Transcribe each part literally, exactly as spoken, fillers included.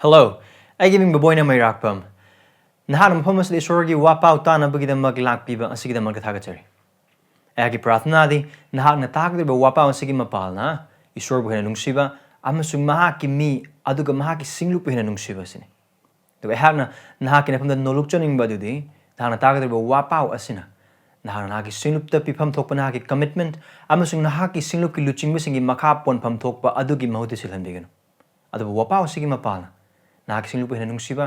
Hello, ꯑꯩꯒꯤ ꯃꯤꯡ ꯕꯣꯕꯣꯏꯅ ꯃꯩꯔꯥꯛꯄꯝ꯫ ꯅꯍꯥꯛꯅ ꯃꯐꯝ ꯑꯁꯤꯗ ꯏꯁꯣꯔꯒꯤ ꯋꯥꯄꯥꯎ ꯇꯥꯅꯕꯒꯤꯗꯃꯛ ꯂꯥꯛꯄꯤꯕ ꯑꯁꯤꯒꯤꯗꯃꯛꯇ ꯊꯥꯒꯠꯆꯔꯤ꯫ ꯑꯩꯍꯥꯛꯀꯤ ꯄ꯭ꯔꯥꯔꯊꯅꯥꯗꯤ ꯅꯍꯥꯛꯅ ꯇꯥꯒꯗꯧꯔꯤꯕ ꯋꯥꯄꯥꯎ ꯑꯁꯤꯒꯤ ꯃꯄꯥꯜꯅ ꯏꯁꯣꯔꯕꯨ ꯍꯦꯟꯅ ꯅꯨꯡꯁꯤꯕ ꯑꯃꯁꯨꯡ ꯃꯍꯥꯛꯀꯤ ꯃꯤ ꯑꯗꯨꯒ ꯃꯍꯥꯛꯀꯤ ꯁꯤꯡꯂꯨꯞꯄꯨ ꯍꯦꯟꯅ ꯅꯨꯡꯁꯤꯕ ꯑꯁꯤꯅꯤ꯫ ꯑꯗꯨꯒ ꯑꯩꯍꯥꯛꯅ ꯅꯍꯥꯛꯀꯤ ꯅꯐꯝꯗ ꯅꯣꯂꯨꯛꯆꯅꯤꯡꯕ ꯑꯗꯨꯗꯤ ꯅꯍꯥꯛꯅ ꯇꯥꯒꯗꯧꯔꯤꯕ ꯋꯥꯄꯥꯎ ꯑꯁꯤꯅ ꯅꯍꯥꯛꯅ ꯅꯍꯥꯛꯀꯤ ꯁꯤꯡꯂꯨꯞꯇ ꯄꯤꯐꯝ ꯊꯣꯛꯄ ꯅꯍꯥꯛꯀꯤ commitment ꯑꯃꯁꯨꯡ ꯅꯍꯥꯛꯀꯤ ꯁꯤꯡꯂꯨꯞꯀꯤ ꯂꯨꯆꯤꯡꯕꯁꯤꯡꯒꯤ ꯃꯈꯥ ꯄꯣꯟꯐꯝ ꯊꯣꯛꯄ ꯑꯗꯨꯒꯤ ꯃꯍꯨꯠꯇ ꯁꯤꯜꯍꯟꯕꯤꯒꯅꯨ꯫ ꯑꯗꯨꯕꯨ ꯋꯥꯄꯥꯎ ꯑꯁꯤꯒꯤ ꯃꯄꯥꯜꯅ ꯅꯍꯥꯛꯀꯤ ꯁꯤꯡꯂꯨꯞꯄꯨ ꯍꯦꯟꯅ ꯅꯨꯡꯁꯤꯕ,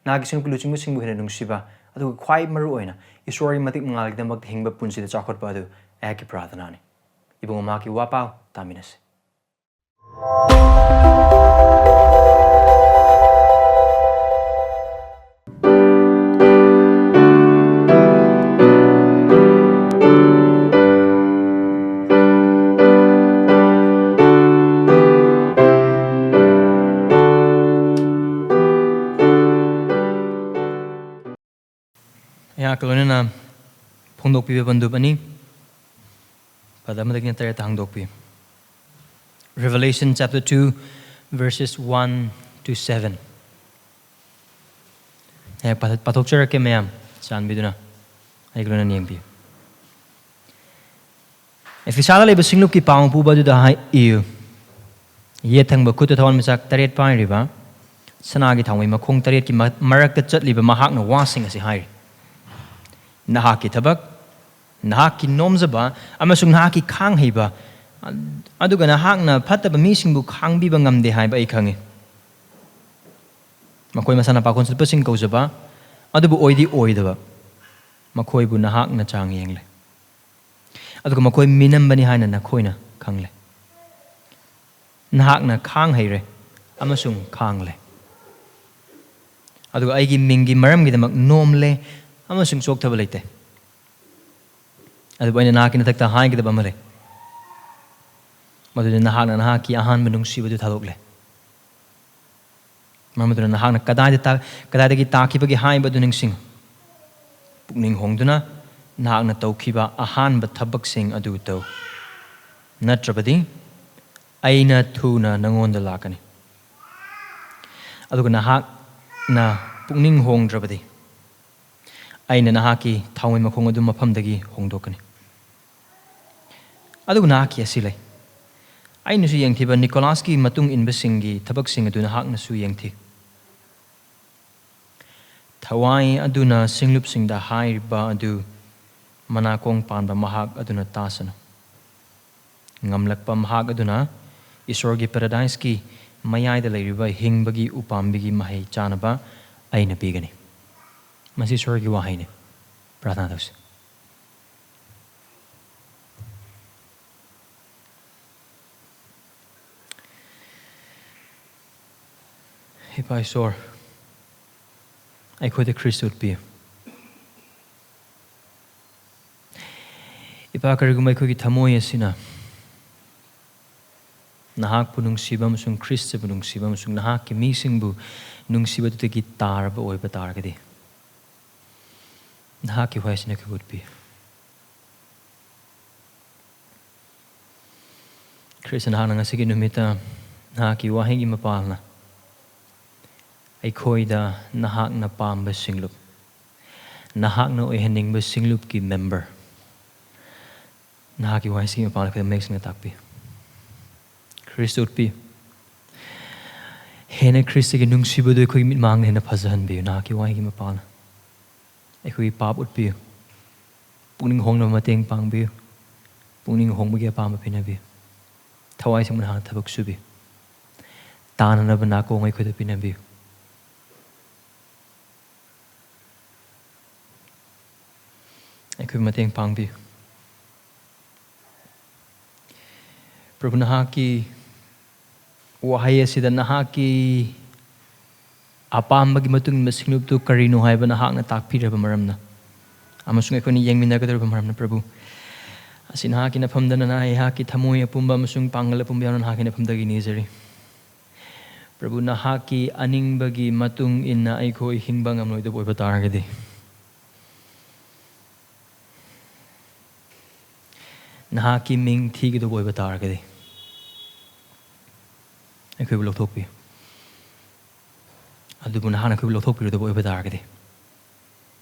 ꯅꯍꯥꯛꯀꯤ ꯁꯤꯡꯂꯨꯞꯀꯤ ꯂꯨꯆꯤꯡꯕꯁꯤꯡꯕꯨ ꯍꯦꯟꯅ ꯅꯨꯡꯁꯤꯕ, ꯑꯗꯨꯒ ꯈ꯭ꯋꯥꯏ ꯃꯔꯨ ꯑꯣꯏꯅ ꯏꯁꯣꯔꯒꯤ ꯃꯇꯤꯛ ꯃꯉꯥꯜꯒꯤꯗꯃꯛꯇ ꯍꯤꯡꯕ ꯄꯨꯟꯁꯤꯗ ꯆꯥꯎꯈꯠꯄ ꯑꯗꯨ ꯑꯩꯍꯥꯛꯀꯤ ꯄ꯭ꯔꯥꯔꯊꯅꯥꯅꯤ꯫ ꯏꯕꯨꯡꯉꯣ, ꯃꯍꯥꯛꯀꯤ ꯋꯥꯄꯥꯎ ꯇꯥꯃꯤꯟꯅꯁꯤ꯫ ꯑꯩꯍꯥꯛꯀ ꯂꯣꯏꯅꯅ ꯐꯣꯡꯗꯣꯛꯄꯤꯕ ꯕꯟꯗꯨꯞ ꯑꯅꯤ, ꯄꯗ ꯑꯃꯗꯒꯤꯅ ꯇꯔꯦꯠꯇ ꯍꯥꯡꯗꯣꯛꯄꯤꯌꯨ꯫ Revelation chapter two, verses one to seven. ꯑꯩꯍꯥꯛ ꯄꯥꯊ-, ꯄꯥꯊꯣꯛꯆꯔꯛꯀꯦ ꯃꯌꯥꯝ, ꯆꯥꯟꯕꯤꯗꯨꯅ ꯑꯩꯒ ꯂꯣꯏꯅꯅ ꯌꯦꯡꯕꯤꯌꯨ꯫ ꯑꯦꯐꯤꯁꯥꯗ ꯂꯩꯕ ꯁꯤꯡꯂꯨꯞꯀꯤ ꯄꯥꯎ ꯄꯨꯕ ꯑꯗꯨꯗ ꯍꯥꯏ ꯏꯌꯨ꯫ ꯌꯦꯠ ꯊꯪꯕ ꯈꯨꯠꯇ ꯊꯋꯥꯟꯃꯤꯆꯥꯛ ꯇꯔꯦꯠ ꯄꯥꯏꯔꯤꯕ, ꯁꯅꯥꯒꯤ ꯊꯥꯡꯃꯩ ꯃꯈꯣꯡ ꯇꯔꯦꯠꯀꯤ ꯃ-, ꯃꯔꯛꯇ ꯆꯠꯂꯤꯕ ꯃꯍꯥꯛꯅ ꯋꯥꯁꯤꯡ ꯑꯁꯤ ꯍꯥꯏꯔꯤ: ꯅꯍꯥꯛꯀꯤ ꯊꯕꯛ, ꯅꯍꯥꯛꯀꯤ ꯅꯣꯝꯖꯕ ꯑꯃꯁꯨꯡ ꯅꯍꯥꯛꯀꯤ ꯈꯥꯡ ꯍꯩꯕ ꯑꯗꯨꯒ ꯅꯍꯥꯛꯅ ꯐꯠꯇꯕ ꯃꯤꯁꯤꯡꯕꯨ ꯈꯥꯡꯕꯤꯕ ꯉꯝꯗꯦ ꯍꯥꯏꯕ ꯑꯩ ꯈꯪꯏ꯫ ꯃꯈꯣꯏ ꯃꯁꯥꯅ ꯄꯥꯈꯣꯟ ꯆꯠꯄꯁꯤꯡ ꯀꯧꯖꯕ, ꯑꯗꯨꯕꯨ ꯑꯣꯏꯗꯤ ꯑꯣꯏꯗꯕ, ꯃꯈꯣꯏꯕꯨ ꯅꯍꯥꯛꯅ ꯆꯥꯡ ꯌꯦꯡꯂꯦ꯫ ꯑꯗꯨꯒ ꯃꯈꯣꯏ ꯃꯤꯅꯝꯕꯅꯤ ꯍꯥꯏꯅ ꯅꯈꯣꯏꯅ ꯈꯪꯂꯦ꯫ ꯅꯍꯥꯛꯅ ꯈꯥꯡ ꯍꯩꯔꯦ ꯑꯃꯁꯨꯡ ꯈꯥꯡꯂꯦ꯫ ꯑꯗꯨꯒ ꯑꯩꯒꯤ ꯃꯤꯡꯒꯤ ꯃꯔꯝꯒꯤꯗꯃꯛ ꯅꯣꯝꯂꯦ ꯑꯃꯁꯨꯡ ꯆꯣꯛꯊꯕ ꯂꯩꯇꯦ꯫ ꯑꯗꯨꯕꯨ ꯑꯩꯅ ꯅꯍꯥꯛꯀꯤ ꯅꯊꯛꯇ ꯍꯥꯏꯒꯗꯕ ꯑꯃ ꯂꯩ꯫ ꯃꯗꯨꯗꯤ ꯅꯍꯥꯛꯅ ꯅꯍꯥꯛꯀꯤ ꯑꯍꯥꯟꯕ ꯅꯨꯡꯁꯤꯕꯗꯨ ꯊꯥꯗꯣꯛꯂꯦ꯫ ꯃꯔꯝ ꯑꯗꯨꯅ ꯅꯍꯥꯛꯅ ꯀꯗꯥꯏꯗ ꯇꯥ-, ꯀꯗꯥꯏꯗꯒꯤ ꯇꯥꯈꯤꯕꯒꯦ ꯍꯥꯏꯕꯗꯨ ꯅꯤꯡꯁꯤꯡꯉꯨ꯫ ꯄꯨꯛꯅꯤꯡ ꯍꯣꯡꯗꯨꯅ ꯅꯍꯥꯛꯅ ꯇꯧꯈꯤꯕ ꯑꯍꯥꯟꯕ ꯊꯕꯛꯁꯤꯡ ꯑꯗꯨ ꯇꯧ꯫ ꯅꯠꯇ꯭ꯔꯕꯗꯤ ꯑꯩꯅ ꯊꯨꯅ ꯅꯉꯣꯟꯗ ꯂꯥꯛꯀꯅꯤ꯫ ꯑꯗꯨꯒ ꯅꯍꯥꯛꯅ ꯄꯨꯛꯅꯤꯡ ꯍꯣꯡꯗ꯭ꯔꯕꯗꯤ, ꯑꯩꯅ ꯅꯍꯥꯛꯀꯤ ꯊꯥꯎꯃꯩ ꯃꯈꯣꯡ ꯑꯗꯨ ꯃꯐꯝꯗꯒꯤ ꯍꯣꯡꯗꯣꯛꯀꯅꯤ꯫ ꯑꯗꯨꯒ ꯅꯍꯥꯛꯀꯤ ꯑꯁꯤ ꯂꯩ꯫ ꯑꯩꯅꯁꯨ ꯌꯦꯡꯊꯤꯕ ꯅꯤꯀꯣꯂꯥꯁꯀꯤ ꯃꯇꯨꯡ ꯏꯟꯕꯁꯤꯡꯒꯤ ꯊꯕꯛꯁꯤꯡ ꯑꯗꯨ ꯅꯍꯥꯛꯅꯁꯨ ꯌꯦꯡꯊꯤ꯫ ꯊꯋꯥꯏ ꯑꯗꯨꯅ ꯁꯤꯡꯂꯨꯞꯁꯤꯡꯗ ꯍꯥꯏꯔꯤꯕ ꯑꯗꯨ ꯃꯅꯥꯀꯣꯡ ꯄꯥꯟꯕ ꯃꯍꯥꯛ ꯑꯗꯨꯅ ꯇꯥꯁꯅꯨ꯫ ꯉꯝꯂꯛꯄ ꯃꯍꯥꯛ ꯑꯗꯨꯅ ꯏꯁꯣꯔꯒꯤ ꯄꯦꯔꯥꯗꯥꯏꯁꯀꯤ ꯃꯌꯥꯏꯗ ꯂꯩꯔꯤꯕ ꯍꯤꯡꯕꯒꯤ ꯎꯄꯥꯝꯕꯤꯒꯤ ꯃꯍꯩ ꯆꯥꯅꯕ ꯑꯩꯅ ꯄꯤꯒꯅꯤ꯫ ꯃꯁꯤ ꯏꯁꯣꯔꯒꯤ ꯋꯥꯍꯩꯅꯤ꯫ ꯄ꯭ꯔꯥꯊꯅꯥ ꯇꯧꯁꯤ꯫ ꯏꯄꯥ ꯏꯁꯣꯔ, ꯑꯩꯈꯣꯏꯗ ꯈ꯭ꯔꯤꯁꯇ ꯎꯠꯄꯤꯌꯨ꯫ ꯏꯄꯥ, ꯀꯔꯤꯒꯨꯝꯕ ꯑꯩꯈꯣꯏꯒꯤ ꯊꯃꯣꯏ ꯑꯁꯤꯅ ꯅꯍꯥꯛꯄꯨ ꯅꯨꯡꯁꯤꯕ ꯑꯃꯁꯨꯡ ꯈ꯭ꯔꯤꯁꯇꯕꯨ ꯅꯨꯡꯁꯤꯕ ꯑꯃꯁꯨꯡ ꯅꯍꯥꯛꯀꯤ ꯃꯤꯁꯤꯡꯕꯨ ꯅꯨꯡꯁꯤꯕꯗꯨꯗꯒꯤ ꯇꯥꯔꯕ ꯑꯣꯏꯕ ꯇꯥꯔꯒꯗꯤ, ꯅꯍꯥꯛꯀꯤ ꯋꯥꯍꯩꯁꯤꯅ ꯑꯩꯈꯣꯏꯕꯨ ꯎꯠꯄꯤꯌꯨ꯫ ꯈ꯭ꯔꯤꯁꯇ, ꯅꯍꯥꯛꯅ ꯉꯁꯤꯒꯤ ꯅꯨꯃꯤꯠꯇ ꯅꯍꯥꯛꯀꯤ ꯋꯥꯍꯩꯒꯤ ꯃꯄꯥꯜꯅ ꯑꯩꯈꯣꯏꯗ ꯅꯍꯥꯛꯅ ꯄꯥꯝꯕ ꯁꯤꯡꯂꯨꯞ, ꯅꯍꯥꯛꯅ ꯑꯣꯏꯍꯟꯅꯤꯡꯕ ꯁꯤꯡꯂꯨꯞꯀꯤ ꯃꯦꯝꯕꯔ, ꯅꯍꯥꯛꯀꯤ ꯋꯥꯍꯩꯁꯤꯒꯤ ꯃꯄꯥꯜꯅ ꯑꯩꯈꯣꯏꯗ ꯃꯌꯦꯛ ꯁꯦꯡꯅ ꯇꯥꯛꯄꯤꯌꯨ꯫ ꯈ꯭ꯔꯤꯁꯇ ꯎꯠꯄꯤꯌꯨ꯫ ꯍꯦꯟꯅ ꯈ꯭ꯔꯤꯁꯇꯒꯤ ꯅꯨꯡꯁꯤꯕꯗꯨ ꯑꯩꯈꯣꯏꯒꯤ ꯃꯤꯠꯃꯥꯡꯗ ꯍꯦꯟꯅ ꯐꯖꯍꯟꯕꯤꯌꯨ꯫ ꯅꯍꯥꯛꯀꯤ ꯋꯥꯍꯩꯒꯤ ꯃꯄꯥꯜꯅ ꯑꯩꯈꯣꯏꯒꯤ ꯄꯥꯞ ꯎꯠꯄꯤꯌꯨ꯫ ꯄꯨꯛꯅꯤꯡ ꯍꯣꯡꯅꯕ ꯃꯇꯦꯡ ꯄꯥꯡꯕꯤꯌꯨ꯫ ꯄꯨꯛꯅꯤꯡ ꯍꯣꯡꯕꯒꯤ ꯑꯄꯥꯝꯕ ꯄꯤꯅꯕꯤꯌꯨ꯫ ꯊꯋꯥꯏ ꯁꯦꯡꯕ ꯅꯍꯥꯛꯅ ꯊꯕꯛ ꯁꯨꯕꯤꯌꯨ꯫ ꯇꯥꯅꯅꯕ ꯅꯥꯀꯣꯡ ꯑꯩꯈꯣꯏꯗ ꯄꯤꯅꯕꯤꯌꯨ꯫ ꯑꯩꯈꯣꯏ ꯃꯇꯦꯡ ꯄꯥꯡꯕꯤꯌꯨ꯫ ꯄ꯭ꯔꯚꯨ, ꯅꯍꯥꯛꯀꯤ ꯋꯥꯍꯩ ꯑꯁꯤꯗ ꯅꯍꯥꯛꯀꯤ ꯑꯄꯥꯝꯕꯒꯤ ꯃꯇꯨꯡ ꯏꯟꯕ ꯁꯤꯡꯂꯨꯞꯇꯨ ꯀꯔꯤꯅꯣ ꯍꯥꯏꯕ ꯅꯍꯥꯛꯅ ꯇꯥꯛꯄꯤꯔꯕ ꯃꯔꯝꯅ ꯑꯃꯁꯨꯡ ꯑꯩꯈꯣꯏꯅ ꯌꯦꯡꯃꯤꯟꯅꯒꯗꯧꯔꯤꯕ ꯃꯔꯝꯅ, ꯄ꯭ꯔꯚꯨ, ꯑꯁꯤ ꯅꯍꯥꯛꯀꯤ ꯅꯐꯝꯗꯅ ꯑꯩꯍꯥꯛꯀꯤ ꯊꯃꯣꯏ ꯑꯄꯨꯝꯕ ꯑꯃꯁꯨꯡ ꯄꯥꯡꯒꯜ ꯑꯄꯨꯝꯕ ꯌꯥꯎꯅ ꯅꯍꯥꯛꯀꯤ ꯅꯐꯝꯗꯒꯤ ꯅꯤꯖꯔꯤ꯫ ꯄ꯭ꯔꯚꯨ, ꯅꯍꯥꯛꯀꯤ ꯑꯅꯤꯡꯕꯒꯤ ꯃꯇꯨꯡ ꯏꯟꯅ ꯑꯩꯈꯣꯏ ꯍꯤꯡꯕ ꯉꯝꯂꯣꯏꯗꯕ ꯑꯣꯏꯕ ꯇꯥꯔꯒꯗꯤ, ꯅꯍꯥꯛꯀꯤ ꯃꯤꯡ ꯊꯤꯒꯗꯕ ꯑꯣꯏꯕ ꯇꯥꯔꯒꯗꯤ, ꯑꯩꯈꯣꯏꯕꯨ ꯂꯧꯊꯣꯛꯄꯤꯌꯨ꯫ ꯑꯗꯨꯕꯨ ꯅꯍꯥꯛꯅ ꯑꯩꯈꯣꯏꯕꯨ ꯂꯧꯊꯣꯛꯄꯤꯔꯣꯏꯗꯕ ꯑꯣꯏꯕ ꯇꯥꯔꯒꯗꯤ,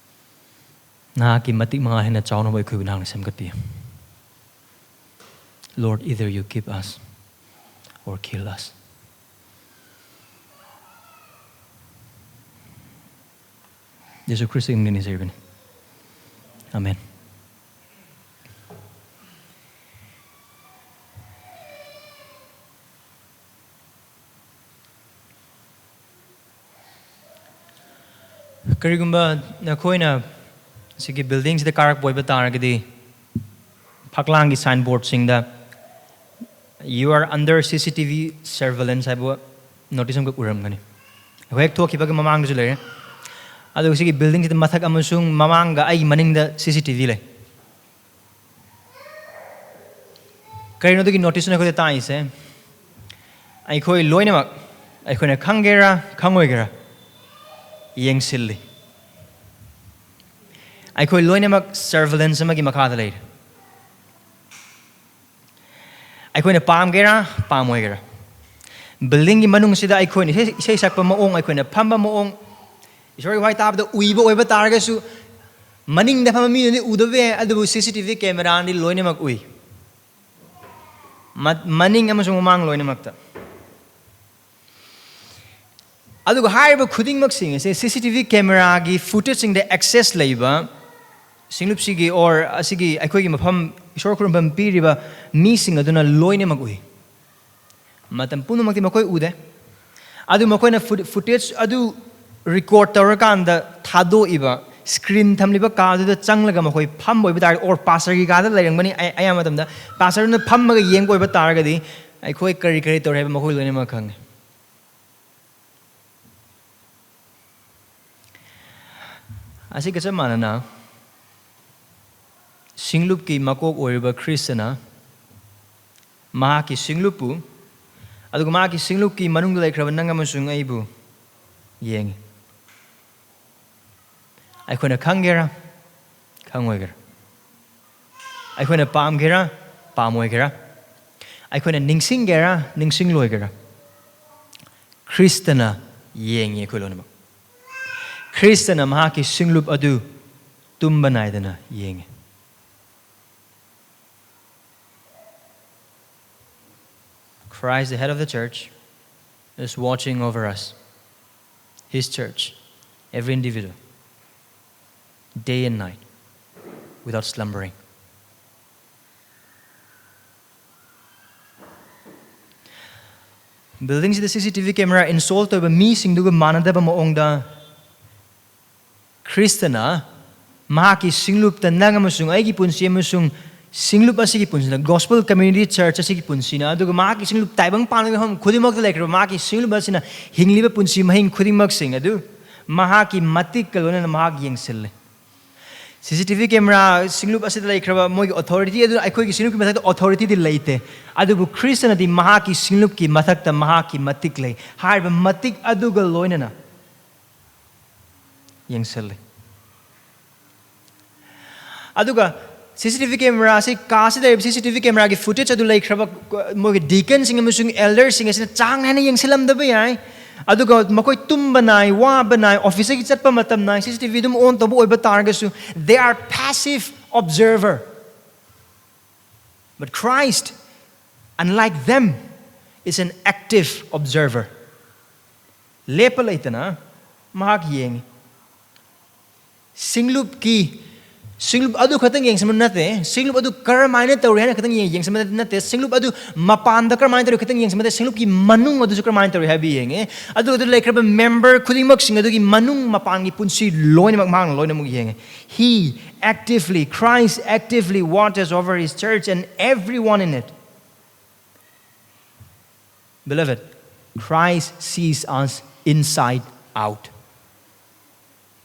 ꯅꯍꯥꯛꯀꯤ ꯃꯇꯤꯛ ꯃꯉꯥ ꯍꯦꯟꯅ ꯆꯥꯎꯅꯕ ꯑꯩꯈꯣꯏꯕꯨ ꯅꯍꯥꯛꯅ ꯁꯦꯝꯒꯠꯄꯤꯌꯨ꯫ Lord, either you keep us or kill us. ꯌꯦꯁꯨ ꯈ꯭ꯔꯤꯁꯇꯒꯤ ꯃꯤꯡꯗ ꯅꯤꯖꯔꯤꯕꯅꯤ꯫ ꯑꯃꯦꯟ꯫ ꯀꯔꯤꯒꯨꯝꯕ ꯅꯈꯣꯏꯅ ꯁꯤꯒꯤ ꯕꯤꯜꯗꯤꯡꯁꯤꯗ ꯀꯥꯔꯛꯄ ꯑꯣꯏꯕ ꯇꯥꯔꯒꯗꯤ, ꯐꯛꯂꯥꯡꯒꯤ ꯁꯥꯏꯟꯕꯣꯔꯗꯁꯤꯡꯗ "You are under C C T V surveillance" ꯍꯥꯏꯕ ꯅꯣꯇꯤꯁ ꯑꯃꯈꯛ ꯎꯔꯝꯒꯅꯤ꯫ ꯑꯩꯈꯣꯏ ꯍꯦꯛ ꯊꯣꯛꯈꯤꯕꯒꯤ ꯃꯃꯥꯡꯗꯁꯨ ꯂꯩꯔꯦ꯫ ꯑꯗꯨꯒ ꯁꯤꯒꯤ ꯕꯤꯜꯗꯤꯡꯁꯤꯗ ꯃꯊꯛ ꯑꯃꯁꯨꯡ ꯃꯃꯥꯡꯒ ꯑꯩꯒꯤ ꯃꯅꯤꯡꯗ C C T V ꯂꯩ꯫ ꯀꯔꯤꯅꯣ ꯑꯗꯨꯒꯤ ꯅꯣꯇꯤꯁꯅ ꯑꯩꯈꯣꯏꯗ ꯇꯥꯛꯏꯁꯦ? ꯑꯩꯈꯣꯏ ꯂꯣꯏꯅꯃꯛ, ꯑꯩꯈꯣꯏꯅ ꯈꯪꯒꯦꯔꯥ ꯈꯪꯉꯣꯏꯒꯦꯔꯥ, ꯌꯦꯡꯁꯤꯜꯂꯤ꯫ ꯑꯩꯈꯣꯏ ꯂꯣꯏꯅꯃꯛ ꯁꯔꯚꯤꯂꯦꯟꯁ ꯑꯃꯒꯤ ꯃꯈꯥꯗ ꯂꯩꯔꯦ꯫ ꯑꯩꯈꯣꯏꯅ ꯄꯥꯝꯒꯦꯔꯥ ꯄꯥꯝꯃꯣꯏꯒꯦꯔꯥ, ꯕꯤꯜꯗꯤꯡꯒꯤ ꯃꯅꯨꯡꯁꯤꯗ ꯑꯩꯈꯣꯏꯅ ꯏꯁꯩ, ꯏꯁꯩ ꯁꯛꯄ ꯃꯑꯣꯡ, ꯑꯩꯈꯣꯏꯅ ꯐꯝꯕ ꯃꯑꯣꯡ, ꯏꯁꯣꯔꯒꯤ ꯋꯥꯍꯩ ꯇꯥꯕꯗ ꯎꯏꯕ ꯑꯣꯏꯕ ꯇꯥꯔꯒꯁꯨ, ꯃꯅꯤꯡꯗ ꯐꯝꯕ ꯃꯤꯅꯗꯤ ꯎꯗꯕ ꯌꯥꯏ, ꯑꯗꯨꯕꯨ C C T V ꯀꯦꯃꯦꯔꯥꯅꯗꯤ ꯂꯣꯏꯅꯃꯛ ꯎꯏ꯫ ꯃ-, ꯃꯅꯤꯡ ꯑꯃꯁꯨꯡ ꯃꯃꯥꯡ ꯂꯣꯏꯅꯃꯛꯇ꯫ ꯑꯗꯨꯒ ꯍꯥꯏꯔꯤꯕ ꯈꯨꯗꯤꯡꯃꯛꯁꯤꯡ ꯑꯁꯦ C C T V ꯀꯦꯃꯦꯔꯥꯒꯤ ꯐꯨꯇꯦꯖꯁꯤꯡꯗ ꯑꯦꯛꯁꯦꯁ ꯂꯩꯕ ꯁꯤꯡꯂꯨꯞꯁꯤꯒꯤ or ꯑꯁꯤꯒꯤ ꯑꯩꯈꯣꯏꯒꯤ ꯃꯐꯝ, ꯏꯁꯣꯔ ꯈꯨꯔꯨꯝꯐꯝ ꯄꯤꯔꯤꯕ ꯃꯤꯁꯤꯡ ꯑꯗꯨꯅ ꯂꯣꯏꯅꯃꯛ ꯎꯏ꯫ ꯃꯇꯝ ꯄꯨꯝꯅꯃꯛꯇꯤ ꯃꯈꯣꯏ ꯎꯗꯦ꯫ ꯑꯗꯨ ꯃꯈꯣꯏꯅ ꯐꯨ-, ꯐꯨꯇꯦꯖ ꯑꯗꯨ ꯔꯦꯀꯣꯔꯗ ꯇꯧꯔꯀꯥꯟꯗ ꯊꯥꯗꯣꯛꯏꯕ, ꯁ꯭ꯀ꯭ꯔꯤꯟ ꯊꯝꯂꯤꯕ ꯀꯥ ꯑꯗꯨꯗ ꯆꯪꯂꯒ ꯃꯈꯣꯏ ꯐꯝꯕ ꯑꯣꯏꯕ ꯇꯥꯔꯒꯗꯤ, or ꯄꯥꯁꯇꯔꯒꯤ ꯀꯥꯗ ꯂꯩꯔꯝꯒꯅꯤ, ꯑꯩ-, ꯑꯌꯥꯝꯕ ꯃꯇꯝꯗ ꯄꯥꯁꯇꯔꯗꯨꯅ ꯐꯝꯃꯒ ꯌꯦꯡꯕ ꯑꯣꯏꯕ ꯇꯥꯔꯒꯗꯤ, ꯑꯩꯈꯣꯏ ꯀꯔꯤ ꯀꯔꯤ ꯇꯧꯔꯤ ꯍꯥꯏꯕ ꯃꯈꯣꯏ ꯂꯣꯏꯅꯃꯛ ꯈꯪꯉꯤ꯫ ꯑꯁꯤꯒ ꯆꯞ ꯃꯥꯟꯅꯅ, ꯁꯤꯡꯂꯨꯞꯀꯤ ꯃꯀꯣꯛ ꯑꯣꯏꯔꯤꯕ ꯈ꯭ꯔꯤꯁꯇꯅ ꯃꯍꯥꯛꯀꯤ ꯁꯤꯡꯂꯨꯞꯄꯨ, ꯑꯗꯨꯒ ꯃꯍꯥꯛꯀꯤ ꯁꯤꯡꯂꯨꯞꯀꯤ ꯃꯅꯨꯡꯗ ꯂꯩꯈ꯭ꯔꯕ ꯅꯪ ꯑꯃꯁꯨꯡ ꯑꯩꯕꯨ ꯌꯦꯡꯉꯤ꯫ ꯑꯩꯈꯣꯏꯅ ꯈꯪꯒꯦꯔꯥ, ꯈꯪꯉꯣꯏꯒꯦꯔꯥ, ꯑꯩꯈꯣꯏꯅ ꯄꯥꯝꯒꯦꯔꯥ, ꯄꯥꯝꯃꯣꯏꯒꯦꯔꯥ, ꯑꯩꯈꯣꯏꯅ ꯅꯤꯡꯁꯤꯡꯒꯦꯔꯥ, ꯅꯤꯡꯁꯤꯡꯂꯣꯏꯒꯦꯔꯥ, ꯈ꯭ꯔꯤꯁꯇꯅ ꯌꯦꯡꯉꯤ ꯑꯩꯈꯣꯏ ꯂꯣꯏꯅꯃꯛ꯫ ꯈ꯭ꯔꯤꯁꯇꯅ ꯃꯍꯥꯛꯀꯤ ꯁꯤꯡꯂꯨꯞ ꯑꯗꯨ ꯇꯨꯝꯕ ꯅꯥꯏꯗꯅ ꯌꯦꯡꯉꯤ꯫ Christ, the head of the church, is watching over us, his church, every individual, day and night, without slumbering. Building ꯁꯤꯗ C C T V camera install ꯇꯧꯔꯤꯕ ꯃꯤꯁꯤꯡꯗꯨꯒ ꯃꯥꯟꯅꯗꯕ ꯃꯑꯣꯡꯗ, ꯈ꯭ꯔꯤꯁꯇꯅ ꯃꯍꯥꯛꯀꯤ ꯁꯤꯡꯂꯨꯞꯇ ꯅꯪ ꯑꯃꯁꯨꯡ ꯑꯩꯒꯤ ꯄꯨꯟꯁꯤ ꯑꯃꯁꯨꯡ ꯁꯤꯡꯂꯨꯞ ꯑꯁꯤꯒꯤ ꯄꯨꯟꯁꯤꯗ, Gospel Community Church ꯑꯁꯤꯒꯤ ꯄꯨꯟꯁꯤꯅ, ꯑꯗꯨꯒ ꯃꯍꯥꯛꯀꯤ ꯁꯤꯡꯂꯨꯞ ꯇꯥꯏꯕꯪ ꯄꯥꯟꯕꯒꯤ ꯃꯐꯝ ꯈꯨꯗꯤꯡꯃꯛꯇ ꯂꯩꯈ꯭ꯔꯕ ꯃꯍꯥꯛꯀꯤ ꯁꯤꯡꯂꯨꯞ ꯑꯁꯤꯅ ꯍꯤꯡꯂꯤꯕ ꯄꯨꯟꯁꯤ ꯃꯍꯤꯡ ꯈꯨꯗꯤꯡꯃꯛꯁꯤꯡ ꯑꯗꯨ ꯃꯍꯥꯛꯀꯤ ꯃꯇꯤꯛꯀ ꯂꯣꯏꯅꯅ ꯃꯍꯥꯛ ꯌꯦꯡꯁꯤꯜꯂꯤ꯫ C C T V camera ꯁꯤꯡꯂꯨꯞ ꯑꯁꯤꯗ ꯂꯩꯈ꯭ꯔꯕ ꯃꯣꯏꯒꯤ authority ꯑꯗꯨ ꯑꯩꯈꯣꯏꯒꯤ ꯁꯤꯡꯂꯨꯞꯀꯤ ꯃꯊꯛꯇ authorityꯗꯤ ꯂꯩꯇꯦ, ꯑꯗꯨꯕꯨ ꯈ꯭ꯔꯤꯁꯇꯅꯗꯤ ꯃꯍꯥꯛꯀꯤ ꯁꯤꯡꯂꯨꯞꯀꯤ ꯃꯊꯛꯇ ꯃꯍꯥꯛꯀꯤ ꯃꯇꯤꯛ ꯂꯩ꯫ ꯍꯥꯏꯔꯤꯕ ꯃꯇꯤꯛ ꯑꯗꯨꯒ ꯂꯣꯏꯅꯅ ꯌꯦꯡꯁꯤꯜꯂꯤ꯫ ꯑꯗꯨꯒ C C T V camera ꯑꯁꯤ, ꯀꯥ ꯑꯁꯤꯗ ꯂꯩꯔꯤꯕ C C T V cameraꯒꯤ footage ꯑꯗꯨ ꯂꯩꯈ꯭ꯔꯕ ꯃꯣꯏꯒꯤ deaconꯁꯤꯡ ꯑꯃꯁꯨꯡ elderꯁꯤꯡ ꯑꯁꯤꯅ ꯆꯥꯡ ꯅꯥꯏꯅ ꯌꯦꯡꯁꯤꯜꯂꯝꯗꯕ ꯌꯥꯏ꯫ ꯑꯗꯨꯒ ꯃꯈꯣꯏ ꯇꯨꯝꯕ ꯅꯥꯏ, ꯋꯥꯕ ꯅꯥꯏ, officeꯇꯒꯤ ꯆꯠꯄ ꯃꯇꯝ ꯅꯥꯏ, C C T V ꯑꯗꯨꯝ on ꯇꯧꯕ ꯑꯣꯏꯕ ꯇꯥꯔꯒꯁꯨ, they are passive observer. But Christ, unlike them, is an active observer. ꯂꯦꯞꯄ ꯂꯩꯇꯅ ꯃꯍꯥꯛ ꯌꯦꯡꯉꯤ꯫ ꯁꯤꯡꯂꯨꯞꯀꯤ, ꯁꯤꯡꯂꯨꯞ ꯑꯗꯨ ꯈꯛꯇꯪ ꯌꯦꯡꯁꯤꯟꯕ ꯅꯠꯇꯦ, ꯁꯤꯡꯂꯨꯞ ꯑꯗꯨ ꯀꯔꯝꯍꯥꯏꯅ ꯇꯧꯔꯤ ꯍꯥꯏꯅ ꯈꯛꯇꯪ ꯌꯦꯡ-, ꯌꯦꯡꯁꯤꯟꯕ ꯅꯠꯇꯦ, ꯁꯤꯡꯂꯨꯞ ꯑꯗꯨ ꯃꯄꯥꯟꯗ ꯀꯔꯝꯍꯥꯏꯅ ꯇꯧꯔꯤ ꯈꯛꯇꯪ ꯌꯦꯡꯁꯤꯟꯕ ꯅꯠꯇꯦ, ꯁꯤꯡꯂꯨꯞꯀꯤ ꯃꯅꯨꯡ ꯑꯗꯨꯁꯨ ꯀꯔꯝꯍꯥꯏꯅ ꯇꯧꯔꯤ ꯍꯥꯏꯕ ꯌꯦꯡꯉꯦ꯫ ꯑꯗꯨ, ꯑꯗꯨ ꯂꯩꯈ꯭ꯔꯕ member ꯈꯨꯗꯤꯡꯃꯛꯁꯤꯡ ꯑꯗꯨꯒꯤ ꯃꯅꯨꯡ ꯃꯄꯥꯟꯒꯤ ꯄꯨꯟꯁꯤ ꯂꯣꯏꯅꯃꯛ ꯃꯍꯥꯛꯅ ꯂꯣꯏꯅꯃꯛ ꯌꯦꯡꯉꯦ꯫ He actively, Christ actively watches over his church and everyone in it. Beloved, Christ sees us inside out.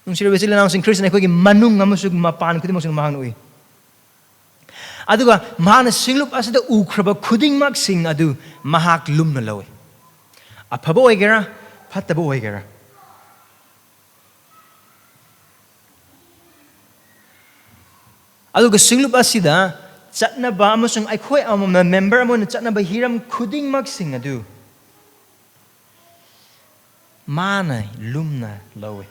ꯅꯨꯡꯁꯤꯔꯕ ꯏꯆꯤꯜ ꯏꯅꯥꯎꯁꯤꯡ, ꯈ꯭ꯔꯤꯁꯇꯅ ꯑꯩꯈꯣꯏꯒꯤ ꯃꯅꯨꯡ ꯑꯃꯁꯨꯡ ꯃꯄꯥꯟ ꯈꯨꯗꯤꯡꯃꯛꯁꯨ ꯃꯍꯥꯛꯅ ꯎꯏ꯫ ꯑꯗꯨꯒ ꯃꯍꯥꯛꯅ ꯁꯤꯡꯂꯨꯞ ꯑꯁꯤꯗ ꯎꯈ꯭ꯔꯕ ꯈꯨꯗꯤꯡꯃꯛꯁꯤꯡ ꯑꯗꯨ ꯃꯍꯥꯛ ꯂꯨꯝꯅ ꯂꯧꯏ꯫ ꯑꯐꯕ ꯑꯣꯏꯒꯦꯔꯥ, ꯐꯠꯇꯕ ꯑꯣꯏꯒꯦꯔꯥ꯫ ꯑꯗꯨꯒ ꯁꯤꯡꯂꯨꯞ ꯑꯁꯤꯗ ꯆꯠꯅꯕ ꯑꯃꯁꯨꯡ ꯑꯩꯈꯣꯏ ꯑꯃꯃꯝꯅ member ꯑꯃ ꯑꯣꯏꯅ ꯆꯠꯅꯕ ꯍꯤꯔꯝ ꯈꯨꯗꯤꯡꯃꯛꯁꯤꯡ ꯑꯗꯨ ꯃꯥꯅ ꯂꯨꯝꯅ ꯂꯧꯏ꯫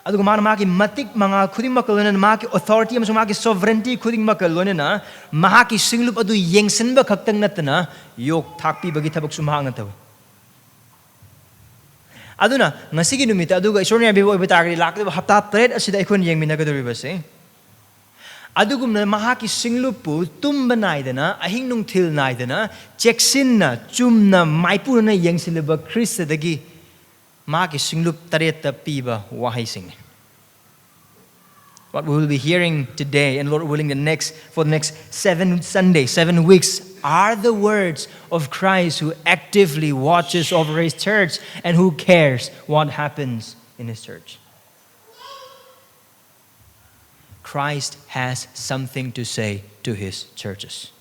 ꯑꯗꯨꯒ ꯃꯥꯅ ꯃꯥꯒꯤ ꯃꯇꯤꯛ ꯃꯉꯥꯜ ꯈꯨꯗꯤꯡꯃꯛꯀ ꯂꯣꯏꯅꯅ, ꯃꯥꯒꯤ authority ꯑꯃꯁꯨꯡ ꯃꯥꯒꯤ sovereignty ꯈꯨꯗꯤꯡꯃꯛꯀ ꯂꯣꯏꯅꯅ ꯃꯍꯥꯛꯀꯤ ꯁꯤꯡꯂꯨꯞ ꯑꯗꯨ ꯌꯦꯡꯁꯤꯟꯕ ꯈꯛꯇꯪ ꯅꯠꯇꯅ ꯌꯣꯛ ꯊꯥꯛꯄꯤꯕꯒꯤ ꯊꯕꯛꯁꯨ ꯃꯍꯥꯛꯅ ꯇꯧꯏ꯫ ꯑꯗꯨꯅ ꯉꯁꯤꯒꯤ ꯅꯨꯃꯤꯠꯇ ꯑꯗꯨꯒ ꯏꯁꯣꯔꯅ ꯌꯥꯕꯤꯕ ꯑꯣꯏꯕ ꯇꯥꯔꯒꯗꯤ, ꯂꯥꯛꯀꯗꯕ ꯍꯞꯇꯥ ꯇꯔꯦꯠ ꯑꯁꯤꯗ ꯑꯩꯈꯣꯏꯅ ꯌꯦꯡꯃꯤꯟꯅꯒꯗꯧꯔꯤꯕꯁꯦ, ꯑꯗꯨꯒꯨꯝꯅ ꯃꯍꯥꯛꯀꯤ ꯁꯤꯡꯂꯨꯞꯄꯨ ꯇꯨꯝꯕ ꯅꯥꯏꯗꯅ, ꯑꯍꯤꯡ ꯅꯨꯡꯊꯤꯜ ꯅꯥꯏꯗꯅ, ꯆꯦꯛꯁꯤꯟꯅ, ꯆꯨꯝꯅ, ꯃꯥꯏꯄꯨꯅꯅ ꯌꯦꯡꯁꯤꯜꯂꯤꯕ ꯈ꯭ꯔꯤꯁꯇꯗꯒꯤ ꯃꯥꯒꯤ ꯁꯤꯡꯂꯨꯞ ꯇꯔꯦꯠꯇ ꯄꯤꯕ ꯋꯥꯍꯩꯁꯤꯡꯅꯤ꯫ What we will be hearing today, and Lord willing, the next, for the next seven Sundays, seven weeks, are the words of Christ, who actively watches over his church and who cares what happens in his church. Christ has something to say to his churches.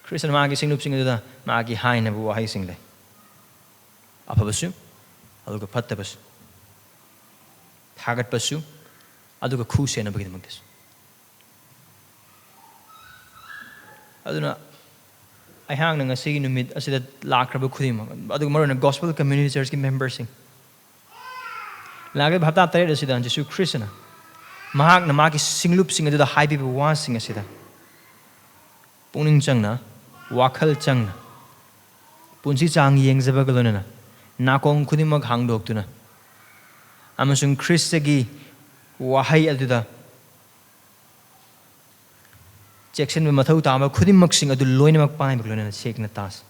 ꯈ꯭ꯔꯤꯁꯇꯅ ꯃꯥꯒꯤ ꯁꯤꯡꯂꯨꯞꯁꯤꯡ ꯑꯗꯨꯗ ꯃꯥꯒꯤ ꯍꯥꯏꯅꯕ ꯋꯥꯍꯩꯁꯤꯡ ꯂꯩ꯫ ꯑꯐꯕꯁꯨ, ꯑꯗꯨꯒ ꯐꯠꯇꯕꯁꯨ, ꯊꯥꯒꯠꯄꯁꯨ, ꯑꯗꯨꯒ ꯈꯨ ꯁꯦꯟꯅꯕꯒꯤꯗꯃꯛꯇꯁꯨ꯫ ꯑꯗꯨꯅ ꯑꯩꯍꯥꯛꯅ ꯉꯁꯤꯒꯤ ꯅꯨꯃꯤꯠ ꯑꯁꯤꯗ ꯂꯥꯛꯈ꯭ꯔꯕ ꯈꯨꯗꯤꯡꯃꯛ, ꯑꯗꯨꯒ ꯃꯔꯨꯑꯣꯏꯅ Gospel Community Churchꯀꯤ memberꯁꯤꯡ, ꯂꯥꯛꯂꯤꯕ ꯍꯞꯇꯥ ꯇꯔꯦꯠ ꯑꯁꯤꯗ ꯖꯤꯁꯨ ꯈ꯭ꯔꯤꯁꯇꯅ ꯃꯍꯥꯛꯅ ꯃꯥꯒꯤ ꯁꯤꯡꯂꯨꯞꯁꯤꯡ ꯑꯗꯨꯗ ꯍꯥꯏꯕꯤꯕ ꯋꯥꯁꯤꯡ ꯑꯁꯤꯗ ꯄꯨꯛꯅꯤꯡ ꯆꯪꯅ, ꯋꯥꯈꯜ ꯆꯪꯅ, ꯄꯨꯟꯁꯤ ꯆꯥꯡ ꯌꯦꯡꯖꯕꯒ ꯂꯣꯏꯅꯅ, ꯅꯥꯀꯣꯡ ꯈꯨꯗꯤꯡꯃꯛ ꯍꯥꯡꯗꯣꯛꯇꯨꯅ ꯑꯃꯁꯨꯡ ꯈ꯭ꯔꯤꯁꯇꯒꯤ ꯋꯥꯍꯩ ꯑꯗꯨꯗ ꯆꯦꯛꯁꯤꯟꯕ ꯃꯊꯧ ꯇꯥꯕ ꯈꯨꯗꯤꯡꯃꯛꯁꯤꯡ ꯑꯗꯨ ꯂꯣꯏꯅꯃꯛ ꯄꯥꯏꯕꯒ ꯂꯣꯏꯅꯅ ꯁꯦꯡꯅ ꯇꯥꯁꯤ꯫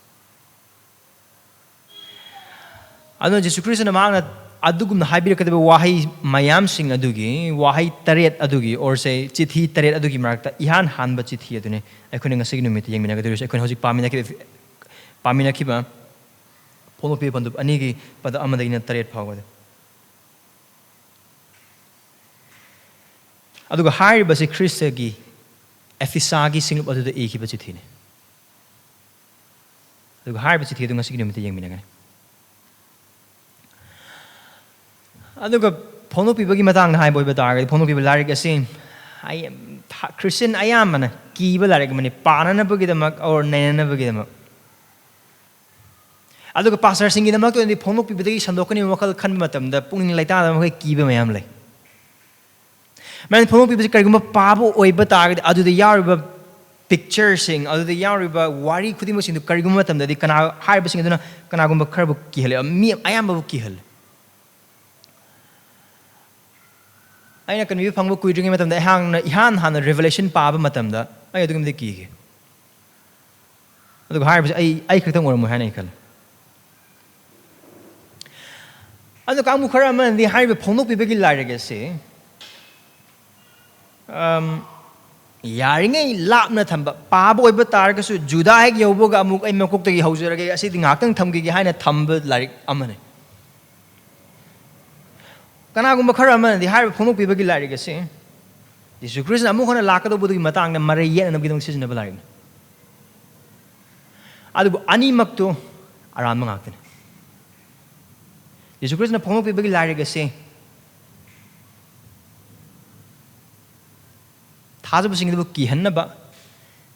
ꯑꯗꯨꯅ ꯖꯤꯁꯨ ꯈ꯭ꯔꯤꯁꯇꯅ ꯃꯍꯥꯛꯅ ꯑꯗꯨꯒꯨꯝꯅ ꯍꯥꯏꯕꯤꯔꯛꯀꯗꯕ ꯋꯥꯍꯩ ꯃꯌꯥꯝꯁꯤꯡ ꯑꯗꯨꯒꯤ, ꯋꯥꯍꯩ ꯇꯔꯦꯠ ꯑꯗꯨꯒꯤ, or say, ꯆꯤꯊꯤ ꯇꯔꯦꯠ ꯑꯗꯨꯒꯤ ꯃꯔꯛꯇ ꯏꯍꯥꯟ ꯍꯥꯟꯕ ꯆꯤꯊꯤ ꯑꯗꯨꯅꯤ ꯑꯩꯈꯣꯏꯅ ꯉꯁꯤꯒꯤ ꯅꯨꯃꯤꯠꯇ ꯌꯦꯡꯃꯤꯟꯅꯒꯗꯧꯔꯤꯁꯦ꯫ ꯑꯩꯈꯣꯏꯅ ꯍꯧꯖꯤꯛ ꯄꯥꯃꯤꯟꯅꯈꯤꯕ, ꯄꯥꯃꯤꯟꯅꯈꯤꯕ ꯐꯣꯡꯗꯣꯛꯄꯤꯕ ꯄꯟꯗꯨꯞ ꯑꯅꯤꯒꯤ ꯄꯗ ꯑꯃꯗꯒꯤꯅ ꯇꯔꯦꯠ ꯐꯥꯎꯕꯗ꯫ ꯑꯗꯨꯒ ꯍꯥꯏꯔꯤꯕꯁꯤ ꯈ꯭ꯔꯤꯁꯇꯒꯤ ꯑꯦꯐꯤꯁꯥꯒꯤ ꯁꯤꯡꯂꯨꯞ ꯑꯗꯨꯗ ꯏꯈꯤꯕ ꯆꯤꯊꯤꯅꯤ꯫ ꯑꯗꯨꯒ ꯍꯥꯏꯔꯤꯕ ꯆꯤꯊꯤ ꯑꯗꯨ ꯉꯁꯤꯒꯤ ꯅꯨꯃꯤꯠꯇ ꯌꯦꯡꯃꯤꯟꯅꯒꯅꯤ꯫ ꯑꯗꯨꯒ ꯐꯣꯡꯗꯣꯛꯄꯤꯕꯒꯤ ꯃꯇꯥꯡꯗ ꯍꯥꯏꯕ ꯑꯣꯏꯕ ꯇꯥꯔꯒꯗꯤ, ꯐꯣꯡꯗꯣꯛꯄꯤꯕ ꯂꯥꯏꯔꯤꯛ ꯑꯁꯤ ꯑꯩ, ꯈ꯭ꯔꯤꯁꯇꯤꯌꯟ ꯑꯌꯥꯝꯕꯅ ꯀꯤꯕ ꯂꯥꯏꯔꯤꯛ ꯑꯃꯅꯤ, ꯄꯥꯅꯅꯕꯒꯤꯗꯃꯛ or ꯅꯩꯅꯅꯕꯒꯤꯗꯃꯛ꯫ ꯑꯗꯨꯒ ꯄꯥꯁꯇꯔꯁꯤꯡꯒꯤꯗꯃꯛꯇ ꯑꯣꯏꯅꯗꯤ ꯐꯣꯡꯗꯣꯛꯄꯤꯕꯗꯒꯤ ꯁꯟꯗꯣꯛꯀꯅꯤ ꯋꯥꯈꯜ ꯈꯟꯕ ꯃꯇꯝꯗ ꯄꯨꯛꯅꯤꯡ ꯂꯩꯇꯥꯗꯕ ꯃꯈꯩ ꯀꯤꯕ ꯃꯌꯥꯝ ꯂꯩ꯫ ꯃꯔꯝꯗꯤ ꯐꯣꯡꯗꯣꯛꯄꯤꯕꯁꯤ ꯀꯔꯤꯒꯨꯝꯕ ꯄꯥꯕ ꯑꯣꯏꯕ ꯇꯥꯔꯒꯗꯤ ꯑꯗꯨꯗ ꯌꯥꯎꯔꯤꯕ ꯄꯤꯛꯆꯔꯁꯤꯡ, ꯑꯗꯨꯗ ꯌꯥꯎꯔꯤꯕ ꯋꯥꯔꯤ ꯈꯨꯗꯤꯡꯃꯛꯁꯤꯡꯗꯨ ꯀꯔꯤꯒꯨꯝꯕ ꯃꯇꯝꯗꯗꯤ ꯀꯅꯥ, ꯍꯥꯏꯔꯤꯕꯁꯤꯡ ꯑꯗꯨꯅ ꯀꯅꯥꯒꯨꯝꯕ ꯈꯔꯕꯨ ꯀꯤꯍꯜꯂꯦ, ꯃꯤ ꯑꯌꯥꯝꯕꯕꯨ ꯀꯤꯍꯜꯂꯦ꯫ ꯑꯩꯅ ꯀꯟꯕꯤꯕ ꯐꯪꯕ ꯀꯨꯏꯗ꯭ꯔꯤꯉꯩ ꯃꯇꯝꯗ ꯑꯩꯍꯥꯛꯅ ꯏꯍꯥꯟ ꯍꯥꯟꯅ ꯔꯤꯚꯦꯂꯦꯁꯟ ꯄꯥꯕ ꯃꯇꯝꯗ ꯑꯩ ꯑꯗꯨꯛꯀꯤ ꯃꯇꯤꯛ ꯀꯤꯈꯤ꯫ ꯑꯗꯨꯒ ꯍꯥꯏꯔꯤꯕꯁꯦ ꯑꯩ, ꯑꯩ ꯈꯛꯇꯪ ꯑꯣꯏꯔꯝꯃꯣꯏ ꯍꯥꯏꯅ ꯑꯩ ꯈꯜꯂꯤ꯫ ꯑꯗꯨ ꯀꯥꯡꯕꯨ ꯈꯔ ꯑꯃꯅꯗꯤ ꯍꯥꯏꯔꯤꯕ ꯐꯣꯡꯗꯣꯛꯄꯤꯕꯒꯤ ꯂꯥꯏꯔꯤꯛ ꯑꯁꯤ, ꯑꯝ, ꯌꯥꯔꯤꯉꯩ ꯂꯥꯞꯅ ꯊꯝꯕ, ꯄꯥꯕ ꯑꯣꯏꯕ ꯇꯥꯔꯒꯁꯨ ꯖꯨꯗꯥ ꯍꯦꯛ ꯌꯧꯕꯒ ꯑꯃꯨꯛ ꯑꯩ ꯃꯀꯣꯛꯇꯒꯤ ꯍꯧꯖꯔꯒꯦ, ꯑꯁꯤꯗꯤ ꯉꯥꯏꯍꯥꯛꯇꯪ ꯊꯝꯈꯤꯒꯦ ꯍꯥꯏꯅ ꯊꯝꯕ ꯂꯥꯏꯔꯤꯛ ꯑꯃꯅꯤ꯫ ꯀꯅꯥꯒꯨꯝꯕ ꯈꯔ ꯑꯃꯅꯗꯤ ꯍꯥꯏꯔꯤꯕ ꯐꯣꯡꯗꯣꯛꯄꯤꯕꯒꯤ ꯂꯥꯏꯔꯤꯛ ꯑꯁꯤ ꯖꯤꯁꯨ ꯈ꯭ꯔꯤꯁꯇꯅ ꯑꯃꯨꯛ ꯍꯟꯅ ꯂꯥꯛꯀꯗꯧꯕꯗꯨꯒꯤ ꯃꯇꯥꯡꯗ ꯃꯔꯩ ꯌꯦꯠꯅꯅꯕꯒꯤꯗꯃꯛ ꯁꯤꯖꯤꯟꯅꯕ ꯂꯥꯏꯔꯤꯛꯅꯤ꯫ ꯑꯗꯨꯕꯨ ꯑꯅꯤꯃꯛꯇꯨ ꯑꯔꯥꯟꯕ ꯉꯥꯛꯇꯅꯤ꯫ ꯖꯤꯁꯨ ꯈ꯭ꯔꯤꯁꯇꯅ ꯐꯣꯡꯗꯣꯛꯄꯤꯕꯒꯤ ꯂꯥꯏꯔꯤꯛ ꯑꯁꯤ ꯊꯥꯖꯕꯁꯤꯡ ꯑꯗꯨꯕꯨ ꯀꯤꯍꯟꯅꯕ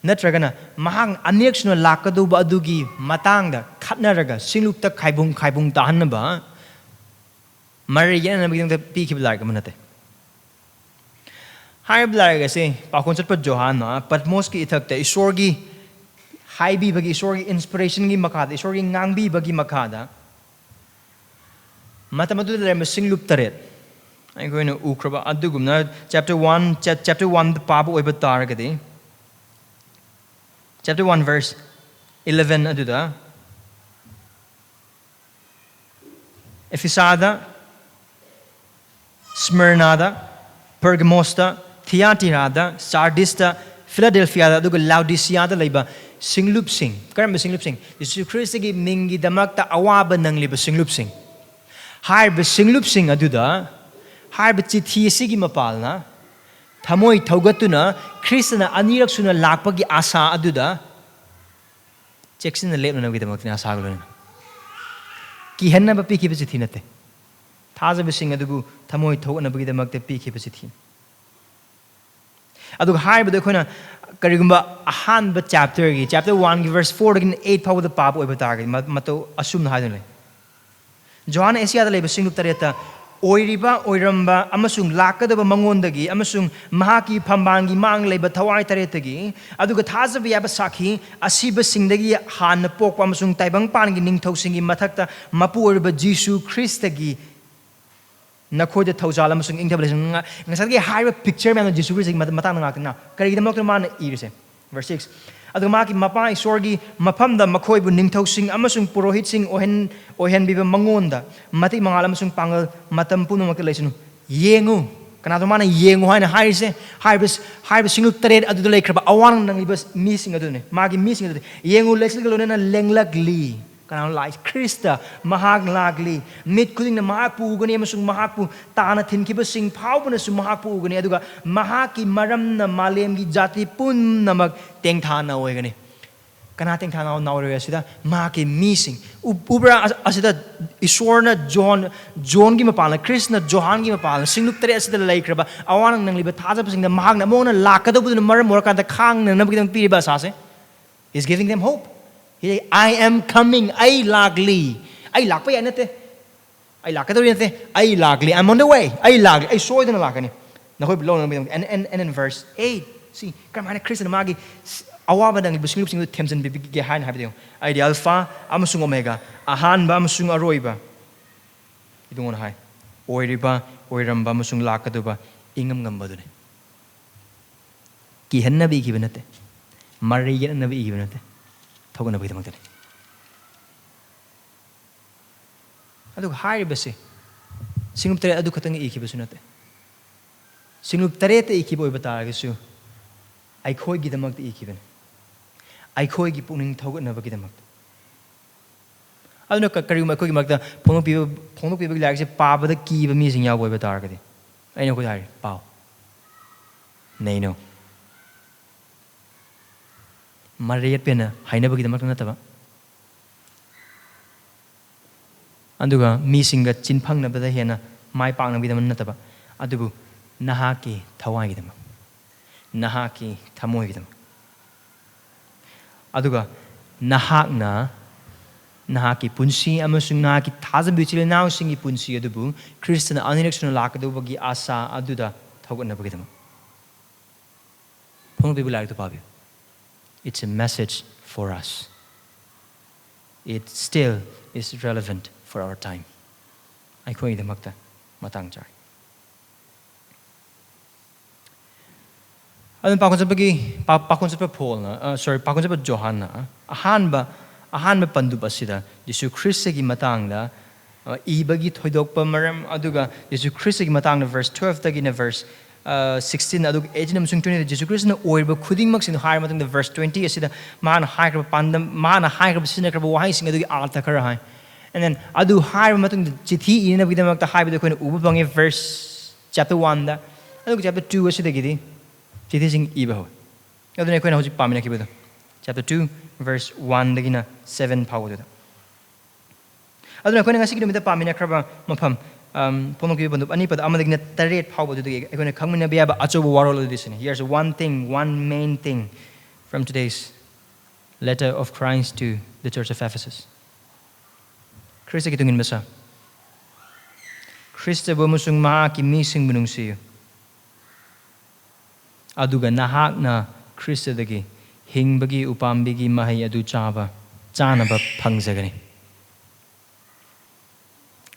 ꯅꯠꯇ꯭ꯔꯒꯅ ꯃꯍꯥꯛ ꯑꯅꯤꯔꯛ ꯁꯨꯅ ꯂꯥꯛꯀꯗꯧꯕ ꯑꯗꯨꯒꯤ ꯃꯇꯥꯡꯗ ꯈꯠꯅꯔꯒ ꯁꯤꯡꯂꯨꯞꯇ ꯈꯥꯏꯕꯨꯡ ꯈꯥꯏꯕꯨꯡ ꯇꯥꯍꯟꯅꯕ ꯃꯔꯩ ꯌꯦꯠꯅꯅꯕꯒꯤꯗꯃꯛꯇ ꯄꯤꯈꯤꯕ ꯂꯥꯏꯔꯤꯛ ꯑꯃ ꯅꯠꯇꯦ꯫ ꯍꯥꯏꯔꯤꯕ ꯂꯥꯏꯔꯤꯛ ꯑꯁꯤ ꯄꯥꯎꯈꯣꯡ ꯆꯠꯄ ꯖꯣꯍꯥꯟꯅ ꯄꯠꯃꯣꯁꯀꯤ ꯏꯊꯛꯇ ꯏꯁꯣꯔꯒꯤ ꯍꯥꯏꯕꯤꯕꯒꯤ, ꯏꯁꯣꯔꯒꯤ ꯏꯟꯁꯄꯤꯔꯦꯁꯟꯒꯤ ꯃꯈꯥꯗ, ꯏꯁꯣꯔꯒꯤ ꯉꯥꯡꯕꯤꯕꯒꯤ ꯃꯈꯥꯗ ꯃꯇꯝ ꯑꯗꯨꯗ ꯂꯩꯔꯝꯕ ꯁꯤꯡꯂꯨꯞ ꯇꯔꯦꯠ ꯑꯩꯈꯣꯏꯅ ꯎꯈ꯭ꯔꯕ ꯑꯗꯨꯒꯨꯝꯅ ꯆꯦꯞꯇꯔ ꯋꯥꯟ, ꯆꯦꯞꯇꯔ ꯋꯥꯟꯗ ꯄꯥꯕ ꯑꯣꯏꯕ ꯇꯥꯔꯒꯗꯤ, ꯆꯦꯞꯇꯔ ꯋꯥꯟ ꯚꯔꯁ ꯏꯂꯚꯦꯟ ꯑꯗꯨꯗ ꯑꯦꯐꯤꯁꯥꯗ, ꯁ꯭ꯃꯔꯅꯥꯗ, ꯄꯔꯒꯃꯣꯁꯇ, ꯊꯤꯌꯥꯇꯤꯔꯥꯗ, ꯁꯥꯔꯗꯤꯁꯇ, ꯐꯤꯂꯥꯗꯦꯜꯐꯤꯌꯥꯗ, ꯑꯗꯨꯒ ꯂꯥꯎꯗꯤꯁꯤꯌꯥꯗ ꯂꯩꯕ ꯁꯤꯡꯂꯨꯞꯁꯤꯡ꯫ ꯀꯔꯝꯕ ꯁꯤꯡꯂꯨꯞꯁꯤꯡ? ꯖꯤꯁꯨ ꯈ꯭ꯔꯤꯁꯇꯒꯤ ꯃꯤꯡꯒꯤꯗꯃꯛꯇ ꯑꯋꯥꯕ ꯅꯪꯂꯤꯕ ꯁꯤꯡꯂꯨꯞꯁꯤꯡ꯫ ꯍꯥꯏꯔꯤꯕ ꯁꯤꯡꯂꯨꯞꯁꯤꯡ ꯑꯗꯨꯗ ꯍꯥꯏꯔꯤꯕ ꯆꯤꯊꯤ ꯑꯁꯤꯒꯤ ꯃꯄꯥꯜꯅ ꯊꯃꯣꯏ ꯊꯧꯒꯠꯇꯨꯅ ꯈ꯭ꯔꯤꯁꯇꯅ ꯑꯅꯤꯔꯛ ꯁꯨꯅ ꯂꯥꯛꯄꯒꯤ ꯑꯥꯁꯥ ꯑꯗꯨꯗ ꯆꯦꯛꯁꯤꯟꯅ ꯂꯦꯞꯅꯅꯕꯒꯤꯗꯃꯛꯇꯅꯤ ꯑꯥꯁꯥꯒ ꯂꯣꯏꯅꯅ꯫ ꯀꯤꯍꯟꯅꯕ ꯄꯤꯈꯤꯕ ꯆꯤꯊꯤ ꯅꯠꯇꯦ꯫ ꯊꯥꯖꯕꯁꯤꯡ ꯑꯗꯨꯕꯨ ꯊꯃꯣꯏ ꯊꯧꯒꯠꯅꯕꯒꯤꯗꯃꯛꯇ ꯄꯤꯈꯤꯕ ꯆꯤꯊꯤ꯫ ꯑꯗꯨꯒ ꯍꯥꯏꯔꯤꯕꯗ ꯑꯩꯈꯣꯏꯅ ꯀꯔꯤꯒꯨꯝꯕ ꯑꯍꯥꯟꯕ ꯆꯦꯞꯇꯔꯒꯤ, ꯆꯦꯞꯇꯔ ꯋꯥꯟꯒꯤ ꯚꯔꯁ ꯐꯣꯔꯗꯒꯤꯅ ꯑꯩꯠ ꯐꯥꯎꯕꯗ ꯄꯥꯕ ꯑꯣꯏꯕ ꯇꯥꯔꯒꯗꯤ, ꯃ- ꯃꯇꯧ ꯑꯁꯨꯝꯅ ꯍꯥꯏꯗꯨꯅ ꯂꯩ: ꯖꯣꯍꯥꯟ ꯑꯦꯁꯤꯌꯥꯗ ꯂꯩꯕ ꯁꯤꯡꯂꯨꯞ ꯇꯔꯦꯠꯇ ꯑꯣꯏꯔꯤꯕ, ꯑꯣꯏꯔꯝꯕ ꯑꯃꯁꯨꯡ ꯂꯥꯛꯀꯗꯕ ꯃꯉꯣꯟꯗꯒꯤ ꯑꯃꯁꯨꯡ ꯃꯍꯥꯛꯀꯤ ꯐꯝꯕꯥꯜꯒꯤ ꯃꯥꯡ ꯂꯩꯕ ꯊꯋꯥꯏ ꯇꯔꯦꯠꯇꯒꯤ, ꯑꯗꯨꯒ ꯊꯥꯖꯕ ꯌꯥꯕ ꯁꯥꯈꯤ, ꯑꯁꯤꯕꯁꯤꯡꯗꯒꯤ ꯍꯥꯟꯅ ꯄꯣꯛꯄ ꯑꯃꯁꯨꯡ ꯇꯥꯏꯕꯪꯄꯥꯟꯒꯤ ꯅꯤꯡꯊꯧꯁꯤꯡꯒꯤ ꯃꯊꯛꯇ ꯃꯄꯨ ꯑꯣꯏꯔꯤꯕ ꯖꯤꯁꯨ ꯈ꯭ꯔꯤꯁꯇꯒꯤ ꯅꯈꯣꯏꯗ ꯊꯧꯖꯥꯜ ꯑꯃꯁꯨꯡ ꯏꯪꯊꯕ ꯂꯩꯁꯅꯨ꯫ ꯉ-, ꯉꯁꯥꯏꯒꯤ ꯍꯥꯏꯔꯤꯕ ꯄꯤꯛꯆꯔ ꯃꯌꯥꯝꯗꯣ ꯖꯤꯁꯨ ꯈ꯭ꯔꯤꯁꯇꯒꯤ ꯃꯇ-, ꯃꯇꯥꯡꯗ ꯉꯥꯛꯇꯅ ꯀꯔꯤꯒꯤꯗꯃꯛꯇꯅꯣ ꯃꯥꯅ ꯏꯔꯤꯁꯦ? ꯚꯔꯁ ꯁꯤꯛꯁ: "ꯑꯗꯨꯒ ꯃꯍꯥꯛꯀꯤ ꯃꯄꯥ ꯏꯁꯣꯔꯒꯤ ꯃꯐꯝꯗ ꯃꯈꯣꯏꯕꯨ ꯅꯤꯡꯊꯧꯁꯤꯡ ꯑꯃꯁꯨꯡ ꯄꯨꯔꯣꯍꯤꯠꯁꯤꯡ ꯑꯣꯏꯍꯟ-, ꯑꯣꯏꯍꯟꯕꯤꯕ ꯃꯉꯣꯟꯗ ꯃꯇꯤꯛ ꯃꯉꯥꯜ ꯑꯃꯁꯨꯡ ꯄꯥꯡꯒꯜ ꯃꯇꯝ ꯄꯨꯝꯅꯃꯛꯇ ꯂꯩꯁꯅꯨ"꯫ ꯌꯦꯡꯉꯨ꯫ ꯀꯅꯥꯗꯣ ꯃꯥꯅ "ꯌꯦꯡꯉꯨ" ꯍꯥꯏꯅ ꯍꯥꯏꯔꯤꯁꯦ? ꯍꯥꯏꯔꯤꯕ, ꯍꯥꯏꯔꯤꯕ ꯁꯤꯡꯂꯨꯞ ꯇꯔꯦꯠ ꯑꯗꯨꯗ ꯂꯩꯈ꯭ꯔꯕ ꯑꯋꯥ ꯅꯪꯂꯤꯕ ꯃꯤꯁꯤꯡ ꯑꯗꯨꯅꯤ, ꯃꯥꯒꯤ ꯃꯤꯁꯤꯡ ꯑꯗꯨꯅꯤ꯫ "ꯌꯦꯡꯉꯨ, ꯂꯩꯆꯤꯜꯒ ꯂꯣꯏꯅꯅ ꯂꯦꯡꯂꯛꯂꯤ"꯫ ꯀꯅꯥꯅꯣ ꯂꯥꯛꯏ? ꯈ꯭ꯔꯤꯁꯇ꯫ "ꯃꯍꯥꯛ ꯂꯥꯛꯂꯤ꯫ ꯃꯤꯠ ꯈꯨꯗꯤꯡꯅ ꯃꯍꯥꯛꯄꯨ ꯎꯒꯅꯤ ꯑꯃꯁꯨꯡ ꯃꯍꯥꯛꯄꯨ ꯇꯥꯅ ꯊꯤꯟꯈꯤꯕꯁꯤꯡ ꯐꯥꯎꯕꯅꯁꯨ ꯃꯍꯥꯛꯄꯨ ꯎꯒꯅꯤ, ꯑꯗꯨꯒ ꯃꯍꯥꯛꯀꯤ ꯃꯔꯝꯅ ꯃꯥꯂꯦꯝꯒꯤ ꯖꯥꯇꯤ ꯄꯨꯝꯅꯃꯛ ꯇꯦꯡꯊꯥ ꯅꯥꯑꯣꯏꯒꯅꯤ"꯫ ꯀꯅꯥ ꯇꯦꯡꯊꯥ ꯅꯥꯑꯣ-, ꯅꯥꯑꯣꯏꯔꯣꯏ ꯑꯁꯤꯗ? ꯃꯍꯥꯛꯀꯤ ꯃꯤꯁꯤꯡ꯫ ꯎ-, ꯎꯕ꯭ꯔꯥ? ꯑꯁ-, ꯑꯁꯤꯗ ꯏꯁꯣꯔꯅ ꯖꯣꯟ, ꯖꯣꯟꯒꯤ ꯃꯄꯥꯜꯅ, ꯈ꯭ꯔꯤꯁꯅ ꯖꯣꯍꯥꯟꯒꯤ ꯃꯄꯥꯜꯅ ꯁꯤꯡꯂꯨꯞ ꯇꯔꯦꯠ ꯑꯁꯤꯗ ꯂꯩꯈ꯭ꯔꯕ ꯑꯋꯥ ꯅꯪꯂꯤꯕ ꯊꯥꯖꯕꯁꯤꯡꯗ ꯃꯍꯥꯛꯅ ꯑꯃꯨꯛ ꯍꯟꯅ ꯂꯥꯛꯀꯗꯧꯕꯗꯨꯅ ꯃꯔꯝ ꯑꯣꯏꯔꯀꯥꯟꯗ ꯈꯥꯡꯅꯅꯕꯒꯤꯗꯃꯛ ꯄꯤꯔꯤꯕ ꯑꯁꯥꯁꯦ꯫ He's giving them hope. He, "I am coming. ꯑꯩ ꯂꯥꯛꯂꯤ"꯫ ꯑꯩ ꯂꯥꯛꯄ ꯌꯥꯏ ꯅꯠꯇꯦ꯫ ꯑꯩ ꯂꯥꯛꯀꯗꯧꯔꯤ ꯅꯠꯇꯦ꯫ "ꯑꯩ ꯂꯥꯛꯂꯤ. I'm on the way. ꯑꯩ ꯂꯥꯛꯂꯤ꯫ ꯑꯩ ꯁꯣꯏꯗꯅ ꯂꯥꯛꯀꯅꯤ ꯅꯈꯣꯏꯕꯨ ꯂꯧꯅꯕꯒꯤꯗꯃꯛ"꯫ And, and, and in verse eight, see, ꯀꯔꯝꯍꯥꯏꯅ ꯈ꯭ꯔꯤꯁꯇꯅ ꯃꯥꯒꯤ ꯁ-, ꯑꯋꯥꯕ ꯅꯪꯂꯤꯕ ꯁꯤꯡꯂꯨꯞꯁꯤꯡꯗꯨ ꯊꯦꯝꯖꯤꯟꯕꯤꯒꯦ ꯍꯥꯏꯅ ꯍꯥꯏꯕꯗ ꯌꯦꯡꯉꯨ꯫ "ꯑꯩꯗꯤ ꯑꯜꯐꯥ ꯑꯃꯁꯨꯡ ꯑꯣꯃꯦꯒꯥ, ꯑꯍꯥꯟꯕ ꯑꯃꯁꯨꯡ ꯑꯔꯣꯏꯕ"꯫ ꯏꯕꯨꯡꯉꯣꯅ ꯍꯥꯏ, "ꯑꯣꯏꯔꯤꯕ, ꯑꯣꯏꯔꯝꯕ ꯑꯃꯁꯨꯡ ꯂꯥꯛꯀꯗꯧꯕ ꯏꯉꯝ ꯉꯝꯕꯗꯨꯅꯤ"꯫ ꯀꯤꯍꯟꯅꯕ ꯏꯈꯤꯕ ꯅꯠꯇꯦ, ꯃꯔꯩ ꯌꯦꯠꯅꯅꯕ ꯏꯈꯤꯕ ꯅꯠꯇꯦ, ꯊꯧꯒꯠꯅꯕꯒꯤꯗꯃꯛꯇꯅꯤ꯫ ꯑꯗꯨꯒ ꯍꯥꯏꯔꯤꯕꯁꯤ ꯁꯤꯡꯂꯨꯞ ꯇꯔꯦꯠ ꯑꯗꯨ ꯈꯛꯇꯪ ꯏꯈꯤꯕꯁꯨ ꯅꯠꯇꯦ꯫ ꯁꯤꯡꯂꯨꯞ ꯇꯔꯦꯠꯇ ꯏꯈꯤꯕ ꯑꯣꯏꯕ ꯇꯥꯔꯒꯁꯨ, ꯑꯩꯈꯣꯏꯒꯤꯗꯃꯛꯇ ꯏꯈꯤꯕꯅꯤ, ꯑꯩꯈꯣꯏꯒꯤ ꯄꯨꯛꯅꯤꯡ ꯊꯧꯒꯠꯅꯕꯒꯤꯗꯃꯛꯇ꯫ ꯑꯗꯨꯅ ꯀ-, ꯀꯔꯤꯒꯨꯝꯕ ꯑꯩꯈꯣꯏꯒꯤ ꯃꯔꯛꯇ ꯐꯣꯡꯗꯣꯛꯄꯤꯕ, ꯐꯣꯡꯗꯣꯛꯄꯤꯕꯒꯤ ꯂꯥꯏꯔꯤꯛꯁꯦ ꯄꯥꯕꯗ ꯀꯤꯕ ꯃꯤꯁꯤꯡ ꯌꯥꯎꯕ ꯑꯣꯏꯕ ꯇꯥꯔꯒꯗꯤ, ꯑꯩꯅ ꯑꯩꯈꯣꯏꯗ ꯍꯥꯏꯔꯤ, "ꯄꯥꯎ, ꯅꯩꯅꯧ"꯫ ꯃꯔꯩ ꯌꯦꯠꯄꯦꯅ ꯍꯥꯏꯅꯕꯒꯤꯗꯃꯛꯇ ꯅꯠꯇꯕ, ꯑꯗꯨꯒ ꯃꯤꯁꯤꯡꯒ ꯆꯤꯟꯐꯪꯅꯕꯗ ꯍꯦꯟꯅ ꯃꯥꯏ ꯄꯥꯛꯅꯕꯒꯤꯗꯃꯛ ꯅꯠꯇꯕ, ꯑꯗꯨꯕꯨ ꯅꯍꯥꯛꯀꯤ ꯊꯋꯥꯏꯒꯤꯗꯃꯛ, ꯅꯍꯥꯛꯀꯤ ꯊꯃꯣꯏꯒꯤꯗꯃꯛ꯫ ꯑꯗꯨꯒ ꯅꯍꯥꯛꯅ ꯅꯍꯥꯛꯀꯤ ꯄꯨꯟꯁꯤ ꯑꯃꯁꯨꯡ ꯅꯍꯥꯛꯀꯤ ꯊꯥꯖꯕ ꯏꯆꯤꯜ ꯏꯅꯥꯎꯁꯤꯡꯒꯤ ꯄꯨꯟꯁꯤ ꯑꯗꯨꯕꯨ ꯈ꯭ꯔꯤꯁꯇꯅ ꯑꯅꯤꯔꯛ ꯁꯨꯅ ꯂꯥꯛꯀꯗꯧꯕꯒꯤ ꯑꯥꯁꯥ ꯑꯗꯨꯗ ꯊꯧꯒꯠꯅꯕꯒꯤꯗꯃꯛ꯫ ꯐꯣꯡꯗꯣꯛꯄꯤꯕ ꯂꯥꯏꯔꯤꯛꯇꯨ ꯄꯥꯕꯤꯌꯨ꯫ It's a message for us. It still is relevant for our time. ꯑꯩꯈꯣꯏꯒꯤꯗꯃꯛꯇ ꯃꯇꯥꯡ ꯆꯥꯔꯤ꯫ ꯑꯗꯨꯅ ꯄꯥꯈꯣꯟ ꯆꯠꯄꯒꯤ, ꯄꯥ-, ꯄꯥꯈꯣꯟ ꯆꯠꯄ ꯄꯣꯜꯅ, ꯑ, sorry, ꯄꯥꯈꯣꯟ ꯆꯠꯄ ꯖꯣꯍꯥꯟꯅ ꯑꯍꯥꯟꯕ, ꯑꯍꯥꯟꯕ ꯄꯟꯗꯨꯞ ꯑꯁꯤꯗ ꯖꯤꯁꯨ ꯈ꯭ꯔꯤꯁꯇꯒꯤ ꯃꯇꯥꯡꯗ, ꯑ, ꯏꯕꯒꯤ ꯊꯣꯏꯗꯣꯛꯄ ꯃꯔꯝ, ꯑꯗꯨꯒ ꯖꯤꯁꯨ ꯈ꯭ꯔꯤꯁꯇꯒꯤ ꯃꯇꯥꯡꯗ verse twelve ꯇꯒꯤꯅ verse, ꯑ, sixteen, ꯑꯗꯨꯒ eighteen ꯑꯃꯁꯨꯡ twenty ꯗ ꯖꯤꯁꯨ ꯈ꯭ꯔꯤꯁꯇꯅ ꯑꯣꯏꯔꯤꯕ ꯈꯨꯗꯤꯡꯃꯛꯁꯤꯡꯗꯨ ꯍꯥꯏꯔ ꯃꯇꯨꯡꯗ verse twenty ꯑꯁꯤꯗ ꯃꯥꯅ ꯍꯥꯏꯈ꯭ꯔꯕ ꯄꯥꯟꯗꯝ, ꯃꯥꯅ ꯍꯥꯏꯈ꯭ꯔꯕ, ꯁꯤꯖꯤꯟꯅꯈ꯭ꯔꯕ ꯋꯥꯍꯩꯁꯤꯡ ꯑꯗꯨꯒꯤ ꯑꯥꯔꯊ ꯈꯔ ꯍꯥꯏ꯫ And then ꯑꯗꯨ ꯍꯥꯏꯔꯕ ꯃꯇꯨꯡꯗ ꯆꯤꯊꯤ ꯏꯅꯕꯒꯤꯗꯃꯛꯇ ꯍꯥꯏꯕꯗꯨ ꯑꯩꯈꯣꯏꯅ ꯎꯕ ꯐꯪꯉꯦ verse chapter one ꯗ꯫ ꯑꯗꯨꯒ chapter two ꯑꯁꯤꯗꯒꯤꯗꯤ ꯆꯤꯊꯤꯁꯤꯡ ꯏꯕ ꯍꯧꯏ꯫ ꯑꯗꯨꯅ ꯑꯩꯈꯣꯏꯅ ꯍꯧꯖꯤꯛ ꯄꯥꯃꯤꯟꯅꯈꯤꯕꯗꯣ, chapter two, verse one ꯗꯒꯤꯅ seven ꯐꯥꯎꯕꯗꯨꯗ꯫ ꯑꯗꯨꯅ ꯑꯩꯈꯣꯏꯅ ꯉꯁꯤꯒꯤ ꯅꯨꯃꯤꯠꯇ ꯄꯥꯃꯤꯟꯅꯈ꯭ꯔꯕ ꯃꯐꯝ, ꯑꯝ, ꯐꯣꯡꯗꯣꯛꯈꯤꯕ ꯄꯟꯗꯨꯞ ꯑꯅꯤ ꯄꯗ ꯑꯃꯗꯒꯤꯅ ꯇꯔꯦꯠ ꯐꯥꯎꯕꯗꯨꯗꯒꯤ ꯑꯩꯈꯣꯏꯅ ꯈꯪꯃꯤꯟꯅꯕ ꯌꯥꯕ ꯑꯆꯧꯕ ꯋꯥꯔꯣꯜ ꯑꯗꯨꯗꯤ ꯁꯤꯅꯤ꯫ Here's one thing, one main thing from today's letter of Christ to the Church of Ephesus. ꯈ꯭ꯔꯤꯁꯇꯒꯤ ꯇꯨꯡꯏꯟꯕ ꯁꯥ꯫ ꯈ꯭ꯔꯤꯁꯇꯕꯨ ꯑꯃꯁꯨꯡ ꯃꯍꯥꯛꯀꯤ ꯃꯤꯁꯤꯡꯕꯨ ꯅꯨꯡꯁꯤꯌꯨ꯫ ꯑꯗꯨꯒ ꯅꯍꯥꯛꯅ ꯈ꯭ꯔꯤꯁꯇꯗꯒꯤ ꯍꯤꯡꯕꯒꯤ ꯎꯄꯥꯝꯕꯤꯒꯤ ꯃꯍꯩ ꯑꯗꯨ ꯆꯥꯕ, ꯆꯥꯅꯕ ꯐꯪꯖꯒꯅꯤ꯫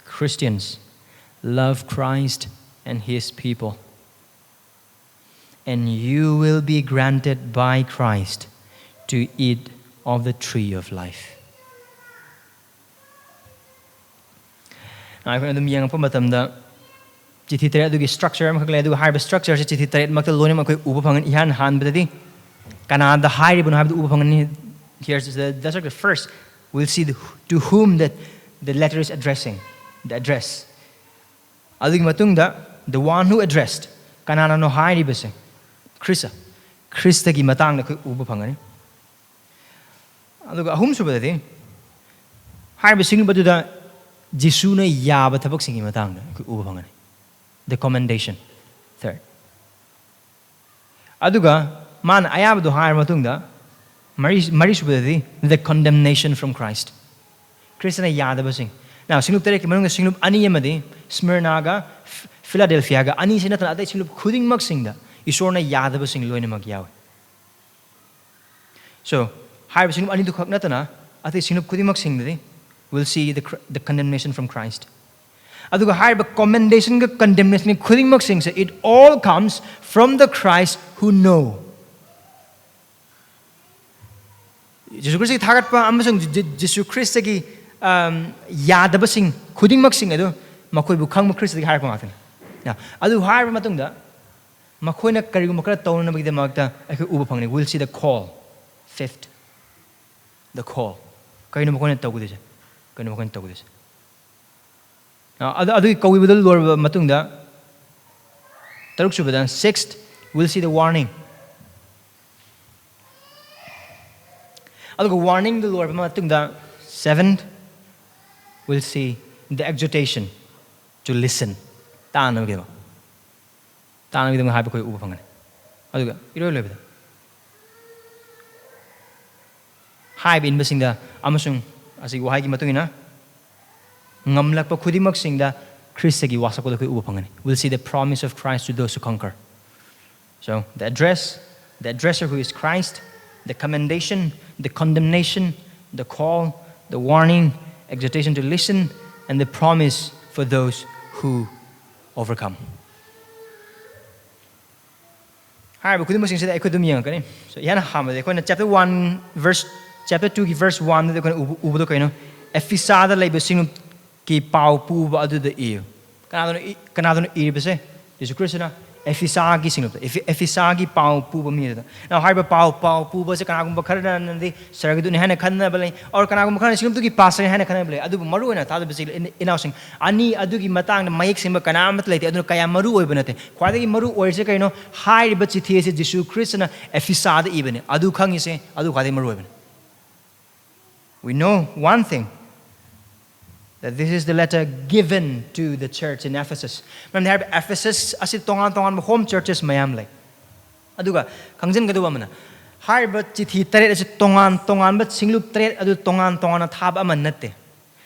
Christians, love Christ and his people, and you will be granted by Christ to eat of the tree of life. ꯑꯩꯈꯣꯏꯅ ꯑꯗꯨꯝ ꯌꯦꯡꯉꯛꯄ ꯃꯇꯝꯗ ꯆꯤꯊꯤ ꯇꯔꯦꯠ ꯑꯗꯨꯒꯤ structure ꯑꯃꯈꯛ ꯂꯩ, ꯑꯗꯨꯒ ꯍꯥꯏꯔꯤꯕ structure ꯑꯁꯤ ꯆꯤꯊꯤ ꯇꯔꯦꯠꯃꯛꯇ ꯂꯣꯏꯅꯃꯛ ꯑꯩꯈꯣꯏ ꯎꯕ ꯐꯪꯒꯅꯤ꯫ ꯏꯍꯥꯟ ꯍꯥꯟꯕꯗꯗꯤ ꯀꯅꯥꯗ ꯍꯥꯏꯔꯤꯕꯅꯣ ꯍꯥꯏꯕꯗꯨ ꯎꯕ ꯐꯪꯒꯅꯤ꯫ Here's the, that's the first. We'll see the, to whom that the letter is addressing, the address. ꯑꯗꯨꯒꯤ ꯃꯇꯨꯡꯗ the one who addressed, ꯀꯅꯥꯅꯅꯣ ꯍꯥꯏꯔꯤꯕꯁꯦ? ꯈ꯭ꯔꯤꯁ, ꯈ꯭ꯔꯤꯁꯇꯒꯤ ꯃꯇꯥꯡꯗ ꯑꯩꯈꯣꯏ ꯎꯕ ꯐꯪꯒꯅꯤ꯫ ꯑꯗꯨꯒ ꯑꯍꯨꯝꯁꯨꯕꯗꯗꯤ ꯍꯥꯏꯔꯤꯕ ꯁꯤꯡꯂꯤꯕꯗꯨꯗ ꯖꯤꯁꯨꯅ ꯌꯥꯕ ꯊꯕꯛꯁꯤꯡꯒꯤ ꯃꯇꯥꯡꯗ ꯑꯩꯈꯣꯏ ꯎꯕ ꯐꯪꯒꯅꯤ꯫ The commendation, third. ꯑꯗꯨꯒ ꯃꯥꯅ ꯑꯌꯥꯕꯗꯣ ꯍꯥꯏꯔ ꯃꯇꯨꯡꯗ, ꯃꯔꯤ ꯃꯔꯤꯁꯨꯕꯗꯗꯤ, the condemnation from Christ. ꯈ꯭ꯔꯤꯁꯇꯅ ꯌꯥꯗꯕꯁꯤꯡ. Now, ꯁꯤꯡꯂꯨꯞ ꯇꯔꯦꯠꯀꯤ ꯃꯅꯨꯡꯗ ꯁꯤꯡꯂꯨꯞ ꯑꯅꯤ ꯑꯃꯗꯤ ꯁ꯭ꯃꯤꯔꯅꯥꯒ ꯐꯤ- ꯐꯤꯂꯥꯗꯦꯜꯐꯤꯌꯥꯒ, ꯑꯅꯤꯁꯤ ꯅꯠꯇꯅ ꯑꯇꯩ ꯁꯤꯡꯂꯨꯞ ꯈꯨꯗꯤꯡꯃꯛꯁꯤꯡꯗ ꯏꯁꯣꯔꯅ ꯌꯥꯗꯕꯁꯤꯡ ꯂꯣꯏꯅꯃꯛ ꯌꯥꯎꯏ. So, ꯍꯥꯏꯔꯤꯕ ꯁꯤꯡꯂꯨꯞ ꯑꯅꯤꯗꯨꯈꯛ ꯅꯠꯇꯅ ꯑꯇꯩ ꯁꯤꯡꯂꯨꯞ ꯈꯨꯗꯤꯡꯃꯛꯁꯤꯡꯗꯗꯤ we'll see the, cr- the condemnation from Christ. ꯑꯗꯨꯒ ꯍꯥꯏꯔꯤꯕ commendationꯒ condemnation ꯈꯨꯗꯤꯡꯃꯛꯁꯤꯡꯁꯦ, it all comes from the Christ who know. ꯖꯤꯁꯨ ꯈ꯭ꯔꯤꯁꯇꯒꯤ ꯊꯥꯒꯠꯄ ꯑꯃꯁꯨꯡ ꯖꯤ- ꯖꯤꯁꯨ ꯈ꯭ꯔꯤꯁꯇꯒꯤ, ꯑꯝ, ꯌꯥꯗꯕꯁꯤꯡ ꯈꯨꯗꯤꯡꯃꯛꯁꯤꯡ ꯑꯗꯨ ꯃꯈꯣꯏꯕꯨ ꯈꯪꯕ ꯈ꯭ꯔꯤꯁꯇꯗꯒꯤ ꯍꯥꯏꯔꯛꯄ ꯉꯥꯛꯇꯅꯤ. Now, ꯑꯗꯨ ꯍꯥꯏꯔꯕ ꯃꯇꯨꯡꯗ ꯃꯈꯣꯏꯅ ꯀꯔꯤꯒꯨꯝꯕ ꯈꯔ ꯇꯧꯅꯅꯕꯒꯤꯗꯃꯛꯇ ꯑꯩꯈꯣꯏ ꯎꯕ ꯐꯪꯒꯅꯤ. We'll see the call. Fifth, the call. ꯀꯩꯅꯣ ꯃꯈꯣꯏꯅ ꯇꯧꯒꯗꯣꯏꯁꯦ? ꯀꯩꯅꯣ ꯃꯈꯣꯏꯅ ꯇꯧꯒꯗꯣꯏꯁꯦ? ꯑ, ꯑꯗꯨ ꯑꯗꯨꯒꯤ ꯀꯧꯕꯤꯕꯗꯨ ꯂꯣꯏꯔꯕ ꯃꯇꯨꯡꯗ, ꯇꯔꯨꯛ ꯁꯨꯕꯗ, sixth, we'll see the warning. ꯑꯗꯨꯒ warningꯗꯨ ꯂꯣꯏꯔꯕ ꯃꯇꯨꯡꯗ, seventh, we'll see the exhortation to listen. ꯇꯥꯅꯕꯒꯤꯗꯃꯛ, ꯇꯥꯅꯕꯒꯤꯗꯃꯛ ꯍꯥꯏꯕ ꯑꯩꯈꯣꯏ ꯎꯕ ꯐꯪꯒꯅꯤ. ꯑꯗꯨꯒ ꯏꯔꯣꯏ ꯂꯣꯏꯕꯗ, ꯍꯥꯏꯕ ꯏꯟꯕꯁꯤꯡꯗ ꯑꯃꯁꯨꯡ ꯑꯁꯤꯒꯤ ꯋꯥꯍꯩꯒꯤ ꯃꯇꯨꯡ ꯏꯟꯅ ꯉꯝꯂꯛꯄ ꯈꯨꯗꯤꯡꯃꯛꯁꯤꯡꯗ ꯈ꯭ꯔꯤꯁꯇꯒꯤ ꯋꯥꯁꯛꯄꯗ ꯑꯩꯈꯣꯏ ꯎꯕ ꯐꯪꯒꯅꯤ. We'll see the promise of Christ to those who conquer. So, the address, the addresser who is Christ, the commendation, the condemnation, the call, the warning, exhortation to listen, and the promise for those who overcome. ꯍꯥꯏꯔꯤꯕ ꯈꯨꯗꯤꯡꯃꯛꯁꯤꯡꯁꯤꯗ ꯑꯩꯈꯣꯏ ꯑꯗꯨꯝ ꯌꯦꯡꯉꯛꯀꯅꯤ. So, ꯏꯍꯥꯟ ꯑꯍꯥꯟꯕꯗ ꯑꯩꯈꯣꯏꯅ chapter one verse, chapter twoꯒꯤ verse oneꯗ ꯑꯩꯈꯣꯏꯅ ꯎꯕ- ꯎꯕꯗꯣ ꯀꯩꯅꯣ? ꯑꯦꯐꯤꯁꯥꯗ ꯂꯩꯕ ꯁꯤꯡꯂꯨꯞꯀꯤ ꯄꯥꯎ ꯄꯨꯕ ꯑꯗꯨꯗ ꯏꯌꯨ. ꯀꯅꯥꯗꯅꯣ ꯏ- ꯀꯅꯥꯗꯅꯣ ꯏꯔꯤꯕꯁꯦ? ꯖꯤꯁꯨ ꯈ꯭ꯔꯤꯁꯇꯅ ꯑꯦꯐꯤꯁꯥꯒꯤ ꯁꯤꯡꯂꯨꯞꯇ, ꯑꯦꯐꯤ- ꯑꯦꯐꯤꯁꯥꯒꯤ ꯄꯥꯎ ꯄꯨꯕ ꯃꯤ ꯑꯗꯨꯗ. Now, ꯍꯥꯏꯔꯤꯕ ꯄꯥꯎ ꯄꯥꯎ ꯄꯨꯕꯁꯦ ꯀꯅꯥꯒꯨꯝꯕ ꯈꯔꯅꯗꯤ ꯁꯔꯒꯗꯨꯠꯅꯤ ꯍꯥꯏꯅ ꯈꯟꯅꯕ ꯂꯩ, or ꯀꯅꯥꯒꯨꯝꯕ ꯈꯔꯅ ꯁꯤꯡꯂꯨꯞꯇꯨꯒꯤ ꯄꯥꯁꯇꯔꯅꯤ ꯍꯥꯏꯅ ꯈꯟꯅꯕ ꯂꯩ. ꯑꯗꯨꯕꯨ ꯃꯔꯨ ꯑꯣꯏꯅ ꯇꯥꯗꯕꯁꯤ ꯏꯟ- ꯏꯅꯥꯎꯁꯤꯡ, ꯑꯅꯤ ꯑꯗꯨꯒꯤ ꯃꯇꯥꯡꯗ ꯃꯌꯦꯛ ꯁꯦꯡꯕ ꯀꯅꯥ ꯑꯃꯠꯇ ꯂꯩꯇꯦ. ꯑꯗꯨꯅ ꯀꯌꯥ ꯃꯔꯨ ꯑꯣꯏꯕ ꯅꯠꯇꯦ. ꯈ꯭ꯋꯥꯏꯗꯒꯤ ꯃꯔꯨ ꯑꯣꯏꯔꯤꯁꯦ ꯀꯩꯅꯣ? ꯍꯥꯏꯔꯤꯕ ꯆꯤꯊꯤ ꯑꯁꯤ ꯖꯤꯁꯨ ꯈ꯭ꯔꯤꯁꯇꯅ ꯑꯦꯐꯤꯁꯥꯗ ꯏꯕꯅꯤ. ꯑꯗꯨ ꯈꯪꯉꯤꯁꯦ, ꯑꯗꯨ ꯈ꯭ꯋꯥꯏꯗꯒꯤ ꯃꯔꯨ ꯑꯣꯏꯕꯅꯤ. We know one thing, that this is the letter given to the church in Ephesus. ꯃꯔꯝꯗꯤ ꯍꯥꯏꯔꯤꯕ Ephesus ꯑꯁꯤ ꯇꯣꯉꯥꯟ ꯇꯣꯉꯥꯟꯕ home churches ꯃꯌꯥꯝ ꯂꯩ. ꯑꯗꯨꯒ ꯈꯪꯖꯤꯟꯒꯗꯧꯕ ꯑꯃꯅ, ꯍꯥꯏꯔꯤꯕ ꯆꯤꯊꯤ ꯇꯔꯦꯠ ꯑꯁꯤ ꯇꯣꯉꯥꯟ ꯇꯣꯉꯥꯟꯕ ꯁꯤꯡꯂꯨꯞ ꯇꯔꯦꯠ ꯑꯗꯨ ꯇꯣꯉꯥꯟ ꯇꯣꯉꯥꯟꯅ ꯊꯥꯕ ꯑꯃ ꯅꯠꯇꯦ꯫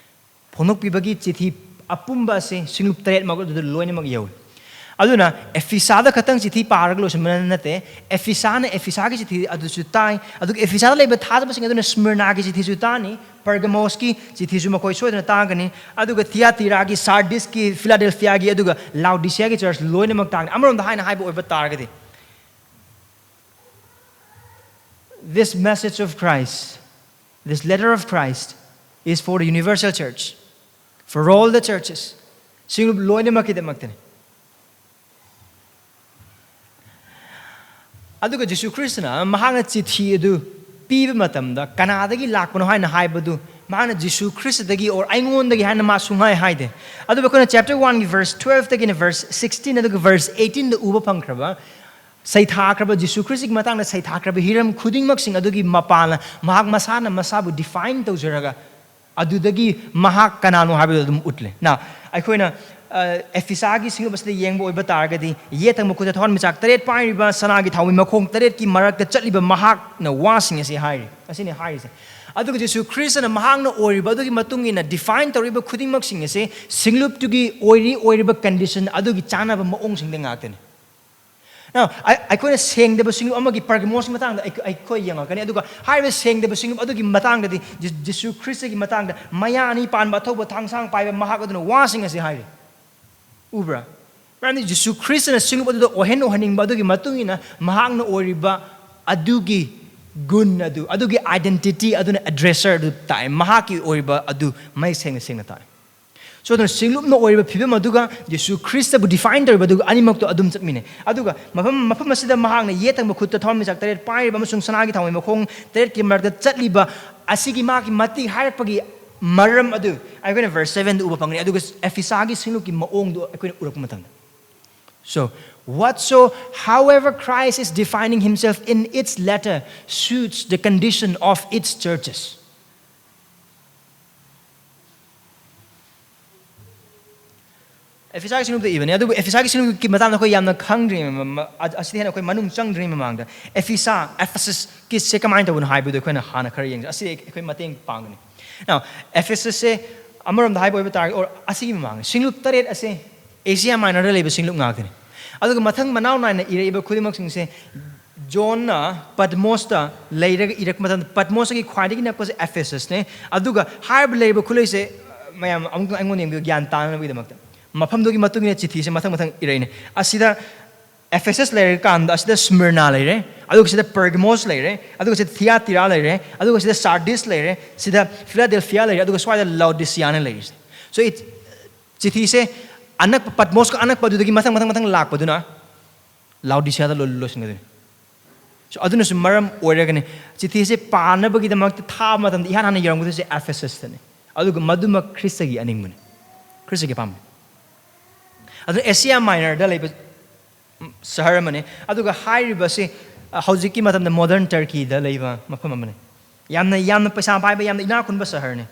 ꯐꯣꯡꯗꯣꯛꯄꯤꯕꯒꯤ ꯆꯤꯊꯤ ꯑꯄꯨꯝꯕ ꯑꯁꯤ ꯁꯤꯡꯂꯨꯞ ꯇꯔꯦꯠꯃꯛ ꯑꯗꯨꯗ ꯂꯣꯏꯅꯃꯛ ꯌꯧꯏ꯫ ꯑꯗꯨꯅ ꯑꯦꯐꯤꯁꯥꯗ ꯈꯛꯇꯪ ꯆꯤꯊꯤ ꯄꯥꯔꯒ ꯂꯣꯏꯁꯤꯟꯕ ꯅꯠꯇꯦ꯫ ꯑꯦꯐꯤꯁꯥꯅ ꯑꯦꯐꯤꯁꯥꯒꯤ ꯆꯤꯊꯤ ꯑꯗꯨꯁꯨ ꯇꯥꯏ, ꯑꯗꯨꯒ ꯑꯦꯐꯤꯁꯥꯗ ꯂꯩꯕ ꯊꯥꯖꯕꯁꯤꯡ ꯑꯗꯨꯅ ꯁ꯭ꯃꯤꯔꯅꯥꯒꯤ ꯆꯤꯊꯤꯁꯨ ꯇꯥꯅꯤ, ꯄꯔꯒꯃꯣꯁꯀꯤ ꯆꯤꯊꯤꯁꯨ ꯃꯈꯣꯏ ꯁꯣꯏꯗꯅ ꯇꯥꯒꯅꯤ, ꯑꯗꯨꯒ ꯊꯤꯌꯥꯇꯤꯔꯥꯒꯤ, ꯁꯥꯔꯗꯤꯁꯀꯤ, ꯐꯤꯂꯥꯗꯦꯜꯐꯤꯌꯥꯒꯤ, ꯑꯗꯨꯒ ꯂꯥꯎꯗꯤꯁꯤꯌꯥꯒꯤ ꯆꯔꯆ ꯂꯣꯏꯅꯃꯛ ꯇꯥꯒꯅꯤ꯫ ꯑꯃꯔꯣꯝꯗ ꯍꯥꯏꯅ ꯍꯥꯏꯕ ꯑꯣꯏꯕ ꯇꯥꯔꯒꯗꯤ, this message of Christ, this letter of Christ is for the universal church, for all the churches. ꯁꯤꯡꯂꯨꯞ ꯂꯣꯏꯅꯃꯛꯀꯤꯗꯃꯛꯇꯅꯤ꯫ ꯑꯗꯨꯒ ꯖꯤꯁꯨ ꯈ꯭ꯔꯤꯁꯇꯅ ꯃꯍꯥꯛꯅ ꯆꯤꯊꯤ ꯑꯗꯨ ꯄꯤꯕ ꯃꯇꯝꯗ ꯀꯅꯥꯗꯒꯤ ꯂꯥꯛꯄꯅꯣ ꯍꯥꯏꯅ ꯍꯥꯏꯕꯗꯨ ꯃꯍꯥꯛꯅ ꯖꯤꯁꯨ ꯈ꯭ꯔꯤꯁꯇꯗꯒꯤ or ꯑꯩꯉꯣꯟꯗꯒꯤ ꯍꯥꯏꯅ ꯃꯥ ꯁꯨꯡꯍꯥꯏ ꯍꯥꯏꯗꯦ꯫ ꯑꯗꯨꯕꯨ ꯑꯩꯈꯣꯏꯅ ꯆꯦꯞꯇꯔ ꯋꯥꯟꯒꯤ ꯚꯔꯁ ꯇꯨꯋꯦꯜꯐꯇꯒꯤꯅ ꯚꯔꯁ ꯁꯤꯛꯁꯇꯤꯟ ꯑꯗꯨꯒ ꯚꯔꯁ ꯑꯩꯠꯇꯤꯟꯗ ꯎꯕ ꯐꯪꯈ꯭ꯔꯕ, ꯁꯩꯊꯥꯈ꯭ꯔꯕ, ꯖꯤꯁꯨ ꯈ꯭ꯔꯤꯁꯇꯒꯤ ꯃꯇꯥꯡꯗ ꯁꯩꯊꯥꯈ꯭ꯔꯕ ꯍꯤꯔꯝ ꯈꯨꯗꯤꯡꯃꯛꯁꯤꯡ ꯑꯗꯨꯒꯤ ꯃꯄꯥꯟꯅ ꯃꯍꯥꯛ ꯃꯁꯥꯅ ꯃꯁꯥꯕꯨ ꯗꯤꯐꯥꯏꯟ ꯇꯧꯖꯔꯒ ꯑꯗꯨꯗꯒꯤ ꯃꯍꯥꯛ ꯀꯅꯥꯅꯣ ꯍꯥꯏꯕꯗꯨ ꯑꯗꯨꯝ ꯎꯠꯂꯦ꯫ ꯅ ꯑꯩꯈꯣꯏꯅ ꯑ, ꯑꯦꯐꯤꯁꯥꯒꯤ ꯁꯤꯡꯂꯨꯞ ꯑꯁꯤꯗ ꯌꯦꯡꯕ ꯑꯣꯏꯕ ꯇꯥꯔꯒꯗꯤ, ꯌꯦꯠ ꯊꯪꯕ ꯈꯨꯠꯇ ꯊꯋꯥꯟꯃꯤꯆꯥꯛ ꯇꯔꯦꯠ ꯄꯥꯏꯔꯤꯕ ꯁꯅꯥꯒꯤ ꯊꯥꯎꯃꯩ ꯃꯈꯣꯡ ꯇꯔꯦꯠꯀꯤ ꯃꯔꯛꯇ ꯆꯠꯂꯤꯕ ꯃꯍꯥꯛꯅ ꯋꯥꯁꯤꯡ ꯑꯁꯤ ꯍꯥꯏꯔꯤ, ꯑꯁꯤꯅꯤ ꯍꯥꯏꯔꯤꯁꯦ꯫ ꯑꯗꯨꯒ ꯖꯤꯁꯨ ꯈ꯭ꯔꯤꯁꯇꯅ ꯃꯍꯥꯛꯅ ꯑꯣꯏꯔꯤꯕ ꯑꯗꯨꯒꯤ ꯃꯇꯨꯡ ꯏꯟꯅ ꯗꯤꯐꯥꯏꯟ ꯇꯧꯔꯤꯕ ꯈꯨꯗꯤꯡꯃꯛꯁꯤꯡ ꯑꯁꯤ ꯁꯤꯡꯂꯨꯞꯇꯨꯒꯤ ꯑꯣꯏꯔꯤ ꯑꯣꯏꯔꯤꯕ ꯀꯟꯗꯤꯁꯟ ꯑꯗꯨꯒꯤ ꯆꯥꯅꯕ ꯃꯑꯣꯡꯁꯤꯡꯗ ꯉꯥꯛꯇꯅꯤ꯫ Now, ꯑꯩ-, ꯑꯩꯈꯣꯏꯅ ꯁꯦꯡꯗꯕ ꯁꯤꯡꯂꯨꯞ ꯑꯃꯒꯤ ꯄꯔꯒꯃꯣꯁꯀꯤ ꯃꯇꯥꯡꯗ ꯑꯩ-, ꯑꯩꯈꯣꯏ ꯌꯦꯡꯉꯛꯀꯅꯤ꯫ ꯑꯗꯨꯒ ꯍꯥꯏꯔꯤꯕ ꯁꯦꯡꯗꯕ ꯁꯤꯡꯂꯨꯞ ꯑꯗꯨꯒꯤ ꯃꯇꯥꯡꯗꯗꯤ ꯖꯤ-, ꯖꯤꯁꯨ ꯈ꯭ꯔꯤꯁꯇꯒꯤ ꯃꯇꯥꯡꯗ ꯃꯌꯥ ꯑꯅꯤ ꯄꯥꯟꯕ ꯑꯊꯧꯕ ꯊꯥꯡꯁꯥꯡ ꯄꯥꯏꯕ ꯃꯍꯥꯛ ꯑꯗꯨꯅ ꯋꯥꯁꯤꯡ ꯑꯁꯤ ꯍꯥꯏꯔꯤ꯫ ꯎꯕ꯭ꯔꯥ? ꯃꯔꯝꯗꯤ ꯖꯤꯁꯨ ꯈ꯭ꯔꯤꯁꯇꯅ ꯁꯤꯡꯂꯨꯞ ꯑꯗꯨꯗ ꯑꯣꯏꯍꯟ ꯑꯣꯏꯍꯟꯅꯤꯡꯕ ꯑꯗꯨꯒꯤ ꯃꯇꯨꯡ ꯏꯟꯅ ꯃꯍꯥꯛꯅ ꯑꯣꯏꯔꯤꯕ ꯑꯗꯨꯒꯤ ꯒꯨꯟ ꯑꯗꯨ, ꯑꯗꯨꯒꯤ identity ꯑꯗꯨꯅ addresser ꯑꯗꯨ ꯇꯥꯛꯑꯦ꯫ ꯃꯍꯥꯛꯀꯤ ꯑꯣꯏꯔꯤꯕ ꯑꯗꯨ ꯃꯌꯦꯛ ꯁꯦꯡꯅ ꯁꯦꯡꯅ ꯇꯥꯛꯑꯦ꯫ So, ꯑꯗꯨꯅ ꯁꯤꯡꯂꯨꯞꯅ ꯑꯣꯏꯔꯤꯕ ꯐꯤꯕꯝ ꯑꯗꯨꯒ ꯖꯤꯁꯨ ꯈ꯭ꯔꯤꯁꯇꯕꯨ ꯗꯤꯐꯥꯏꯟ ꯇꯧꯔꯤꯕ ꯑꯗꯨꯒ ꯑꯅꯤꯃꯛꯇꯣ ꯑꯗꯨꯝ ꯆꯠꯃꯤꯟꯅꯩ꯫ ꯑꯗꯨꯒ ꯃꯐꯝ, ꯃꯐꯝ ꯑꯁꯤꯗ ꯃꯍꯥꯛꯅ ꯌꯦꯠ ꯊꯪꯕ ꯈꯨꯠꯇ ꯊꯋꯥꯟꯃꯤꯆꯥꯛ ꯇꯔꯦꯠ ꯄꯥꯏꯔꯤꯕ ꯑꯃꯁꯨꯡ ꯁꯅꯥꯒꯤ ꯊꯥꯎꯃꯩ ꯃꯈꯣꯡ ꯇꯔꯦꯠꯀꯤ ꯃꯔꯛꯇ ꯆꯠꯂꯤꯕ ꯑꯁꯤꯒꯤ ꯃꯍꯥꯛꯀꯤ ꯃꯇꯤꯛ ꯍꯥꯏꯔꯛꯄꯒꯤ ꯃꯔꯝ ꯑꯗꯨ ꯑꯩꯈꯣꯏꯅ ꯚꯔꯁ ꯁꯚꯦꯟꯗ ꯎꯕ ꯐꯪꯒꯅꯤ꯫ ꯑꯗꯨꯒ ꯑꯦꯐꯤꯁꯥꯒꯤ ꯁꯤꯡꯂꯨꯞꯀꯤ ꯃꯑꯣꯡꯗꯨ ꯑꯩꯈꯣꯏꯅ ꯎꯔꯛꯄ ꯃꯇꯝꯗ, so, what so, however Christ is defining himself in its letter suits the condition of its churches. ꯑꯦꯐꯤꯁꯥꯒꯤ ꯁꯤꯡꯂꯨꯞꯇ ꯏꯕꯅꯦ, ꯑꯗꯨꯕꯨ ꯑꯦꯐꯤꯁꯥꯒꯤ ꯁꯤꯡꯂꯨꯞꯀꯤ ꯃꯇꯥꯡꯗ ꯑꯩꯈꯣꯏ ꯌꯥꯝꯅ ꯈꯪꯗ꯭ꯔꯤꯉꯩ ꯃ-, ꯃ-, ꯑ-, ꯑꯁꯤꯗ ꯍꯦꯟꯅ ꯑꯩꯈꯣꯏ ꯃꯅꯨꯡ ꯆꯪꯗ꯭ꯔꯤꯉꯩ ꯃꯃꯥꯡꯗ ꯑꯦꯐꯤꯁꯥ, ꯑꯦꯐꯦꯁꯁꯀꯤꯁꯦ ꯀꯃꯥꯏꯅ ꯇꯧꯕꯅꯣ ꯍꯥꯏꯕꯗꯨ ꯑꯩꯈꯣꯏꯅ ꯍꯥꯟꯅ ꯈꯔ ꯌꯦꯡꯁꯦ꯫ ꯑꯁꯤꯗꯤ ꯑꯩꯈꯣꯏ ꯃꯇꯦꯡ ꯄꯥꯡꯒꯅꯤ꯫ Now, ꯑꯦꯐꯦꯁꯁꯁꯦ ꯑꯃꯔꯣꯝꯗ ꯍꯥꯏꯕ ꯑꯣꯏꯕ ꯇꯥꯔꯒꯗꯤ, or ꯑꯁꯤꯒꯤ ꯃꯃꯥꯡꯗ ꯁꯤꯡꯂꯨꯞ ꯇꯔꯦꯠ ꯑꯁꯦ ꯑꯦꯁꯤꯌꯥ ꯃꯥꯏꯅꯔꯗ ꯂꯩꯕ ꯁꯤꯡꯂꯨꯞ ꯉꯥꯛꯇꯅꯤ꯫ ꯑꯗꯨꯒ ꯃꯊꯪ ꯃꯅꯥꯎ ꯅꯥꯏꯅ ꯏꯔꯛꯏꯕ ꯈꯨꯗꯤꯡꯃꯛꯁꯤꯡꯁꯦ ꯖꯣꯟꯅ ꯄꯗꯃꯣꯁꯇ ꯂꯩꯔꯒ ꯏꯔꯛꯄ ꯃꯇꯝꯗ, ꯄꯗꯃꯣꯁꯇꯒꯤ ꯈ꯭ꯋꯥꯏꯗꯒꯤ ꯅꯛꯄꯁꯦ ꯑꯦꯐꯦꯁꯁꯅꯦ꯫ ꯑꯗꯨꯒ ꯍꯥꯏꯔꯤꯕ ꯂꯩꯔꯤꯕ ꯈꯨꯠꯂꯩꯁꯦ, ꯃꯌꯥꯝ ꯑꯃꯨꯛꯇꯪ ꯑꯩꯉꯣꯟꯗ ꯌꯦꯡꯕꯤꯌꯨ, ꯒ꯭ꯌꯥꯟ ꯇꯥꯅꯕꯒꯤꯗꯃꯛꯇ꯫ ꯃꯐꯝꯗꯨꯒꯤ ꯃꯇꯨꯡ ꯏꯟꯅ ꯆꯤꯊꯤꯁꯦ ꯃꯊꯪ ꯃꯊꯪ ꯏꯔꯛꯏꯅꯦ꯫ ꯑꯁꯤꯗ ꯑꯦꯐꯦꯁꯁ ꯂꯩꯔꯀꯥꯟꯗ, ꯑꯁꯤꯗ ꯁ꯭ꯃꯤꯔꯅꯥ ꯂꯩꯔꯦ, ꯑꯗꯨꯒ ꯁꯤꯗ ꯄꯔꯒꯃꯣꯁ ꯂꯩꯔꯦ, ꯑꯗꯨꯒ ꯁꯤꯗ ꯊꯤꯌꯥꯇꯤꯔꯥ ꯂꯩꯔꯦ, ꯑꯗꯨꯒ ꯁꯤꯗ ꯁꯥꯔꯗꯤꯁ ꯂꯩꯔꯦ, ꯁꯤꯗ ꯐꯤꯂꯥꯗꯦꯜꯐꯤꯌꯥ ꯂꯩꯔꯦ, ꯑꯗꯨꯒ ꯁ꯭ꯋꯥꯏꯗ ꯂꯥꯎꯗꯤꯁꯤꯌꯥꯅ ꯂꯩꯔꯤꯁꯦ꯫ So, it, ꯆꯤꯊꯤꯁꯦ ꯑꯅꯛꯄ, ꯄꯗꯃꯣꯁꯀ ꯑꯅꯛꯄ ꯑꯗꯨꯗꯒꯤ ꯃꯊꯪ ꯃꯊꯪ ꯃꯊꯪ ꯂꯥꯛꯄꯗꯨꯅ ꯂꯥꯎꯗꯤꯁꯤꯌꯥꯗ ꯂꯣꯏ-, ꯂꯣꯏꯁꯤꯟꯒꯗꯣꯏꯅꯤ꯫ So, ꯑꯗꯨꯅꯁꯨ ꯃꯔꯝ ꯑꯣꯏꯔꯒꯅꯤ ꯆꯤꯊꯤꯁꯦ ꯄꯥꯅꯕꯒꯤꯗꯃꯛꯇ ꯊꯥꯕ ꯃꯇꯝꯗ ꯏꯍꯥꯟ ꯍꯥꯟꯅ ꯌꯧꯔꯝꯒꯗꯣꯏꯁꯦ ꯑꯦꯐꯦꯁꯁꯇꯅꯤ꯫ ꯑꯗꯨꯒ ꯃꯗꯨꯃꯛ ꯈ꯭ꯔꯤꯁꯇꯒꯤ ꯑꯅꯤꯡꯕꯅꯤ, ꯈ꯭ꯔꯤꯁꯇꯒꯤ ꯑꯄꯥꯝꯕꯅꯤ꯫ ꯑꯗꯨꯅ ꯑꯦꯁꯤꯌꯥ ꯃꯥꯏꯅꯔꯗ ꯂꯩꯕ ꯁꯍꯔ ꯑꯃꯅꯤ꯫ ꯑꯗꯨꯒ ꯍꯥꯏꯔꯤꯕꯁꯤ, ꯑ, ꯍꯧꯖꯤꯛꯀꯤ ꯃꯇꯝꯗ ꯃꯣꯗꯔꯟ ꯇꯔꯀꯤꯗ ꯂꯩꯕ ꯃꯐꯝ ꯑꯃꯅꯤ꯫ ꯌꯥꯝꯅ, ꯌꯥꯝꯅ ꯄꯩꯁꯥ ꯄꯥꯏꯕ, ꯌꯥꯝꯅ ꯏꯅꯥꯛ ꯈꯨꯟꯕ ꯁꯍꯔꯅꯤ꯫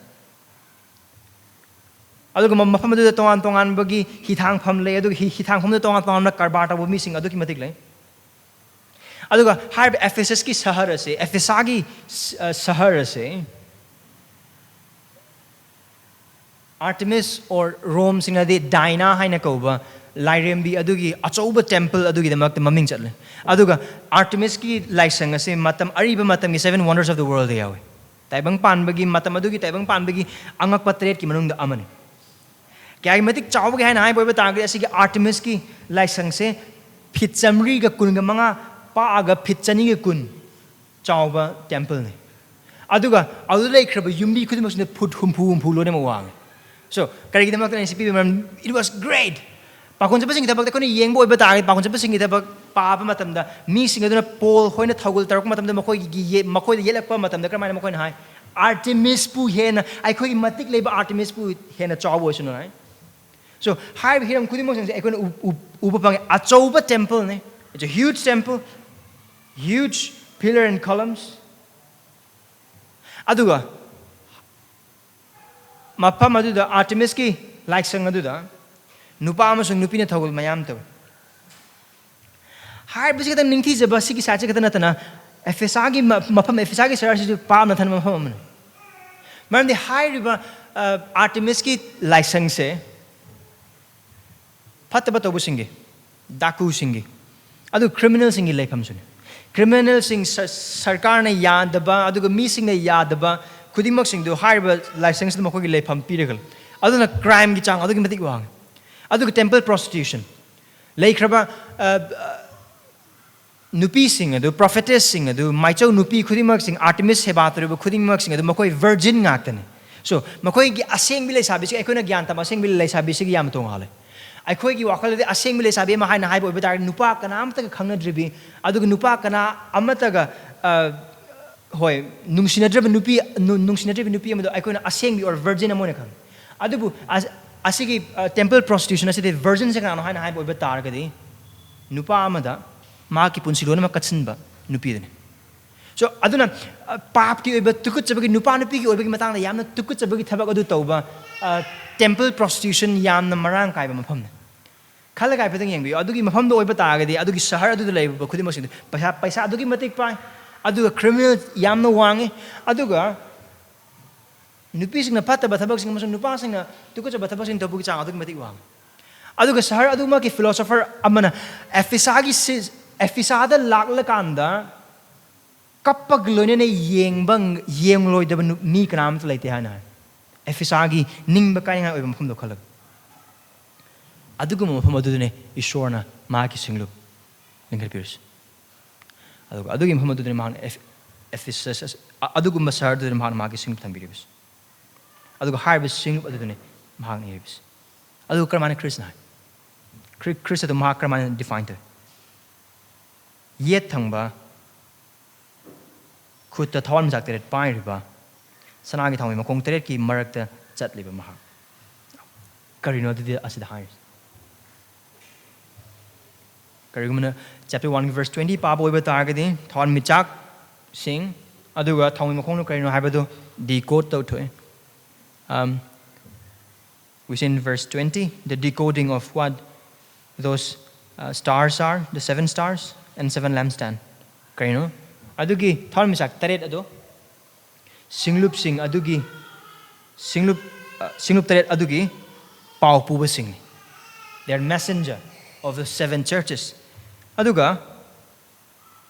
ꯑꯗꯨꯒ ꯃ-, ꯃꯐꯝ ꯑꯗꯨꯗ ꯇꯣꯉꯥꯟ ꯇꯣꯉꯥꯟꯕꯒꯤ ꯍꯤꯊꯥꯡꯐꯝ ꯂꯩ, ꯑꯗꯨꯒ ꯍꯤ-, ꯍꯤꯊꯥꯡꯐꯝꯗ ꯇꯣꯉꯥꯟ ꯇꯣꯉꯥꯟꯕ ꯀꯔꯕꯥꯔ ꯇꯧꯕ ꯃꯤꯁꯤꯡ ꯑꯗꯨꯛꯀꯤ ꯃꯇꯤꯛ ꯂꯩ꯫ ꯑꯗꯨꯒ ꯍꯥꯏꯔꯤꯕ ꯑꯦꯐꯦꯁꯁꯀꯤ ꯁꯍꯔ ꯑꯁꯦ, ꯑꯦꯐꯦꯁꯥꯒꯤ ꯁ-, ꯑ, ꯁꯍꯔ ꯑꯁꯦ, Artemis or ꯔꯣꯝꯁꯤꯡꯅꯗꯤ ꯗꯥꯏꯅꯥ ꯍꯥꯏꯅ ꯀꯧꯕ ꯂꯥꯏꯔꯦꯝꯕꯤ ꯑꯗꯨꯒꯤ ꯑꯆꯧꯕ ꯇꯦꯝꯄꯜ ꯑꯗꯨꯒꯤꯗꯃꯛꯇ ꯃꯃꯤꯡ ꯆꯠꯂꯦ꯫ ꯑꯗꯨꯒ ꯑꯥꯔꯇꯦꯃꯤꯁꯀꯤ ꯂꯥꯏꯁꯪ ꯑꯁꯤ ꯃꯇꯝ ꯑꯔꯤꯕ ꯃꯇꯝꯒꯤ Seven Wonders of the Worldꯗ ꯌꯥꯎꯏ꯫ ꯇꯥꯏꯕꯪ ꯄꯥꯟꯕꯒꯤ, ꯃꯇꯝ ꯑꯗꯨꯒꯤ ꯇꯥꯏꯕꯪ ꯄꯥꯟꯕꯒꯤ ꯑꯉꯛꯄ ꯇꯔꯦꯠꯀꯤ ꯃꯅꯨꯡꯗ ꯑꯃꯅꯤ꯫ ꯀꯌꯥꯒꯤ ꯃꯇꯤꯛ ꯆꯥꯎꯕꯒꯦ ꯍꯥꯏꯅ ꯍꯥꯏꯕ ꯑꯣꯏꯕ ꯇꯥꯔꯒꯗꯤ, ꯑꯁꯤꯒꯤ ꯑꯥꯔꯇꯦꯃꯤꯁꯀꯤ ꯂꯥꯏꯁꯪꯁꯦ ꯐꯤꯠ ꯆꯥꯃꯔꯤꯒ ꯀꯨꯟꯒ ꯃꯉꯥ ꯄꯥꯛꯑꯒ ꯐꯤꯠ ꯆꯅꯤꯒ ꯀꯨꯟ ꯆꯥꯎꯕ ꯇꯦꯝꯄꯜꯅꯤ꯫ ꯑꯗꯨꯒ ꯑꯗꯨꯗ ꯂꯩꯈ꯭ꯔꯕ ꯌꯨꯝꯕꯤ ꯈꯨꯗꯤꯡꯃꯛꯁꯤꯅ ꯐꯨꯠ ꯍꯨꯝꯐꯨ ꯍꯨꯝꯐꯨ ꯂꯣꯏꯅꯃꯛ ꯋꯥꯡꯉꯤ꯫ So, ꯀꯔꯤꯒꯤꯗꯃꯛꯇ ꯑꯩꯅ ꯁꯤ ꯄꯤꯕ ꯃꯔꯝ, it was great꯫ ꯄꯥꯈꯣꯟ ꯆꯠꯄꯁꯤꯡꯒꯤ ꯊꯕꯛꯇ ꯑꯩꯈꯣꯏꯅ ꯌꯦꯡꯕ ꯑꯣꯏꯕ ꯇꯥꯔꯒꯗꯤ, ꯄꯥꯈꯣꯟ ꯆꯠꯄꯁꯤꯡꯒꯤ ꯊꯕꯛ ꯄꯥꯕ ꯃꯇꯝꯗ ꯃꯤꯁꯤꯡ ꯑꯗꯨꯅ ꯄꯣꯜ ꯍꯣꯏꯅ ꯊꯧꯒꯜ ꯇꯧꯔꯛꯄ ꯃꯇꯝꯗ ꯃꯈꯣꯏꯒꯤ ꯌꯦ-, ꯃꯈꯣꯏꯗ ꯌꯦꯠꯂꯛꯄ ꯃꯇꯝꯗ ꯀꯔꯝꯍꯥꯏꯅ ꯃꯈꯣꯏꯅ ꯍꯥꯏ? "ꯑꯥꯔꯇꯦꯃꯤꯁꯄꯨ ꯍꯦꯟꯅ, ꯑꯩꯈꯣꯏꯒꯤ ꯃꯇꯤꯛ ꯂꯩꯕ ꯑꯥꯔꯇꯦꯃꯤꯁꯄꯨ ꯍꯦꯟꯅ ꯆꯥꯎꯕ ꯑꯣꯏꯁꯅꯨ" ꯍꯥꯏ꯫ So, ꯍꯥꯏꯔꯤꯕ ꯍꯤꯔꯝ ꯈꯨꯗꯤꯡꯃꯛꯁꯤꯡꯁꯦ ꯑꯩꯈꯣꯏꯅ ꯎ-, ꯎ-, ꯎꯕ ꯐꯪꯉꯦ꯫ ꯑꯆꯧꯕ ꯇꯦꯝꯄꯜꯅꯤ꯫ It's a huge temple, huge pillar and columns. ꯑꯗꯨꯒ ꯃꯐꯝ ꯑꯗꯨꯗ, ꯑꯥꯔꯇꯦꯃꯤꯁꯀꯤ ꯂꯥꯏꯁꯪ ꯑꯗꯨꯗ ꯅꯨꯄꯥ ꯑꯃꯁꯨꯡ ꯅꯨꯄꯤꯅ ꯊꯧꯒꯜ ꯃꯌꯥꯝ ꯇꯧꯏ꯫ ꯍꯥꯏꯔꯤꯕꯁꯤ ꯈꯛꯇꯪ ꯅꯤꯡꯊꯤꯖꯕ, ꯁꯤꯒꯤ ꯁꯥꯏꯠꯁꯤ ꯈꯛꯇ ꯅꯠꯇꯅ, ꯑꯦꯐꯦꯁꯥꯒꯤ ꯃ-, ꯃꯐꯝ, ꯑꯦꯐꯦꯁꯥꯒꯤ ꯁꯍꯔꯁꯤꯁꯨ ꯄꯥꯞꯅ ꯊꯟꯕ ꯃꯐꯝ ꯑꯃꯅꯤ꯫ ꯃꯔꯝꯗꯤ ꯍꯥꯏꯔꯤꯕ, ꯑ, ꯑꯥꯔꯇꯦꯃꯤꯁꯀꯤ ꯂꯥꯏꯁꯪꯁꯦ ꯐꯠꯇꯕ ꯇꯧꯕꯁꯤꯡꯒꯤ, ꯗꯥꯀꯨꯁꯤꯡꯒꯤ, ꯑꯗꯨ ꯀ꯭ꯔꯤꯃꯤꯅꯦꯜꯁꯤꯡꯒꯤ ꯂꯩꯐꯝꯁꯨꯅꯤ꯫ ꯀ꯭ꯔꯤꯃꯤꯅꯦꯜꯁꯤꯡ, ꯁ-, ꯁꯔꯀꯥꯔꯅ ꯌꯥꯗꯕ, ꯑꯗꯨꯒ ꯃꯤꯁꯤꯡꯅ ꯌꯥꯗꯕ ꯈꯨꯗꯤꯡꯃꯛꯁꯤꯡꯗꯨ ꯍꯥꯏꯔꯤꯕ ꯂꯥꯏꯁꯪꯁꯤꯗ ꯃꯈꯣꯏꯒꯤ ꯂꯩꯐꯝ ꯄꯤꯔꯒ, ꯑꯗꯨꯅ ꯀ꯭ꯔꯥꯏꯝꯒꯤ ꯆꯥꯡ ꯑꯗꯨꯛꯀꯤ ꯃꯇꯤꯛ ꯋꯥꯡꯉꯤ꯫ ꯑꯗꯨꯒ ꯇꯦꯝꯄꯜ ꯄ꯭ꯔꯣꯁꯇꯤꯇ꯭ꯌꯨꯁꯟ, ꯂꯩꯈ꯭ꯔꯕ, ꯑ, ꯑ, ꯅꯨꯄꯤꯁꯤꯡ ꯑꯗꯨ, ꯄ꯭ꯔꯣꯐꯦꯇꯦꯁꯁꯤꯡ ꯑꯗꯨ, ꯃꯥꯏꯆꯧ ꯅꯨꯄꯤ ꯈꯨꯗꯤꯡꯃꯛꯁꯤꯡ, ꯑꯥꯔꯇꯦꯃꯤꯁ ꯁꯦꯕꯥ ꯇꯧꯔꯤꯕ ꯈꯨꯗꯤꯡꯃꯛꯁꯤꯡ ꯑꯗꯨ ꯃꯈꯣꯏ ꯚꯔꯖꯤꯟ ꯉꯥꯛꯇꯅꯤ꯫ So, ꯃꯈꯣꯏꯒꯤ ꯑꯁꯦꯡꯕꯤ ꯂꯩꯁꯥꯕꯤꯁꯤ, ꯑꯩꯈꯣꯏꯅ ꯒ꯭ꯌꯥꯟ ꯇꯥꯕ ꯑꯁꯦꯡꯕꯤ ꯂꯩꯁꯥꯕꯤꯁꯤꯒ ꯌꯥꯝ ꯇꯣꯉꯥꯜꯂꯦ꯫ ꯑꯩꯈꯣꯏꯒꯤ ꯋꯥꯈꯜꯗꯗꯤ ꯑꯁꯦꯡꯕꯤ ꯂꯩꯁꯥꯕꯤ ꯑꯃ ꯍꯥꯏꯅ ꯍꯥꯏꯕ ꯑꯣꯏꯕ ꯇꯥꯔꯗꯤ, ꯅꯨꯄꯥ ꯀꯅꯥꯝꯇꯒ ꯈꯪꯅꯗ꯭ꯔꯤꯕꯤ, ꯑꯗꯨꯒ ꯅꯨꯄꯥ ꯀꯅꯥ ꯑꯃꯠꯇꯒ, ꯑ, ꯍꯣꯏ, ꯅꯨꯡꯁꯤꯅꯗ꯭ꯔꯕ ꯅꯨꯄꯤ, ꯅꯨ-, ꯅꯨꯡꯁꯤꯅꯗ꯭ꯔꯤꯕ ꯅꯨꯄꯤ ꯑꯃꯗꯣ ꯑꯩꯈꯣꯏꯅ ꯑꯁꯦꯡꯕꯤ or ꯚꯔꯖꯤꯟ ꯑꯃ ꯑꯣꯏꯅ ꯈꯪꯉꯤ꯫ ꯑꯗꯨꯕꯨ ꯑꯁ-, ꯑꯁꯤꯒꯤ, ꯑ, ꯇꯦꯝꯄꯜ ꯄ꯭ꯔꯣꯁꯇꯤꯇ꯭ꯌꯨꯁꯟ ꯑꯁꯤꯗꯤ ꯚꯔꯖꯤꯟꯁꯦ ꯀꯅꯥꯅꯣ ꯍꯥꯏꯅ ꯍꯥꯏꯕ ꯑꯣꯏꯕ ꯇꯥꯔꯒꯗꯤ, ꯅꯨꯄꯥ ꯑꯃꯗ ꯃꯍꯥꯛꯀꯤ ꯄꯨꯟꯁꯤ ꯂꯣꯏꯅꯃꯛ ꯀꯠꯁꯤꯟꯕ ꯅꯨꯄꯤꯗꯨꯅꯤ꯫ So, ꯑꯗꯨꯅ, ꯑ, ꯄꯥꯞꯀꯤ ꯑꯣꯏꯕ, ꯇꯨꯀꯠꯆꯕꯒꯤ, ꯅꯨꯄꯥ ꯅꯨꯄꯤꯒꯤ ꯑꯣꯏꯕꯒꯤ ꯃꯇꯥꯡꯗ ꯌꯥꯝꯅ ꯇꯨꯀꯠꯆꯕꯒꯤ ꯊꯕꯛ ꯑꯗꯨ ꯇꯧꯕ, ꯑ, ꯇꯦꯝꯄꯜ ꯄ꯭ꯔꯣꯁꯇꯤꯇ꯭ꯌꯨꯁꯟ ꯌꯥꯝꯅ ꯃꯔꯥꯡ ꯀꯥꯏꯕ ꯃꯐꯝꯅꯤ꯫ ꯈꯜꯂꯒ ꯍꯥꯏꯐꯦꯠꯇꯪ ꯌꯦꯡꯕꯤꯌꯨ꯫ ꯑꯗꯨꯒꯤ ꯃꯐꯝꯗ ꯑꯣꯏꯕ ꯇꯥꯔꯒꯗꯤ, ꯑꯗꯨꯒꯤ ꯁꯍꯔ ꯑꯗꯨꯗ ꯂꯩꯕ ꯈꯨꯗꯤꯡꯃꯛꯁꯤꯡꯗꯨ ꯄꯩꯁꯥ, ꯄꯩꯁꯥ ꯑꯗꯨꯛꯀꯤ ꯃꯇꯤꯛ ꯄꯥꯏ, ꯑꯗꯨꯒ ꯀ꯭ꯔꯤꯃꯤꯅꯦꯜ ꯌꯥꯝꯅ ꯋꯥꯡꯉꯤ, ꯑꯗꯨꯒ ꯅꯨꯄꯤꯁꯤꯡꯅ ꯐꯠꯇꯕ ꯊꯕꯛꯁꯤꯡ ꯑꯃꯁꯨꯡ ꯅꯨꯄꯥꯁꯤꯡꯅ ꯇꯨꯀꯠꯆꯕ ꯊꯕꯛꯁꯤꯡ ꯇꯧꯕꯒꯤ ꯆꯥꯡ ꯑꯗꯨꯛꯀꯤ ꯃꯇꯤꯛ ꯋꯥꯡꯉꯤ꯫ ꯑꯗꯨꯒ ꯁꯍꯔ ꯑꯗꯨꯃꯛꯀꯤ ꯐꯤꯂꯣꯁꯣꯐꯔ ꯑꯃꯅ ꯑꯦꯐꯤꯁꯥꯒꯤ ꯁꯤ-, ꯑꯦꯐꯤꯁꯥꯗ ꯂꯥꯛꯂꯀꯥꯟꯗ ꯀꯞꯄꯒ ꯂꯣꯏꯅꯅ ꯌꯦꯡꯕ, ꯌꯦꯡꯂꯣꯏꯗꯕ ꯅꯨ-, ꯃꯤ ꯀꯅꯥꯝꯇ ꯂꯩꯇꯦ ꯍꯥꯏꯅ ꯍꯥꯏ꯫ ꯑꯦꯐꯤꯁꯥꯒꯤ ꯅꯤꯡꯕ ꯀꯥꯏꯅꯤꯡꯉꯥꯏ ꯑꯣꯏꯕ ꯃꯐꯝꯗꯣ ꯈꯜꯂꯒ꯫ ꯑꯗꯨꯒꯨꯝꯕ ꯃꯐꯝ ꯑꯗꯨꯗꯅꯦ ꯏꯁꯣꯔꯅ ꯃꯍꯥꯛꯀꯤ ꯁꯤꯡꯂꯨꯞ ꯂꯤꯡꯈꯠꯄꯤꯔꯤꯁꯤ꯫ ꯑꯗꯨꯒ ꯑꯗꯨꯒꯤ ꯃꯐꯝ ꯑꯗꯨꯗꯅꯦ ꯃꯍꯥꯛꯅ ꯑꯦꯐ-, ꯑꯦꯐꯤꯁꯁ, ꯑ-, ꯑꯗꯨꯒꯨꯝꯕ ꯁꯍꯔꯗꯨꯗꯅꯦ ꯃꯍꯥꯛꯅ ꯃꯍꯥꯛꯀꯤ ꯁꯤꯡꯂꯨꯞ ꯊꯝꯕꯤꯔꯤꯕꯁꯤ꯫ ꯑꯗꯨꯒ ꯍꯥꯏꯔꯤꯕ ꯁꯤꯡꯂꯨꯞ ꯑꯗꯨꯗꯅꯦ ꯃꯍꯥꯛꯅ ꯏꯔꯤꯕꯁꯤ꯫ ꯑꯗꯨꯒ ꯀꯔꯝꯍꯥꯏꯅ ꯈ꯭ꯔꯤꯁꯅ ꯍꯥꯏ? ꯈ꯭ꯔꯤ-, ꯈ꯭ꯔꯤꯁ ꯑꯗꯨ ꯃꯍꯥꯛ ꯀꯔꯝꯍꯥꯏꯅ ꯗꯤꯐꯥꯏꯟ ꯇꯧꯏ? ꯌꯦꯠ ꯊꯪꯕ, ꯈꯨꯠꯇ ꯊꯋꯥꯟꯃꯤꯆꯥꯛ ꯇꯔꯦꯠ ꯄꯥꯏꯔꯤꯕ, ꯁꯅꯥꯒꯤ ꯊꯥꯡꯃꯩ ꯃꯈꯣꯡ ꯇꯔꯦꯠꯀꯤ ꯃꯔꯛꯇ ꯆꯠꯂꯤꯕ ꯃꯍꯥꯛ꯫ ꯀꯔꯤꯅꯣ ꯑꯗꯨꯗꯤ ꯑꯁꯤꯗ ꯍꯥꯏꯔꯤꯁꯦ? ꯀꯔꯤꯒꯨꯝꯕꯅ chapter one verse twenty ꯄꯥꯕ ꯑꯣꯏꯕ ꯇꯥꯔꯒꯗꯤ, ꯊꯋꯥꯟꯃꯤꯆꯥꯛꯁꯤꯡ ꯑꯗꯨꯒ ꯊꯥꯡꯃꯩ ꯃꯈꯣꯡꯗꯨ ꯀꯔꯤꯅꯣ ꯍꯥꯏꯕꯗꯨ decode ꯇꯧꯊꯣꯛꯑꯦ꯫ ꯑꯝ, We see in verse twenty the decoding of what those uh, stars are, the seven stars and seven lampstand. ꯀꯔꯤꯅꯣ? ꯑꯗꯨꯒꯤ ꯊꯋꯥꯟꯃꯤꯆꯥꯛ ꯇꯔꯦꯠ ꯑꯗꯣ ꯁꯤꯡꯂꯨꯞꯁꯤꯡ ꯑꯗꯨꯒꯤ ꯁꯤꯡꯂꯨꯞ ꯑ, ꯁꯤꯡꯂꯨꯞ ꯇꯔꯦꯠ ꯑꯗꯨꯒꯤ ꯄꯥꯎ ꯄꯨꯕꯁꯤꯡꯅꯤ. They are messenger of the seven churches. ꯑꯗꯨꯒ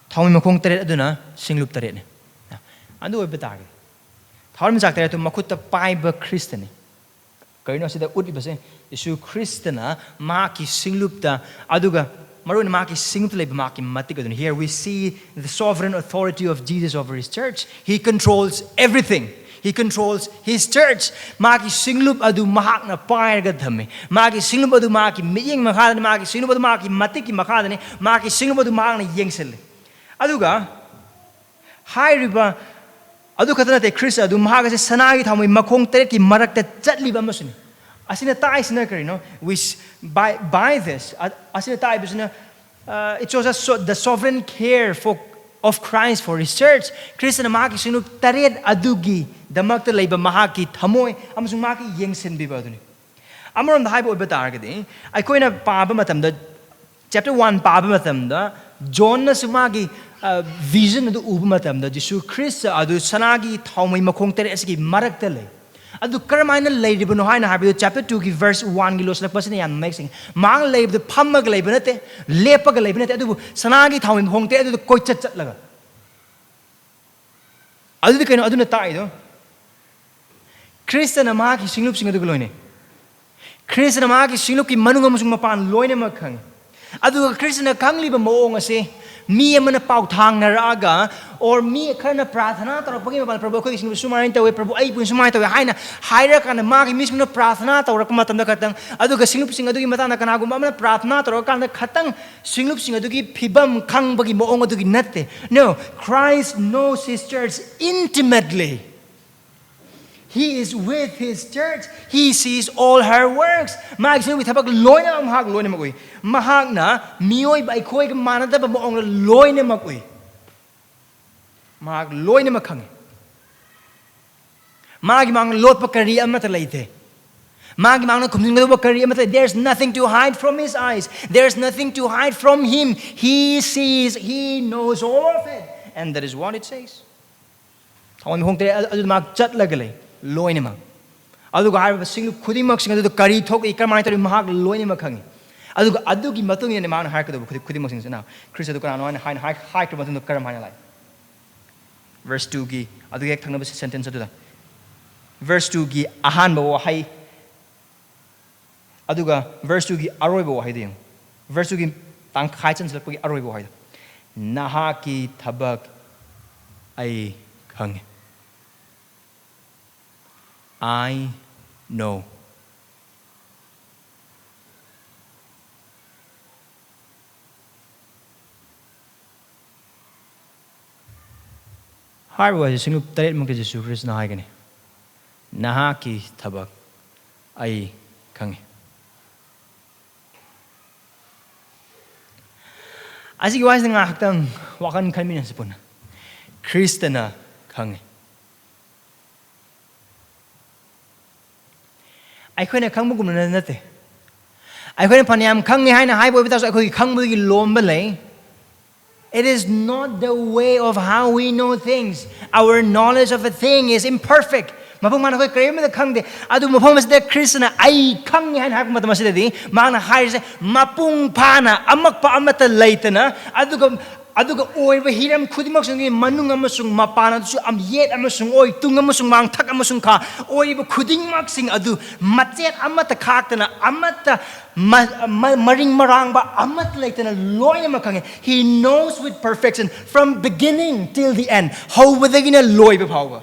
ꯊꯥꯎꯃꯩ ꯃꯈꯣꯡ ꯇꯔꯦꯠ ꯑꯗꯨꯅ ꯁꯤꯡꯂꯨꯞ ꯇꯔꯦꯠꯅꯤ. ꯑꯗꯨ ꯑꯣꯏꯕ ꯇꯥꯔꯒꯗꯤ ꯊꯋꯥꯟꯃꯤꯆꯥꯛ ꯇꯔꯦꯠꯇꯨ ꯃꯈꯨꯠꯇ ꯄꯥꯏꯕ ꯈ꯭ꯔꯤꯁꯇꯅꯤ. ꯀꯔꯤꯅꯣ ꯑꯁꯤꯗ ꯎꯠꯂꯤꯕꯁꯦ? ꯌꯤꯁꯨ ꯈ꯭ꯔꯤꯁꯇꯅ ꯃꯍꯥꯛꯀꯤ ꯁꯤꯡꯂꯨꯞꯇ, ꯑꯗꯨꯒ ꯃꯔꯨꯑꯣꯏꯅ ꯃꯍꯥꯛꯀꯤ ꯁꯤꯡꯂꯨꯞꯇ ꯂꯩꯕ ꯃꯍꯥꯛꯀꯤ ꯃꯇꯤꯛ ꯑꯗꯨꯅꯤ. Here we see the sovereign authority of Jesus over his church. He controls everything. He controls his church. ꯃꯥꯒꯤ ꯁꯤꯡꯂꯨꯞ ꯑꯗꯨ ꯃꯍꯥꯛꯅ ꯄꯥꯏꯔꯒ ꯊꯝꯃꯤ. ꯃꯥꯒꯤ ꯁꯤꯡꯂꯨꯞ ꯑꯗꯨ ꯃꯍꯥꯛꯀꯤ ꯃꯤꯠꯌꯦꯡ ꯃꯈꯥꯗꯅꯤ. ꯃꯥꯒꯤ ꯁꯤꯡꯂꯨꯞ ꯑꯗꯨ ꯃꯍꯥꯛꯀꯤ ꯃꯇꯤꯛꯀꯤ ꯃꯈꯥꯗꯅꯤ. ꯃꯍꯥꯛꯀꯤ ꯁꯤꯡꯂꯨꯞ ꯑꯗꯨ ꯃꯍꯥꯛꯅ ꯌꯦꯡꯁꯤꯜꯂꯤ. ꯑꯗꯨꯒ ꯍꯥꯏꯔꯤꯕ ꯑꯗꯨ ꯈꯛꯇ ꯅꯠꯇꯦ, ꯈ꯭ꯔꯤꯁ ꯑꯗꯨ ꯃꯍꯥꯛ ꯑꯁꯤ ꯁꯅꯥꯒꯤ ꯊꯥꯎꯃꯩ ꯃꯈꯣꯡ ꯇꯔꯦꯠꯀꯤ ꯃꯔꯛꯇ ꯆꯠꯂꯤꯕ ꯑꯃꯁꯨꯅꯤ. ꯑꯁꯤꯅ ꯇꯥꯛꯏꯁꯤꯅ ꯀꯔꯤꯅꯣ? We s- by, by this, ꯑ- ꯑꯁꯤꯅ ꯇꯥꯛꯏꯕꯁꯤꯅ, uh, it shows us so, the sovereign care for of Christ for his church. ꯈ꯭ꯔꯤꯁꯇꯅ ꯃꯍꯥꯛꯀꯤ ꯁꯤꯡꯂꯨꯞ ꯇꯔꯦꯠ ꯑꯗꯨꯒꯤꯗꯃꯛꯇ ꯂꯩꯕ ꯃꯍꯥꯛꯀꯤ ꯊꯃꯣꯏ ꯑꯃꯁꯨꯡ ꯃꯍꯥꯛꯀꯤ ꯌꯦꯡꯁꯤꯟꯕꯤꯕ ꯑꯗꯨꯅꯤ. ꯑꯃꯔꯣꯝꯗ ꯍꯥꯏꯕ ꯑꯣꯏꯕ ꯇꯥꯔꯒꯗꯤ, ꯑꯩꯈꯣꯏꯅ ꯄꯥꯕ ꯃꯇꯝꯗ, ꯆꯦꯞꯇꯔ ꯋꯥꯟ ꯄꯥꯕ ꯃꯇꯝꯗ, ꯖꯣꯟꯅꯁꯨ ꯃꯥꯒꯤ ꯚꯤꯖꯟ ꯑꯗꯨ ꯎꯕ ꯃꯇꯝꯗ, ꯖꯤꯁꯨ ꯈ꯭ꯔꯤꯁꯇ ꯑꯗꯨ ꯁꯅꯥꯒꯤ ꯊꯥꯎꯃꯩ ꯃꯈꯣꯡ ꯇꯔꯦꯠ ꯑꯁꯤꯒꯤ ꯃꯔꯛꯇ ꯂꯩ. ꯑꯗꯨ ꯀꯔꯝꯍꯥꯏꯅ ꯂꯩꯔꯤꯕꯅꯣ ꯍꯥꯏꯅ ꯍꯥꯏꯕꯗꯨ, ꯆꯦꯞꯇꯔ ꯇꯨꯒꯤ ꯚꯔꯁ ꯋꯥꯟꯒꯤ ꯂꯣꯏꯁꯤꯜꯂꯛꯄꯁꯤꯅ ꯌꯥꯝ ꯃꯌꯦꯛ ꯁꯦꯡꯉꯤ. ꯃꯍꯥꯛ ꯂꯩꯕꯗꯨ ꯐꯝꯃꯒ ꯂꯩꯕ ꯅꯠꯇꯦ, ꯂꯦꯞꯄꯒ ꯂꯩꯕ ꯅꯠꯇꯦ, ꯑꯗꯨꯕꯨ ꯁꯅꯥꯒꯤ ꯊꯥꯎꯃꯩ ꯃꯈꯣꯡ ꯇꯔꯦꯠ ꯑꯗꯨꯗ ꯀꯣꯏꯆꯠ ꯆꯠꯂꯒ. ꯑꯗꯨꯗꯤ ꯀꯩꯅꯣ ꯑꯗꯨꯅ ꯇꯥꯛꯏꯗꯣ? ꯈ꯭ꯔꯤꯁꯇꯅ ꯃꯍꯥꯛꯀꯤ ꯁꯤꯡꯂꯨꯞꯁꯤꯡ ꯑꯗꯨꯒ ꯂꯣꯏꯅꯩ. ꯈ꯭ꯔꯤꯁꯇꯅ ꯃꯍꯥꯛꯀꯤ ꯁꯤꯡꯂꯨꯞꯀꯤ ꯃꯅꯨꯡ ꯑꯃꯁꯨꯡ ꯃꯄꯥꯟ ꯂꯣꯏꯅꯃꯛ ꯈꯪꯉꯤ. ꯑꯗꯨꯒ ꯈ꯭ꯔꯤꯁꯇꯅ ꯈꯪꯂꯤꯕ ꯃꯑꯣꯡ ꯑꯁꯤ, ꯃꯤ ꯑꯃꯅ ꯄꯥꯎ ꯊꯥꯡꯅꯔꯛꯑꯒ, or ꯃꯤ ꯈꯔꯅ ꯄ꯭ꯔꯥꯊꯅꯥ ꯇꯧꯔꯛꯄꯒꯤ ꯃꯄꯥꯟꯗ, "ꯄ꯭ꯔꯚꯨ, ꯑꯩꯈꯣꯏꯒꯤ ꯁꯤꯡꯂꯨꯞ ꯁꯨꯃꯥꯏꯅ ꯇꯧꯋꯦ, ꯄ꯭ꯔꯚꯨ, ꯑꯩꯕꯨ ꯁꯨꯃꯥꯏꯅ ꯇꯧꯋꯦ" ꯍꯥꯏꯅ ꯍꯥꯏꯔꯀꯥꯟꯗ, ꯃꯥꯒꯤ ꯃꯤꯁꯤꯡꯅ ꯄ꯭ꯔꯥꯊꯅꯥ ꯇꯧꯔꯛꯄ ꯃꯇꯝꯗ ꯈꯛꯇꯪ, ꯑꯗꯨꯒ ꯁꯤꯡꯂꯨꯞꯁꯤꯡ ꯑꯗꯨꯒꯤ ꯃꯇꯥꯡꯗ ꯀꯅꯥꯒꯨꯝꯕ ꯑꯃꯅ ꯄ꯭ꯔꯥꯊꯅꯥ ꯇꯧꯔꯛꯑꯀꯥꯟꯗ ꯈꯛꯇꯪ ꯁꯤꯡꯂꯨꯞꯁꯤꯡ ꯑꯗꯨꯒꯤ ꯐꯤꯕꯝ ꯈꯪꯕꯒꯤ ꯃꯑꯣꯡ ꯑꯗꯨꯒꯤ ꯅꯠꯇꯦ. No, Christ knows his church intimately. He is with his church. He sees all her works. ꯃꯥꯒꯤ ꯁꯤꯡꯂꯨꯞꯀꯤ ꯊꯕꯛ ꯂꯣꯏꯅꯃꯛ ꯃꯍꯥꯛ ꯂꯣꯏꯅꯃꯛ ꯎꯏ. ꯃꯍꯥꯛꯅ ꯃꯤꯑꯣꯏꯕ ꯑꯩꯈꯣꯏꯒ ꯃꯥꯟꯅꯗꯕ ꯃꯑꯣꯡꯗ ꯂꯣꯏꯅꯃꯛ ꯎꯏ. ꯃꯍꯥꯛ ꯂꯣꯏꯅꯃꯛ ꯈꯪꯉꯤ. ꯃꯥꯒꯤ ꯃꯥꯡꯗ ꯂꯣꯠꯄ ꯀꯔꯤ ꯑꯃꯠꯇ ꯂꯩꯇꯦ. ꯃꯥꯒꯤ ꯃꯥꯡꯅ ꯈꯨꯝꯖꯤꯟꯒꯗꯧꯕ ꯀꯔꯤ ꯑꯃꯠꯇ ꯂꯩꯇꯦ. There's nothing to hide from his eyes. There's nothing to hide from him. He sees, he knows all of it. And that is what it says. ꯊꯥꯡꯃꯩꯕꯟ ꯃꯈꯣꯡ ꯇꯔꯦꯠ ꯑꯗꯨ, ꯑꯗꯨ ꯃꯍꯥꯛ ꯆꯠꯂꯒ ꯂꯩ, ꯂꯣꯏꯅꯃꯛ. ꯑꯗꯨꯒ ꯍꯥꯏꯔꯤꯕ ꯁꯤꯡꯂꯨꯞ ꯈꯨꯗꯤꯡꯃꯛꯁꯤꯡ ꯑꯗꯨꯗ ꯀꯔꯤ ꯊꯣꯛꯏ, ꯀꯔꯝꯍꯥꯏꯅ ꯇꯧꯔꯤ, ꯃꯍꯥꯛ ꯂꯣꯏꯅꯃꯛ ꯈꯪꯉꯤ. ꯑꯗꯨꯒ ꯑꯗꯨꯒꯤ ꯃꯇꯨꯡ ꯏꯟꯅ ꯃꯍꯥꯛꯅ ꯍꯥꯏꯔꯛꯀꯗꯧꯕ ꯈꯨꯗꯤꯡ-, ꯈꯨꯗꯤꯡꯃꯛꯁꯤꯡꯁꯤꯅ ꯈ꯭ꯔꯤꯁꯇ ꯑꯗꯨ ꯀꯅꯥꯅꯣ ꯍꯥꯏꯅ, ꯍꯥꯏꯅ ꯍꯥꯏ-, ꯍꯥꯏꯈ꯭ꯔꯕ ꯃꯇꯨꯡꯗ ꯀꯔꯝ ꯍꯥꯏꯅ ꯂꯥꯛꯏ? Verse two ꯒꯤ, ꯑꯗꯨꯒꯤ ꯍꯦꯛ ꯊꯪꯅꯕ sentence ꯑꯗꯨꯗ, verse two ꯒꯤ ꯑꯍꯥꯟꯕ ꯋꯥꯍꯩ, ꯑꯗꯨꯒ verse two ꯒꯤ ꯑꯔꯣꯏꯕ ꯋꯥꯍꯩꯗꯨ ꯌꯦꯡꯉꯨ. Verse two ꯒꯤ ꯇꯪꯈꯥꯏ ꯆꯟꯁꯤꯜꯂꯛꯄꯒꯤ ꯑꯔꯣꯏꯕ ꯋꯥꯍꯩꯗꯣ, "ꯅꯍꯥꯛꯀꯤ ꯊꯕꯛ ꯑꯩ ꯈꯪꯉꯤ." I know. ꯍꯥꯏꯔꯤꯕ ꯋꯥꯍꯩꯁꯤ ꯁꯤꯡꯂꯨꯞ ꯇꯔꯦꯠꯃꯛꯇ ꯖꯤꯁꯨ ꯈ꯭ꯔꯤꯁꯅ ꯍꯥꯏꯒꯅꯤ, "ꯅꯍꯥꯛꯀꯤ ꯊꯕꯛ ꯑꯩ ꯈꯪꯉꯤ꯫" ꯑꯁꯤꯒꯤ ꯋꯥꯍꯩꯁꯤꯗ ꯉꯥꯏꯍꯥꯛꯇꯪ ꯋꯥꯈꯜ ꯈꯟꯃꯤꯟꯅꯁꯤ ꯄꯨꯟꯅ꯫ ꯈ꯭ꯔꯤꯁꯇꯅ ꯈꯪꯉꯤ꯫ ꯑꯩꯈꯣꯏꯅ ꯈꯪꯕꯒꯨꯝꯅ ꯅꯠꯇꯦ꯫ ꯑꯩꯈꯣꯏꯅ ꯐꯅꯌꯥꯝ ꯈꯪꯉꯦ ꯍꯥꯏꯅ ꯍꯥꯏꯕ ꯑꯣꯏꯕ ꯇꯥꯔꯁꯨ, ꯑꯩꯈꯣꯏꯒꯤ ꯈꯪꯕꯗꯒꯤ ꯂꯣꯝꯕ ꯂꯩ꯫ It is not the way of how we know things. Our knowledge of a thing is imperfect. ꯃꯐꯝ ꯃꯥꯅ ꯑꯩꯈꯣꯏ ꯀꯔꯤꯃꯠꯇ ꯈꯪꯗꯦ꯫ ꯑꯗꯨ ꯃꯐꯝ ꯑꯁꯤꯗ ꯈ꯭ꯔꯤꯁꯇꯅ "ꯑꯩ ꯈꯪꯉꯤ" ꯍꯥꯏꯅ ꯍꯥꯏꯔꯛꯄ ꯃꯇꯝ ꯑꯁꯤꯗꯗꯤ, ꯃꯍꯥꯛꯅ ꯍꯥꯏꯔꯤꯁꯦ ꯃꯄꯨꯡ ꯐꯥꯅ, ꯑꯃꯛꯄ ꯑꯃꯠꯇ ꯂꯩꯇꯅ, ꯑꯗꯨꯒ, ꯑꯗꯨꯒ ꯑꯣꯏꯕ ꯍꯤꯔꯝ ꯈꯨꯗꯤꯡꯃꯛꯁꯤꯡꯒꯤ ꯃꯅꯨꯡ ꯑꯃꯁꯨꯡ ꯃꯄꯥꯟ ꯑꯗꯨꯁꯨ, ꯑꯝ, ꯌꯦꯠ ꯑꯃꯁꯨꯡ ꯑꯣꯏ, ꯇꯨꯡ ꯑꯃꯁꯨꯡ ꯃꯥꯡ, ꯊꯛ ꯑꯃꯁꯨꯡ ꯈꯥ, ꯑꯣꯏꯔꯤꯕ ꯈꯨꯗꯤꯡꯃꯛꯁꯤꯡ ꯑꯗꯨ ꯃꯆꯦꯠ ꯑꯃꯠꯇ ꯈꯥꯛꯇꯅ, ꯑꯃꯠꯇ ꯃ-, ꯃ-, ꯃꯔꯤꯡ ꯃꯔꯥꯡꯕ ꯑꯃꯠꯇ ꯂꯩꯇꯅ ꯂꯣꯏꯅꯃꯛ ꯈꯪꯉꯤ꯫ He knows with perfection from beginning till the end. ꯍꯧꯕꯗꯒꯤꯅ ꯂꯣꯏꯕ ꯐꯥꯎꯕ꯫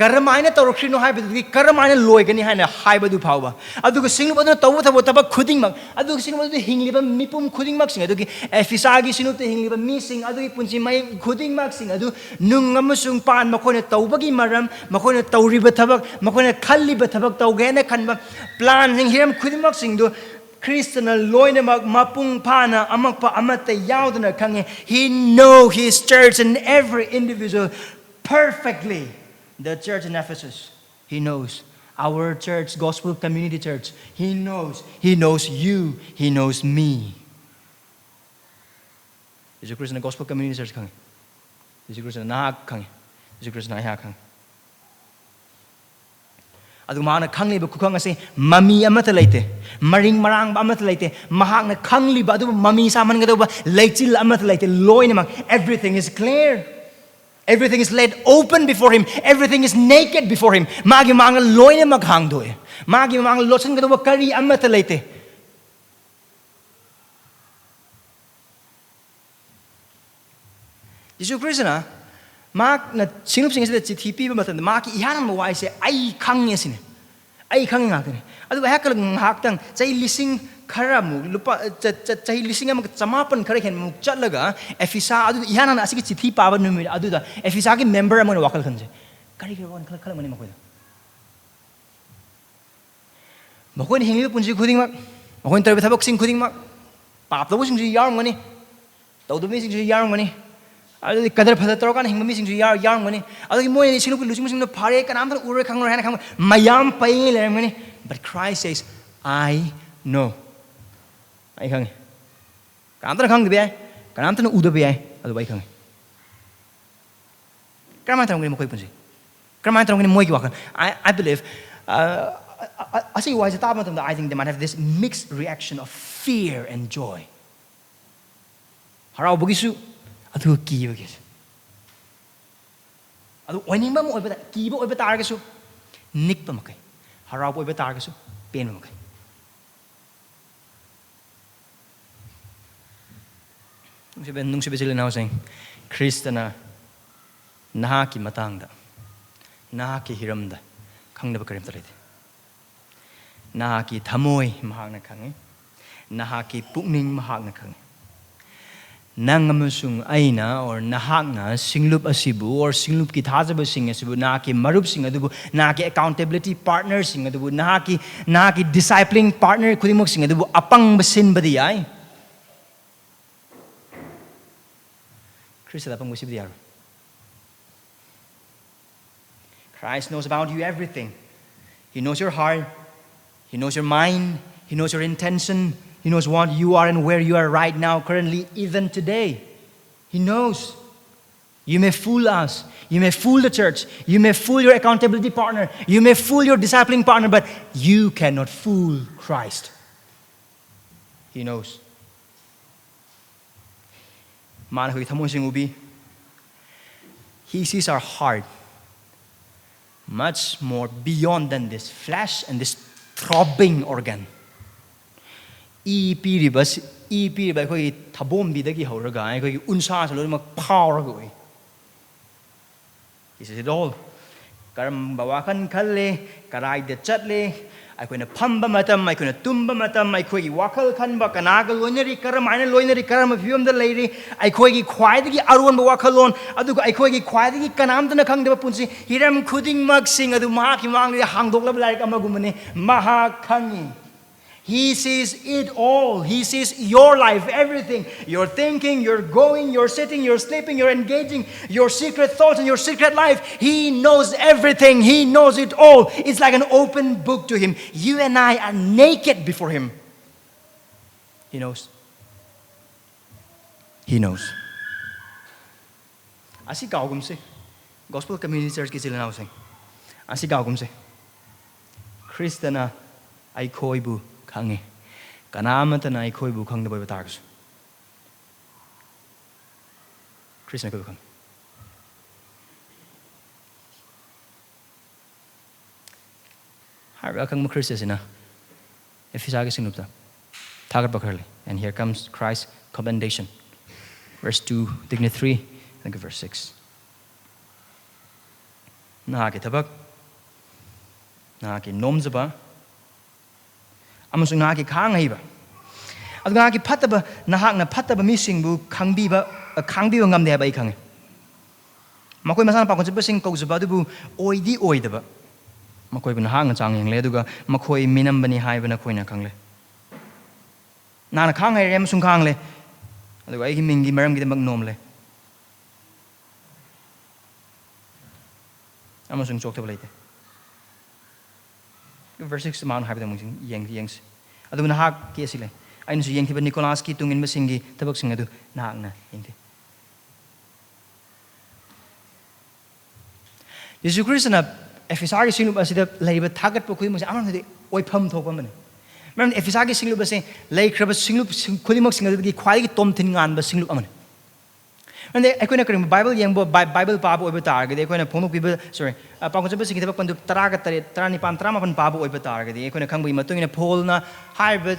ꯀꯔꯝꯍꯥꯏꯅ ꯇꯧꯔꯛꯈ꯭ꯔꯤꯅꯣ ꯍꯥꯏꯕꯗꯨꯗꯤ ꯀꯔꯝꯍꯥꯏꯅ ꯂꯣꯏꯒꯅꯤ ꯍꯥꯏꯅ ꯍꯥꯏꯕꯗꯨ ꯐꯥꯎꯕ꯫ ꯑꯗꯨꯒ ꯁꯤꯡꯂꯨꯞ ꯑꯗꯨꯅ ꯇꯧꯕ ꯊꯕꯛ, ꯊꯕꯛ ꯈꯨꯗꯤꯡꯃꯛ, ꯑꯗꯨꯒ ꯁꯤꯡꯂꯨꯞ ꯑꯗꯨꯗ ꯍꯤꯡꯂꯤꯕ ꯃꯤꯄꯨꯝ ꯈꯨꯗꯤꯡꯃꯛꯁꯤꯡ, ꯑꯗꯨꯒꯤ ꯑꯦꯐꯤꯁꯥꯒꯤ ꯁꯤꯡꯂꯨꯞꯇ ꯍꯤꯡꯂꯤꯕ ꯃꯤꯁꯤꯡ, ꯑꯗꯨꯒꯤ ꯄꯨꯟꯁꯤ ꯃꯍꯤꯡ ꯈꯨꯗꯤꯡꯃꯛꯁꯤꯡ ꯑꯗꯨ, ꯅꯨꯡ ꯑꯃꯁꯨꯡ ꯄꯥꯟ, ꯃꯈꯣꯏꯅ ꯇꯧꯕꯒꯤ ꯃꯔꯝ, ꯃꯈꯣꯏꯅ ꯇꯧꯔꯤꯕ ꯊꯕꯛ, ꯃꯈꯣꯏꯅ ꯈꯜꯂꯤꯕ ꯊꯕꯛ, ꯇꯧꯒꯦ ꯍꯥꯏꯅ ꯈꯟꯕ ꯄ꯭ꯂꯥꯟꯁꯤꯡ, ꯍꯤꯔꯝ ꯈꯨꯗꯤꯡꯃꯛꯁꯤꯡꯗꯨ ꯈ꯭ꯔꯤꯁꯇꯅ ꯂꯣꯏꯅꯃꯛ ꯃꯄꯨꯡ ꯐꯥꯅ, ꯑꯃꯛꯄ ꯑꯃꯠꯇ ꯌꯥꯎꯗꯅ ꯈꯪꯉꯤ꯫ He know his church and every individual perfectly. The church in Ephesus, he knows. Our church, Gospel Community Church, He knows. He knows you. He knows me. Jesus Christ na Gospel Community Church ꯈꯪꯉꯤ. Jesus Christ ꯅ ꯅꯍꯥꯛ ꯈꯪꯉꯤ. Jesus Christ ꯅ ꯑꯩꯍꯥꯛ ꯈꯪꯉꯤ. ꯑꯗꯨꯒ ꯃꯍꯥꯛꯅ ꯈꯪꯂꯤꯕ ꯈꯨꯈꯪ ꯑꯁꯤ ꯃꯃꯤ ꯑꯃꯠꯇ ꯂꯩꯇꯦ, ꯃꯔꯤꯡ ꯃꯔꯥꯡꯕ ꯑꯃꯠꯇ ꯂꯩꯇꯦ꯫ ꯃꯍꯥꯛꯅ ꯈꯪꯂꯤꯕ ꯑꯗꯨꯕꯨ ꯃꯃꯤ ꯁꯥꯝꯍꯟꯒꯗꯧꯕ ꯂꯩꯆꯤꯜ ꯑꯃꯠꯇ ꯂꯩꯇꯦ꯫ ꯂꯣꯏꯅꯃꯛ, everything is clear. Everything is laid open before him. Everything is naked before him. ꯃꯥꯒꯤ ꯃꯥꯡꯗ ꯂꯣꯏꯅꯃꯛ ꯍꯥꯡꯗꯣꯛꯑꯦ꯫ ꯃꯥꯒꯤ ꯃꯥꯡꯗ ꯂꯣꯠꯁꯤꯟꯒꯗꯧꯕ ꯀꯔꯤ ꯑꯃꯠꯇ ꯂꯩꯇꯦ꯫ ꯖꯤꯁꯨ ꯈ꯭ꯔꯤꯁꯇꯅ ꯃꯍꯥꯛꯅ ꯁꯤꯡꯂꯨꯞꯁꯤꯡ ꯑꯁꯤꯗ ꯆꯤꯊꯤ ꯄꯤꯕ ꯃꯇꯝꯗ ꯃꯍꯥꯛꯀꯤ ꯏꯍꯥꯟ ꯍꯥꯟꯕ ꯋꯥꯍꯩꯁꯦ, "ꯑꯩ ꯈꯪꯉꯦ" ꯁꯤꯅꯤ꯫ "ꯑꯩ ꯈꯪꯉꯤ" ꯉꯥꯛꯇꯅꯤ꯫ ꯑꯗꯨꯒ ꯑꯩꯍꯥꯛ ꯉꯥꯏꯍꯥꯛꯇꯪ ꯆꯍꯤ ꯂꯤꯁꯤꯡ ꯈꯔꯃꯨꯛ, ꯂꯨꯄꯥ, ꯆ-, ꯆ-, ꯆꯍꯤ ꯂꯤꯁꯤꯡ ꯑꯃꯒ ꯆꯃꯥꯄꯟ ꯈꯔ ꯍꯦꯟꯕꯃꯨꯛ ꯆꯠꯂꯒ ꯑꯦꯐꯤꯁꯥ ꯑꯗꯨꯗ ꯏꯍꯥꯟ ꯍꯥꯟꯅ ꯑꯁꯤꯒꯤ ꯆꯤꯊꯤ ꯄꯥꯕ ꯅꯨꯃꯤꯠ ꯑꯗꯨꯗ ꯑꯦꯐꯤꯁꯥꯒꯤ ꯃꯦꯝꯕꯔ ꯑꯃ ꯑꯣꯏꯅ ꯋꯥꯈꯜ ꯈꯟꯁꯦ꯫ ꯀꯔꯤ ꯀꯔꯤ ꯋꯥꯈꯜ ꯈꯜꯂꯝꯒꯅꯤ ꯃꯈꯣꯏꯗ? ꯃꯈꯣꯏꯅ ꯍꯤꯡꯂꯤꯕ ꯄꯨꯟꯁꯤ ꯈꯨꯗꯤꯡꯃꯛ, ꯃꯈꯣꯏꯅ ꯇꯧꯔꯤꯕ ꯊꯕꯛꯁꯤꯡ ꯈꯨꯗꯤꯡꯃꯛ, ꯄꯥꯞ ꯇꯧꯕꯁꯤꯡꯁꯨ ꯌꯥꯎꯔꯝꯒꯅꯤ, ꯇꯧꯗꯕ ꯃꯤꯁꯤꯡꯁꯨ ꯌꯥꯎꯔꯝꯒꯅꯤ, ꯑꯗꯨꯗꯤ ꯀꯗꯔ ꯐꯗꯔ ꯇꯧꯔꯀꯥꯟꯗ ꯍꯤꯡꯕ ꯃꯤꯁꯤꯡꯁꯨ ꯌꯥꯎ-, ꯌꯥꯎꯔꯝꯒꯅꯤ꯫ ꯑꯗꯨꯒꯤ ꯃꯣꯏꯅ ꯏꯁꯤꯡ ꯂꯨꯁꯤꯡꯕꯁꯤꯡꯗꯣ "ꯐꯔꯦ, ꯀꯅꯥꯝꯇꯅ ꯎꯔꯣꯏ, ꯈꯪꯉꯔꯣꯏ" ꯍꯥꯏꯅ ꯈꯪꯕ ꯃꯌꯥꯝ ꯄꯩ ꯂꯩꯔꯝꯒꯅꯤ꯫ But Christ says, "I know." ꯑꯩ ꯈꯪꯉꯤ꯫ ꯀꯅꯥꯝꯇꯅ ꯈꯪꯗꯕ ꯌꯥꯏ, ꯀꯅꯥꯝꯇꯅ ꯎꯗꯕ ꯌꯥꯏ, ꯑꯗꯨꯕꯨ ꯑꯩ ꯈꯪꯉꯤ꯫ ꯀꯔꯝꯍꯥꯏꯅ ꯇꯧꯔꯝꯒꯅꯤ ꯃꯈꯣꯏ ꯄꯨꯟꯁꯤ? ꯀꯔꯝꯍꯥꯏꯅ ꯇꯧꯔꯝꯒꯅꯤ ꯃꯣꯏꯒꯤ ꯋꯥꯈꯜ? I, I believe, uh, ꯑ-, ꯑ-, ꯑ-, ꯑꯁꯤꯒꯤ ꯋꯥꯍꯩꯁꯦ ꯇꯥꯕ ꯃꯇꯝꯗ, I think they might have this mixed reaction of fear and joy. ꯍꯔꯥꯎꯕꯒꯤꯁꯨ, ꯑꯗꯨꯒ ꯀꯤꯕꯒꯤꯁꯨ꯫ ꯑꯗꯨ ꯑꯣꯏꯅꯤꯡꯕ ꯑꯃ ꯑꯣꯏꯕꯗ, ꯀꯤꯕ ꯑꯣꯏꯕ ꯇꯥꯔꯒꯁꯨ, ꯅꯤꯛꯄ ꯃꯈꯩ, ꯍꯔꯥꯎꯕ ꯑꯣꯏꯕ ꯇꯥꯔꯒꯁꯨ, ꯄꯦꯟꯕ ꯃꯈꯩ꯫ ꯅꯨꯡꯁꯤꯕ, ꯅꯨꯡꯁꯤꯕ ꯏꯆꯤꯜ ꯏꯅꯥꯎꯁꯤꯡ, ꯈ꯭ꯔꯤꯁꯇꯅ ꯅꯍꯥꯛꯀꯤ ꯃꯇꯥꯡꯗ, ꯅꯍꯥꯛꯀꯤ ꯍꯤꯔꯝꯗ ꯈꯪꯗꯕ ꯀꯔꯤꯝꯇ ꯂꯩꯇꯦ꯫ ꯅꯍꯥꯛꯀꯤ ꯊꯃꯣꯏ ꯃꯍꯥꯛꯅ ꯈꯪꯉꯤ, ꯅꯍꯥꯛꯀꯤ ꯄꯨꯛꯅꯤꯡ ꯃꯍꯥꯛꯅ ꯈꯪꯉꯤ꯫ ꯅꯪ ꯑꯃꯁꯨꯡ ꯑꯩꯅ, or ꯅꯍꯥꯛꯅ ꯁꯤꯡꯂꯨꯞ ꯑꯁꯤꯕꯨ, or ꯁꯤꯡꯂꯨꯞꯀꯤ ꯊꯥꯖꯕꯁꯤꯡ ꯑꯁꯤꯕꯨ, ꯅꯍꯥꯛꯀꯤ ꯃꯔꯨꯞꯁꯤꯡ ꯑꯗꯨꯕꯨ, ꯅꯍꯥꯛꯀꯤ accountability partnerꯁꯤꯡ ꯑꯗꯨꯕꯨ, ꯅꯍꯥꯛꯀꯤ, ꯅꯍꯥꯛꯀꯤ discipling partner ꯈꯨꯗꯤꯡꯃꯛꯁꯤꯡ ꯑꯗꯨꯕꯨ ꯑꯄꯪꯕ ꯁꯤꯟꯕꯗꯤ ꯌꯥꯏ, ꯈ꯭ꯔꯤꯁꯇꯗ ꯑꯄꯪꯕ ꯁꯤꯕꯗꯤ ꯌꯥꯔꯣꯏ꯫ Christ knows about you everything. He knows your heart. He knows your mind. He knows your intention. He knows what you are and where you are right now, currently, even today. He knows. You may fool us. You may fool the church. You may fool your accountability partner. You may fool your discipling partner, but you cannot fool Christ. He knows. ꯃꯥꯅ ꯑꯩꯈꯣꯏꯒꯤ ꯊꯃꯣꯏꯁꯤꯡ ꯎꯕꯤ. He sees our heart much more beyond than this flesh and this throbbing organ. E ꯄꯤꯔꯤꯕ ꯁꯤ- E ꯄꯤꯔꯤꯕ ꯑꯩꯈꯣꯏꯒꯤ ꯊꯕꯣꯝꯕꯤꯗꯒꯤ ꯍꯧꯔꯒ ꯑꯩꯈꯣꯏꯒꯤ ꯎꯟꯁꯥꯁꯨ ꯂꯣꯏꯅꯃꯛ ꯐꯥꯎꯔꯒ ꯎꯏ. He sees it all. ꯀꯔꯝꯕ ꯋꯥꯈꯜ ꯈꯜꯂꯦ, ꯀꯗꯥꯏꯗ ꯆꯠꯂꯦ, ꯑꯩꯈꯣꯏꯅ ꯐꯝꯕ ꯃꯇꯝ, ꯑꯩꯈꯣꯏꯅ ꯇꯨꯝꯕ ꯃꯇꯝ, ꯑꯩꯈꯣꯏꯒꯤ ꯋꯥꯈꯜ ꯈꯟꯕ, ꯀꯅꯥꯒ ꯂꯣꯏꯅꯔꯤ, ꯀꯔꯝꯍꯥꯏꯅ ꯂꯣꯏꯅꯔꯤ, ꯀꯔꯝꯕ ꯐꯤꯕꯝꯗ ꯂꯩꯔꯤ, ꯑꯩꯈꯣꯏꯒꯤ ꯈ꯭ꯋꯥꯏꯗꯒꯤ ꯑꯔꯣꯟꯕ ꯋꯥꯈꯜꯂꯣꯟ, ꯑꯗꯨꯒ ꯑꯩꯈꯣꯏꯒꯤ ꯈ꯭ꯋꯥꯏꯗꯒꯤ ꯀꯅꯥꯝꯇꯅ ꯈꯪꯗꯕ ꯄꯨꯟꯁꯤ ꯍꯤꯔꯝ ꯈꯨꯗꯤꯡꯃꯛꯁꯤꯡ ꯑꯗꯨ ꯃꯍꯥꯛꯀꯤ ꯃꯃꯥꯡꯗ ꯍꯥꯡꯗꯣꯛꯂꯕ ꯂꯥꯏꯔꯤꯛ ꯑꯃꯒꯨꯝꯕꯅꯤ. ꯃꯍꯥꯛ ꯈꯪꯉꯤ. He sees it all. He sees your life, everything. Your thinking, your going, your sitting, your sleeping, your engaging, your secret thoughts and your secret life. He knows everything. He knows it all. It's like an open book to him. You and I are naked before him. He knows. He knows. ꯑꯁꯤ ꯀꯥꯎꯒꯨꯝꯁꯦ, Gospel Community Churchꯀꯤ ꯏꯆꯤꯜ ꯏꯅꯥꯎꯁꯤꯡ, ꯑꯁꯤ ꯀꯥꯎꯒꯨꯝꯁꯦ, ꯈ꯭ꯔꯤꯁꯇꯅ ꯑꯩꯈꯣꯏꯕꯨ ꯈꯪꯉꯤ. ꯀꯅꯥ ꯑꯃꯠꯇꯅ ꯑꯩꯈꯣꯏꯕꯨ ꯈꯪꯗꯕ ꯑꯣꯏꯕ ꯇꯥꯔꯒꯁꯨ, ꯈ꯭ꯔꯤꯁꯇꯅ ꯑꯩꯈꯣꯏꯕꯨ ꯈꯪꯉꯤ. ꯍꯥꯏꯔꯤꯕ ꯑꯈꯪꯕ ꯈ꯭ꯔꯤꯁꯇ ꯑꯁꯤꯅ ꯑꯦꯐꯤꯁꯥꯒꯤ ꯁꯤꯡꯂꯨꯞꯇ ꯊꯥꯒꯠꯄ ꯈꯔ ꯂꯩ. And here comes Christ's commendation. Verse two, dignified three, and verse six. ꯅꯍꯥꯛꯀꯤ ꯊꯕꯛ, ꯅꯍꯥꯛꯀꯤ ꯅꯣꯝꯖꯕ, ꯑꯃꯁꯨꯡ ꯅꯍꯥꯛꯀꯤ ꯈꯥꯡ ꯍꯩꯕ, ꯑꯗꯨꯒ ꯅꯍꯥꯛꯀꯤ ꯐꯠꯇꯕ, ꯅꯍꯥꯛꯅ ꯐꯠꯇꯕ ꯃꯤꯁꯤꯡꯕꯨ ꯈꯪꯕꯤꯕ, ꯈꯥꯡꯕꯤꯕ ꯉꯝꯗꯦ ꯍꯥꯏꯕ ꯑꯩ ꯈꯪꯉꯤ. ꯃꯈꯣꯏ ꯃꯁꯥꯅ ꯄꯥꯈꯣꯟ ꯆꯠꯄꯁꯤꯡ ꯀꯧꯖꯕ ꯑꯗꯨꯕꯨ ꯑꯣꯏꯗꯤ ꯑꯣꯏꯗꯕ, ꯃꯈꯣꯏꯕꯨ ꯅꯍꯥꯛꯅ ꯆꯥꯡ ꯌꯦꯡꯂꯦ, ꯑꯗꯨꯒ ꯃꯈꯣꯏ ꯃꯤꯅꯝꯕꯅꯤ ꯍꯥꯏꯕ ꯅꯈꯣꯏꯅ ꯈꯪꯂꯦ. ꯅꯍꯥꯛꯅ ꯈꯥꯡ ꯍꯩꯔꯦ ꯑꯃꯁꯨꯡ ꯈꯥꯡꯂꯦ, ꯑꯗꯨꯒ ꯑꯩꯒꯤ ꯃꯤꯡꯒꯤ ꯃꯔꯝꯒꯤꯗꯃꯛ ꯅꯣꯝꯂꯦ, ꯑꯃꯁꯨꯡ ꯆꯣꯛꯊꯕ ꯂꯩꯇꯦ. Verse six ꯃꯥꯅ ꯍꯥꯏꯕꯗ ꯑꯃꯨꯛ ꯌꯦꯡ-, ꯌꯦꯡꯁꯤ꯫ ꯑꯗꯨꯕꯨ ꯅꯍꯥꯛꯀꯤ ꯑꯁꯤ ꯂꯩ꯫ ꯑꯩꯅꯁꯨ ꯌꯦꯡꯈꯤꯕ ꯅꯤꯀꯣꯂꯥꯁꯀꯤ ꯇꯨꯡ ꯏꯟꯕꯁꯤꯡꯒꯤ ꯊꯕꯛꯁꯤꯡ ꯑꯗꯨ ꯅꯍꯥꯛꯅ ꯌꯦꯡꯈꯤ꯫ ꯌꯦꯁꯨ ꯈ꯭ꯔꯤꯁꯇꯅ ꯑꯦꯐꯤꯁꯥꯒꯤ ꯁꯤꯡꯂꯨꯞ ꯑꯁꯤꯗ ꯂꯩꯔꯤꯕ ꯊꯥꯒꯠꯄ ꯈꯨꯗꯤꯡꯃꯛꯁꯦ ꯑꯃꯔꯣꯝꯗꯗꯤ ꯑꯣꯏꯐꯝ ꯊꯣꯛꯄ ꯑꯃꯅꯤ꯫ ꯃꯔꯝꯗꯤ ꯑꯦꯐꯤꯁꯥꯒꯤ ꯁꯤꯡꯂꯨꯞ ꯑꯁꯦ ꯂꯩꯈ꯭ꯔꯕ ꯁꯤꯡꯂꯨꯞꯁꯤꯡ ꯈꯨꯗꯤꯡꯃꯛꯁꯤꯡ ꯑꯗꯨꯗꯒꯤ ꯈ꯭ꯋꯥꯏꯗꯒꯤ ꯇꯣꯝꯊꯤꯟ ꯉꯥꯟꯕ ꯁꯤꯡꯂꯨꯞ ꯑꯃꯅꯤ꯫ ꯑꯗꯨꯗꯤ ꯑꯩꯈꯣꯏꯅ ꯀꯔꯤꯒꯨꯝꯕ ꯕꯥꯏꯕꯜ ꯌꯦꯡꯕ, ꯕꯥꯏ-, ꯕꯥꯏꯕꯜ ꯄꯥꯕ ꯑꯣꯏꯕ ꯇꯥꯔꯒꯗꯤ, ꯑꯩꯈꯣꯏꯅ ꯐꯣꯡꯗꯣꯛꯄꯤꯕ, ꯁꯣꯔꯤ, ꯑ, ꯄꯥꯎꯈꯣꯡ ꯆꯠꯄꯁꯤꯡꯒꯤ ꯊꯕꯛ ꯄꯟꯗꯨ ꯇꯔꯥꯒ ꯇꯔꯦꯠ, ꯇꯔꯥꯅꯤꯄꯥꯟ, ꯇꯔꯥꯃꯥꯄꯟ ꯄꯥꯕ ꯑꯣꯏꯕ ꯇꯥꯔꯒꯗꯤ, ꯑꯩꯈꯣꯏꯅ ꯈꯪꯕꯒꯤ ꯃꯇꯨꯡ ꯏꯟꯅ ꯄꯣꯜꯅ ꯍꯥꯏꯔꯤꯕ,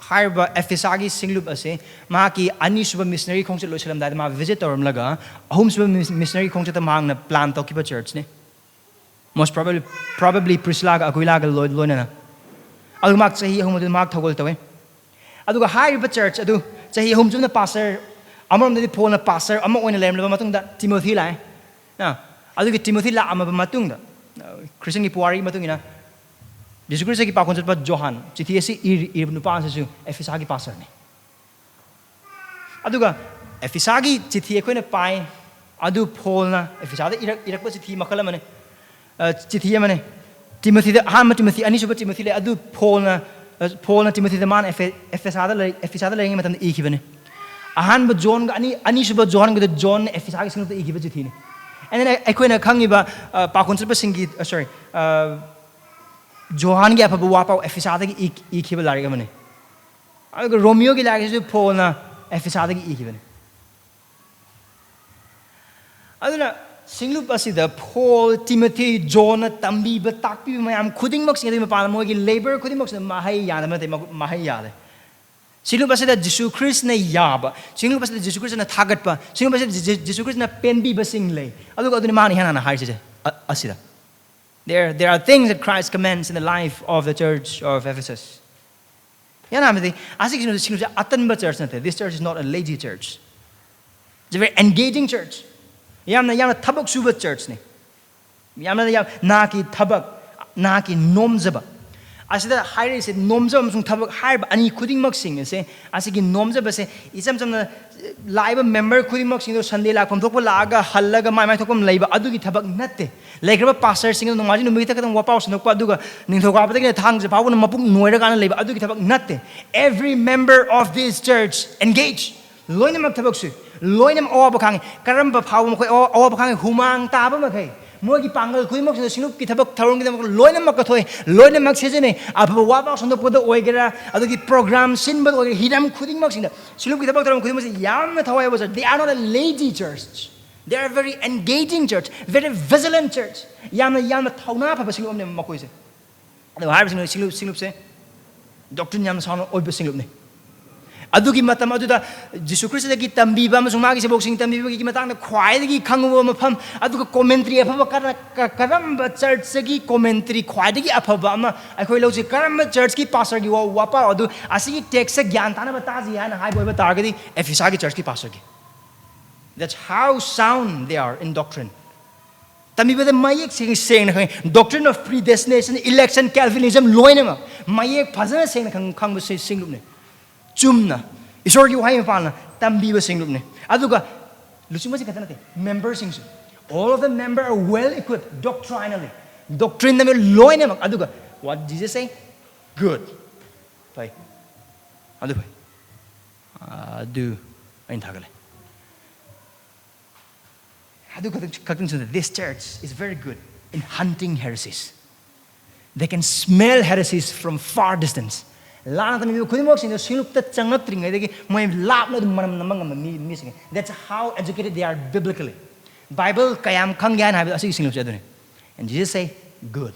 ꯍꯥꯏꯔꯤꯕ ꯑꯦꯐꯤꯁꯥꯒꯤ ꯁꯤꯡꯂꯨꯞ ꯑꯁꯦ ꯃꯍꯥꯛꯀꯤ ꯑꯅꯤꯁꯨꯕ ꯃꯤꯁꯅꯔꯤ ꯈꯣꯡꯆꯠ ꯂꯣꯏꯁꯤꯜꯂꯝꯗꯥꯏꯗ ꯃꯥ ꯚꯤꯖꯤꯠ ꯇꯧꯔꯝꯂꯒ, ꯑꯍꯨꯝꯁꯨꯕ ꯃꯤꯁ-, ꯃꯤꯁꯅꯔꯤ ꯈꯣꯡꯆꯠꯇ ꯃꯍꯥꯛꯅ ꯄ꯭ꯂꯥꯟ ꯇꯧꯈꯤꯕ ꯆꯔꯆꯅꯤ꯫ Most probably, probably ꯄ꯭ꯔꯤꯁꯤꯂꯥꯒ ꯑꯀꯨꯏꯂꯥꯒ ꯂꯣꯏ-, ꯂꯣꯏꯅꯅ꯫ ꯑꯗꯨ ꯃꯍꯥꯛ ꯆꯍꯤ ꯑꯍꯨꯝ ꯑꯗꯨ ꯃꯍꯥꯛ ꯊꯧꯒꯜ ꯇꯧꯏ꯫ ꯑꯗꯨꯒ ꯍꯥꯏꯔꯤꯕ ꯆꯔꯆ ꯑꯗꯨ ꯆꯍꯤ ꯑꯍꯨꯝ ꯆꯨꯞꯅ ꯄꯥꯁꯇꯔ, ꯑꯃꯔꯣꯝꯗꯗꯤ ꯄꯣꯜꯅ ꯄꯥꯁꯇꯔ ꯑꯃ ꯑꯣꯏꯅ ꯂꯩꯔꯝꯂꯕ ꯃꯇꯨꯡꯗ ꯇꯤꯃꯣꯊꯤ ꯂꯥꯛꯑꯦ꯫ ꯑ, ꯑꯗꯨꯒꯤ ꯇꯤꯃꯣꯊꯤ ꯂꯥꯛꯑꯝꯃꯕ ꯃꯇꯨꯡꯗ, ꯑ, ꯈ꯭ꯔꯤꯁꯇꯤꯌꯟꯒꯤ ꯄꯨꯋꯥꯔꯤꯒꯤ ꯃꯇꯨꯡ ꯏꯟꯅ, ꯖꯤꯁꯨ ꯈ꯭ꯔꯤꯁꯇꯒꯤ ꯄꯥꯎꯈꯣꯟ ꯆꯠꯄ ꯖꯣꯍꯥꯟ ꯆꯤꯊꯤ ꯑꯁꯤ ꯏꯔ-, ꯏꯔꯤꯕ ꯅꯨꯄꯥ ꯑꯁꯤꯁꯨ ꯑꯦꯐꯤꯁꯥꯒꯤ ꯄꯥꯁꯇꯔꯅꯤ꯫ ꯑꯗꯨꯒ ꯑꯦꯐꯤꯁꯥꯒꯤ ꯆꯤꯊꯤ ꯑꯩꯈꯣꯏꯅ ꯄꯥꯏ, ꯑꯗꯨ ꯄꯣꯜꯅ ꯑꯦꯐꯤꯁꯥꯗ ꯏꯔꯛ-, ꯏꯔꯛꯄ ꯆꯤꯊꯤ ꯃꯈꯜ ꯑꯃꯅꯤ꯫ ꯑ, ꯆꯤꯊꯤ ꯑꯃꯅꯤ꯫ ꯇꯤꯃꯣꯊꯤꯗ, ꯑꯍꯥꯟꯕ ꯇꯤꯃꯣꯊꯤ, ꯑꯅꯤꯁꯨꯕ ꯇꯤꯃꯣꯊꯤ ꯂꯩ, ꯑꯗꯨ ꯄꯣꯜꯅ, ꯑ, ꯄꯣꯜꯅ ꯇꯤꯃꯣꯊꯤꯗ ꯃꯥꯅ ꯑꯦꯐꯦ-, ꯑꯦꯐꯦꯁꯥꯗ ꯂꯩ-, ꯑꯦꯐꯤꯁꯥꯗ ꯂꯩꯔꯤꯉꯩ ꯃꯇꯝꯗ ꯏꯈꯤꯕꯅꯤ꯫ ꯑꯍꯥꯟꯕ ꯖꯣꯟꯒ ꯑꯅꯤ-, ꯑꯅꯤꯁꯨꯕ ꯖꯣꯍꯥꯟꯒꯗ ꯖꯣꯟꯅ ꯑꯦꯐꯤꯁꯥꯒꯤ ꯁꯤꯡꯂꯨꯞꯇ ꯏꯈꯤꯕ ꯆꯤꯊꯤꯅꯤ꯫ And then ꯑꯩꯈꯣꯏꯅ ꯈꯪꯉꯤꯕ, ꯑ, ꯄꯥꯎꯈꯣꯟ ꯆꯠꯄꯁꯤꯡꯒꯤ, ꯑ, sorry, ꯑ, ꯖꯣꯍꯥꯟꯒꯤ ꯑꯐꯕ ꯋꯥꯄꯥꯎ ꯑꯦꯐꯤꯁꯥꯗꯒꯤ ꯏ-, ꯏꯈꯤꯕ ꯂꯥꯏꯔꯤꯛ ꯑꯃꯅꯤ꯫ ꯑꯗꯨꯒ ꯔꯣꯃꯤꯌꯣꯒꯤ ꯂꯥꯏꯔꯤꯛꯁꯤꯁꯨ ꯄꯣꯜꯅ ꯑꯦꯐꯤꯁꯥꯗꯒꯤ ꯏꯈꯤꯕꯅꯤ꯫ ꯑꯗꯨꯅ ꯁꯤꯡꯂꯨꯞ ꯑꯁꯤꯗ ꯄꯣꯜ, ꯇꯤꯃꯣꯊꯤ, ꯖꯣꯟꯅ ꯇꯝꯕꯤꯕ, ꯇꯥꯛꯄꯤꯕ ꯃꯌꯥꯝ ꯈꯨꯗꯤꯡꯃꯛꯁꯤꯡ ꯑꯗꯨꯒꯤ ꯃꯄꯥꯟꯗ ꯃꯣꯏꯒꯤ ꯂꯦꯕꯔ ꯈꯨꯗꯤꯡꯃꯛꯁꯤꯗ ꯃꯍꯩ ꯌꯥꯟꯕ ꯅꯠꯇꯦ, ꯃꯒꯨ-, ꯃꯍꯩ ꯌꯥꯜꯂꯦ꯫ ꯁꯤꯡꯂꯨꯞ ꯑꯁꯤꯗ ꯖꯤꯁꯨ ꯈ꯭ꯔꯤꯁꯅ ꯌꯥꯕ, ꯁꯤꯡꯂꯨꯞ ꯑꯁꯤꯗ ꯖꯤꯁꯨ ꯈ꯭ꯔꯤꯁꯅ ꯊꯥꯒꯠꯄ, ꯁꯤꯡꯂꯨꯞ ꯑꯁꯤꯗ ꯖꯤ-, ꯖꯤꯁꯨ ꯈ꯭ꯔꯤꯁꯅ ꯄꯦꯟꯕꯤꯕꯁꯤꯡ ꯂꯩ꯫ ꯑꯗꯨꯒ ꯑꯗꯨꯅꯤ ꯃꯥꯅ ꯏꯍꯥꯟ ꯍꯥꯟꯅ ꯍꯥꯏꯔꯤꯁꯦ, ꯑ-, ꯑꯁꯤꯗ꯫ There, there are things that Christ commands in the life of the church of Ephesus. ꯌꯥꯝꯅ ꯍꯥꯏꯕꯗꯤ, ꯑꯁꯤꯒꯤ ꯁꯤꯡꯂꯨꯞꯁꯦ ꯑꯇꯟꯕ ꯆꯔꯆ ꯅꯠꯇꯦ꯫ This church is not a lazy church. It's a very engaging church. ꯌꯥꯝꯅ, ꯌꯥꯝꯅ ꯊꯕꯛ ꯁꯨꯕ ꯆꯔꯆꯅꯤ꯫ ꯌꯥꯝꯅ, ꯌꯥꯝ, ꯅꯍꯥꯛꯀꯤ ꯊꯕꯛ, ꯅꯍꯥꯛꯀꯤ ꯅꯣꯝꯖꯕ, ꯑꯁꯤꯗ ꯍꯥꯏꯔꯛꯏꯁꯦ ꯅꯣꯝꯖꯕ ꯑꯃꯁꯨꯡ ꯊꯕꯛ ꯍꯥꯏꯔꯤꯕ ꯑꯅꯤ ꯈꯨꯗꯤꯡꯃꯛꯁꯤꯡ ꯑꯁꯦ, ꯑꯁꯤꯒꯤ ꯅꯣꯝꯖꯕꯁꯦ ꯏꯆꯝ ꯆꯝꯅ ꯂꯥꯛꯏꯕ member ꯈꯨꯗꯤꯡꯃꯛꯁꯤꯡꯗꯣ Sunday ꯂꯥꯛꯐꯝ ꯊꯣꯛꯄ ꯂꯥꯛꯑꯒ ꯍꯜꯂꯒ ꯃꯥꯏ ꯃꯥꯏ ꯊꯣꯛꯄ ꯑꯃ ꯂꯩꯕ, ꯑꯗꯨꯒꯤ ꯊꯕꯛ ꯅꯠꯇꯦ꯫ ꯂꯩꯈ꯭ꯔꯕ pastorꯁꯤꯡꯗꯣ ꯅꯣꯡꯃꯥꯏꯖꯤꯡ ꯅꯨꯃꯤꯠꯇ ꯈꯛꯇꯪ ꯋꯥꯄꯥꯎ ꯁꯟꯗꯣꯛꯄ, ꯑꯗꯨꯒ ꯅꯤꯡꯊꯧꯀꯥꯕꯗꯒꯤꯅ ꯊꯥꯡꯖ ꯐꯥꯎꯕꯅ ꯃꯄꯨꯛ ꯅꯣꯏꯔꯀꯥꯟꯗ ꯂꯩꯕ, ꯑꯗꯨꯒꯤ ꯊꯕꯛ ꯅꯠꯇꯦ꯫ Every member of this church engage꯫ ꯂꯣꯏꯅꯃꯛ ꯊꯕꯛ ꯁꯨꯏ, ꯂꯣꯏꯅꯃꯛ ꯑꯋꯥꯕ ꯈꯥꯡꯉꯤ꯫ ꯀꯔꯝꯕ ꯐꯥꯎꯕ ꯃꯈꯣꯏ ꯑꯋꯥ-, ꯑꯋꯥꯕ ꯈꯥꯡꯉꯤ? ꯍꯨꯃꯥꯡ ꯇꯥꯕ ꯃꯈꯩ, ꯃꯣꯏꯒꯤ ꯄꯥꯡꯒꯜ ꯈꯨꯗꯤꯡꯃꯛꯁꯤꯅ ꯁꯤꯡꯂꯨꯞꯀꯤ ꯊꯕꯛ ꯊꯧꯔꯝꯒꯤꯗꯃꯛ ꯂꯣꯏꯅꯃꯛ ꯀꯠꯊꯣꯛꯏ, ꯂꯣꯏꯅꯃꯛ ꯁꯤꯖꯤꯟꯅꯩ꯫ ꯑꯐꯕ ꯋꯥꯄꯥꯎ ꯁꯟꯗꯣꯛꯄꯗ ꯑꯣꯏꯒꯦꯔꯥ, ꯑꯗꯨꯒꯤ program ꯁꯤꯟꯕꯗ ꯑꯣꯏꯒꯦꯔꯥ, ꯍꯤꯔꯝ ꯈꯨꯗꯤꯡꯃꯛꯁꯤꯡꯗ ꯁꯤꯡꯂꯨꯞꯀꯤ ꯊꯕꯛ ꯊꯧꯔꯝ ꯈꯨꯗꯤꯡꯃꯛꯁꯤ ꯌꯥꯝꯅ ꯊꯋꯥꯏ ꯌꯥꯎꯕ church꯫ They are not a lazy church. They are very engaging church, very vigilant church. ꯌꯥꯝꯅ, ꯌꯥꯝꯅ ꯊꯧꯅꯥ ꯐꯕ ꯁꯤꯡꯂꯨꯞ ꯑꯃꯅꯦꯕ ꯃꯈꯣꯏꯁꯦ꯫ ꯑꯗꯨ ꯍꯥꯏꯔꯤꯕꯁꯤꯡ ꯁꯤꯡꯂꯨꯞ, ꯁꯤꯡꯂꯨꯞꯁꯦ doctrine ꯌꯥꯝꯅ sound ꯑꯣꯏꯕ ꯁꯤꯡꯂꯨꯞꯅꯤ꯫ ꯑꯗꯨꯒꯤ ꯃꯇꯝ ꯑꯗꯨꯗ ꯖꯤꯁꯨ ꯈ꯭ꯔꯤꯁꯇꯒꯤ ꯇꯝꯕꯤꯕ ꯑꯃꯁꯨꯡ ꯃꯥꯒꯤ ꯁꯦꯕꯣꯛꯁꯤꯡ ꯇꯝꯕꯤꯕꯒꯤ ꯃꯇꯥꯡꯗ ꯈ꯭ꯋꯥꯏꯗꯒꯤ ꯈꯪꯕ ꯃꯐꯝ, ꯑꯗꯨꯒ commentary ꯑꯐꯕ ꯀꯔ-, ꯀ-, ꯀꯔꯝꯕ churchꯇꯒꯤ commentary ꯈ꯭ꯋꯥꯏꯗꯒꯤ ꯑꯐꯕ ꯑꯃ ꯑꯩꯈꯣꯏ ꯂꯧꯁꯤ, ꯀꯔꯝꯕ churchꯀꯤ pastorꯒꯤ ꯋꯥ-, ꯋꯥꯄꯥꯎ ꯑꯗꯨ ꯑꯁꯤꯒꯤ textꯁꯦ ꯒ꯭ꯌꯥꯟ ꯇꯥꯅꯕ ꯇꯥꯁꯤ ꯍꯥꯏꯅ ꯍꯥꯏꯕ ꯑꯣꯏꯕ ꯇꯥꯔꯒꯗꯤ ꯑꯦꯐꯤꯁꯥꯒꯤ churchꯀꯤ pastorꯒꯤ꯫ That's how sound they are in doctrine. ꯇꯝꯕꯤꯕꯗ ꯃꯌꯦꯛ ꯁꯦꯡ-, ꯁꯦꯡꯅ ꯈꯪꯉꯤ꯫ Doctrine of predestination, election, Calvinism ꯂꯣꯏꯅꯃꯛ ꯃꯌꯦꯛ ꯐꯖꯅ ꯁꯦꯡꯅ ꯈꯪ-, ꯈꯪꯕ ꯁꯤ-, ꯁꯤꯡꯂꯨꯞꯅꯤ꯫ ꯆꯨꯝꯅ ꯏꯁꯣꯔꯒꯤ ꯋꯥꯍꯩ ꯃꯄꯥꯟꯅ ꯇꯝꯕꯤꯕ ꯁꯤꯡꯂꯨꯞꯅꯤ꯫ ꯑꯗꯨꯒ ꯂꯨꯆꯤꯡꯕꯁꯤꯡ ꯈꯛꯇ ꯅꯠꯇꯦ, memberꯁꯤꯡꯁꯨ, all of the member are well equipped doctrinally, doctrine ꯂꯣꯏꯅꯃꯛ꯫ ꯑꯗꯨꯒ what Jesus say? Good. ꯐꯩ꯫ ꯑꯗꯨ ꯐꯩ꯫ ꯑꯗꯨ ꯑꯩꯅ ꯊꯥꯒꯠꯂꯦ꯫ ꯑꯗꯨ ꯈꯛꯇꯪ, ꯈꯛꯇꯪꯁꯨ ꯅꯠꯇꯦ, this church is very good in hunting heresies. They can smell heresies from far distance. ꯂꯥꯟꯅ ꯇꯝꯕꯤꯕ ꯈꯨꯗꯤꯡꯃꯛꯁꯤꯡꯗꯣ ꯁꯤꯡꯂꯨꯞꯇ ꯆꯪꯂꯛꯇ꯭ꯔꯤꯉꯩꯗꯒꯤ ꯃꯣꯏ ꯂꯥꯞꯅ ꯑꯗꯨꯝ ꯃꯅꯝ ꯅꯝꯕ ꯉꯝꯕ ꯃꯤ, ꯃꯤꯁꯤꯡꯅꯤ꯫ That's how educated they are biblically. Bible ꯀꯌꯥꯝ ꯈꯪꯒꯦ ꯍꯥꯏꯅ ꯍꯥꯏꯕꯗꯣ ꯑꯁꯤꯒꯤ ꯁꯤꯡꯂꯨꯞꯁꯦ ꯑꯗꯨꯅꯤ꯫ And Jesus say, "Good."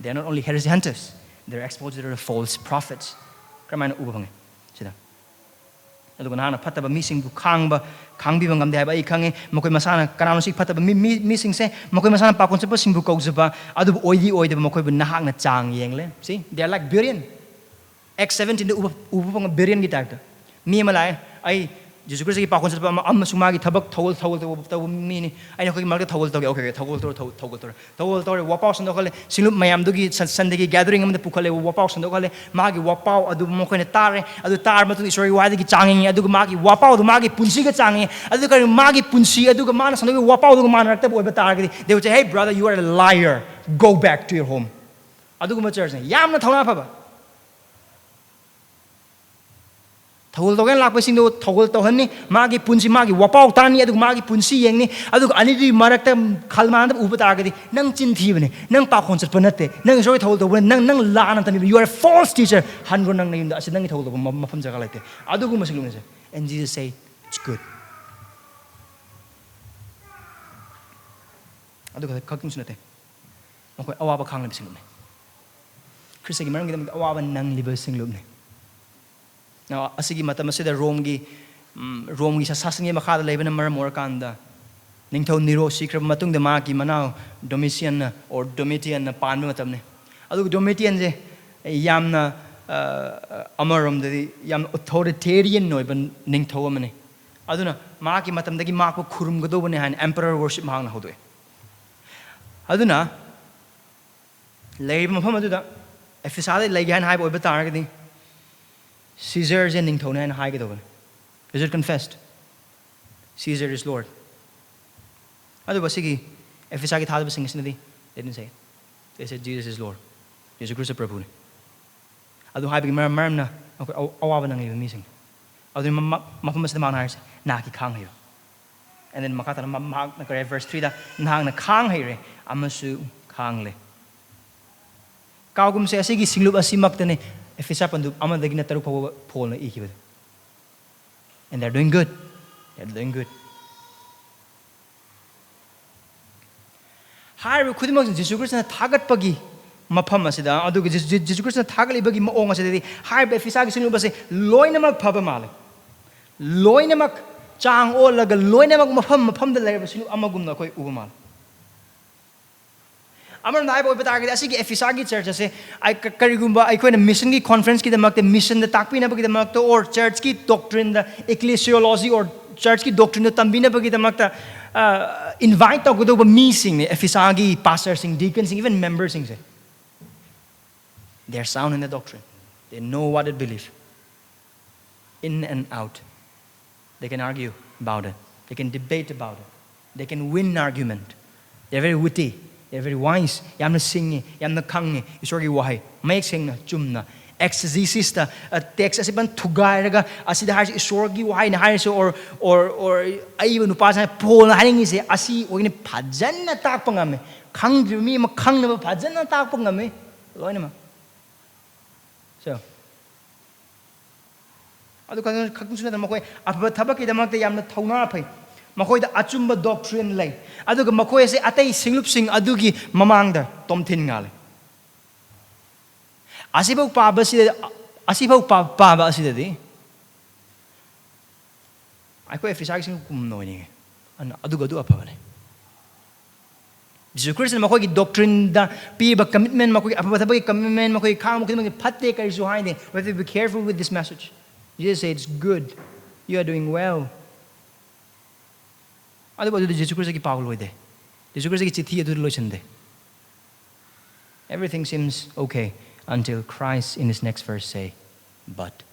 They are not only heresy hunters, they are exposed to the false prophets. ꯀꯔꯝꯍꯥꯏꯅ ꯎꯕ ꯐꯪꯉꯤ ꯁꯤꯗ? ꯑꯗꯨꯒ ꯅꯍꯥꯛꯅ ꯐꯠꯇꯕ ꯃꯤꯁꯤꯡꯕꯨ ꯈꯥꯡꯕ, ꯈꯥꯡꯕꯤꯕ ꯉꯝꯗꯦ ꯍꯥꯏꯕ ꯑꯩ ꯈꯪꯉꯤ꯫ ꯃꯈꯣꯏ ꯃꯁꯥꯅ ꯀꯅꯥꯅꯣ ꯁꯤ ꯐꯠꯇꯕ ꯃꯤ, ꯃꯤ, ꯃꯤꯁꯤꯡꯁꯦ? ꯃꯈꯣꯏ ꯃꯁꯥꯅ ꯄꯥꯈꯣꯟ ꯆꯠꯄꯁꯤꯡꯕꯨ ꯀꯧꯖꯕ, ꯑꯗꯨꯕꯨ ꯑꯣꯏꯗꯤ ꯑꯣꯏꯗꯕ ꯃꯈꯣꯏꯕꯨ ꯅꯍꯥꯛꯅ ꯆꯥꯡ ꯌꯦꯡꯂꯦ꯫ See, they are like Berean. Acts seventeenꯗ ꯎꯕ, ꯎꯕ ꯐꯪꯉ Bereanꯒꯤ typeꯇ꯫ ꯃꯤ ꯑꯃ ꯂꯥꯛꯑꯦ, "ꯑꯩ ꯖꯤꯁꯨ ꯈ꯭ꯔꯤꯁꯇꯒꯤ ꯄꯥꯈꯣꯟ ꯆꯠꯄ ꯑꯃ, ꯑꯃꯁꯨꯡ ꯃꯥꯒꯤ ꯊꯕꯛ ꯊꯧꯒꯜ, ꯊꯧꯒꯜ ꯇꯧꯕ, ꯇꯧꯕ ꯃꯤꯅꯤ꯫ ꯑꯩꯅ ꯑꯩꯈꯣꯏꯒꯤ ꯃꯔꯛꯇ ꯊꯧꯒꯜ ꯇꯧꯒꯦ꯫ Okay, okay, ꯊꯧꯒꯜ ꯇꯧꯔꯣ, ꯊꯧ-, ꯊꯧꯒꯜ ꯇꯧꯔꯣ꯫ ꯊꯧꯒꯜ ꯇꯧꯔꯦ, ꯋꯥꯄꯥꯎ ꯁꯟꯗꯣꯛꯍꯜꯂꯦ꯫ ꯁꯤꯡꯂꯨꯞ ꯃꯌꯥꯝꯗꯨꯒꯤ ꯁꯟ-, Sundayꯒꯤ gathering ꯑꯃꯗ ꯄꯨꯈꯠꯂꯦ, ꯋꯥꯄꯥꯎ ꯁꯟꯗꯣꯛꯍꯜꯂꯦ꯫ ꯃꯥꯒꯤ ꯋꯥꯄꯥꯎ ꯑꯗꯨ ꯃꯈꯣꯏꯅ ꯇꯥꯔꯦ꯫ ꯑꯗꯨ ꯇꯥꯔꯕ ꯃꯇꯨꯡꯗ ꯏꯁꯣꯔꯒꯤ ꯋꯥꯗꯒꯤ ꯆꯥꯡ ꯌꯦꯡꯉꯤ꯫ ꯑꯗꯨꯒ ꯃꯥꯒꯤ ꯋꯥꯄꯥꯎꯗꯨ ꯃꯥꯒꯤ ꯄꯨꯟꯁꯤꯒ ꯆꯥꯡꯉꯤ꯫ ꯑꯗꯨꯒ ꯃꯥꯒꯤ ꯄꯨꯟꯁꯤ ꯑꯗꯨꯒ ꯃꯥꯅ ꯁꯟꯗꯣꯛꯈꯤꯕ ꯋꯥꯄꯥꯎꯗꯨꯒ ꯃꯥꯟꯅꯔꯛꯇꯕ ꯑꯣꯏꯕ ꯇꯥꯔꯒꯗꯤ, they would say, "Hey, brother, you are a liar. Go back to your home." ꯑꯗꯨꯒꯨꯝꯕ churchꯅꯤ꯫ ꯌꯥꯝꯅ ꯊꯧꯅꯥ ꯐꯕ꯫ ꯊꯧꯒꯜ ꯇꯧꯒꯦꯅ ꯂꯥꯛꯄꯁꯤꯡꯗꯨ ꯊꯧꯒꯜ ꯇꯧꯍꯟꯅꯤ, ꯃꯥꯒꯤ ꯄꯨꯟꯁꯤ, ꯃꯥꯒꯤ ꯋꯥꯄꯥꯎ ꯇꯥꯅꯤ, ꯑꯗꯨꯒ ꯃꯥꯒꯤ ꯄꯨꯟꯁꯤ ꯌꯦꯡꯅꯤ, ꯑꯗꯨꯒ ꯑꯅꯤꯗꯨꯒꯤ ꯃꯔꯛꯇ ꯈꯜ ꯃꯥꯟꯅꯗꯕ ꯎꯕ ꯇꯥꯔꯒꯗꯤ, "ꯅꯪ ꯆꯤꯟ ꯊꯤꯕꯅꯦ, ꯅꯪ ꯄꯥꯈꯣꯟ ꯆꯠꯄ ꯅꯠꯇꯦ, ꯅꯪ ꯏꯁꯣꯔꯒꯤ ꯊꯧꯒꯜ ꯇꯧꯕ ꯅꯠꯇꯦ, ꯅꯪ, ꯅꯪ ꯂꯥꯟꯅ ꯇꯝꯕꯤꯕ, you are a false teacher, ꯍꯟꯈ꯭ꯔꯣ ꯅꯪ ꯅꯌꯨꯝꯗ, ꯑꯁꯤ ꯅꯪꯒꯤ ꯊꯧꯒꯜ ꯇꯧꯕ ꯃ-, ꯃꯐꯝ ꯖꯒꯥ ꯂꯩꯇꯦ"꯫ ꯑꯗꯨꯒꯨꯝꯕ ꯁꯤꯡꯂꯨꯞꯅꯁꯦ꯫ And Jesus say, "It's good." ꯑꯗꯨ ꯈꯛꯇꯪꯁꯨ ꯅꯠꯇꯦ, ꯃꯈꯣꯏ ꯑꯋꯥꯕ ꯈꯥꯡꯂꯤꯕ ꯁꯤꯡꯂꯨꯞꯅꯤ꯫ ꯈ꯭ꯔꯤꯁꯇꯒꯤ ꯃꯔꯝꯒꯤꯗꯃꯛꯇ ꯑꯋꯥꯕ ꯅꯪꯂꯤꯕ ꯁꯤꯡꯂꯨꯞꯅꯤ꯫ Now, ꯑꯁꯤꯒꯤ ꯃꯇꯝ ꯑꯁꯤꯗ ꯔꯣꯝꯒꯤ, ꯎꯝ, ꯔꯣꯝꯒꯤ ꯁꯥ-, ꯁꯥꯁꯟꯒꯤ ꯃꯈꯥꯗ ꯂꯩꯕꯅ ꯃꯔꯝ ꯑꯣꯏꯔꯀꯥꯟꯗ, ꯅꯤꯡꯊꯧ ꯅꯤꯔꯣ ꯁꯤꯈ꯭ꯔꯕ ꯃꯇꯨꯡꯗ ꯃꯍꯥꯛꯀꯤ ꯃꯅꯥꯎ ꯗꯣꯃꯤꯁꯤꯌꯟꯅ, or ꯗꯣꯃꯤꯇꯤꯌꯟꯅ ꯄꯥꯟꯕ ꯃꯇꯝꯅꯤ꯫ ꯑꯗꯨꯒ ꯗꯣꯃꯤꯇꯤꯌꯟꯁꯦ ꯌꯥꯝꯅ, ꯑ, ꯑꯃꯔꯣꯝꯗꯗꯤ ꯌꯥꯝꯅ authoritarian ꯑꯣꯏꯕ ꯅꯤꯡꯊꯧ ꯑꯃꯅꯤ꯫ ꯑꯗꯨꯅ ꯃꯍꯥꯛꯀꯤ ꯃꯇꯝꯗꯒꯤ ꯃꯍꯥꯛꯄꯨ ꯈꯨꯔꯨꯝꯒꯗꯧꯕꯅꯤ ꯍꯥꯏꯅ emperor worship ꯃꯍꯥꯛꯅ ꯍꯧꯗꯣꯛꯑꯦ꯫ ꯑꯗꯨꯅ ꯂꯩꯔꯤꯕ ꯃꯐꯝ ꯑꯗꯨꯗ ꯑꯦꯐꯤꯁꯥꯗ ꯂꯩꯒꯦ ꯍꯥꯏꯅ ꯍꯥꯏꯕ ꯑꯣꯏꯕ ꯇꯥꯔꯒꯗꯤ, "ꯁꯤꯖꯔꯁꯦ ꯅꯤꯡꯊꯧꯅꯤ" ꯍꯥꯏꯅ ꯍꯥꯏꯒꯗꯧꯕꯅꯤ꯫ Is it confessed? "Caesar is Lord." ꯑꯗꯨꯕꯨ ꯑꯁꯤꯒꯤ ꯑꯦꯐꯤꯁꯥꯒꯤ ꯊꯥꯖꯕꯁꯤꯡ ꯑꯁꯤꯅꯗꯤ, they didn't say it. They said, "Jesus is Lord." Jesus Christ ꯄ꯭ꯔꯚꯨꯅꯤ꯫ ꯑꯗꯨ ꯍꯥꯏꯕꯒꯤ ꯃꯔꯝ, ꯃꯔꯝꯅ ꯑꯩꯈꯣꯏ ꯑꯋꯥ-, ꯑꯋꯥꯕ ꯅꯪꯂꯤꯕ ꯃꯤꯁꯤꯡ꯫ ꯑꯗꯨꯒꯤ ꯃ-, ꯃ-, ꯃꯐꯝ ꯑꯁꯤꯗ ꯃꯥꯅ ꯍꯥꯏꯔꯤꯁꯦ, "ꯅꯍꯥꯛꯀꯤ ꯈꯥꯡ ꯍꯩꯕ"꯫ And then ꯃꯈꯥ ꯇꯥꯅ ꯃ-, ꯃꯍꯥꯛꯅ ꯀꯔꯤ ꯍꯥꯏ? Verse threeꯗ, "ꯅꯍꯥꯛꯅ ꯈꯥꯡ ꯍꯩꯔꯦ ꯑꯃꯁꯨ ꯈꯥꯡꯂꯦ"꯫ ꯀꯥꯎꯒꯨꯝꯁꯦ, ꯑꯁꯤꯒꯤ ꯁꯤꯡꯂꯨꯞ ꯑꯁꯤꯃꯛꯇꯅꯦ ꯑꯦꯐꯤꯁꯥ ꯄꯟꯗꯨꯞ ꯑꯃꯗꯒꯤꯅ ꯇꯔꯨꯛ ꯐꯥꯎꯕ ꯄꯣꯜꯅ ꯏꯈꯤꯕꯗꯨ꯫ And they're doing good. They're doing good. ꯍꯥꯏꯔꯤꯕ ꯈꯨꯗꯤꯡꯃꯛꯁꯤ ꯖꯤꯁꯨ ꯈ꯭ꯔꯤꯁꯇꯅ ꯊꯥꯒꯠꯄꯒꯤ ꯃꯐꯝ ꯑꯁꯤꯗ, ꯑꯗꯨꯒ ꯖꯤ-, ꯖꯤ-, ꯖꯤꯁꯨ ꯈ꯭ꯔꯤꯁꯇꯅ ꯊꯥꯒꯠꯂꯤꯕꯒꯤ ꯃꯑꯣꯡ ꯑꯁꯤꯗꯗꯤ, ꯍꯥꯏꯔꯤꯕ ꯑꯦꯐꯤꯁꯥꯒꯤ ꯁꯤꯡꯂꯨꯞ ꯑꯁꯤ ꯂꯣꯏꯅꯃꯛ ꯐꯕ ꯃꯥꯜꯂꯦ꯫ ꯂꯣꯏꯅꯃꯛ ꯆꯥꯡ ꯑꯣꯜꯂꯒ, ꯂꯣꯏꯅꯃꯛ ꯃꯐꯝ ꯃꯐꯝꯗ ꯂꯩꯔꯕ ꯁꯤꯡꯂꯨꯞ ꯑꯃꯒꯨꯝꯅ ꯑꯩꯈꯣꯏ ꯎꯕ ꯃꯥꯜꯂꯦ꯫ ꯑꯃꯔꯣꯝꯗ ꯍꯥꯏꯕ ꯑꯣꯏꯕ ꯇꯥꯔꯒꯗꯤ, ꯑꯁꯤꯒꯤ ꯑꯦꯐꯤꯁꯥꯒꯤ ꯆꯔꯆ ꯑꯁꯦ ꯑꯩ ꯀ-, ꯀꯔꯤꯒꯨꯝꯕ ꯑꯩꯈꯣꯏꯅ ꯃꯤꯁꯟꯒꯤ ꯀꯣꯟꯐ꯭ꯔꯦꯟꯁꯀꯤꯗꯃꯛꯇ, ꯃꯤꯁꯟꯗ ꯇꯥꯛꯄꯤꯅꯕꯒꯤꯗꯃꯛꯇ, or ꯆꯔꯆꯀꯤ ꯗꯣꯛꯇ꯭ꯔꯤꯟꯗ, ecclesiology or ꯆꯔꯆꯀꯤ ꯗꯣꯛꯇ꯭ꯔꯤꯟꯗ ꯇꯝꯕꯤꯅꯕꯒꯤꯗꯃꯛꯇ ꯏꯟꯚꯥꯏꯠ ꯇꯧꯒꯗꯧꯕ ꯃꯤꯁꯤꯡꯅꯦ ꯑꯦꯐꯤꯁꯥꯒꯤ ꯄꯥꯁꯇꯔꯁꯤꯡ, ꯗꯤꯀꯟꯁꯤꯡ, even ꯃꯦꯝꯕꯔꯁꯤꯡꯁꯦ. They are sound in the doctrine. They know what they believe. In and out. They can argue about it. They can debate about it. They can win argument. They're very witty. They're very wise. ꯌꯥꯝꯅ ꯁꯤꯡꯉꯤ, ꯌꯥꯝꯅ ꯈꯪꯉꯤ ꯏꯁꯣꯔꯒꯤ ꯋꯥꯍꯩ꯫ ꯃꯌꯦꯛ ꯁꯦꯡꯅ, ꯆꯨꯝꯅ꯫ ꯑꯦꯛꯁꯤꯖꯤꯁꯤꯁꯇ, ꯑ, tax ꯑꯁꯤ ꯐꯖꯅ ꯊꯨꯒꯥꯏꯔꯒ, ꯑꯁꯤꯗ ꯍꯥꯏꯔꯤꯁꯦ ꯏꯁꯣꯔꯒꯤ ꯋꯥꯍꯩꯅ ꯍꯥꯏꯔꯤꯁꯦ, or, or, or ꯑꯏꯕ ꯅꯨꯄꯥꯁꯤꯅ, ꯄꯣꯜꯅ ꯍꯥꯏꯅꯤꯡꯉꯤꯁꯦ ꯑꯁꯤ ꯑꯣꯏꯅ ꯐꯖꯅ ꯇꯥꯛꯄ ꯉꯝꯃꯦ꯫ ꯈꯪꯗ꯭ꯔꯤꯕ ꯃꯤ ꯑꯃ ꯈꯪꯅꯕ ꯐꯖꯅ ꯇꯥꯛꯄ ꯉꯝꯃꯤ꯫ ꯂꯣꯏꯅꯃꯛ꯫ So, ꯑꯗꯨ ꯈꯛꯇꯪ, ꯈꯛꯇꯪꯁꯨ ꯅꯠꯇꯅ, ꯃꯈꯣꯏ ꯑꯐꯕ ꯊꯕꯛꯀꯤꯗꯃꯛꯇ ꯌꯥꯝꯅ ꯊꯧꯅꯥ ꯐꯩ꯫ ꯃꯈꯣꯏꯗ ꯑꯆꯨꯝꯕ ꯗꯣꯛꯇ꯭ꯔꯤꯟ ꯂꯩ꯫ ꯑꯗꯨꯒ ꯃꯈꯣꯏ ꯑꯁꯤ ꯑꯇꯩ ꯁꯤꯡꯂꯨꯞꯁꯤꯡ ꯑꯗꯨꯒꯤ ꯃꯃꯥꯡꯗ ꯇꯣꯝꯊꯤꯟ ꯉꯥꯜꯂꯤ꯫ ꯑꯁꯤꯐꯥꯎ ꯄꯥꯕꯁꯤꯗ, ꯑꯁꯤꯐꯥꯎ ꯄꯥ-, ꯄꯥꯕ ꯑꯁꯤꯗꯗꯤ ꯑꯩꯈꯣꯏ ꯑꯦꯐꯤꯁꯥꯒꯤꯁꯤꯡ ꯀꯨꯝꯅ ꯑꯣꯏꯅꯤꯡꯉꯤ꯫ ꯑꯗꯨꯅ ꯑꯗꯨꯒ ꯑꯗꯨ ꯑꯐꯕꯅꯦ꯫ ꯖꯤꯁꯨ ꯈ꯭ꯔꯤꯁꯇꯅ ꯃꯈꯣꯏꯒꯤ ꯗꯣꯛꯇ꯭ꯔꯤꯟꯗ ꯄꯤꯕ ꯀꯃꯤꯠꯃꯦꯟ, ꯃꯈꯣꯏꯒꯤ ꯑꯐꯕ ꯊꯕꯛꯀꯤ ꯀꯃꯤꯠꯃꯦꯟ, ꯃꯈꯣꯏꯒꯤ ꯈꯥꯡꯕ ꯈꯨꯗꯤꯡꯃꯛꯀꯤ ꯐꯠꯇꯦ ꯀꯔꯤꯁꯨ ꯍꯥꯏꯗꯦ꯫ We have to be careful with this message. Jesus said, "It's good. You are doing well." ꯑꯗꯨꯕꯨ ꯑꯗꯨꯗꯤ ꯖꯤꯁꯨ ꯈ꯭ꯔꯤꯁꯇꯒꯤ ꯄꯥꯎ ꯂꯣꯏꯗꯦ꯫ ꯖꯤꯁꯨ ꯈ꯭ꯔꯤꯁꯇꯒꯤ ꯆꯤꯊꯤ ꯑꯗꯨꯗ ꯂꯣꯏꯁꯤꯟꯗꯦ꯫ Everything seems okay until Christ in his next verse say, "But."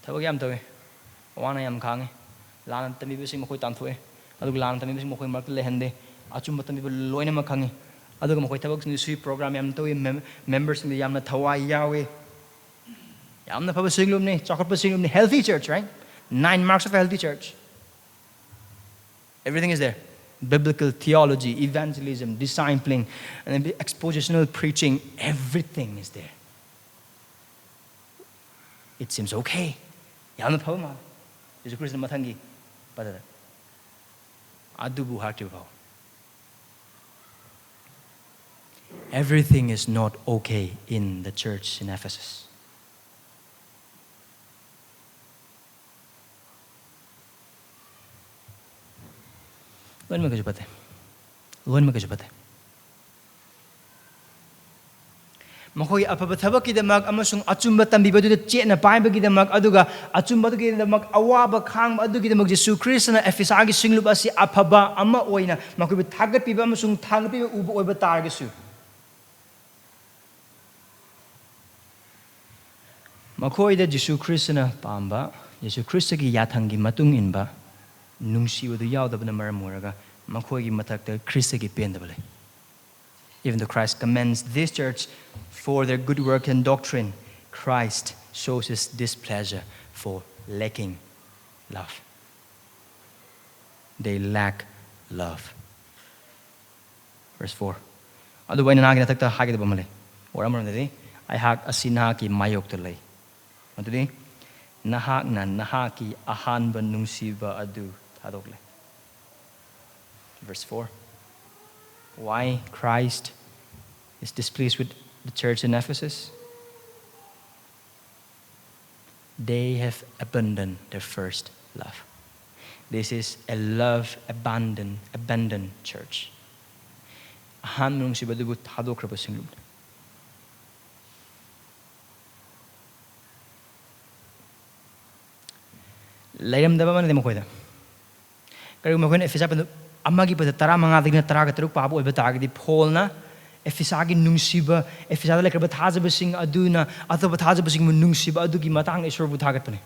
ꯊꯕꯛ ꯌꯥꯝ ꯇꯧꯋꯤ꯫ ꯑꯋꯥꯅ ꯌꯥꯝ ꯈꯥꯡꯉꯤ꯫ ꯂꯥꯟꯅ ꯇꯝꯕꯤꯕꯁꯤꯡ ꯃꯈꯣꯏ ꯇꯥꯟꯊꯣꯛꯑꯦ꯫ ꯑꯗꯨꯒ ꯂꯥꯟꯅ ꯇꯝꯕꯤꯕꯁꯤꯡ ꯃꯈꯣꯏ ꯃꯔꯛꯇ ꯂꯩꯍꯟꯗꯦ꯫ ꯑꯆꯨꯝꯕ ꯇꯝꯕꯤꯕ ꯂꯣꯏꯅꯃꯛ ꯈꯪꯉꯤ꯫ ꯑꯗꯨꯒ ꯃꯈꯣꯏ ꯊꯕꯛꯁꯤꯡ ꯁꯨꯏ, ꯄ꯭ꯔꯣꯒ꯭ꯔꯥꯝ ꯌꯥꯝ ꯇꯧꯋꯤ, ꯃꯦꯝ-, ꯃꯦꯝꯕꯔꯁꯤꯡꯗ ꯌꯥꯝꯅ ꯊꯋꯥꯏ ꯌꯥꯎꯋꯤ꯫ ꯌꯥꯝꯅ ꯐꯕ ꯁꯤꯡꯂꯨꯞꯅꯤ, ꯆꯥꯎꯈꯠꯄ ꯁꯤꯡꯂꯨꯞꯅꯤ, healthy church, right? Nine marks of a healthy church. Everything is there. Biblical theology, evangelism, discipling, and expositional preaching, everything is there. It seems okay. ꯌꯥꯝꯅ ꯐꯕ ꯃꯥꯜꯂꯦ꯫ ꯖꯤꯁꯨ ꯈ꯭ꯔꯤꯁꯇ ꯃꯊꯪꯒꯤ ꯄꯗꯗ꯫ ꯑꯗꯨꯕꯨ ꯍꯥꯏꯔꯛꯇ꯭ꯔꯤꯕ ꯐꯥꯎ꯫ Everything is not okay in the church in Ephesus. ꯂꯣꯏꯅꯃꯛ ꯀꯩꯁꯨ ꯐꯠꯇꯦ꯫ ꯂꯣꯏꯅꯃꯛ ꯀꯩꯁꯨ ꯐꯠꯇꯦ꯫ ꯃꯈꯣꯏꯒꯤ ꯑꯐꯕ ꯊꯕꯛꯀꯤꯗꯃꯛ ꯑꯃꯁꯨꯡ ꯑꯆꯨꯝꯕ ꯇꯝꯕꯤꯕꯗꯨꯗ ꯆꯦꯠꯅ ꯄꯥꯏꯕꯒꯤꯗꯃꯛ, ꯑꯗꯨꯒ ꯑꯆꯨꯝꯕꯗꯨꯒꯤꯗꯃꯛ ꯑꯋꯥꯕ ꯈꯥꯡꯕ ꯑꯗꯨꯒꯤꯗꯃꯛ ꯖꯤꯁꯨ ꯈ꯭ꯔꯤꯁꯇꯅ ꯑꯦꯐꯤꯁꯥꯒꯤ ꯁꯤꯡꯂꯨꯞ ꯑꯁꯤ ꯑꯐꯕ ꯑꯃ ꯑꯣꯏꯅ ꯃꯈꯣꯏꯕꯨ ꯊꯥꯒꯠꯄꯤꯕ ꯑꯃꯁꯨꯡ ꯊꯥꯒꯠꯄꯤꯕ ꯎꯕ ꯑꯣꯏꯕ ꯇꯥꯔꯒꯁꯨ, ꯃꯈꯣꯏꯗ ꯖꯤꯁꯨ ꯈ꯭ꯔꯤꯁꯇꯅ ꯄꯥꯝꯕ, ꯖꯤꯁꯨ ꯈ꯭ꯔꯤꯁꯇꯒꯤ ꯌꯥꯊꯪꯒꯤ ꯃꯇꯨꯡ ꯏꯟꯕ ꯅꯨꯡꯁꯤꯕꯗꯨ ꯌꯥꯎꯗꯕꯅ ꯃꯔꯝ ꯑꯣꯏꯔꯒ ꯃꯈꯣꯏꯒꯤ ꯃꯊꯛꯇ ꯈ꯭ꯔꯤꯁꯇꯒꯤ ꯄꯦꯟꯗꯕ ꯂꯩ꯫ Even though Christ commends this church for their good work and doctrine, Christ shows his displeasure for lacking love. They lack love. Verse four. ꯑꯗꯨꯕꯨ ꯑꯩꯅ ꯅꯍꯥꯛꯀꯤ ꯅꯊꯛꯇ ꯍꯥꯏꯒꯗꯕ ꯑꯃ ꯂꯩ꯫ Or ꯑꯃꯔꯣꯝꯗꯗꯤ, ꯑꯩꯍꯥꯛ ꯑꯁꯤ ꯅꯍꯥꯛꯀꯤ ꯃꯥꯌꯣꯛꯇ ꯂꯩ꯫ ꯃꯗꯨꯗꯤ, ꯅꯍꯥꯛꯅ ꯅꯍꯥꯛꯀꯤ ꯑꯍꯥꯟꯕ ꯅꯨꯡꯁꯤꯕ ꯑꯗꯨ ꯊꯥꯗꯣꯛꯂꯦ꯫ Verse four. Why Christ is displeased with the church in Ephesus? They have abandoned their first love. This is a love abandon, abandoned church. ꯑꯍꯥꯟꯕ ꯅꯨꯡꯁꯤꯕ ꯑꯗꯨꯕꯨ ꯊꯥꯗꯣꯛꯈ꯭ꯔꯕ ꯁꯤꯡꯂꯨꯞꯅꯤ꯫ ꯂꯩꯔꯝꯗꯕ ꯑꯃ ꯅꯠꯇꯦ ꯃꯈꯣꯏꯗ꯫ ꯀꯔꯤꯒꯨꯝꯕ ꯑꯩꯈꯣꯏꯅ ꯑꯦꯐꯤꯁꯥ ꯄꯟꯗꯨ ꯑꯃꯒꯤ ꯄꯗ ꯇꯔꯥꯃꯉꯥꯗꯒꯤꯅ ꯇꯔꯥꯒ ꯇꯔꯨꯛ ꯄꯥꯕ ꯑꯣꯏꯕ ꯇꯥꯔꯒꯗꯤ, ꯄꯣꯜꯅ ꯑꯦꯐꯤꯁꯥꯒꯤ ꯅꯨꯡꯁꯤꯕ, ꯑꯦꯐꯤꯁꯥꯗ ꯂꯩꯈ꯭ꯔꯕ ꯊꯥꯖꯕꯁꯤꯡ ꯑꯗꯨꯅ ꯑꯇꯣꯞꯄ ꯊꯥꯖꯕꯁꯤꯡꯕꯨ ꯅꯨꯡꯁꯤꯕ ꯑꯗꯨꯒꯤ ꯃꯇꯥꯡꯗ ꯏꯁꯣꯔꯕꯨ ꯊꯥꯒꯠꯄꯅꯤ꯫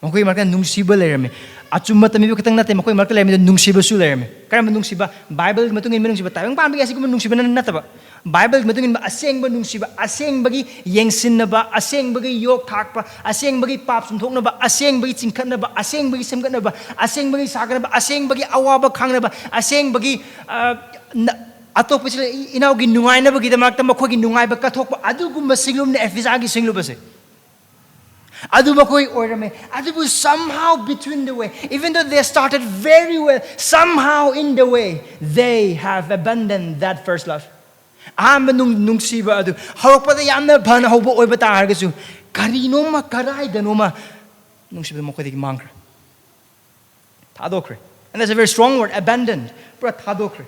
ꯃꯈꯣꯏꯒꯤ ꯃꯔꯛꯇ ꯅꯨꯡꯁꯤꯕ ꯂꯩꯔꯝꯃꯤ꯫ ꯑꯆꯨꯝꯕ ꯇꯝꯕꯤꯕ ꯈꯛꯇꯪ ꯅꯠꯇꯦ, ꯃꯈꯣꯏꯒꯤ ꯃꯔꯛꯇ ꯂꯩꯔꯝꯃꯤꯗ ꯅꯨꯡꯁꯤꯕꯁꯨ ꯂꯩꯔꯝꯃꯤ꯫ ꯀꯔꯝꯕ ꯅꯨꯡꯁꯤꯕ? ꯕꯥꯏꯕꯜꯒꯤ ꯃꯇꯨꯡ ꯏꯟꯕ ꯅꯨꯡꯁꯤꯕ, ꯇꯥꯏꯕꯪ ꯄꯥꯟꯕꯒꯤ ꯑꯁꯤꯒꯨꯝꯕ ꯅꯨꯡꯁꯤꯕ ꯅꯠꯇꯕ꯫ ꯕꯥꯏꯕꯜꯒꯤ ꯃꯇꯨꯡ ꯏꯟꯕ ꯑꯁꯦꯡꯕ ꯅꯨꯡꯁꯤꯕ, ꯑꯁꯦꯡꯕꯒꯤ ꯌꯦꯡꯁꯤꯟꯅꯕ, ꯑꯁꯦꯡꯕꯒꯤ ꯌꯣꯛ ꯊꯥꯛꯄ, ꯑꯁꯦꯡꯕꯒꯤ ꯄꯥꯞ ꯆꯨꯝꯊꯣꯛꯅꯕ, ꯑꯁꯦꯡꯕꯒꯤ ꯆꯤꯡꯈꯠꯅꯕ, ꯑꯁꯦꯡꯕꯒꯤ ꯁꯦꯝꯒꯠꯅꯕ, ꯑꯁꯦꯡꯕꯒꯤ ꯁꯥꯒꯠꯅꯕ, ꯑꯁꯦꯡꯕꯒꯤ ꯑꯋꯥꯕ ꯈꯥꯡꯅꯕ, ꯑꯁꯦꯡꯕꯒꯤ, ꯑ, ꯅ-, ꯑꯇꯣꯞꯄ ꯏꯆꯤꯜ ꯏꯅꯥꯎꯒꯤ ꯅꯨꯡꯉꯥꯏꯅꯕꯒꯤꯗꯃꯛꯇ ꯃꯈꯣꯏꯒꯤ ꯅꯨꯡꯉꯥꯏꯕ ꯀꯠꯊꯣꯛꯄ, ꯑꯗꯨꯒꯨꯝꯕ ꯁꯤꯡꯂꯨꯞꯅ ꯑꯦꯐꯤꯁꯥꯒꯤ ꯁꯤꯡꯂꯨꯞ ꯑꯁꯦ꯫ ꯑꯗꯨ ꯃꯈꯣꯏ ꯑꯣꯏꯔꯝꯃꯦ꯫ ꯑꯗꯨꯕꯨ somehow between the way, even though they started very well, somehow in the way, they have abandoned that first love. ꯑꯍꯥꯟꯕ ꯅꯨꯡ-, ꯅꯨꯡꯁꯤꯕ ꯑꯗꯨ ꯍꯧꯔꯛꯄꯗ ꯌꯥꯝꯅ ꯐꯅ ꯍꯧꯕ ꯑꯣꯏꯕ ꯇꯥꯔꯒꯁꯨ, ꯀꯔꯤꯅꯣꯃ, ꯀꯔꯥꯏꯗꯅꯣꯃ ꯅꯨꯡꯁꯤꯕꯗꯨ ꯃꯈꯣꯏꯗꯒꯤ ꯃꯥꯡꯈ꯭ꯔꯦ, ꯊꯥꯗꯣꯛꯈ꯭ꯔꯦ꯫ And that's a very strong word, abandoned. ꯄꯨꯔꯥ ꯊꯥꯗꯣꯛꯈ꯭ꯔꯦ꯫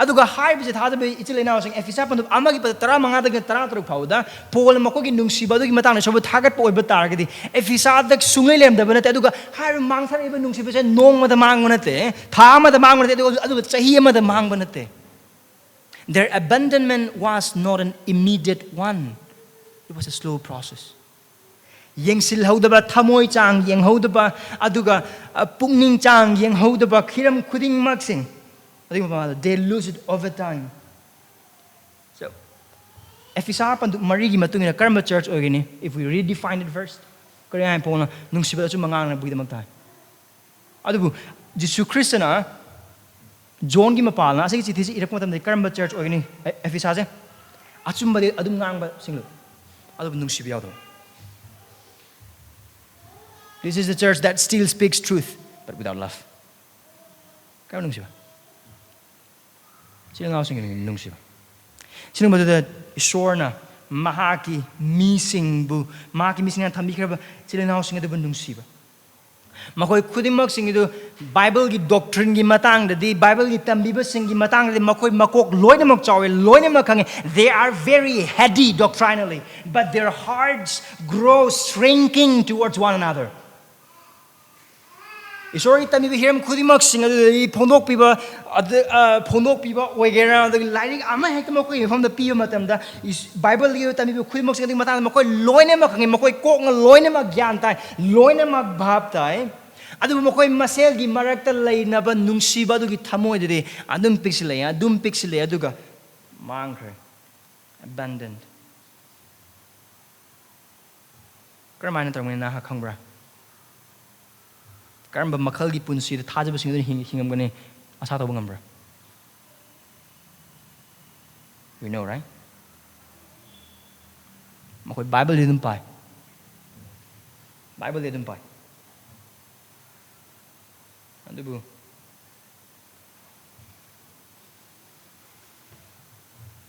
ꯑꯗꯨꯒ ꯍꯥꯏꯔꯤꯕꯁꯦ, ꯊꯥꯖꯕ ꯏꯆꯤꯜ ꯏꯅꯥꯎꯁꯤꯡ, ꯑꯦꯐꯤꯁꯥ ꯄꯟꯗꯨꯞ ꯑꯃꯒꯤ ꯄꯗ ꯇꯔꯥꯃꯉꯥꯗꯒꯤꯅ ꯇꯔꯥꯇꯔꯨꯛ ꯐꯥꯎꯕꯗ ꯄꯣꯜꯅ ꯃꯈꯣꯏꯒꯤ ꯅꯨꯡꯁꯤꯕ ꯑꯗꯨꯒꯤ ꯃꯇꯥꯡꯗ ꯁꯣꯝꯕ ꯊꯥꯒꯠꯄ ꯑꯣꯏꯕ ꯇꯥꯔꯒꯗꯤ, ꯑꯦꯐꯤꯁꯥꯗ ꯁꯨꯡꯂꯩ ꯂꯩꯔꯝꯗꯕ ꯅꯠꯇꯦ꯫ ꯑꯗꯨꯒ ꯍꯥꯏꯔꯤꯕ ꯃꯥꯡꯊꯔꯛꯏꯕ ꯅꯨꯡꯁꯤꯕꯁꯦ ꯅꯣꯡꯃꯗ ꯃꯥꯡꯕ ꯅꯠꯇꯦ, ꯊꯥ ꯑꯃꯗ ꯃꯥꯡꯕ ꯅꯠꯇꯦ, ꯑꯗꯨꯒ, ꯑꯗꯨꯒ ꯆꯍꯤ ꯑꯃꯗ ꯃꯥꯡꯕ ꯅꯠꯇꯦ꯫ Their abandonment was not an immediate one. It was a slow process. ꯌꯦꯡꯁꯤꯜꯍꯧꯗꯕ, ꯊꯃꯣꯏ ꯆꯥꯡ ꯌꯦꯡꯍꯧꯗꯕ, ꯑꯗꯨꯒ, ꯑ, ꯄꯨꯛꯅꯤꯡ ꯆꯥꯡ ꯌꯦꯡꯍꯧꯗꯕ ꯍꯤꯔꯝ ꯈꯨꯗꯤꯡꯃꯛꯁꯤꯡ, ꯑꯗꯨꯒꯤ ꯃꯃꯥꯡꯗ they lose it over time. So, ꯑꯦꯐꯤꯁꯥ ꯄꯟꯗꯨꯞ ꯃꯔꯤꯒꯤ ꯃꯇꯨꯡ ꯏꯟꯅ ꯀꯔꯝꯕ ꯆꯔꯆ ꯑꯣꯏꯒꯅꯤ? If we redefine it first, ꯀꯔꯤ ꯍꯥꯏꯅ ꯄꯣꯜꯅ ꯅꯨꯡꯁꯤꯕꯗ ꯑꯆꯨꯝꯕ ꯉꯥꯡꯅꯕꯒꯤꯗꯃꯛꯇ ꯍꯥꯏ? ꯑꯗꯨꯕꯨ ꯖꯤꯁꯨ ꯈ꯭ꯔꯤꯁꯇꯅ ꯖꯣꯟꯒꯤ ꯃꯄꯥꯜꯅ ꯑꯁꯤꯒꯤ ꯆꯤꯊꯤꯁꯤ ꯏꯔꯛꯄ ꯃꯇꯝꯗ ꯀꯔꯝꯕ ꯆꯔꯆ ꯑꯣꯏꯒꯅꯤ? ꯑꯦ-, ꯑꯦꯐꯤꯁꯥꯁꯦ ꯑꯆꯨꯝꯕꯗꯤ ꯑꯗꯨꯝ ꯉꯥꯡꯕ ꯁꯤꯡꯂꯨ, ꯑꯗꯨꯕꯨ ꯅꯨꯡꯁꯤꯕ ꯌꯥꯎꯗꯕ꯫ This is the church that still speaks truth, but without love. ꯀꯔꯝꯕ ꯅꯨꯡꯁꯤꯕ? ꯏꯆꯤꯜ ꯏꯅꯥꯎꯁꯤꯡꯒꯤ ꯅꯨꯡꯁꯤꯕ꯫ ꯁꯤꯒꯨꯝꯕꯗꯨꯗ ꯏꯁꯣꯔꯅ ꯃꯍꯥꯛꯀꯤ ꯃꯤꯁꯤꯡꯕꯨ, ꯃꯍꯥꯛꯀꯤ ꯃꯤꯁꯤꯡꯅ ꯊꯝꯕꯤꯈ꯭ꯔꯕ ꯏꯆꯤꯜ ꯏꯅꯥꯎꯁꯤꯡ ꯑꯗꯨꯕꯨ ꯅꯨꯡꯁꯤꯕ꯫ ꯃꯈꯣꯏ ꯈꯨꯗꯤꯡꯃꯛꯁꯤꯡ ꯑꯗꯨ ꯕꯥꯏꯕꯜꯒꯤ ꯗꯣꯛꯇ꯭ꯔꯤꯟꯒꯤ ꯃꯇꯥꯡꯗꯗꯤ, ꯕꯥꯏꯕꯜꯒꯤ ꯇꯝꯕꯤꯕꯁꯤꯡꯒꯤ ꯃꯇꯥꯡꯗꯗꯤ ꯃꯈꯣꯏ ꯃꯀꯣꯛ ꯂꯣꯏꯅꯃꯛ ꯆꯥꯎꯋꯦ, ꯂꯣꯏꯅꯃꯛ ꯈꯪꯉꯦ꯫ They are very heady doctrinally, but their hearts grow shrinking towards one another. ꯏꯁꯣꯔꯒꯤ ꯇꯝꯕꯤꯕ ꯍꯤꯔꯝ ꯈꯨꯗꯤꯡꯃꯛꯁꯤꯡ ꯑꯗꯨꯗꯒꯤ ꯐꯣꯡꯗꯣꯛꯄꯤꯕ, ꯑꯗ-, ꯑ, ꯐꯣꯡꯗꯣꯛꯄꯤꯕ ꯑꯣꯏꯒꯦꯔꯥ, ꯑꯗꯒꯤ ꯂꯥꯏꯔꯤꯛ ꯑꯃ ꯍꯦꯛꯇ ꯃꯈꯣꯏꯒꯤ ꯃꯐꯝꯗ ꯄꯤꯕ ꯃꯇꯝꯗ, ꯏꯁ-, ꯕꯥꯏꯕꯜꯒꯤ ꯇꯝꯕꯤꯕ ꯈꯨꯗꯤꯡꯃꯛꯁꯤꯡ ꯑꯗꯨꯒꯤ ꯃꯇꯥꯡꯗ ꯃꯈꯣꯏ ꯂꯣꯏꯅꯃꯛ ꯈꯪꯉꯤ, ꯃꯈꯣꯏ ꯀꯣꯛꯅ ꯂꯣꯏꯅꯃꯛ ꯒ꯭ꯌꯥꯟ ꯇꯥꯏ, ꯂꯣꯏꯅꯃꯛ ꯚꯥꯞ ꯇꯥꯏ꯫ ꯑꯗꯨꯕꯨ ꯃꯈꯣꯏ ꯃꯁꯦꯜꯒꯤ ꯃꯔꯛꯇ ꯂꯩꯅꯕ ꯅꯨꯡꯁꯤꯕ ꯑꯗꯨꯒꯤ ꯊꯃꯣꯏꯗꯗꯤ ꯑꯗꯨꯝ ꯄꯤꯛꯁꯤꯜꯂꯛꯑꯦ, ꯑꯗꯨꯝ ꯄꯤꯛꯁꯤꯜꯂꯛꯑꯦ, ꯑꯗꯨꯒ ꯃꯥꯡꯈ꯭ꯔꯦ꯫ Abandoned. ꯀꯔꯝꯍꯥꯏꯅ ꯇꯧꯔꯝꯒꯅꯤ ꯅꯍꯥꯛ ꯈꯪꯕ꯭ꯔꯥ? ꯀꯔꯝꯕ ꯃꯈꯜꯒꯤ ꯄꯨꯟꯁꯤꯗ ꯊꯥꯖꯕꯁꯤꯡ ꯑꯗꯨꯅ ꯍꯤꯡ-, ꯍꯤꯡꯉꯝꯒꯅꯤ? ꯑꯁꯥ ꯇꯧꯕ ꯉꯝꯕ꯭ꯔꯥ? You know, right? ꯃꯈꯣꯏ ꯕꯥꯏꯕꯜꯗꯤ ꯑꯗꯨꯝ ꯄꯥꯏ꯫ ꯕꯥꯏꯕꯜꯗꯤ ꯑꯗꯨꯝ ꯄꯥꯏ꯫ ꯑꯗꯨꯕꯨ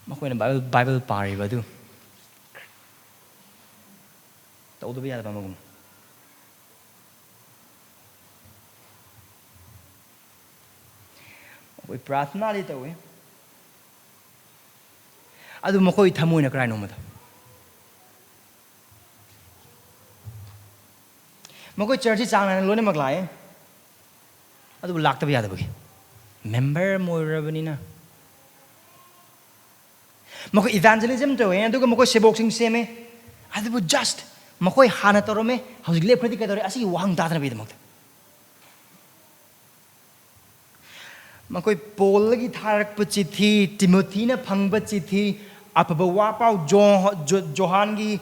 ꯃꯈꯣꯏꯅ ꯕꯥꯏꯕꯜ, ꯕꯥꯏꯕꯜ ꯄꯥꯔꯤꯕ ꯑꯗꯨ ꯇꯧꯗꯕ ꯌꯥꯗꯕ ꯑꯃꯒꯨꯝ꯫ ꯄ꯭ꯔꯥꯊꯅꯥꯗꯤ ꯇꯧꯋꯤ꯫ ꯑꯗꯨ ꯃꯈꯣꯏ ꯊꯃꯣꯏꯅ ꯀꯗꯥꯏꯅꯣꯃꯗ꯫ ꯃꯈꯣꯏ ꯆꯔꯆꯁꯤ ꯆꯥꯡ ꯅꯥꯏꯅ ꯂꯣꯏꯅꯃꯛ ꯂꯥꯛꯑꯦ, ꯑꯗꯨꯕꯨ ꯂꯥꯛꯇꯕ ꯌꯥꯗꯕꯒꯤ, ꯃꯦꯝꯕꯔ ꯑꯃ ꯑꯣꯏꯔꯨꯔꯕꯅꯤꯅ꯫ ꯃꯈꯣꯏ ꯏꯚꯥꯟꯖꯦꯂꯤꯖꯝ ꯇꯧꯋꯦ, ꯑꯗꯨꯒ ꯃꯈꯣꯏ ꯁꯦꯕꯣꯛꯁꯤꯡ ꯁꯦꯝꯃꯦ, ꯑꯗꯨꯕꯨ just ꯃꯈꯣꯏ ꯍꯥꯟꯅ ꯇꯧꯔꯝꯃꯦ, ꯍꯧꯖꯤꯛ ꯂꯦꯞꯈ꯭ꯔꯗꯤ ꯀꯩꯗꯧꯔꯦ? ꯑꯁꯤꯒꯤ ꯋꯥꯍꯪ ꯇꯥꯗꯅꯕꯒꯤꯗꯃꯛꯇ꯫ ꯃꯈꯣꯏ ꯄꯣꯜꯗꯒꯤ ꯊꯥꯔꯛꯄ ꯆꯤꯊꯤ, ꯇꯤꯃꯣꯊꯤꯅ ꯐꯪꯕ ꯆꯤꯊꯤ, ꯑꯐꯕ ꯋꯥ ꯄꯥꯎ, ꯖꯣ-, ꯖꯣ-, ꯖꯣꯍꯥꯟꯒꯤ,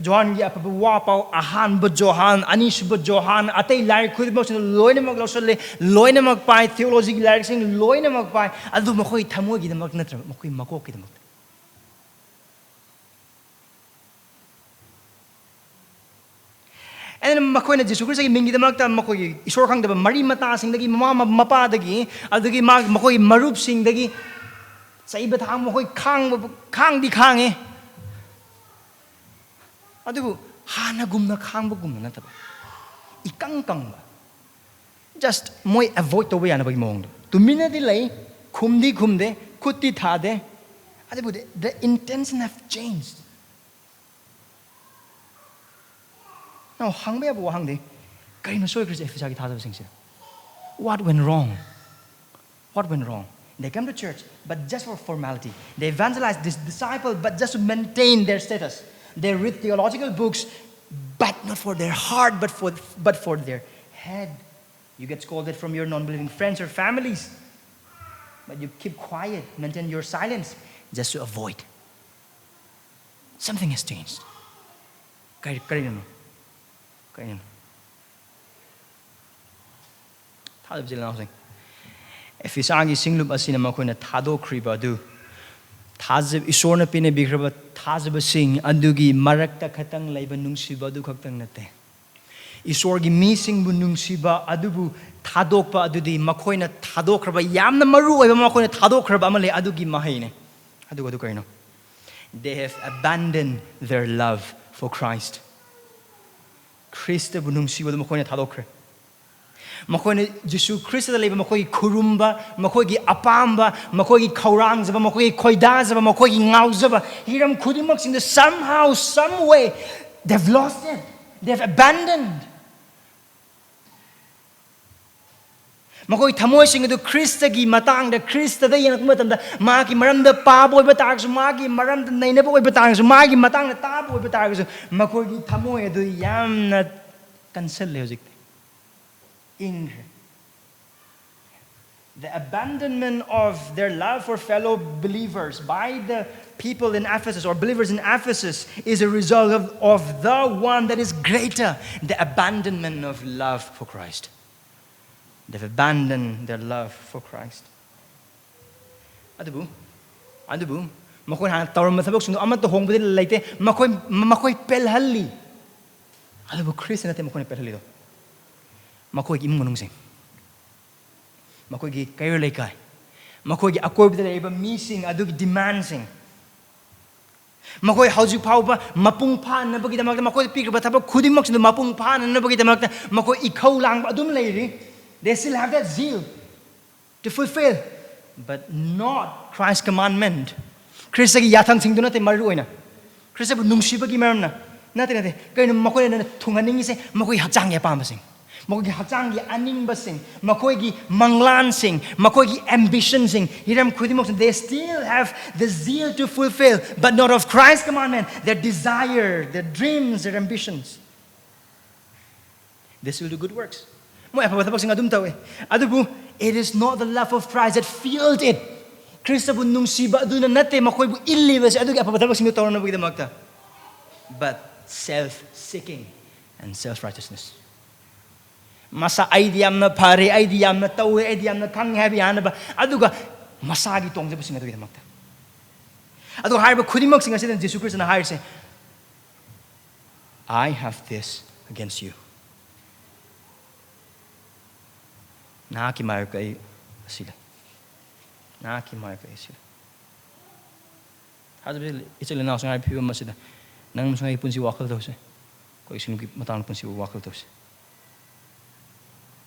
ꯖꯣꯍꯥꯟꯒꯤ ꯑꯐꯕ ꯋꯥ ꯄꯥꯎ, ꯑꯍꯥꯟꯕ ꯖꯣꯍꯥꯟ, ꯑꯅꯤꯁꯨꯕ ꯖꯣꯍꯥꯟ, ꯑꯇꯩ ꯂꯥꯏꯔꯤꯛ ꯈꯨꯗꯤꯡꯃꯛꯁꯤꯡ ꯂꯣꯏꯅꯃꯛ ꯂꯧꯁꯤꯜꯂꯦ, ꯂꯣꯏꯅꯃꯛ ꯄꯥꯏ, ꯊꯤꯑꯣꯂꯣꯖꯤꯒꯤ ꯂꯥꯏꯔꯤꯛꯁꯤꯡ ꯂꯣꯏꯅꯃꯛ ꯄꯥꯏ, ꯑꯗꯨ ꯃꯈꯣꯏ ꯊꯃꯣꯏꯒꯤꯗꯃꯛ ꯅꯠꯇ꯭ꯔꯕ, ꯃꯈꯣꯏ ꯃꯀꯣꯛꯀꯤꯗꯃꯛꯇ꯫ ꯑꯩꯅ ꯃꯈꯣꯏꯅ ꯖꯤꯁꯨ ꯈ꯭ꯔꯤꯁꯇꯒꯤ ꯃꯤꯡꯒꯤꯗꯃꯛꯇ ꯃꯈꯣꯏꯒꯤ ꯏꯁꯣꯔ ꯈꯪꯗꯕ ꯃꯔꯤ ꯃꯇꯥꯁꯤꯡꯗꯒꯤ, ꯃꯃꯥ ꯃ-, ꯃꯄꯥꯗꯒꯤ, ꯑꯗꯨꯗꯒꯤ ꯃꯥ, ꯃꯈꯣꯏꯒꯤ ꯃꯔꯨꯞꯁꯤꯡꯗꯒꯤ ꯆꯩꯕ ꯊꯥꯡ, ꯃꯈꯣꯏ ꯈꯥꯡꯕ, ꯈꯥꯡꯗꯤ ꯈꯥꯡꯉꯦ, ꯑꯗꯨꯕꯨ ꯍꯥꯟꯅꯒꯨꯝꯅ ꯈꯥꯡꯕꯒꯨꯝꯅ ꯅꯠꯇꯕ, ꯏꯀꯪ ꯀꯪꯕ, just ꯃꯣꯏ ꯑꯦꯚꯣꯏꯗ ꯇꯧꯕ ꯌꯥꯅꯕꯒꯤ ꯃꯑꯣꯡꯗ ꯇꯨꯃꯤꯟꯅꯗꯤ ꯂꯩ, ꯈꯨꯝꯗꯤ ꯈꯨꯝꯗꯦ, ꯈꯨꯠꯇꯤ ꯊꯥꯗꯦ, ꯑꯗꯨꯕꯨ the, the intention have changed. Now, ꯍꯪꯕ ꯌꯥꯕ ꯋꯥꯍꯪꯗꯤ, ꯀꯔꯤꯅꯣ ꯁꯣꯏꯈ꯭ꯔꯤꯁꯦ ꯑꯦꯐꯤꯁꯥꯒꯤ ꯊꯥꯖꯕꯁꯤꯡꯁꯦ? What went wrong? What went wrong? They come to church, but just for formality. They evangelize this disciple, but just to maintain their status. They read theological books, but not for their heart, but for, but for their head. You get scolded from your non-believing friends or families, but you keep quiet, maintain your silence, just to avoid. Something has changed. ꯀꯔꯤ, ꯀꯔꯤꯅꯣ? ꯀꯔꯤꯅꯣ? ꯊꯥꯖꯕ ꯏꯆꯤꯜ ꯏꯅꯥꯎꯁꯤꯡ, ꯑꯦꯐꯤꯁꯥꯒꯤ ꯁꯤꯡꯂꯨꯞ ꯑꯁꯤꯅ ꯃꯈꯣꯏꯅ ꯊꯥꯗꯣꯛꯈ꯭ꯔꯤꯕ ꯑꯗꯨ, ꯊꯥꯖ-, ꯏꯁꯣꯔꯅ ꯄꯤꯅꯕꯤꯈ꯭ꯔꯕ ꯊꯥꯖꯕꯁꯤꯡ ꯑꯗꯨꯒꯤ ꯃꯔꯛꯇ ꯈꯛꯇꯪ ꯂꯩꯕ ꯅꯨꯡꯁꯤꯕ ꯑꯗꯨ ꯈꯛꯇꯪ ꯅꯠꯇꯦ꯫ ꯏꯁꯣꯔꯒꯤ ꯃꯤꯁꯤꯡꯕꯨ ꯅꯨꯡꯁꯤꯕ ꯑꯗꯨꯕꯨ ꯊꯥꯗꯣꯛꯄ ꯑꯗꯨꯗꯤ ꯃꯈꯣꯏꯅ ꯊꯥꯗꯣꯛꯈ꯭ꯔꯕ, ꯌꯥꯝꯅ ꯃꯔꯨ ꯑꯣꯏꯕ ꯃꯈꯣꯏꯅ ꯊꯥꯗꯣꯛꯈ꯭ꯔꯕ ꯑꯃ ꯂꯩ, ꯑꯗꯨꯒꯤ ꯃꯍꯩꯅꯤ꯫ ꯑꯗꯨꯒ ꯑꯗꯨ ꯀꯔꯤꯅꯣ? They have abandoned their love for Christ. ꯈ꯭ꯔꯤꯁꯇꯕꯨ ꯅꯨꯡꯁꯤꯕꯗꯨ ꯃꯈꯣꯏꯅ ꯊꯥꯗꯣꯛꯈ꯭ꯔꯦ꯫ ꯃꯈꯣꯏꯅ ꯖꯤꯁꯨ ꯈ꯭ꯔꯤꯁꯇꯗ ꯂꯩꯕ ꯃꯈꯣꯏꯒꯤ ꯈꯨꯔꯨꯝꯕ, ꯃꯈꯣꯏꯒꯤ ꯑꯄꯥꯝꯕ, ꯃꯈꯣꯏꯒꯤ ꯈꯧꯔꯥꯡꯖꯕ, ꯃꯈꯣꯏꯒꯤ ꯈꯣꯏꯗꯥꯖꯕ, ꯃꯈꯣꯏꯒꯤ ꯉꯥꯎꯖꯕ, ꯍꯤꯔꯝ ꯈꯨꯗꯤꯡꯃꯛꯁꯤꯡꯗ somehow, some way, they've lost it. They've abandoned. ꯃꯈꯣꯏ ꯊꯃꯣꯏꯁꯤꯡ ꯑꯗꯨ ꯈ꯭ꯔꯤꯁꯇꯒꯤ ꯃꯇꯥꯡꯗ, ꯈ꯭ꯔꯤꯁꯇꯗ ꯌꯦꯡꯉꯛꯄ ꯃꯇꯝꯗ, ꯃꯥꯒꯤ ꯃꯔꯝꯗ ꯄꯥꯕ ꯑꯣꯏꯕ ꯇꯥꯔꯒꯁꯨ, ꯃꯥꯒꯤ ꯃꯔꯝꯗ ꯅꯩꯅꯕ ꯑꯣꯏꯕ ꯇꯥꯔꯒꯁꯨ, ꯃꯥꯒꯤ ꯃꯇꯥꯡꯗ ꯇꯥꯕ ꯑꯣꯏꯕ ꯇꯥꯔꯒꯁꯨ, ꯃꯈꯣꯏꯒꯤ ꯊꯃꯣꯏ ꯑꯗꯨ ꯌꯥꯝꯅ ꯀꯟꯁꯤꯜꯂꯦ ꯍꯧꯖꯤꯛꯇꯤ, ꯏꯪꯈ꯭ꯔꯦ. The abandonment of their love for fellow believers by the people in Ephesus, or believers in Ephesus, is a result of, of the one that is greater, the abandonment of love for Christ. They've abandoned their love for Christ. ꯑꯗꯨꯕꯨ, ꯑꯗꯨꯕꯨ ꯃꯈꯣꯏꯅ ꯍꯥꯟꯅ ꯇꯧꯔꯝꯕ ꯊꯕꯛꯁꯤꯡꯗꯣ ꯑꯃꯠꯇ ꯍꯣꯡꯕꯗꯤ ꯂꯩꯇꯦ꯫ ꯃꯈꯣꯏ, ꯃꯈꯣꯏ ꯄꯦꯜꯍꯜꯂꯤ꯫ ꯑꯗꯨꯕꯨ ꯈ꯭ꯔꯤꯁꯇ ꯅꯠꯇꯦ ꯃꯈꯣꯏꯅ ꯄꯦꯜꯍꯜꯂꯤꯗꯣ꯫ ꯃꯈꯣꯏꯒꯤ ꯏꯃꯨꯡ ꯃꯅꯨꯡꯁꯤꯡ, ꯃꯈꯣꯏꯒꯤ ꯀꯩꯔꯣꯜ ꯂꯩꯀꯥꯏ, ꯃꯈꯣꯏꯒꯤ ꯑꯀꯣꯏꯕꯗ ꯂꯩꯔꯤꯕ ꯃꯤꯁꯤꯡ ꯑꯗꯨꯒꯤ demandꯁꯤꯡ, ꯃꯈꯣꯏ ꯍꯧꯖꯤꯛ ꯐꯥꯎꯕ ꯃꯄꯨꯡ ꯐꯥꯅꯕꯒꯤꯗꯃꯛꯇ, ꯃꯈꯣꯏꯗ ꯄꯤꯈ꯭ꯔꯕ ꯊꯕꯛ ꯈꯨꯗꯤꯡꯃꯛꯁꯤꯡꯗꯨ ꯃꯄꯨꯡ ꯐꯥꯅꯅꯕꯒꯤꯗꯃꯛꯇ ꯃꯈꯣꯏ ꯏꯈꯧ ꯂꯥꯡꯕ ꯑꯗꯨꯝ ꯂꯩꯔꯤ꯫ They still have that zeal to fulfill, but not Christ's commandment. ꯈ꯭ꯔꯤꯁꯇꯒꯤ ꯌꯥꯊꯪꯁꯤꯡꯗꯨ ꯅꯠꯇꯦ ꯃꯔꯨ ꯑꯣꯏꯅ, ꯈ꯭ꯔꯤꯁꯇꯕꯨ ꯅꯨꯡꯁꯤꯕꯒꯤ ꯃꯔꯝꯅ ꯅꯠꯇꯦ, ꯅꯠꯇꯦ꯫ ꯀꯩꯅꯣ ꯃꯈꯣꯏꯅ ꯊꯨꯡꯍꯟꯅꯤꯡꯉꯤꯁꯦ? ꯃꯈꯣꯏꯒꯤ ꯍꯛꯆꯥꯡꯒꯤ ꯑꯄꯥꯝꯕꯁꯤꯡ, ꯃꯈꯣꯏꯒꯤ ꯍꯛꯆꯥꯡꯒꯤ ꯑꯅꯤꯡꯕꯁꯤꯡ, ꯃꯈꯣꯏꯒꯤ ꯃꯪꯂꯥꯟꯁꯤꯡ, ꯃꯈꯣꯏꯒꯤ ambitionꯁꯤꯡ, ꯍꯤꯔꯝ ꯈꯨꯗꯤꯡꯃꯛꯁꯤꯡ, they still have the zeal to fulfill, but not of Christ's commandment. Their desire, their dreams, their ambitions. They still do good works. ꯃꯣꯏ ꯑꯐꯕ ꯊꯕꯛꯁꯤꯡ ꯑꯗꯨꯝ ꯇꯧꯏ꯫ ꯑꯗꯨꯕꯨ, it is not the love of Christ that fueled it. ꯈ꯭ꯔꯤꯁꯇꯕꯨ ꯅꯨꯡꯁꯤꯕ ꯑꯗꯨꯅ ꯅꯠꯇꯦ ꯃꯈꯣꯏꯕꯨ ꯏꯜꯂꯤꯕꯁꯦ ꯑꯗꯨꯒꯤ ꯑꯐꯕ ꯊꯕꯛꯁꯤꯡꯗꯨ ꯇꯧꯅꯕꯒꯤꯗꯃꯛꯇ, but self-seeking and self-righteousness. ꯃꯁꯥ, "ꯑꯩꯗꯤ ꯌꯥꯝꯅ ꯐꯔꯦ, ꯑꯩꯗꯤ ꯌꯥꯝꯅ ꯇꯧꯋꯦ, ꯑꯩꯗꯤ ꯌꯥꯝꯅ ꯈꯪꯉꯦ" ꯍꯥꯏꯕ ꯌꯥꯅꯕ, ꯑꯗꯨꯒ ꯃꯁꯥꯒꯤ ꯇꯣꯡꯖꯕꯁꯤꯡ ꯑꯗꯨꯒꯤꯗꯃꯛꯇ꯫ ꯑꯗꯨꯒ ꯍꯥꯏꯔꯤꯕ ꯈꯨꯗꯤꯡꯃꯛꯁꯤꯡ ꯑꯁꯤꯗ ꯖꯤꯁꯨ ꯈ꯭ꯔꯤꯁꯇꯅ ꯍꯥꯏꯔꯤꯁꯦ, "I have this against you." ꯅꯍꯥꯛꯀꯤ ꯃꯥꯌꯣꯛꯇ ꯑꯩ ꯑꯁꯤ ꯂꯩ꯫ ꯅꯍꯥꯛꯀꯤ ꯃꯥꯌꯣꯛꯇ ꯑꯩ ꯑꯁꯤ ꯂꯩ꯫ ꯍꯥꯏꯕꯗꯤ ꯏꯆꯤꯜ ꯏꯅꯥꯎꯁꯤꯡ ꯍꯥꯏꯕ ꯐꯤꯕꯝ ꯑꯁꯤꯗ ꯅꯪ ꯑꯃꯁꯨꯡ ꯑꯩ ꯄꯨꯟꯁꯤ ꯋꯥꯈꯜ ꯇꯧꯁꯦ꯫ ꯑꯩꯈꯣꯏ ꯏꯁꯤꯡꯒꯤ ꯃꯇꯥꯡꯗ ꯄꯨꯟꯁꯤ ꯋꯥꯈꯜ ꯇꯧꯁꯦ꯫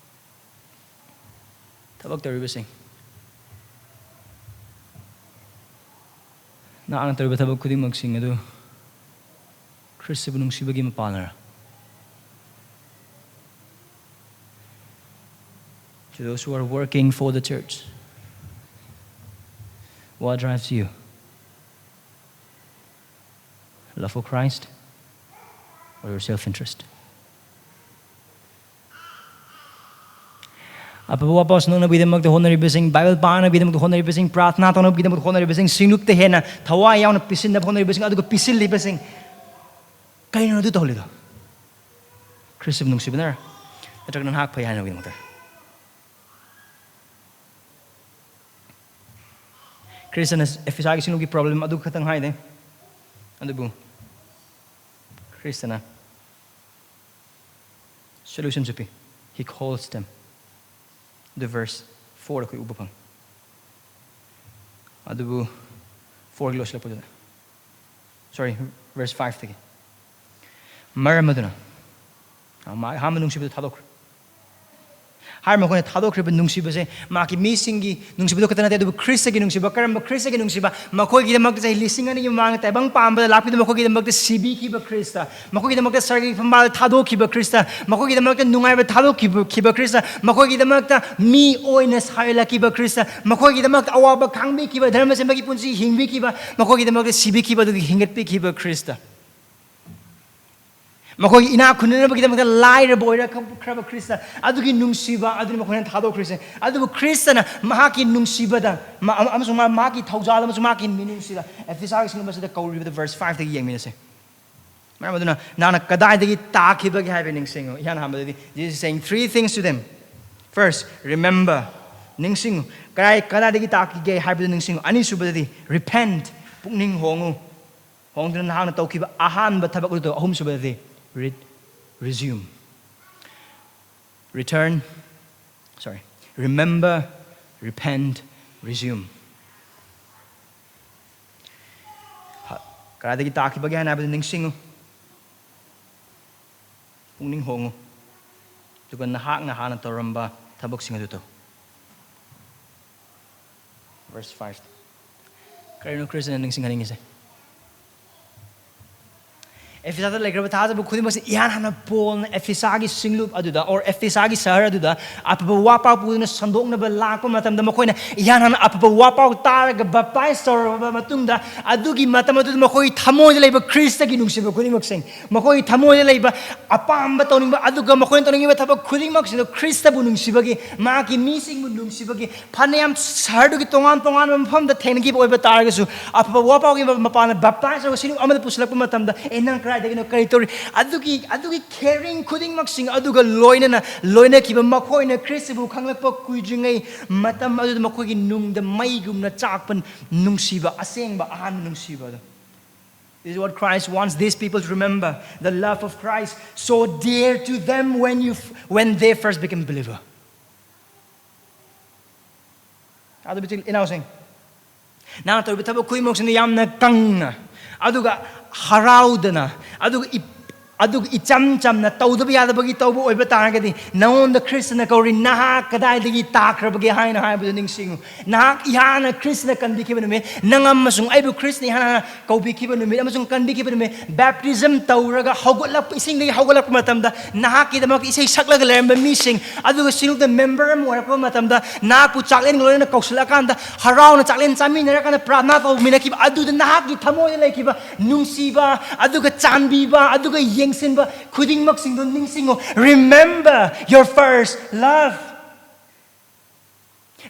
ꯊꯕꯛ ꯇꯧꯔꯤꯕꯁꯤꯡ, ꯅꯍꯥꯛꯅ ꯇꯧꯔꯤꯕ ꯊꯕꯛ ꯈꯨꯗꯤꯡꯃꯛꯁꯤꯡ ꯑꯗꯨ ꯈ꯭ꯔꯤꯁꯇꯕꯨ ꯅꯨꯡꯁꯤꯕꯒꯤ ꯃꯄꯥꯟꯅꯔ? To those who are working for the church, what drives you? Love for Christ or your self-interest? ꯑꯐꯕ ꯋꯥꯄꯥꯎ ꯁꯟꯗꯣꯛꯅꯕꯒꯤꯗꯃꯛꯇ ꯍꯣꯠꯅꯔꯤꯕꯁꯤꯡ, ꯕꯥꯏꯕꯜ ꯄꯥꯅꯕꯒꯤꯗꯃꯛꯇ ꯍꯣꯠꯅꯔꯤꯕꯁꯤꯡ, ꯄ꯭ꯔꯥꯊꯅꯥ ꯇꯧꯅꯕꯒꯤꯗꯃꯛꯇ ꯍꯣꯠꯅꯔꯤꯕꯁꯤꯡ, ꯁꯤꯡꯂꯨꯞꯇ ꯍꯦꯟꯅ ꯊꯋꯥꯏ ꯌꯥꯎꯅ ꯄꯤꯁꯤꯟꯅꯕ ꯍꯣꯠꯅꯔꯤꯕꯁꯤꯡ, ꯑꯗꯨꯒ ꯄꯤꯁꯤꯜꯂꯤꯕꯁꯤꯡ, ꯀꯩꯅꯣ ꯑꯗꯨ ꯇꯧꯍꯜꯂꯤꯗꯣ? ꯈ꯭ꯔꯤꯁꯇꯕꯨ ꯅꯨꯡꯁꯤꯕꯅꯔ, ꯅꯠꯇ꯭ꯔꯒꯅ ꯅꯍꯥꯛ ꯐꯩ ꯍꯥꯏꯅꯕꯒꯤꯗꯃꯛꯇ? ꯈ꯭ꯔꯤꯁꯇꯅ ꯑꯦꯐꯤꯁꯥꯒꯤ ꯁꯤꯡꯂꯨꯞꯀꯤ ꯄ꯭ꯔꯣꯕ꯭ꯂꯦꯝ ꯑꯗꯨ ꯈꯛꯇꯪ ꯍꯥꯏꯗꯦ, ꯑꯗꯨꯕꯨ ꯈ꯭ꯔꯤꯁꯇꯅ ꯁꯣꯂꯨꯁꯟꯁꯨ ꯄꯤ꯫ He calls them. ꯑꯗꯨ ꯚꯔꯁ ꯐꯣꯔꯗ ꯑꯩꯈꯣꯏ ꯎꯕ ꯐꯪꯉꯤ꯫ ꯑꯗꯨꯕꯨ ꯐꯣꯔꯒꯤ ꯂꯣꯏꯁꯤꯜꯂꯛꯄꯗꯨꯗ, ꯁꯣꯔꯤ, ꯚꯔꯁ ꯐꯥꯏꯚꯇꯒꯤ, ꯃꯔꯝ ꯑꯗꯨꯅ ꯃꯥ ꯑꯍꯥꯟꯕ ꯅꯨꯡꯁꯤꯕꯗꯨ ꯊꯥꯗꯣꯛꯈ꯭ꯔꯦ꯫ ꯍꯥꯏꯔꯤꯕ ꯃꯈꯣꯏꯅ ꯊꯥꯗꯣꯛꯈ꯭ꯔꯤꯕ ꯅꯨꯡꯁꯤꯕꯁꯦ ꯃꯍꯥꯛꯀꯤ ꯃꯤꯁꯤꯡꯒꯤ ꯅꯨꯡꯁꯤꯕꯗꯨ ꯈꯛꯇ ꯅꯠꯇꯦ, ꯑꯗꯨꯕꯨ ꯈ꯭ꯔꯤꯁꯇꯒꯤ ꯅꯨꯡꯁꯤꯕ꯫ ꯀꯔꯝꯕ ꯈ꯭ꯔꯤꯁꯇꯒꯤ ꯅꯨꯡꯁꯤꯕ? ꯃꯈꯣꯏꯒꯤꯗꯃꯛꯇ ꯆꯍꯤ ꯂꯤꯁꯤꯡ ꯑꯅꯤꯒꯤ ꯃꯃꯥꯡꯗ ꯇꯥꯏꯕꯪ ꯄꯥꯟꯕꯗ ꯂꯥꯛꯄꯤꯗꯨꯅ ꯃꯈꯣꯏꯒꯤꯗꯃꯛꯇ ꯁꯤꯕꯤꯈꯤꯕ ꯈ꯭ꯔꯤꯁꯇ, ꯃꯈꯣꯏꯒꯤꯗꯃꯛꯇ ꯁꯔꯒꯤ ꯐꯝꯕꯥꯜ ꯊꯥꯗꯣꯛꯈꯤꯕ ꯈ꯭ꯔꯤꯁꯇ, ꯃꯈꯣꯏꯒꯤꯗꯃꯛꯇ ꯅꯨꯡꯉꯥꯏꯕ ꯊꯥꯗꯣꯛꯈꯤꯕ, ꯈꯤꯕ ꯈ꯭ꯔꯤꯁꯇ, ꯃꯈꯣꯏꯒꯤꯗꯃꯛꯇ ꯃꯤ ꯑꯣꯏꯅ ꯁꯥꯏꯂꯛꯈꯤꯕ ꯈ꯭ꯔꯤꯁꯇ, ꯃꯈꯣꯏꯒꯤꯗꯃꯛꯇ ꯑꯋꯥꯕ ꯈꯥꯡꯕꯤꯈꯤꯕ, ꯙꯔꯃ ꯁꯦꯝꯕꯒꯤ ꯄꯨꯟꯁꯤ ꯍꯤꯡꯕꯤꯈꯤꯕ, ꯃꯈꯣꯏꯒꯤꯗꯃꯛꯇ ꯁꯤꯕꯤꯈꯤꯕ ꯑꯗꯨꯒꯤ ꯍꯤꯡꯒꯠꯄꯤꯈꯤꯕ ꯈ꯭ꯔꯤꯁꯇ꯫ ꯃꯈꯣꯏꯒꯤ ꯏꯅꯥꯛ ꯈꯨꯟꯅꯅꯕꯒꯤꯗꯃꯛꯇ ꯂꯥꯏꯔꯕ ꯑꯣꯏꯔꯛꯈ꯭ꯔꯕ ꯈ꯭ꯔꯤꯁꯇ, ꯑꯗꯨꯒꯤ ꯅꯨꯡꯁꯤꯕ ꯑꯗꯨꯅꯤ ꯃꯈꯣꯏꯅ ꯊꯥꯗꯣꯛꯈ꯭ꯔꯤꯁꯦ꯫ ꯑꯗꯨꯕꯨ ꯈ꯭ꯔꯤꯁꯇꯅ ꯃꯍꯥꯛꯀꯤ ꯅꯨꯡꯁꯤꯕꯗ ꯃ-, ꯑꯃ-, ꯑꯃꯁꯨꯡ ꯃꯥ-, ꯃꯍꯥꯛꯀꯤ ꯊꯧꯖꯥꯜ ꯑꯃꯁꯨꯡ ꯃꯍꯥꯛꯀꯤ ꯃꯤꯅꯨꯡꯁꯤꯗ ꯑꯦꯐꯤꯁꯥꯒꯤ ꯁꯤꯡꯂꯨꯞ ꯑꯁꯤꯗ ꯀꯧꯔꯤꯕꯗ ꯚꯔꯁ ꯐꯥꯏꯚꯇꯒꯤ ꯌꯦꯡꯃꯤꯟꯅꯁꯦ꯫ ꯃꯔꯝ ꯑꯗꯨꯅ ꯅꯍꯥꯛꯅ ꯀꯗꯥꯏꯗꯒꯤ ꯇꯥꯈꯤꯕꯒꯦ ꯍꯥꯏꯕ ꯅꯤꯡꯁꯤꯡꯉꯨ꯫ ꯏꯍꯥꯟ ꯍꯥꯟꯕꯗꯗꯤ Jesus is saying three things to them. First, remember, ꯅꯤꯡꯁꯤꯡꯉꯨ꯫ ꯀꯗꯥꯏ, ꯀꯗꯥꯏꯗꯒꯤ ꯇꯥꯈꯤꯒꯦ ꯍꯥꯏꯕꯗꯨ ꯅꯤꯡꯁꯤꯡꯉꯨ꯫ ꯑꯅꯤꯁꯨꯕꯗꯗꯤ repent, ꯄꯨꯛꯅꯤꯡ ꯍꯣꯡꯉꯨ꯫ ꯍꯣꯡꯗꯨꯅ ꯅꯍꯥꯛꯅ ꯇꯧꯈꯤꯕ ꯑꯍꯥꯟꯕ ꯊꯕꯛ ꯑꯗꯨ ꯇꯧ꯫ ꯑꯍꯨꯝꯁꯨꯕꯗꯗꯤ re-, resume. Return, sorry, remember, repent, resume. ꯍ-, ꯀꯗꯥꯏꯗꯒꯤ ꯇꯥꯈꯤꯕꯒꯦ ꯍꯥꯏꯅ ꯍꯥꯏꯕꯗꯨ ꯅꯤꯡꯁꯤꯡꯉꯨ, ꯄꯨꯛꯅꯤꯡ ꯍꯣꯡꯉꯨ, ꯑꯗꯨꯒ ꯅꯍꯥꯛꯅ ꯍꯥꯟꯅ ꯇꯧꯔꯝꯕ ꯊꯕꯛꯁꯤꯡ ꯑꯗꯨ ꯇꯧ꯫ Verse five. ꯀꯔꯤꯅꯣ ꯈ꯭ꯔꯤꯁꯇꯅ ꯅꯤꯡꯁꯤꯡꯍꯟꯅꯤꯡꯉꯤꯁꯦ? ꯑꯦꯐꯤꯁꯥꯗ ꯂꯩꯈ꯭ꯔꯕ ꯊꯥꯖꯕ ꯈꯨꯗꯤꯡꯃꯛꯁꯦ ꯏꯍꯥꯟ ꯍꯥꯟꯅ ꯄꯣꯜꯅ ꯑꯦꯐꯤꯁꯥꯒꯤ ꯁꯤꯡꯂꯨꯞ ꯑꯗꯨꯗ, or ꯑꯦꯐꯤꯁꯥꯒꯤ ꯁꯍꯔ ꯑꯗꯨꯗ ꯑꯐꯕ ꯋꯥꯄꯥꯎ ꯄꯨꯗꯨꯅ ꯁꯟꯗꯣꯛꯅꯕ ꯂꯥꯛꯄ ꯃꯇꯝꯗ, ꯃꯈꯣꯏꯅ ꯏꯍꯥꯟ ꯍꯥꯟꯅ ꯑꯐꯕ ꯋꯥꯄꯥꯎ ꯇꯥꯔꯒ ꯕꯞꯇꯥꯏꯁ ꯇꯧꯔꯕ ꯃꯇꯨꯡꯗ, ꯑꯗꯨꯒꯤ ꯃꯇꯝ ꯑꯗꯨꯗ ꯃꯈꯣꯏ ꯊꯃꯣꯏꯗ ꯂꯩꯕ ꯈ꯭ꯔꯤꯁꯇꯒꯤ ꯅꯨꯡꯁꯤꯕ ꯈꯨꯗꯤꯡꯃꯛꯁꯦ, ꯃꯈꯣꯏ ꯊꯃꯣꯏꯗ ꯂꯩꯕ ꯑꯄꯥꯝꯕ ꯇꯧꯅꯤꯡꯕ, ꯑꯗꯨꯒ ꯃꯈꯣꯏꯅ ꯇꯧꯅꯤꯡꯉꯤꯕ ꯊꯕꯛ ꯈꯨꯗꯤꯡꯃꯛꯁꯤꯗ ꯈ꯭ꯔꯤꯁꯇꯕꯨ ꯅꯨꯡꯁꯤꯕꯒꯤ, ꯃꯍꯥꯛꯀꯤ ꯃꯤꯁꯤꯡꯕꯨ ꯅꯨꯡꯁꯤꯕꯒꯤ, ꯐꯅꯌꯥꯝ ꯁꯍꯔꯗꯨꯒꯤ ꯇꯣꯉꯥꯟ ꯇꯣꯉꯥꯟꯕ ꯃꯐꯝꯗ ꯊꯦꯡꯅꯈꯤꯕ ꯑꯣꯏꯕ ꯇꯥꯔꯒꯁꯨ, ꯑꯐꯕ ꯋꯥꯄꯥꯎꯒꯤ ꯃꯄꯥꯟꯗ ꯕꯞꯇꯥꯏꯁ ꯇꯧꯔꯒ ꯁꯤꯡꯂꯨꯞ ꯑꯃꯗ ꯄꯨꯁꯤꯜꯂꯛꯄ ꯃꯇꯝꯗ, "ꯑꯦ, ꯅꯪ ꯀꯗꯥꯏꯗꯒꯤꯅꯣ? ꯀꯔꯤ ꯇꯧꯔꯤ?" ꯑꯗꯨꯒꯤ, ꯑꯗꯨꯒꯤ ꯀꯦꯌꯔꯤꯡ ꯈꯨꯗꯤꯡꯃꯛꯁꯤꯡ ꯑꯗꯨꯒ ꯂꯣꯏꯅꯅ ꯂꯣꯏꯅꯈꯤꯕ ꯃꯈꯣꯏꯅ ꯈ꯭ꯔꯤꯁꯇꯕꯨ ꯈꯪꯂꯛꯄ ꯀꯨꯏꯗ꯭ꯔꯤꯉꯩ ꯃꯇꯝ ꯑꯗꯨꯗ ꯃꯈꯣꯏꯒꯤ ꯅꯨꯡꯗ ꯃꯩꯒꯨꯝꯅ ꯆꯥꯛꯄ ꯅꯨꯡꯁꯤꯕ, ꯑꯁꯦꯡꯕ ꯑꯍꯥꯟꯕ ꯅꯨꯡꯁꯤꯕ ꯑꯗꯣ꯫ This is what Christ wants these people to remember, the love of Christ, so dear to them when you, when they first became believer. ꯑꯗꯨ ꯏꯆꯤꯜ ꯏꯅꯥꯎꯁꯤꯡ, ꯅꯪꯅ ꯇꯧꯔꯤꯕ ꯊꯕꯛ ꯈꯨꯗꯤꯡꯃꯛꯁꯤꯅ ꯌꯥꯝꯅ ꯀꯪꯅ, ꯑꯗꯨꯒ ꯍꯔꯥꯎꯗꯅ, ꯑꯗꯨꯒ ꯏ-, ꯑꯗꯨꯒ ꯏꯆꯝ ꯆꯝꯅ, ꯇꯧꯗꯕ ꯌꯥꯗꯕꯒꯤ ꯇꯧꯕ ꯑꯣꯏꯕ ꯇꯥꯔꯒꯗꯤ, ꯅꯉꯣꯟꯗ ꯈ꯭ꯔꯤꯁꯇꯅ ꯀꯧꯔꯤ, "ꯅꯍꯥꯛ ꯀꯗꯥꯏꯗꯒꯤ ꯇꯥꯈ꯭ꯔꯕꯒꯦ?" ꯍꯥꯏꯅ ꯍꯥꯏꯕꯗꯨ ꯅꯤꯡꯁꯤꯡꯉꯨ꯫ ꯅꯍꯥꯛ ꯏꯍꯥꯟ ꯍꯥꯟꯅ ꯈ꯭ꯔꯤꯁꯇꯅ ꯀꯟꯕꯤꯈꯤꯕ ꯅꯨꯃꯤꯠ, ꯅꯪ ꯑꯃꯁꯨꯡ ꯑꯩꯕꯨ ꯈ꯭ꯔꯤꯁꯇꯅ ꯏꯍꯥꯟ ꯍꯥꯟꯅ ꯀꯧꯕꯤꯈꯤꯕ ꯅꯨꯃꯤꯠ ꯑꯃꯁꯨꯡ ꯀꯟꯕꯤꯈꯤꯕ ꯅꯨꯃꯤꯠ, ꯕꯦꯞꯇꯤꯖꯝ ꯇꯧꯔꯒ ꯍꯧꯒꯠꯂꯛꯄ, ꯏꯁꯤꯡꯗꯒꯤ ꯍꯧꯒꯠꯂꯛꯄ ꯃꯇꯝꯗ, ꯅꯍꯥꯛꯀꯤꯗꯃꯛ ꯏꯁꯩ ꯁꯛꯂꯒ ꯂꯩꯔꯝꯕ ꯃꯤꯁꯤꯡ, ꯑꯗꯨꯒ ꯁꯤꯡꯂꯨꯞꯇ ꯃꯦꯝꯕꯔ ꯑꯃ ꯑꯣꯏꯔꯛꯄ ꯃꯇꯝꯗ, ꯅꯍꯥꯛꯄꯨ ꯆꯥꯛꯂꯦꯟꯒ ꯂꯣꯏꯅꯅ ꯀꯧꯁꯤꯜꯂꯛꯑꯀꯥꯟꯗ, ꯍꯔꯥꯎꯅ ꯆꯥꯛꯂꯦꯟ ꯆꯥꯃꯤꯟꯅꯔꯀꯥꯟꯗ ꯄ꯭ꯔꯥꯊꯅꯥ ꯇꯧꯃꯤꯟꯅꯈꯤꯕ, ꯑꯗꯨꯗ ꯅꯍꯥꯛꯀꯤ ꯊꯃꯣꯏꯗ ꯂꯩꯈꯤꯕ ꯅꯨꯡꯁꯤꯕ, ꯑꯗꯨꯒ ꯆꯥꯟꯕꯤꯕ, ꯑꯗꯨꯒ ꯌꯦꯡꯁꯤꯟꯕ ꯈꯨꯗꯤꯡꯃꯛꯁꯤꯡꯗꯣ ꯅꯤꯡꯁꯤꯡꯉꯨ꯫ Remember your first love.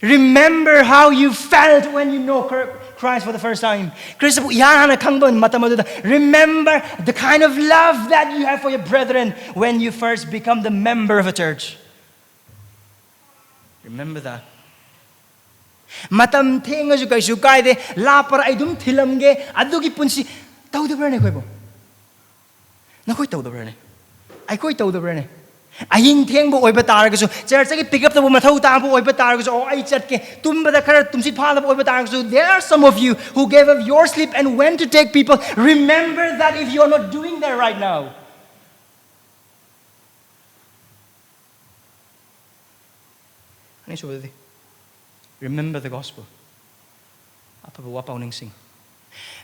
Remember how you felt when you know Christ for the first time. ꯈ꯭ꯔꯤꯁꯇꯕꯨ ꯏꯍꯥꯟ ꯍꯥꯟꯅ ꯈꯪꯕ ꯃꯇꯝ ꯑꯗꯨꯗ, remember the kind of love that you have for your brethren when you first become the member of a church. Remember that. ꯃꯇꯝ ꯊꯦꯡꯉꯁꯨ ꯀꯩꯁꯨ ꯀꯥꯏꯗꯦ, ꯂꯥꯞꯄꯔ ꯑꯩ ꯑꯗꯨꯝ ꯊꯤꯜꯂꯝꯒꯦ, ꯑꯗꯨꯒꯤ ꯄꯨꯟꯁꯤ ꯇꯧꯗꯕ꯭ꯔꯅꯦ ꯑꯩꯈꯣꯏꯕꯨ? ꯅꯈꯣꯏ ꯇꯧꯗꯕ꯭ꯔꯅꯦ? ꯑꯩꯈꯣꯏ ꯇꯧꯗꯕ꯭ꯔꯅꯦ? ꯑꯍꯤꯡ ꯊꯦꯡꯕ ꯑꯣꯏꯕ ꯇꯥꯔꯒꯁꯨ, ꯆꯔꯆꯇꯒꯤ ꯄꯤꯛ ꯑꯞ ꯇꯧꯕ ꯃꯊꯧ ꯇꯥꯕ ꯑꯣꯏꯕ ꯇꯥꯔꯒꯁꯨ, "ꯑꯣ, ꯑꯩ ꯆꯠꯀꯦ," ꯇꯨꯝꯕꯗ ꯈꯔ ꯇꯨꯝꯁꯤꯠ ꯐꯥꯗꯕ ꯑꯣꯏꯕ ꯇꯥꯔꯒꯁꯨ, there are some of you who gave up your sleep and went to take people. Remember that if you are not doing that right now. ꯑꯅꯤꯁꯨꯕꯗꯗꯤ, remember the gospel. ꯑꯐꯕ ꯋꯥ ꯄꯥꯎ ꯅꯤꯡꯁꯤꯡ꯫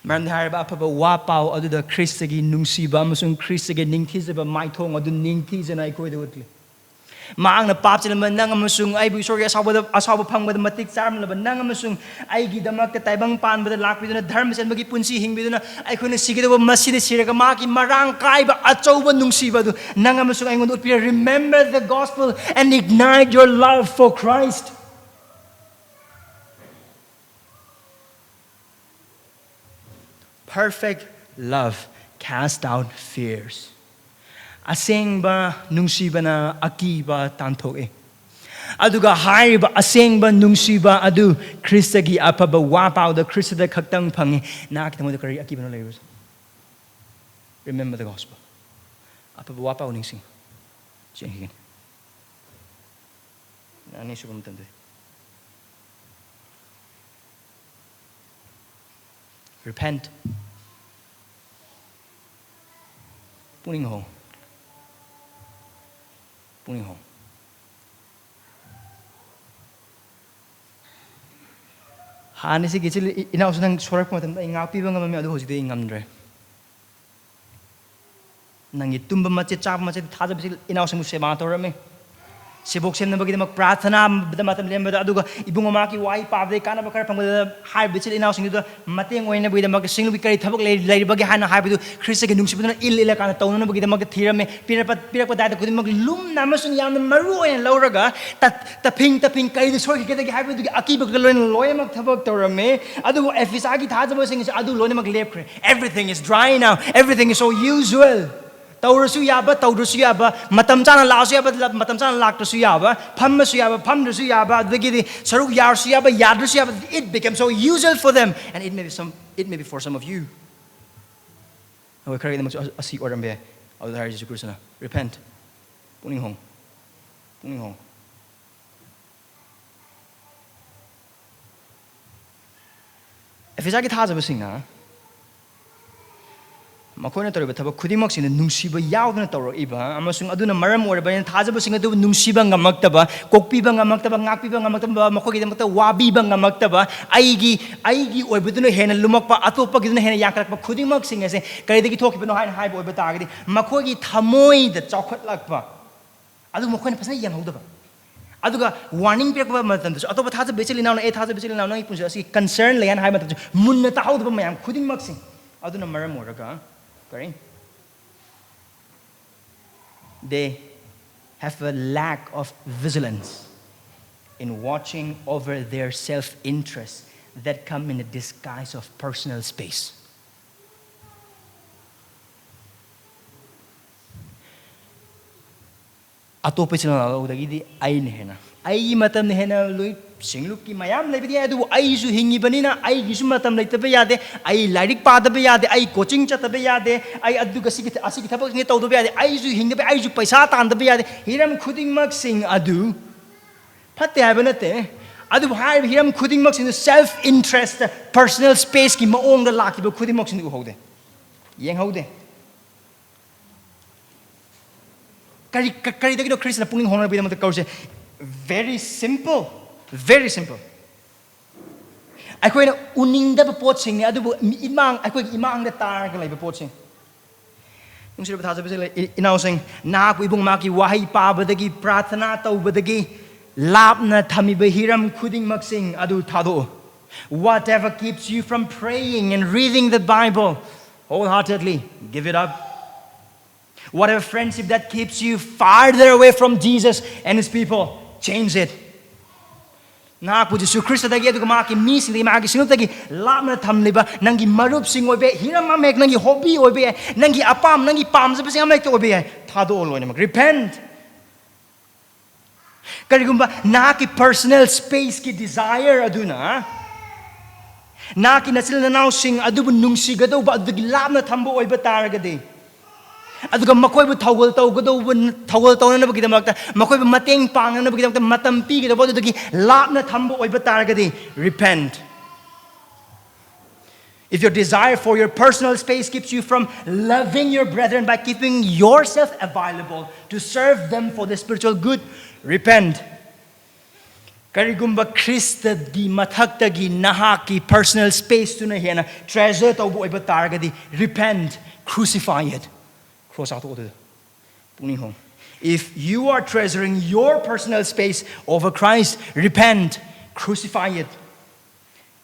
ꯃꯔꯝꯗꯤ ꯍꯥꯏꯔꯤꯕ ꯑꯐꯕ ꯋꯥ ꯄꯥꯎ ꯑꯗꯨꯗ ꯈ꯭ꯔꯤꯁꯇꯒꯤ ꯅꯨꯡꯁꯤꯕ ꯑꯃꯁꯨꯡ ꯈ꯭ꯔꯤꯁꯇꯒꯤ ꯅꯤꯡꯊꯤꯖꯕ ꯃꯥꯏꯊꯣꯡ ꯑꯗꯨ ꯅꯤꯡꯊꯤꯖꯅ ꯑꯩꯈꯣꯏꯗ ꯎꯠꯂꯤ꯫ ꯃꯍꯥꯛꯅ ꯄꯥꯞ ꯆꯦꯜꯂꯝꯕ ꯅꯪ ꯑꯃꯁꯨꯡ ꯑꯩꯕꯨ ꯏꯁꯣꯔꯒꯤ ꯑꯁꯥꯎꯕꯗ, ꯑꯁꯥꯎꯕ ꯐꯪꯕꯗ ꯃꯇꯤꯛ ꯆꯥꯔꯝꯂꯕ ꯅꯪ ꯑꯃꯁꯨꯡ ꯑꯩꯒꯤꯗꯃꯛꯇ ꯇꯥꯏꯕꯪ ꯄꯥꯟꯕꯗ ꯂꯥꯛꯄꯤꯗꯨꯅ ꯙꯔꯃ ꯆꯦꯟꯕꯒꯤ ꯄꯨꯟꯁꯤ ꯍꯤꯡꯕꯤꯗꯨꯅ ꯑꯩꯈꯣꯏꯅ ꯁꯤꯒꯗꯧꯕ ꯃꯁꯤꯗ ꯁꯤꯔꯒ ꯃꯍꯥꯛꯀꯤ ꯃꯔꯥꯡ ꯀꯥꯏꯕ ꯑꯆꯧꯕ ꯅꯨꯡꯁꯤꯕ ꯑꯗꯨ ꯅꯪ ꯑꯃꯁꯨꯡ ꯑꯩꯉꯣꯟꯗ ꯎꯠꯄꯤꯔꯦ꯫ Remember the gospel and ignite your love for Christ. Perfect love cast out fears. ꯑꯁꯦꯡꯕ ꯅꯨꯡꯁꯤꯕꯅ ꯑꯀꯤꯕ ꯇꯥꯟꯊꯣꯛꯏ꯫ ꯑꯗꯨꯒ ꯍꯥꯏꯔꯤꯕ ꯑꯁꯦꯡꯕ ꯅꯨꯡꯁꯤꯕ ꯑꯗꯨ ꯈ꯭ꯔꯤꯁꯇꯒꯤ ꯑꯐꯕ ꯋꯥ ꯄꯥꯎꯗ ꯈ꯭ꯔꯤꯁꯇꯗ ꯈꯛꯇꯪ ꯐꯪꯉꯤ꯫ ꯅꯍꯥꯛꯀꯤ ꯊꯃꯣꯏꯗ ꯀꯔꯤ ꯑꯀꯤꯕꯅꯣ ꯂꯩꯔꯤꯕꯁꯦ? Remember the gospel. ꯑꯐꯕ ꯋꯥ ꯄꯥꯎ ꯅꯤꯡꯁꯤꯡ꯫ ꯆꯦꯟꯈꯤꯒꯅꯤ꯫ ꯑꯅꯤꯁꯨꯕ ꯃꯇꯝꯗꯗꯤ repent. ꯄꯨꯛꯅꯤꯡ ꯍꯣꯡ꯫ ꯄꯨꯛꯅꯤꯡ ꯍꯣꯡ꯫ ꯍꯥꯟꯅ ꯁꯤꯒꯤ ꯏꯆꯤꯜ ꯏꯅꯥꯎꯁꯨ ꯅꯪ ꯁꯣꯔꯛꯄ ꯃꯇꯝꯗ ꯑꯩ ꯉꯥꯛꯄꯤꯕ ꯉꯝꯃꯝꯃꯤ, ꯑꯗꯨ ꯍꯧꯖꯤꯛꯇꯤ ꯑꯩ ꯉꯝꯗ꯭ꯔꯦ꯫ ꯅꯪꯒꯤ ꯇꯨꯝꯕ ꯃꯆꯦꯠ, ꯆꯥꯕ ꯃꯆꯦꯠ ꯊꯥꯖꯕꯁꯤ ꯏꯅꯥꯎꯁꯤꯡꯕꯨ ꯁꯦꯕꯥ ꯇꯧꯔꯝꯃꯤ꯫ ꯁꯦꯕꯣꯛ ꯁꯦꯝꯅꯕꯒꯤꯗꯃꯛ ꯄ꯭ꯔꯥꯊꯅꯥꯗ ꯃꯇꯝ ꯂꯦꯟꯕꯗ, ꯑꯗꯨꯒ ꯏꯕꯨꯡ ꯑꯃꯒꯤ ꯋꯥꯍꯩ ꯄꯥꯕꯗꯒꯤ ꯀꯥꯟꯅꯕ ꯈꯔ ꯐꯪꯕꯗ ꯍꯥꯏꯔꯤꯕ ꯏꯆꯤꯜ ꯏꯅꯥꯎꯁꯤꯡꯗꯨꯗ ꯃꯇꯦꯡ ꯑꯣꯏꯅꯕꯒꯤꯗꯃꯛ ꯁꯤꯡꯂꯨꯕꯤ ꯀꯔꯤ ꯊꯕꯛ ꯂꯩ-, ꯂꯩꯔꯤꯕꯒꯦ ꯍꯥꯏꯅ ꯍꯥꯏꯕꯗꯨ ꯈ꯭ꯔꯤꯁꯇꯒꯤ ꯅꯨꯡꯁꯤꯕꯗꯨꯅ ꯏꯜ ꯏꯜꯂꯀꯥꯟꯗ ꯇꯧꯅꯅꯕꯒꯤꯗꯃꯛꯇ ꯊꯤꯔꯝꯃꯤ꯫ ꯄꯤꯔꯛꯄ, ꯄꯤꯔꯛꯄ ꯗꯥꯏꯇ ꯈꯨꯗꯤꯡꯃꯛ ꯂꯨꯝꯅ ꯑꯃꯁꯨꯡ ꯌꯥꯝꯅ ꯃꯔꯨ ꯑꯣꯏꯅ ꯂꯧꯔꯒ ꯇ-, ꯇꯐꯤꯡ ꯇꯐꯤꯡ ꯀꯔꯤꯗ ꯁꯣꯏꯈꯤꯒꯗꯒꯦ ꯍꯥꯏꯕꯗꯨꯒꯤ ꯑꯀꯤꯕꯒ ꯂꯣꯏꯅ ꯂꯣꯏꯅꯃꯛ ꯊꯕꯛ ꯇꯧꯔꯝꯃꯤ꯫ ꯑꯗꯨꯕꯨ ꯑꯦꯐꯤꯁꯥꯒꯤ ꯊꯥꯖꯕꯁꯤꯡ ꯑꯁꯤ ꯑꯗꯨ ꯂꯣꯏꯅꯃꯛ ꯂꯦꯞꯈ꯭ꯔꯦ꯫ Everything is dry now. Everything is so usual. ꯇꯧꯔꯁꯨ ꯌꯥꯕ, ꯇꯧꯗ꯭ꯔꯁꯨ ꯌꯥꯕ, ꯃꯇꯝ ꯆꯥꯅ ꯂꯥꯛꯑꯁꯨ ꯌꯥꯕ, ꯂ-, ꯃꯇꯝ ꯆꯥꯅ ꯂꯥꯛꯇ꯭ꯔꯁꯨ ꯌꯥꯕ, ꯐꯝꯃꯁꯨ ꯌꯥꯕ, ꯐꯝꯗ꯭ꯔꯁꯨ ꯌꯥꯕ, ꯑꯗꯨꯗꯒꯤꯗꯤ ꯁꯔꯨꯛ ꯌꯥꯔꯁꯨ ꯌꯥꯕ, ꯌꯥꯗ꯭ꯔꯁꯨ ꯌꯥꯕ, it became so usual for them, and it may be some, it may be for some of you. ꯑꯩꯈꯣꯏ ꯈꯔꯒꯤꯗꯃꯛꯁꯨ ꯑ-, ꯑꯁꯤ ꯑꯣꯏꯔꯝꯕ ꯌꯥꯏ꯫ ꯑꯗꯨꯗ ꯍꯥꯏꯔꯤ ꯖꯤꯁꯨ ꯈ꯭ꯔꯤꯁꯇꯅ, repent, ꯄꯨꯛꯅꯤꯡ ꯍꯣꯡ, ꯄꯨꯛꯅꯤꯡ ꯍꯣꯡ꯫ ꯑꯦꯐꯤꯁꯥꯒꯤ ꯊꯥꯖꯕꯁꯤꯡꯅ ꯃꯈꯣꯏꯅ ꯇꯧꯔꯤꯕ ꯊꯕꯛ ꯈꯨꯗꯤꯡꯃꯛꯁꯤꯅ ꯅꯨꯡꯁꯤꯕ ꯌꯥꯎꯗꯅ ꯇꯧꯔꯛꯏꯕ, ꯑꯃꯁꯨꯡ ꯑꯗꯨꯅ ꯃꯔꯝ ꯑꯣꯏꯔꯕꯅꯤꯅ ꯊꯥꯖꯕꯁꯤꯡ ꯑꯗꯨꯕꯨ ꯅꯨꯡꯁꯤꯕ ꯉꯝꯃꯛꯇꯕ, ꯀꯣꯛꯄꯤꯕ ꯉꯝꯃꯛꯇꯕ, ꯉꯥꯛꯄꯤꯕ ꯉꯝꯃꯛꯇꯕ, ꯃꯈꯣꯏꯒꯤꯗꯃꯛꯇ ꯋꯥꯕꯤꯕ ꯉꯝꯃꯛꯇꯕ, ꯑꯩꯒꯤ, ꯑꯩꯒꯤ ꯑꯣꯏꯕꯗꯨꯅ ꯍꯦꯟꯅ ꯂꯨꯝꯃꯛꯄ, ꯑꯇꯣꯞꯄꯒꯤꯗꯨꯅ ꯍꯦꯟꯅ ꯌꯥꯡꯈꯠꯂꯛꯄ ꯈꯨꯗꯤꯡꯃꯛꯁꯤꯡ ꯑꯁꯦ ꯀꯔꯤꯗꯒꯤ ꯊꯣꯛꯈꯤꯕꯅꯣ ꯍꯥꯏꯅ ꯍꯥꯏꯕ ꯑꯣꯏꯕ ꯇꯥꯔꯒꯗꯤ, ꯃꯈꯣꯏꯒꯤ ꯊꯃꯣꯏꯗ ꯆꯥꯎꯈꯠꯂꯛꯄ꯫ ꯑꯗꯨ ꯃꯈꯣꯏꯅ ꯐꯖꯅ ꯌꯦꯡꯍꯧꯗꯕ꯫ ꯑꯗꯨꯒ ꯋꯥꯔꯅꯤꯡ ꯄꯤꯔꯛꯄ ꯃꯇꯝꯗꯁꯨ, ꯑꯇꯣꯞꯄ ꯊꯥꯖꯕ ꯏꯆꯤꯜ ꯏꯅꯥꯎꯅ, "ꯑꯦ, ꯊꯥꯖꯕ ꯏꯆꯤꯜ ꯏꯅꯥꯎ, ꯅꯪꯒꯤ ꯄꯨꯟꯁꯤ ꯑꯁꯤ ꯀꯟꯁꯔꯟ ꯂꯩ" ꯍꯥꯏꯅ ꯍꯥꯏꯕ ꯃꯇꯝꯗꯁꯨ ꯃꯨꯟꯅ ꯇꯥꯍꯧꯗꯕ ꯃꯌꯥꯝ ꯈꯨꯗꯤꯡꯃꯛꯁꯤꯡ ꯑꯗꯨꯅ ꯃꯔꯝ ꯑꯣꯏꯔꯒ ꯀꯔꯤ? They have a lack of vigilance in watching over their self-interest that come in the disguise of personal space. ꯑꯇꯣꯞꯄ ꯏꯆꯤꯜ ꯏꯅꯥꯎꯗꯒꯤꯗꯤ ꯑꯩꯅ ꯍꯦꯟꯅ, ꯑꯩꯒꯤ ꯃꯇꯝꯅ ꯍꯦꯟꯅ ꯂꯨꯏ꯫ ꯁꯤꯡꯂꯨꯞꯀꯤ ꯃꯌꯥꯝ ꯂꯩꯕꯗꯤ ꯌꯥꯏ, ꯑꯗꯨꯕꯨ ꯑꯩꯁꯨ ꯍꯤꯡꯉꯤꯕꯅꯤꯅ ꯑꯩꯒꯤꯁꯨ ꯃꯇꯝ ꯂꯩꯇꯕ ꯌꯥꯗꯦ꯫ ꯑꯩ ꯂꯥꯏꯔꯤꯛ ꯄꯥꯗꯕ ꯌꯥꯗꯦ, ꯑꯩ ꯀꯣꯆꯤꯡ ꯆꯠꯇꯕ ꯌꯥꯗꯦ, ꯑꯩ ꯑꯗꯨꯒ ꯁꯤꯒꯤ, ꯑꯁꯤꯒꯤ ꯊꯕꯛꯁꯤꯡꯁꯦ ꯇꯧꯗꯕ ꯌꯥꯗꯦ, ꯑꯩꯁꯨ ꯍꯤꯡꯗꯕ, ꯑꯩꯁꯨ ꯄꯩꯁꯥ ꯇꯥꯟꯗꯕ ꯌꯥꯗꯦ꯫ ꯍꯤꯔꯝ ꯈꯨꯗꯤꯡꯃꯛꯁꯤꯡ ꯑꯗꯨ ꯐꯠꯇꯦ ꯍꯥꯏꯕ ꯅꯠꯇꯦ, ꯑꯗꯨꯕꯨ ꯍꯥꯏꯔꯤꯕ ꯍꯤꯔꯝ ꯈꯨꯗꯤꯡꯃꯛꯁꯤꯡꯗꯨ self interest, personal spaceꯀꯤ ꯃꯑꯣꯡꯗ ꯂꯥꯛꯈꯤꯕ ꯈꯨꯗꯤꯡꯃꯛꯁꯤꯡꯗꯨ ꯎꯍꯧꯗꯦ, ꯌꯦꯡꯍꯧꯗꯦ꯫ ꯀꯔꯤ, ꯀ-, ꯀꯔꯤꯗꯒꯤꯅꯣ ꯈ꯭ꯔꯤꯁꯅ ꯄꯨꯛꯅꯤꯡ ꯍꯣꯡꯅꯕꯒꯤꯗꯃꯛꯇ ꯀꯧꯔꯤꯁꯦ? Very simple, very simple. ꯑꯩꯈꯣꯏꯅ ꯎꯅꯤꯡꯗꯕ ꯄꯣꯠꯁꯤꯡꯅꯤ, ꯑꯗꯨꯕꯨ ꯃꯤ-, ꯏꯃꯥꯡ, ꯑꯩꯈꯣꯏꯒꯤ ꯏꯃꯥꯡꯗ ꯇꯥꯔꯒ ꯂꯩꯕ ꯄꯣꯠꯁꯤꯡ꯫ ꯅꯨꯡꯁꯤꯔꯕ ꯊꯥꯖꯕꯁꯤꯡ, ꯏ-, ꯏꯅꯥꯎꯁꯤꯡ, ꯅꯍꯥꯛꯄꯨ ꯏꯕꯨꯡ ꯃꯍꯥꯛꯀꯤ ꯋꯥꯍꯩ ꯄꯥꯕꯗꯒꯤ, ꯄ꯭ꯔꯥꯊꯅꯥ ꯇꯧꯕꯗꯒꯤ ꯂꯥꯞꯅ ꯊꯝꯃꯤꯕ ꯍꯤꯔꯝ ꯈꯨꯗꯤꯡꯃꯛꯁꯤꯡ ꯑꯗꯨ ꯊꯥꯗꯣꯛꯎ꯫ Whatever keeps you from praying and reading the Bible wholeheartedly, give it up. Whatever friendship that keeps you farther away from Jesus and his people, change it. ꯅꯍꯥꯛꯄꯨ ꯖꯤꯁꯨ ꯈ꯭ꯔꯤꯁꯇꯗꯒꯤ, ꯑꯗꯨꯒ ꯃꯍꯥꯛꯀꯤ ꯃꯤꯁꯤꯡꯗꯒꯤ, ꯃꯍꯥꯛꯀꯤ ꯁꯤꯡꯂꯨꯞꯇꯒꯤ ꯂꯥꯞꯅ ꯊꯝꯂꯤꯕ ꯅꯪꯒꯤ ꯃꯔꯨꯞꯁꯤꯡ ꯑꯣꯏꯕ ꯌꯥꯏ, ꯍꯤꯔꯝ ꯑꯃ ꯍꯦꯛ, ꯅꯪꯒꯤ ꯍꯣꯕꯤ ꯑꯣꯏꯕ ꯌꯥꯏ, ꯅꯪꯒꯤ ꯑꯄꯥꯝ, ꯅꯪꯒꯤ ꯄꯥꯝꯖꯕꯁꯤꯡ ꯑꯃ ꯍꯦꯛꯇ ꯑꯣꯏꯕ ꯌꯥꯏ, ꯊꯥꯗꯣꯛꯑꯣ ꯂꯣꯏꯅꯃꯛ꯫ Repent. ꯀꯔꯤꯒꯨꯝꯕ ꯅꯍꯥꯛꯀꯤ personal spaceꯀꯤ desire ꯑꯗꯨꯅ ꯅꯍꯥꯛꯀꯤ ꯅꯆꯤꯟ ꯅꯅꯥꯎꯁꯤꯡ ꯑꯗꯨꯕꯨ ꯅꯨꯡꯁꯤꯒꯗꯧꯕ ꯑꯗꯨꯗꯒꯤ ꯂꯥꯞꯅ ꯊꯝꯕ ꯑꯣꯏꯕ ꯇꯥꯔꯒꯗꯤ, ꯑꯗꯨꯒ ꯃꯈꯣꯏꯕꯨ ꯊꯧꯒꯜ ꯇꯧꯒꯗꯧꯕ, ꯊꯧꯒꯜ ꯇꯧꯅꯅꯕꯒꯤꯗꯃꯛꯇ, ꯃꯈꯣꯏꯕꯨ ꯃꯇꯦꯡ ꯄꯥꯡꯅꯅꯕꯒꯤꯗꯃꯛꯇ ꯃꯇꯝ ꯄꯤꯒꯗꯧꯕ ꯑꯗꯨꯗꯒꯤ ꯂꯥꯞꯅ ꯊꯝꯕ ꯑꯣꯏꯕ ꯇꯥꯔꯒꯗꯤ, repent. If your desire for your personal space keeps you from loving your brethren by keeping yourself available to serve them for the spiritual good, repent. ꯀꯔꯤꯒꯨꯝꯕ ꯈ꯭ꯔꯤꯁꯇꯒꯤ ꯃꯊꯛꯇꯒꯤ ꯅꯍꯥꯛꯀꯤ personal space ꯇꯨꯅ ꯍꯦꯟꯅ treasure ꯇꯧꯕ ꯑꯣꯏꯕ ꯇꯥꯔꯒꯗꯤ, repent, crucify it. Cross ꯍꯥꯠꯇꯣꯛꯑꯣ ꯑꯗꯨꯗ꯫ ꯄꯨꯛꯅꯤꯡ ꯍꯣꯡ꯫ If you are treasuring your personal space over Christ, repent, crucify it.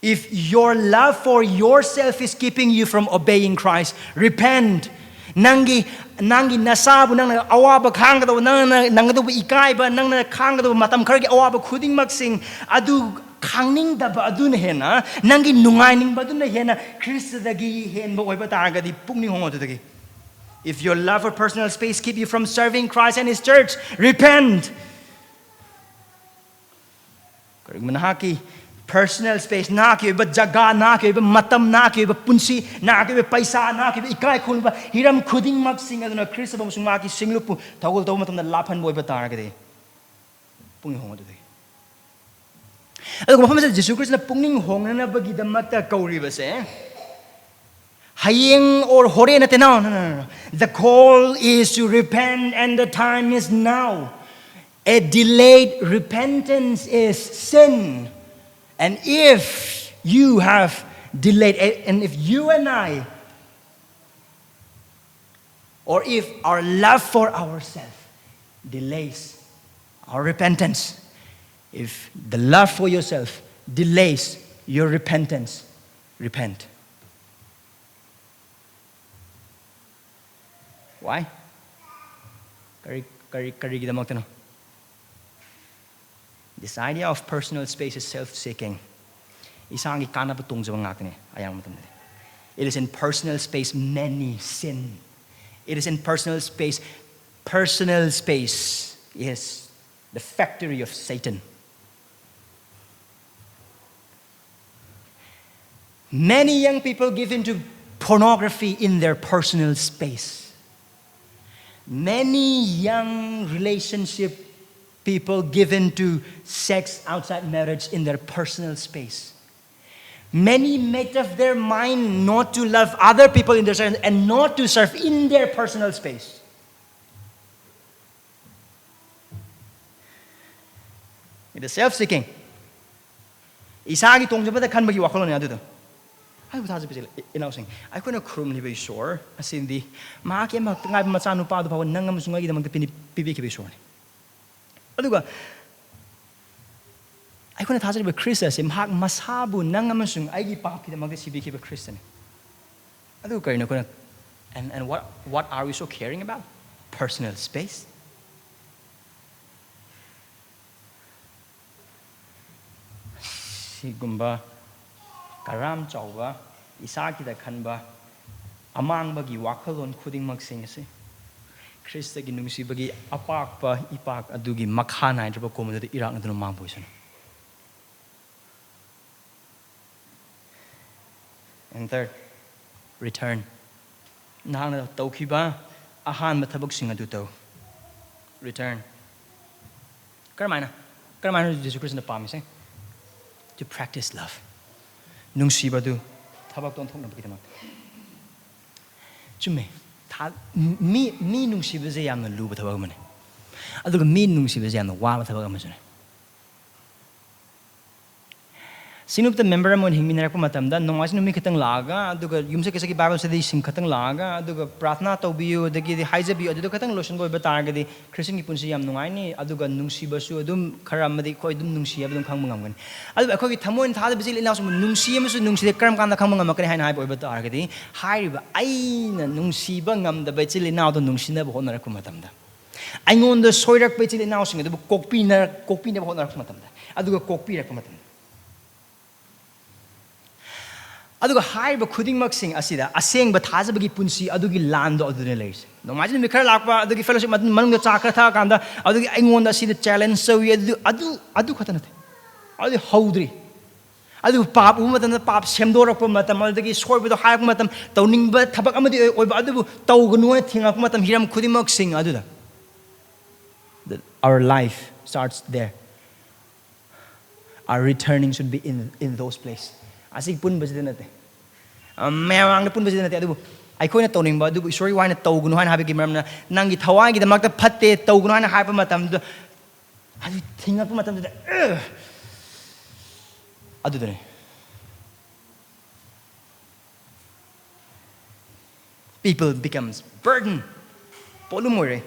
If your love for yourself is keeping you from obeying Christ, repent. ꯅꯪꯒꯤ, ꯅꯪꯒꯤ ꯅꯁꯥꯕꯨ ꯅꯪꯅ ꯑꯋꯥꯕ ꯈꯥꯡꯒꯗꯧꯕ, ꯅꯪꯅ ꯅꯪꯒꯗꯧꯕ ꯏꯀꯥꯏꯕ, ꯅꯪꯅ ꯈꯥꯡꯒꯗꯧꯕ ꯃꯇꯝ ꯈꯔꯒꯤ ꯑꯋꯥꯕ ꯈꯨꯗꯤꯡꯃꯛꯁꯤꯡ ꯑꯗꯨ ꯈꯥꯡꯅꯤꯡꯗꯕ ꯑꯗꯨꯅ ꯍꯦꯟꯅ, ꯅꯪꯒꯤ ꯅꯨꯡꯉꯥꯏꯅꯤꯡꯕ ꯑꯗꯨꯅ ꯍꯦꯟꯅ ꯈ꯭ꯔꯤꯁꯇꯗꯒꯤ ꯍꯦꯟꯕ ꯑꯣꯏꯕ ꯇꯥꯔꯒꯗꯤ, ꯄꯨꯛꯅꯤꯡ ꯍꯣꯡꯉꯣ ꯑꯗꯨꯗꯒꯤ꯫ If your love for personal space keep you from serving Christ and His church, repent. ꯀꯔꯤꯒꯨꯝꯕ ꯅꯍꯥꯛꯀꯤ personal space, ꯅꯍꯥꯛꯀꯤ ꯑꯣꯏꯕ ꯖꯒꯥ, ꯅꯍꯥꯛꯀꯤ ꯑꯣꯏꯕ ꯃꯇꯝ, ꯅꯍꯥꯛꯀꯤ ꯑꯣꯏꯕ ꯄꯨꯟꯁꯤ, ꯅꯍꯥꯛꯀꯤ ꯑꯣꯏꯕ ꯄꯩꯁꯥ, ꯅꯍꯥꯛꯀꯤ ꯑꯣꯏꯕ ꯏꯀꯥꯏ ꯈꯨꯝꯅꯕ ꯍꯤꯔꯝ ꯈꯨꯗꯤꯡꯃꯛꯁꯤꯡ ꯑꯗꯨꯅ ꯈ꯭ꯔꯤꯁꯇ ꯑꯃꯁꯨꯡ ꯃꯍꯥꯛꯀꯤ ꯁꯤꯡꯂꯨꯞꯄꯨ ꯊꯧꯒꯜ ꯇꯧꯕ ꯃꯇꯝꯗ ꯂꯥꯞꯍꯟꯕ ꯑꯣꯏꯕ ꯇꯥꯔꯒꯗꯤ, ꯄꯨꯛꯅꯤꯡ ꯍꯣꯡꯉꯣ ꯑꯗꯨꯗꯒꯤ꯫ ꯑꯗꯨꯒ ꯃꯐꯝ ꯑꯁꯤꯗ ꯖꯤꯁꯨ ꯈ꯭ꯔꯤꯁꯇꯅ ꯄꯨꯛꯅꯤꯡ ꯍꯣꯡꯅꯅꯕꯒꯤꯗꯃꯛꯇ ꯀꯧꯔꯤꯕꯁꯦ, ꯍꯌꯦꯡ or ꯍꯣꯔꯦꯟ ꯅꯠꯇꯦ, no, no, no, no. The call is to repent and the time is now. A delayed repentance is sin. And if you have delayed, and if you and I, or if our love for ourselves delays our repentance, if the love for yourself delays your repentance, repent. Why? ꯀꯔꯤ, ꯀꯔꯤ, ꯀꯔꯤꯒꯤꯗꯃꯛꯇꯅꯣ? This idea of personal space is self-seeking. ꯏꯁꯥꯒꯤ ꯀꯥꯟꯅꯕ ꯇꯣꯡꯖꯕ ꯉꯥꯛꯇꯅꯤ ꯑꯌꯥꯝꯕ ꯃꯇꯝꯗꯗꯤ꯫ It is in personal space many sin. It is in personal space. Personal space is the factory of Satan. Many young people give in to pornography in their personal space. Many young relationship people give in to sex outside marriage in their personal space. Many made up their mind not to love other people in their church and not to serve in their personal space. It is self-seeking. ꯏꯁꯥꯒꯤ ꯇꯣꯡꯖꯕꯗ ꯈꯟꯕꯒꯤ ꯋꯥꯈꯜꯂꯣꯟꯅꯤ ꯑꯗꯨꯗꯣ꯫ ꯑꯩꯕꯨ ꯊꯥꯖꯕꯤꯁꯦ, ꯏꯅꯥꯎꯁꯤꯡ, ꯑꯩꯈꯣꯏꯅ ꯈꯨꯔꯨꯝꯂꯤꯕ ꯏꯁꯣꯔ ꯑꯁꯤꯗꯤ ꯃꯍꯥꯛꯀꯤ ꯑꯃꯈꯛꯇ ꯉꯥꯏꯕ ꯃꯆꯥꯅꯨꯄꯥ ꯑꯗꯨ ꯐꯥꯎꯕ ꯅꯪ ꯑꯃꯁꯨꯡ ꯑꯩꯒꯤꯗꯃꯛꯇ ꯄꯤꯅꯤ-, ꯄꯤꯕꯤꯈꯤꯕ ꯏꯁꯣꯔꯅꯤ꯫ ꯑꯗꯨꯒ ꯑꯩꯈꯣꯏꯅ ꯊꯥꯖꯔꯤꯕ ꯈ꯭ꯔꯤꯁꯇ ꯑꯁꯤ ꯃꯍꯥꯛ ꯃꯁꯥꯕꯨ ꯅꯪ ꯑꯃꯁꯨꯡ ꯑꯩꯒꯤ ꯄꯥꯞꯀꯤꯗꯃꯛꯇ ꯁꯤꯕꯤꯈꯤꯕ ꯈ꯭ꯔꯤꯁꯇꯅꯤ꯫ ꯑꯗꯨꯒ ꯀꯔꯤꯅꯣ ꯑꯩꯈꯣꯏꯅ, and, and what, what are we so caring about? Personal space? ꯁꯤꯒꯨꯝꯕ ꯀꯔꯥꯝ ꯆꯥꯎꯕ, ꯏꯁꯥꯒꯤꯗ ꯈꯟꯕ, ꯑꯃꯥꯡꯕꯒꯤ ꯋꯥꯈꯜꯂꯣꯟ ꯈꯨꯗꯤꯡꯃꯛꯁꯤꯡ ꯑꯁꯤ ꯈ꯭ꯔꯤꯁꯇꯒꯤ ꯅꯨꯡꯁꯤꯕꯒꯤ ꯑꯄꯥꯛꯄ ꯏꯄꯥꯛ ꯑꯗꯨꯒꯤ ꯃꯈꯥ ꯅꯥꯏꯗ꯭ꯔꯕ ꯀꯣꯝ ꯑꯗꯨꯗ ꯏꯔꯥꯛꯅꯗꯨꯅ ꯃꯥꯡꯕ ꯑꯣꯏꯁꯅꯨ꯫ And third, return. ꯅꯍꯥꯛꯅ ꯇꯧꯈꯤꯕ ꯑꯍꯥꯟꯕ ꯊꯕꯛꯁꯤꯡ ꯑꯗꯨ ꯇꯧ꯫ Return. ꯀꯔꯝꯍꯥꯏꯅ? ꯀꯔꯝꯍꯥꯏꯅ ꯖꯤꯁꯨ ꯈ꯭ꯔꯤꯁꯇꯅ ꯄꯥꯝꯃꯤꯁꯦ? To practice love. ꯅꯨꯡꯁꯤꯕꯗꯨ ꯊꯕꯛꯇ ꯑꯣꯟꯊꯣꯛꯅꯕꯒꯤꯗꯃꯛꯇ꯫ ꯆꯨꯝꯃꯦ꯫ ꯊꯥ-, ꯃꯤ, ꯃꯤ ꯅꯨꯡꯁꯤꯕꯁꯦ ꯌꯥꯝꯅ ꯂꯨꯕ ꯊꯕꯛ ꯑꯃꯅꯤ꯫ ꯑꯗꯨꯒ ꯃꯤ ꯅꯨꯡꯁꯤꯕꯁꯦ ꯌꯥꯝꯅ ꯋꯥꯕ ꯊꯕꯛ ꯑꯃꯁꯨꯅꯤ꯫ ꯁꯤꯡꯂꯨꯞꯇ ꯃꯦꯝꯕꯔ ꯑꯃ ꯑꯣꯏꯅ ꯍꯤꯡꯃꯤꯟꯅꯔꯛꯄ ꯃꯇꯝꯗ, ꯅꯣꯡꯃꯥꯏꯖꯤꯡ ꯅꯨꯃꯤꯠ ꯈꯛꯇꯪ ꯂꯥꯛꯑꯒ, ꯑꯗꯨꯒ ꯌꯨꯝꯁꯀꯩꯁꯒꯤ ꯕꯥꯏꯕꯜ ꯁ꯭ꯇꯗꯤꯁꯤꯡ ꯈꯛꯇꯪ ꯂꯥꯛꯑꯒ, ꯑꯗꯨꯒ ꯄ꯭ꯔꯥꯊꯅꯥ ꯇꯧꯕꯤꯌꯨ, ꯑꯗꯒꯤꯗꯤ ꯍꯥꯏꯖꯕꯤꯌꯨ, ꯑꯗꯨꯗ ꯈꯛꯇꯪ ꯂꯣꯏꯁꯤꯟꯕ ꯑꯣꯏꯕ ꯇꯥꯔꯒꯗꯤ ꯈ꯭ꯔꯤꯁꯇꯤꯌꯟꯒꯤ ꯄꯨꯟꯁꯤ ꯌꯥꯝ ꯅꯨꯡꯉꯥꯏꯅꯤ꯫ ꯑꯗꯨꯒ ꯅꯨꯡꯁꯤꯕꯁꯨ ꯑꯗꯨꯝ ꯈꯔ ꯑꯃꯗꯤ ꯑꯩꯈꯣꯏ ꯑꯗꯨꯝ ꯅꯨꯡꯁꯤ ꯍꯥꯏꯕ ꯑꯗꯨꯝ ꯈꯪꯕ ꯉꯝꯒꯅꯤ꯫ ꯑꯗꯨꯕꯨ ꯑꯩꯈꯣꯏꯒꯤ ꯊꯃꯣꯏꯅ ꯊꯥꯖꯕ ꯏꯆꯤꯜ ꯏꯅꯥꯎꯁꯤꯡꯕꯨ ꯅꯨꯡꯁꯤ ꯑꯃꯁꯨꯡ ꯅꯨꯡꯁꯤꯗꯦ ꯀꯔꯝ ꯀꯥꯟꯗ ꯈꯪꯕ ꯉꯝꯃꯛꯀꯅꯤ ꯍꯥꯏꯅ ꯍꯥꯏꯕ ꯑꯣꯏꯕ ꯇꯥꯔꯒꯗꯤ, ꯍꯥꯏꯔꯤꯕ ꯑꯩꯅ ꯅꯨꯡꯁꯤꯕ ꯉꯝꯗꯕ ꯏꯆꯤꯜ ꯏꯅꯥꯎꯗ ꯅꯨꯡꯁꯤꯅꯕ ꯍꯣꯠꯅꯔꯛꯄ ꯃꯇꯝꯗ, ꯑꯩꯉꯣꯟꯗ ꯁꯣꯏꯔꯛꯄ ꯏꯆꯤꯜ ꯏꯅꯥꯎꯁꯤꯡ ꯑꯗꯨꯕꯨ ꯀꯣꯛꯄꯤꯅ-, ꯀꯣꯛꯄꯤꯅꯕ ꯍꯣꯠꯅꯔꯛꯄ ꯃꯇꯝꯗ, ꯑꯗꯨꯒ ꯀꯣꯛꯄꯤꯔꯛꯄ ꯃꯇꯝꯗ, ꯑꯗꯨꯒ ꯍꯥꯏꯔꯤꯕ ꯈꯨꯗꯤꯡꯃꯛꯁꯤꯡ ꯑꯁꯤꯗ ꯑꯁꯦꯡꯕ ꯊꯥꯖꯕꯒꯤ ꯄꯨꯟꯁꯤ ꯑꯗꯨꯒꯤ ꯂꯥꯟꯗꯣ ꯑꯗꯨꯗ ꯂꯩꯔꯤꯁꯦ꯫ ꯅꯣꯡꯃꯥꯏꯖꯤꯡ ꯅꯨꯃꯤꯠ ꯈꯔ ꯂꯥꯛꯄ, ꯑꯗꯨꯒꯤ fellowship ꯃꯇꯨꯡ-, ꯃꯅꯨꯡꯗ ꯆꯥ ꯈꯔ ꯊꯛꯑꯀꯥꯟꯗ, ꯑꯗꯨꯒꯤ ꯑꯩꯉꯣꯟꯗ ꯑꯁꯤꯗ challenge ꯇꯧꯏ, ꯑꯗꯨ, ꯑꯗꯨ, ꯑꯗꯨ ꯈꯛꯇ ꯅꯠꯇꯦ꯫ ꯑꯗꯨꯗꯤ ꯍꯧꯗ꯭ꯔꯤ꯫ ꯑꯗꯨꯕꯨ ꯄꯥꯞ ꯎꯕ ꯃꯇꯝꯗ, ꯄꯥꯞ ꯁꯦꯝꯗꯣꯔꯛꯄ ꯃꯇꯝ, ꯑꯗꯨꯗꯒꯤ ꯁꯣꯏꯕꯗꯣ ꯍꯥꯏꯔꯛꯄ ꯃꯇꯝ, ꯇꯧꯅꯤꯡꯕ ꯊꯕꯛ ꯑꯃꯗꯤ ꯑꯣꯏꯕ, ꯑꯗꯨꯕꯨ ꯇꯧꯒꯅꯨ ꯍꯥꯏꯅ ꯊꯦꯡꯉꯛꯄ ꯃꯇꯝ, ꯍꯤꯔꯝ ꯈꯨꯗꯤꯡꯃꯛꯁꯤꯡ ꯑꯗꯨꯗ, that our life starts there. Our returning should be in, in those places. ꯑꯁꯤꯒꯤ ꯄꯨꯟꯕꯁꯤꯗ ꯅꯠꯇꯦ꯫ ꯑ, ꯃꯌꯥꯝ ꯃꯃꯥꯡꯗ ꯄꯨꯟꯕꯁꯤꯗ ꯅꯠꯇꯦ꯫ ꯑꯗꯨꯕꯨ ꯑꯩꯈꯣꯏꯅ ꯇꯧꯅꯤꯡꯕ ꯑꯗꯨꯕꯨ ꯏꯁꯣꯔꯒꯤ ꯋꯥꯅ ꯇꯧꯒꯅꯨ ꯍꯥꯏꯅ ꯍꯥꯏꯕꯒꯤ ꯃꯔꯝꯅ, ꯅꯪꯒꯤ ꯊꯋꯥꯏꯒꯤꯗꯃꯛꯇ ꯐꯠꯇꯦ, ꯇꯧꯒꯅꯨ ꯍꯥꯏꯅ ꯍꯥꯏꯕ ꯃꯇꯝꯗ ꯑꯗꯨ ꯊꯤꯡꯉꯛꯄ ꯃꯇꯝꯗꯨꯗ, "ꯑ!" ꯑꯗꯨꯗꯅꯦ꯫ People becomes burden. ꯄꯣꯠꯂꯨꯝ ꯑꯣꯏꯔꯦ꯫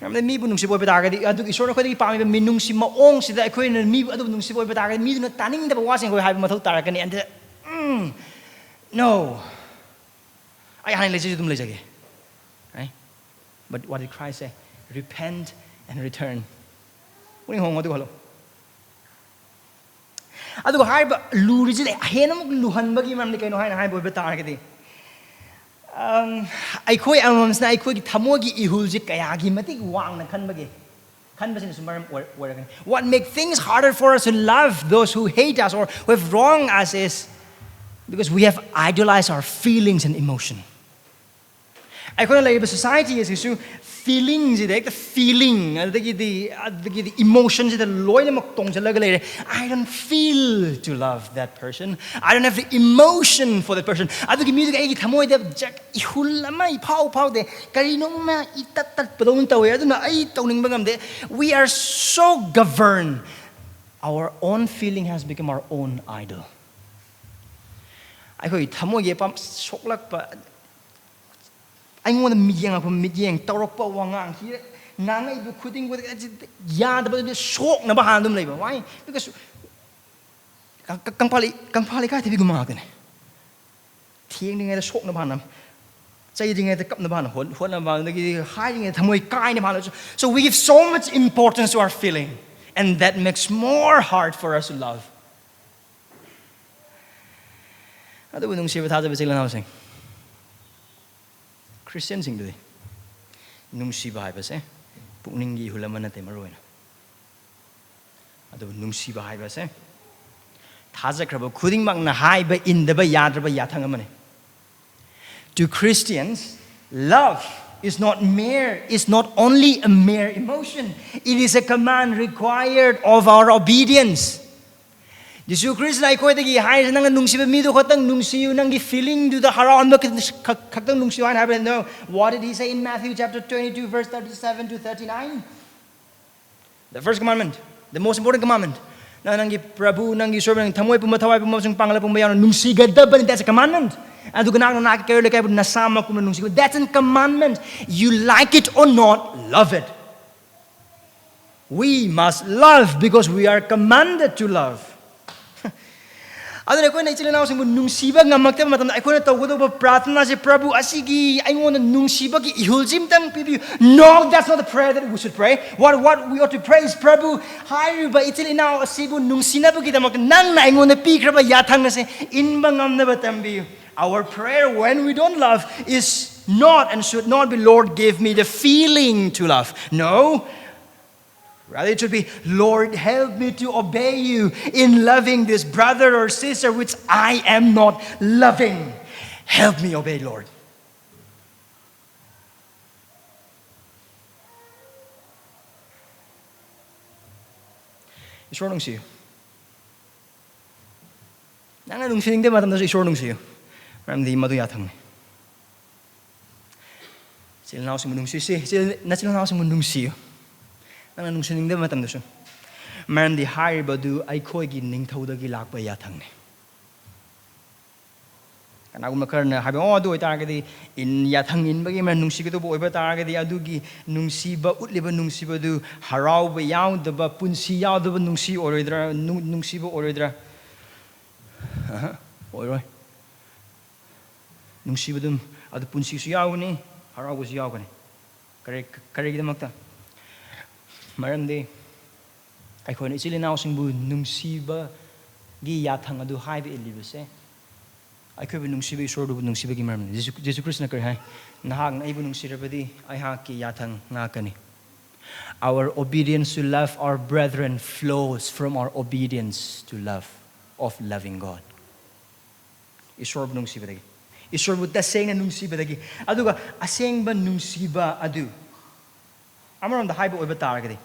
ꯃꯔꯝꯗꯤ ꯃꯤꯕꯨ ꯅꯨꯡꯁꯤꯕ ꯑꯣꯏꯕ ꯇꯥꯔꯒꯗꯤ, ꯑꯗꯨꯒ ꯏꯁꯣꯔꯅ ꯑꯩꯈꯣꯏꯗꯒꯤ ꯄꯥꯝꯃꯤꯕ ꯃꯤꯅꯨꯡꯁꯤ ꯃꯑꯣꯡꯁꯤꯗ ꯑꯩꯈꯣꯏꯅ ꯃꯤꯕꯨ ꯑꯗꯨꯕꯨ ꯅꯨꯡꯁꯤꯕ ꯑꯣꯏꯕ ꯇꯥꯔꯒꯗꯤ, ꯃꯤꯗꯨꯅ ꯇꯥꯅꯤꯡꯗꯕ ꯋꯥꯁꯤꯡ ꯑꯩꯈꯣꯏ ꯍꯥꯏꯕ ꯃꯊꯧ ꯇꯥꯔꯛꯀꯅꯤ꯫ And then, "ꯎꯝ, no, ꯑꯩ ꯍꯥꯟꯅ ꯂꯩꯖꯩꯁꯨ ꯑꯗꯨꯝ ꯂꯩꯖꯒꯦ." Right? But what did Christ say? "Repent and return." ꯄꯨꯛꯅꯤꯡ ꯍꯣꯡꯉꯣ ꯑꯗꯨꯒ ꯍꯜꯂꯣ꯫ ꯑꯗꯨꯒ ꯍꯥꯏꯔꯤꯕ ꯂꯨꯔꯤꯁꯤꯗ ꯍꯦꯟꯅ ꯑꯃꯨꯛ ꯂꯨꯍꯟꯕꯒꯤ ꯃꯔꯝꯗꯤ ꯀꯩꯅꯣ ꯍꯥꯏꯅ ꯍꯥꯏꯕ ꯑꯣꯏꯕ ꯇꯥꯔꯒꯗꯤ, ꯑꯝ, ꯑꯩꯈꯣꯏ ꯑꯃꯃꯝꯁꯤꯅ ꯑꯩꯈꯣꯏꯒꯤ ꯊꯃꯣꯏꯒꯤ ꯏꯍꯨꯜꯁꯤ ꯀꯌꯥꯒꯤ ꯃꯇꯤꯛ ꯋꯥꯡꯅ ꯈꯟꯕꯒꯦ ꯈꯟꯕꯁꯤꯅꯁꯨ ꯃꯔꯝ ꯑꯣꯏ-, ꯑꯣꯏꯔꯒꯅꯤ꯫ What make things harder for us to love those who hate us or who have wronged us is because we have idolized our feelings and emotion. ꯑꯩꯈꯣꯏꯅ ꯂꯩꯔꯤꯕ society ꯑꯁꯤꯁꯨ feelingꯁꯤꯗ ꯍꯦꯛꯇ feeling, ꯑꯗꯒꯤꯗꯤ, ꯑꯗꯒꯤꯗꯤ emotionꯁꯤꯗ ꯂꯣꯏꯅꯃꯛ ꯇꯣꯡꯁꯤꯜꯂꯒ ꯂꯩꯔꯦ꯫ "I don't feel to love that person. I don't have the emotion for that person." ꯑꯗꯨꯒꯤ ꯃꯤꯗꯨꯒꯤ ꯑꯩꯒꯤ ꯊꯃꯣꯏꯗ ꯖꯛ ꯏꯍꯨꯜ ꯑꯃ ꯏꯐꯥꯎ ꯐꯥꯎꯗꯦ, ꯀꯔꯤꯅꯣꯝꯃ ꯏꯇꯠ ꯇꯠꯄꯗꯧꯅ ꯇꯧꯋꯦ, ꯑꯗꯨꯅ ꯑꯩ ꯇꯧꯅꯤꯡꯕ ꯉꯝꯗꯦ꯫ We are so governed. Our own feeling has become our own idol. ꯑꯩꯈꯣꯏꯒꯤ ꯊꯃꯣꯏꯒꯤ ꯑꯄꯥꯝ ꯁꯣꯛꯂꯛꯄ, ꯑꯩꯉꯣꯟꯗ ꯃꯤꯠꯌꯦꯡ, ꯑꯩꯈꯣꯏ ꯃꯤꯠꯌꯦꯡ, ꯇꯧꯔꯛꯄ ꯋꯥꯉꯥꯡ, ꯁꯤ ꯉꯥꯡꯉꯛꯏꯕ ꯈꯨꯗꯤꯡ ꯈꯨꯗꯤꯡ ꯑꯁꯤ ꯌꯥꯗꯕ, ꯑꯗꯨꯗꯤ ꯁꯣꯛꯅꯕ ꯍꯥꯟꯅ ꯑꯗꯨꯝ ꯂꯩꯕ꯫ Why? Because ꯀ-, ꯀ-, ꯀꯪꯐꯥꯜ ꯂꯩ-, ꯀꯪꯐꯥꯜ ꯂꯩꯀꯥꯏ ꯊꯤꯕꯤꯒꯨꯝꯕ ꯉꯥꯛꯇꯅꯦ꯫ ꯊꯦꯡꯂꯤꯉꯩꯗ ꯁꯣꯛꯅꯕ ꯍꯥꯟꯅ, ꯆꯩꯔꯤꯉꯩꯗ ꯀꯞꯅꯕ ꯍꯥꯟꯅ ꯍꯣꯠ-, ꯍꯣꯠꯅꯕ, ꯑꯗꯒꯤꯗꯤ ꯍꯥꯏꯔꯤꯉꯩꯗ ꯊꯃꯣꯏ ꯀꯥꯏꯅꯕ ꯍꯥꯟꯅ꯫ So we give so much importance to our feeling, and that makes more hard for us to love. ꯑꯗꯨꯕꯨ ꯅꯨꯡꯁꯤꯕ ꯊꯥꯖꯕ ꯏꯆꯤꯜ ꯏꯅꯥꯎꯁꯤꯡ, ꯈ꯭ꯔꯤꯁꯇꯤꯌꯟꯁꯤꯡꯗꯨꯗꯤ ꯅꯨꯡꯁꯤꯕ ꯍꯥꯏꯕꯁꯦ ꯄꯨꯛꯅꯤꯡꯒꯤ ꯏꯍꯨꯜ ꯑꯃ ꯅꯠꯇꯦ ꯃꯔꯨ ꯑꯣꯏꯅ꯫ ꯑꯗꯨꯕꯨ ꯅꯨꯡꯁꯤꯕ ꯍꯥꯏꯕꯁꯦ ꯊꯥꯖꯈ꯭ꯔꯕ ꯈꯨꯗꯤꯡꯃꯛꯅ ꯍꯥꯏꯕ ꯏꯟꯗꯕ ꯌꯥꯗ꯭ꯔꯕ ꯌꯥꯊꯪ ꯑꯃꯅꯤ꯫ To Christians, love It's not mere, it's not only a mere emotion. It is a command required of our obedience. ꯖꯤꯁꯨ ꯈ꯭ꯔꯤꯁꯅ ꯑꯩꯈꯣꯏꯗꯒꯤ ꯍꯥꯏꯔꯤꯁꯦ, ꯅꯪꯅ ꯅꯨꯡꯁꯤꯕ ꯃꯤꯗꯨ ꯈꯛꯇꯪ ꯅꯨꯡꯁꯤꯌꯨ, ꯅꯪꯒꯤ feelingꯗꯨꯗ ꯍꯔꯥꯎꯍꯟꯕ ꯈꯛ-, ꯈꯛ-, ꯈꯛꯇꯪ ꯅꯨꯡꯁꯤꯌꯨ ꯍꯥꯏꯅ ꯍꯥꯏꯕ ꯅꯠꯇꯦ꯫ No. What did he say in Matthew chapter twenty-two, verse thirty-seven to thirty-nine? The first commandment, the most important commandment. ꯅꯪ ꯅꯪꯒꯤ ꯄ꯭ꯔꯚꯨ, ꯅꯪꯒꯤ ꯏꯁꯣꯔ, ꯅꯪꯒꯤ ꯊꯃꯣꯏ ꯄꯨꯝꯕ, ꯊꯋꯥꯏ ꯄꯨꯝꯕ ꯑꯃꯁꯨꯡ ꯄꯥꯡꯒꯜ ꯄꯨꯝꯕ ꯌꯥꯎꯅ ꯅꯨꯡꯁꯤꯒꯗꯕꯅꯤ꯫ That's a commandment. ꯑꯗꯨꯒ ꯅꯪꯅ ꯅꯅꯥꯛꯀꯤ ꯀꯩꯔꯣꯜ ꯂꯩꯀꯥꯏꯕꯨ ꯅꯁꯥꯃꯛꯀꯨꯝꯅ ꯅꯨꯡꯁꯤꯒꯗꯕꯅꯤ꯫ That's a commandment. You like it or not, love it. We must love because we are commanded to love. ꯑꯗꯨꯅ ꯑꯩꯈꯣꯏꯅ ꯏꯆꯤꯜ ꯏꯅꯥꯎꯁꯤꯡꯕꯨ ꯅꯨꯡꯁꯤꯕ ꯉꯝꯃꯛꯇꯕ ꯃꯇꯝꯗ ꯑꯩꯈꯣꯏꯅ ꯇꯧꯒꯗꯧꯕ ꯄ꯭ꯔꯥꯊꯅꯥꯁꯦ, "ꯄ꯭ꯔꯚꯨ, ꯑꯁꯤꯒꯤ ꯑꯩꯉꯣꯟꯗ ꯅꯨꯡꯁꯤꯕꯒꯤ ꯏꯍꯨꯜꯁꯤꯝꯇꯪ ꯄꯤꯕꯤꯌꯨ." No, that's not the prayer that we should pray. What, what we ought to pray is, "ꯄ꯭ꯔꯚꯨ, ꯍꯥꯏꯔꯤꯕ ꯏꯆꯤꯜ ꯏꯅꯥꯎ ꯑꯁꯤꯕꯨ ꯅꯨꯡꯁꯤꯅꯕꯒꯤꯗꯃꯛꯇ ꯅꯪꯅ ꯑꯩꯉꯣꯟꯗ ꯄꯤꯈ꯭ꯔꯕ ꯌꯥꯊꯪ ꯑꯁꯦ ꯏꯟꯕ ꯉꯝꯅꯕ ꯇꯝꯕꯤꯌꯨ." Our prayer when we don't love is not and should not be, "Lord, give me the feeling to love." No. Rather, it should be, "Lord, help me to obey you in loving this brother or sister which I am not loving. Help me obey, Lord." ꯏꯁꯣꯔ ꯅꯨꯡꯁꯤꯌꯨ꯫ ꯅꯪꯅ ꯅꯨꯡꯁꯤꯅꯤꯡꯗꯕ ꯃꯇꯝꯗꯁꯨ ꯏꯁꯣꯔ ꯅꯨꯡꯁꯤꯌꯨ, ꯃꯔꯝꯗꯤ ꯃꯗꯨ ꯌꯥꯊꯪꯅꯤ꯫ ꯏꯆꯤꯜ ꯏꯅꯥꯎꯁꯤꯡꯕꯨ ꯅꯨꯡꯁꯤꯁꯤ, ꯏꯆꯤꯜ, ꯅꯆꯤꯜ ꯏꯅꯥꯎꯁꯤꯡꯕꯨ ꯅꯨꯡꯁꯤꯌꯨ, ꯅꯪꯅ ꯅꯨꯡꯁꯤꯅꯤꯡꯗꯕ ꯃꯇꯝꯗꯁꯨ, ꯃꯔꯝꯗꯤ ꯍꯥꯏꯔꯤꯕꯗꯨ ꯑꯩꯈꯣꯏꯒꯤ ꯅꯤꯡꯊꯧꯗꯒꯤ ꯂꯥꯛꯄ ꯌꯥꯊꯪꯅꯤ꯫ ꯀꯅꯥꯒꯨꯝꯕ ꯈꯔꯅ ꯍꯥꯏꯕ, "ꯑꯣ, ꯑꯗꯨ ꯑꯣꯏꯇꯥꯔꯒꯗꯤ ꯏꯟ-, ꯌꯥꯊꯪ ꯏꯟꯕꯒꯤ ꯃꯔꯝ ꯅꯨꯡꯁꯤꯒꯗꯧꯕ ꯑꯣꯏꯕ ꯇꯥꯔꯒꯗꯤ, ꯑꯗꯨꯒꯤ ꯅꯨꯡꯁꯤꯕ, ꯎꯠꯂꯤꯕ ꯅꯨꯡꯁꯤꯕꯗꯨ ꯍꯔꯥꯎꯕ ꯌꯥꯎꯗꯕ, ꯄꯨꯟꯁꯤ ꯌꯥꯎꯗꯕ ꯅꯨꯡꯁꯤ ꯑꯣꯏꯔꯣꯏꯗ꯭ꯔꯥ, ꯅꯨꯡ-, ꯅꯨꯡꯁꯤꯕ ꯑꯣꯏꯔꯣꯏꯗ꯭ꯔꯥ?" ꯑꯍ, ꯑꯣꯏꯔꯣꯏ꯫ ꯅꯨꯡꯁꯤꯕꯗꯨ ꯑꯗꯨ ꯄꯨꯟꯁꯤꯁꯨ ꯌꯥꯎꯒꯅꯤ, ꯍꯔꯥꯎꯕꯁꯨ ꯌꯥꯎꯒꯅꯤ꯫ ꯀꯔꯤ-, ꯀꯔꯤꯒꯤꯗꯃꯛꯇ? ꯃꯔꯝꯗꯤ ꯑꯩꯈꯣꯏꯅ ꯏꯆꯤꯜ ꯏꯅꯥꯎꯁꯤꯡꯕꯨ ꯅꯨꯡꯁꯤꯕꯒꯤ ꯌꯥꯊꯪ ꯑꯗꯨ ꯍꯥꯏꯕ ꯏꯜꯂꯤꯕꯁꯦ, ꯑꯩꯈꯣꯏꯕꯨ ꯅꯨꯡꯁꯤꯕ ꯏꯁꯣꯔꯗꯨꯕꯨ ꯅꯨꯡꯁꯤꯕꯒꯤ ꯃꯔꯝꯅꯤ꯫ ꯖꯤꯁꯨ, ꯖꯤꯁꯨ ꯈ꯭ꯔꯤꯁꯅ ꯀꯔꯤ ꯍꯥꯏ? "ꯅꯍꯥꯛꯅ ꯑꯩꯕꯨ ꯅꯨꯡꯁꯤꯔꯕꯗꯤ ꯑꯩꯍꯥꯛꯀꯤ ꯌꯥꯊꯪ ꯉꯥꯛꯀꯅꯤ." Our obedience to love our brethren flows from our obedience to love of loving God. ꯏꯁꯣꯔꯕꯨ ꯅꯨꯡꯁꯤꯕꯗꯒꯤ꯫ ꯏꯁꯣꯔꯕꯨ ꯇꯁꯦꯡꯅ ꯅꯨꯡꯁꯤꯕꯗꯒꯤ꯫ ꯑꯗꯨꯒ ꯑꯁꯦꯡꯕ ꯅꯨꯡꯁꯤꯕ ꯑꯗꯨ, ꯑꯃꯔꯣꯝꯗ ꯍꯥꯏꯕ ꯑꯣꯏꯕ ꯇꯥꯔꯒꯗꯤ,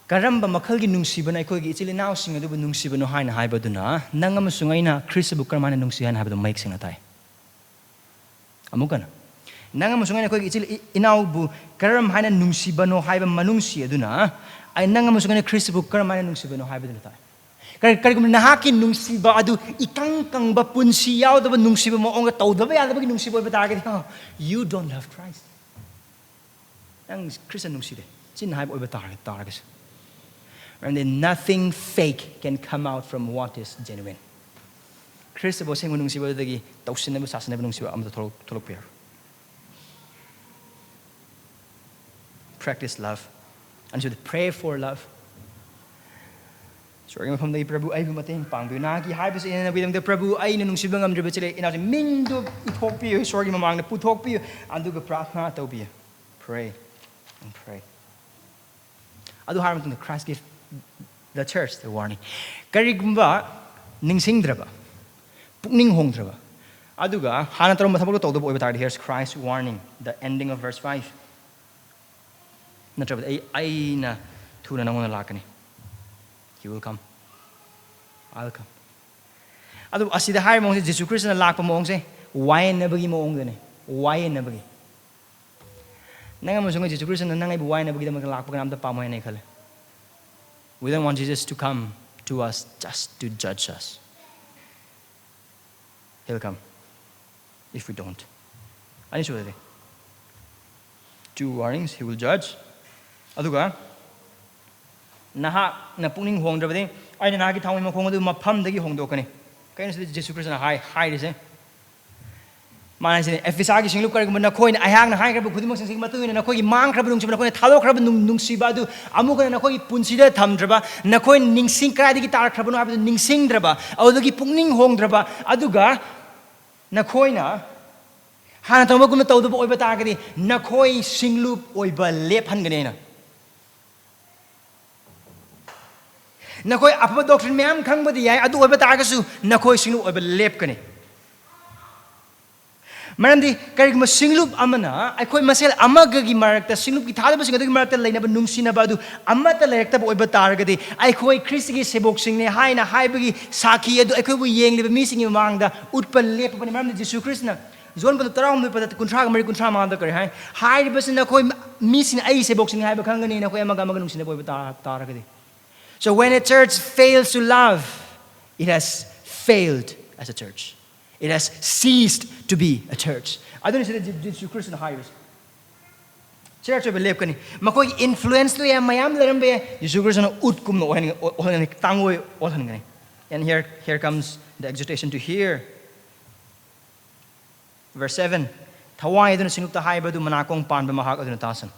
ꯀꯔꯝꯕ ꯃꯈꯜꯒꯤ ꯅꯨꯡꯁꯤꯕꯅ ꯑꯩꯈꯣꯏꯒꯤ ꯏꯆꯤꯜ ꯏꯅꯥꯎꯁꯤꯡ ꯑꯗꯨꯕꯨ ꯅꯨꯡꯁꯤꯕꯅꯣ ꯍꯥꯏꯅ ꯍꯥꯏꯕꯗꯨꯅ, ꯅꯪ ꯑꯃꯁꯨꯡ ꯑꯩꯅ ꯈ꯭ꯔꯤꯁꯇꯕꯨ ꯀꯔꯝꯍꯥꯏꯅ ꯅꯨꯡꯁꯤ ꯍꯥꯏꯅ ꯍꯥꯏꯕꯗꯨ ꯃꯌꯦꯛ ꯁꯦꯡꯅ ꯇꯥꯏ꯫ ꯑꯃꯨꯛ ꯍꯟꯅ, ꯅꯪ ꯑꯃꯁꯨꯡ ꯑꯩꯅ ꯑꯩꯈꯣꯏꯒꯤ ꯏꯆꯤꯜ ꯏ-, ꯏꯅꯥꯎꯕꯨ ꯀꯔꯝ ꯍꯥꯏꯅ ꯅꯨꯡꯁꯤꯕꯅꯣ ꯍꯥꯏꯕ ꯃꯅꯨꯡꯁꯤ ꯑꯗꯨꯅ, ꯑꯩ ꯅꯪ ꯑꯃꯁꯨꯡ ꯑꯩꯅ ꯈ꯭ꯔꯤꯁꯇꯕꯨ ꯀꯔꯝ ꯍꯥꯏꯅ ꯅꯨꯡꯁꯤꯕꯅꯣ ꯍꯥꯏꯕꯗꯨꯅ ꯇꯥꯏ꯫ ꯀꯔꯤ-, ꯀꯔꯤꯒꯨꯝꯕ ꯅꯍꯥꯛꯀꯤ ꯅꯨꯡꯁꯤꯕ ꯑꯗꯨ ꯏꯀꯪ ꯀꯪꯕ, ꯄꯨꯟꯁꯤ ꯌꯥꯎꯗꯕ ꯅꯨꯡꯁꯤꯕ ꯃꯑꯣꯡꯗ ꯇꯧꯗꯕ ꯌꯥꯗꯕꯒꯤ ꯅꯨꯡꯁꯤꯕ ꯑꯣꯏꯕ ꯇꯥꯔꯒꯗꯤ, "Oh, you don't love Christ." ꯅꯪ ꯈ꯭ꯔꯤꯁꯇ ꯅꯨꯡꯁꯤꯗꯦ꯫ ꯆꯤꯟꯅ ꯍꯥꯏꯕ ꯑꯣꯏꯕ ꯇꯥꯔꯒ-, ꯇꯥꯔꯒꯁꯨ꯫ ꯃꯔꯝꯗꯤ nothing fake can come out from what is genuine. ꯈ꯭ꯔꯤꯁꯇꯕꯨ ꯑꯁꯦꯡꯕ ꯅꯨꯡꯁꯤꯕ ꯑꯗꯨꯗꯒꯤ ꯇꯧꯁꯤꯟꯅꯕ, ꯁꯥꯁꯤꯟꯅꯕ ꯅꯨꯡꯁꯤꯕ ꯑꯃꯠꯇ ꯊꯣꯛꯂꯛ-, ꯊꯣꯛꯂꯛꯄ ꯌꯥꯔꯣꯏ꯫ Practice love. ꯑꯅꯤꯁꯨꯕꯗ, pray for love. ꯏꯁꯣꯔꯒꯤ ꯃꯐꯝꯗꯒꯤ, "ꯄ꯭ꯔꯚꯨ, ꯑꯩꯕꯨ ꯃꯇꯦꯡ ꯄꯥꯡꯕꯤꯌꯨ꯫ ꯅꯍꯥꯛꯀꯤ ꯍꯥꯏꯕꯁꯤ ꯏꯟꯅꯅꯕꯒꯤꯗꯃꯛꯇ, ꯄ꯭ꯔꯚꯨ, ꯑꯩꯅ ꯅꯨꯡꯁꯤꯕ ꯉꯝꯗ꯭ꯔꯤꯕ ꯏꯆꯤꯜ ꯏꯅꯥꯎꯁꯤꯡ ꯃꯤꯡꯗꯨ ꯏꯊꯣꯛꯄꯤꯌꯨ, ꯏꯁꯣꯔꯒꯤ ꯃꯃꯥꯡꯗ ꯄꯨꯊꯣꯛꯄꯤꯌꯨ, ꯑꯗꯨꯒ ꯄ꯭ꯔꯥꯊꯅꯥ ꯇꯧꯕꯤꯌꯨ." Pray and pray. ꯑꯗꯨ ꯍꯥꯏꯔ ꯃꯇꯨꯡꯗ, Christ give the church the warning. ꯀꯔꯤꯒꯨꯝꯕ ꯅꯤꯡꯁꯤꯡꯗ꯭ꯔꯕ, ꯄꯨꯛꯅꯤꯡ ꯍꯣꯡꯗ꯭ꯔꯕ, ꯑꯗꯨꯒ ꯍꯥꯟꯅ ꯇꯧꯔꯝꯕ ꯊꯕꯛꯇꯣ ꯇꯧꯗꯕ ꯑꯣꯏꯕ ꯇꯥꯔꯗꯤ, here's Christ warning, the ending of verse five. ꯅꯠꯇ꯭ꯔꯕꯗꯤ ꯑꯩ, ꯑꯩꯅ ꯊꯨꯅ ꯅꯪꯉꯣꯟꯗ ꯂꯥꯛꯀꯅꯤ꯫ He will come. I'll come. ꯑꯗꯨ ꯑꯁꯤꯗ ꯍꯥꯏꯔꯤꯕ ꯃꯑꯣꯡꯁꯦ, ꯖꯤꯁꯨ ꯈ꯭ꯔꯤꯁꯇꯅ ꯂꯥꯛꯄ ꯃꯑꯣꯡꯁꯦ ꯋꯥꯌꯦꯟꯅꯕꯒꯤ ꯃꯑꯣꯡꯗꯅꯦ, ꯋꯥꯌꯦꯟꯅꯕꯒꯤ꯫ ꯅꯪ ꯑꯃꯁꯨꯡ ꯑꯩ, ꯖꯤꯁꯨ ꯈ꯭ꯔꯤꯁꯇꯅ ꯅꯪ ꯑꯩꯕꯨ ꯋꯥꯌꯦꯟꯅꯕꯒꯤꯗꯃꯛꯇ ꯂꯥꯛꯄ ꯀꯅꯥꯝꯇ ꯄꯥꯝꯃꯣꯏ ꯍꯥꯏꯅ ꯑꯩ ꯈꯜꯂꯦ꯫ We don't want Jesus to come to us just to judge us. He'll come if we don't. ꯑꯅꯤꯁꯨꯕꯗꯗꯤ, two warnings, he will judge. ꯑꯗꯨꯒ ꯅꯍꯥꯛꯅ ꯄꯨꯛꯅꯤꯡ ꯍꯣꯡꯗ꯭ꯔꯕꯗꯤ, ꯑꯩꯅ ꯅꯍꯥꯛꯀꯤ ꯊꯃꯣꯏ ꯃꯈꯣꯡ ꯑꯗꯨ ꯃꯐꯝꯗꯒꯤ ꯍꯣꯡꯗꯣꯛꯀꯅꯤ꯫ ꯀꯩꯅꯣ ꯁꯤꯗ ꯖꯤꯁꯨ ꯈ꯭ꯔꯤꯁꯇꯅ ꯍꯥꯏ-, ꯍꯥꯏꯔꯤꯁꯦ? ꯃꯥꯅ ꯍꯥꯏꯁꯤꯅꯦ, "ꯑꯦꯐꯤꯁꯥꯒꯤ ꯁꯤꯡꯂꯨꯞ, ꯀꯔꯤꯒꯨꯝꯕ ꯅꯈꯣꯏꯅ ꯑꯩꯍꯥꯛꯅ ꯍꯥꯏꯈ꯭ꯔꯕ ꯈꯨꯗꯤꯡꯃꯛꯁꯤꯡꯁꯤꯒꯤ ꯃꯇꯨꯡ ꯏꯟꯅ ꯅꯈꯣꯏꯒꯤ ꯃꯥꯡꯈ꯭ꯔꯕ ꯅꯨꯡꯁꯤꯕ, ꯅꯈꯣꯏꯅ ꯊꯥꯗꯣꯛꯈ꯭ꯔꯕ ꯅꯨꯡ-, ꯅꯨꯡꯁꯤꯕ ꯑꯗꯨ ꯑꯃꯨꯛ ꯍꯟꯅ ꯅꯈꯣꯏꯒꯤ ꯄꯨꯟꯁꯤꯗ ꯊꯝꯗ꯭ꯔꯕ, ꯅꯈꯣꯏꯅ ꯅꯤꯡꯁꯤꯡ-, ꯀꯗꯥꯏꯗꯒꯤ ꯇꯥꯔꯛꯈ꯭ꯔꯕꯅꯣ ꯍꯥꯏꯕꯗꯨ ꯅꯤꯡꯁꯤꯡꯗ꯭ꯔꯕ, ꯑꯗꯨꯗꯒꯤ ꯄꯨꯛꯅꯤꯡ ꯍꯣꯡꯗ꯭ꯔꯕ, ꯑꯗꯨꯒ ꯅꯈꯣꯏꯅ ꯍꯥꯟꯅ ꯇꯧꯕꯒꯨꯝꯅ ꯇꯧꯗꯕ ꯑꯣꯏꯕ ꯇꯥꯔꯒꯗꯤ, ꯅꯈꯣꯏ ꯁꯤꯡꯂꯨꯞ ꯑꯣꯏꯕ ꯂꯦꯞꯍꯟꯒꯅꯤ ꯑꯩꯅ꯫ ꯅꯈꯣꯏ ꯑꯐꯕ doctrine ꯃꯌꯥꯝ ꯈꯪꯕꯗꯤ ꯌꯥꯏ, ꯑꯗꯨ ꯑꯣꯏꯕ ꯇꯥꯔꯒꯁꯨ ꯅꯈꯣꯏ ꯁꯤꯡꯂꯨꯞ ꯑꯣꯏꯕ ꯂꯦꯞꯀꯅꯤ꯫ ꯃꯔꯝꯗꯤ ꯀꯔꯤꯒꯨꯝꯕ ꯁꯤꯡꯂꯨꯞ ꯑꯃꯅ ꯑꯩꯈꯣꯏ ꯃꯁꯦꯜ ꯑꯃꯒꯒꯤ ꯃꯔꯛꯇ, ꯁꯤꯡꯂꯨꯞꯀꯤ ꯊꯥꯗꯕꯁꯤꯡ ꯑꯗꯨꯒꯤ ꯃꯔꯛꯇ ꯂꯩꯅꯕ ꯅꯨꯡꯁꯤꯅꯕ ꯑꯗꯨ ꯑꯃꯠꯇ ꯂꯩꯔꯛꯇꯕ ꯑꯣꯏꯕ ꯇꯥꯔꯒꯗꯤ, ꯑꯩꯈꯣꯏ ꯈ꯭ꯔꯤꯁꯇꯒꯤ ꯁꯦꯕꯣꯛꯁꯤꯡꯅꯤ ꯍꯥꯏꯅ ꯍꯥꯏꯕꯒꯤ ꯁꯥꯈꯤ ꯑꯗꯨ ꯑꯩꯈꯣꯏꯕꯨ ꯌꯦꯡꯂꯤꯕ ꯃꯤꯁꯤꯡꯒꯤ ꯃꯃꯥꯡꯗ ꯎꯠꯄ ꯂꯦꯞꯄꯕꯅꯤ꯫ ꯃꯔꯝꯗꯤ ꯖꯤꯁꯨ ꯈ꯭ꯔꯤꯁꯇꯅ ꯖꯣꯟ ꯄꯗ ꯇꯔꯥꯍꯨꯝꯗꯣꯏ ꯄꯗ ꯀꯨꯟꯊ꯭ꯔꯥꯒ ꯃꯔꯤ, ꯀꯨꯟꯊ꯭ꯔꯥ ꯃꯉꯥꯗ ꯀꯔꯤ ꯍꯥꯏ? "ꯍꯥꯏꯔꯤꯕꯁꯤꯅ ꯑꯩꯈꯣꯏ ꯃꯤꯁꯤꯡ ꯑꯩꯒꯤ ꯁꯦꯕꯣꯛꯁꯤꯡꯅꯤ ꯍꯥꯏꯕ ꯈꯪꯒꯅꯤ, ꯅꯈꯣꯏ ꯑꯃꯒ ꯑꯃꯒ ꯅꯨꯡꯁꯤꯅꯕ ꯑꯣꯏꯕ ꯇꯥ-, ꯇꯥꯔꯒꯗꯤ." So when a church fails to love, it has failed as a church. It has ceased to be a church. ꯑꯗꯨꯅ ꯁꯤꯗ ꯖꯤ-, ꯖꯤꯁꯨ ꯈ꯭ꯔꯤꯁꯇꯅ ꯍꯥꯏꯔꯤꯕꯁꯦ꯫ ꯆꯔꯆ ꯑꯣꯏꯕ ꯂꯦꯞꯀꯅꯤ꯫ ꯃꯈꯣꯏꯒꯤ ꯏꯟꯐ꯭ꯂꯨꯌꯦꯟꯁꯇꯨ ꯌꯥꯝ ꯃꯌꯥꯝ ꯂꯩꯔꯝꯕ ꯌꯥꯏ꯫ ꯖꯤꯁꯨ ꯈ꯭ꯔꯤꯁꯇꯅ ꯎꯠꯀꯨꯝꯅ ꯑꯣꯏꯍꯟ-, ꯑꯣꯏꯍꯟꯒꯅꯤ, ꯇꯥꯡꯑꯣꯏ ꯑꯣꯜꯍꯟꯒꯅꯤ꯫ And here, here comes the exhortation to hear. Verse seven, "ꯊꯋꯥꯏ ꯑꯗꯨꯅ ꯁꯤꯡꯂꯨꯞꯇ ꯍꯥꯏꯕ ꯑꯗꯨ ꯃꯅꯥꯀꯣꯡ ꯄꯥꯟꯕ ꯃꯍꯥꯛ ꯑꯗꯨꯅ ꯇꯥꯁꯅꯨ꯫"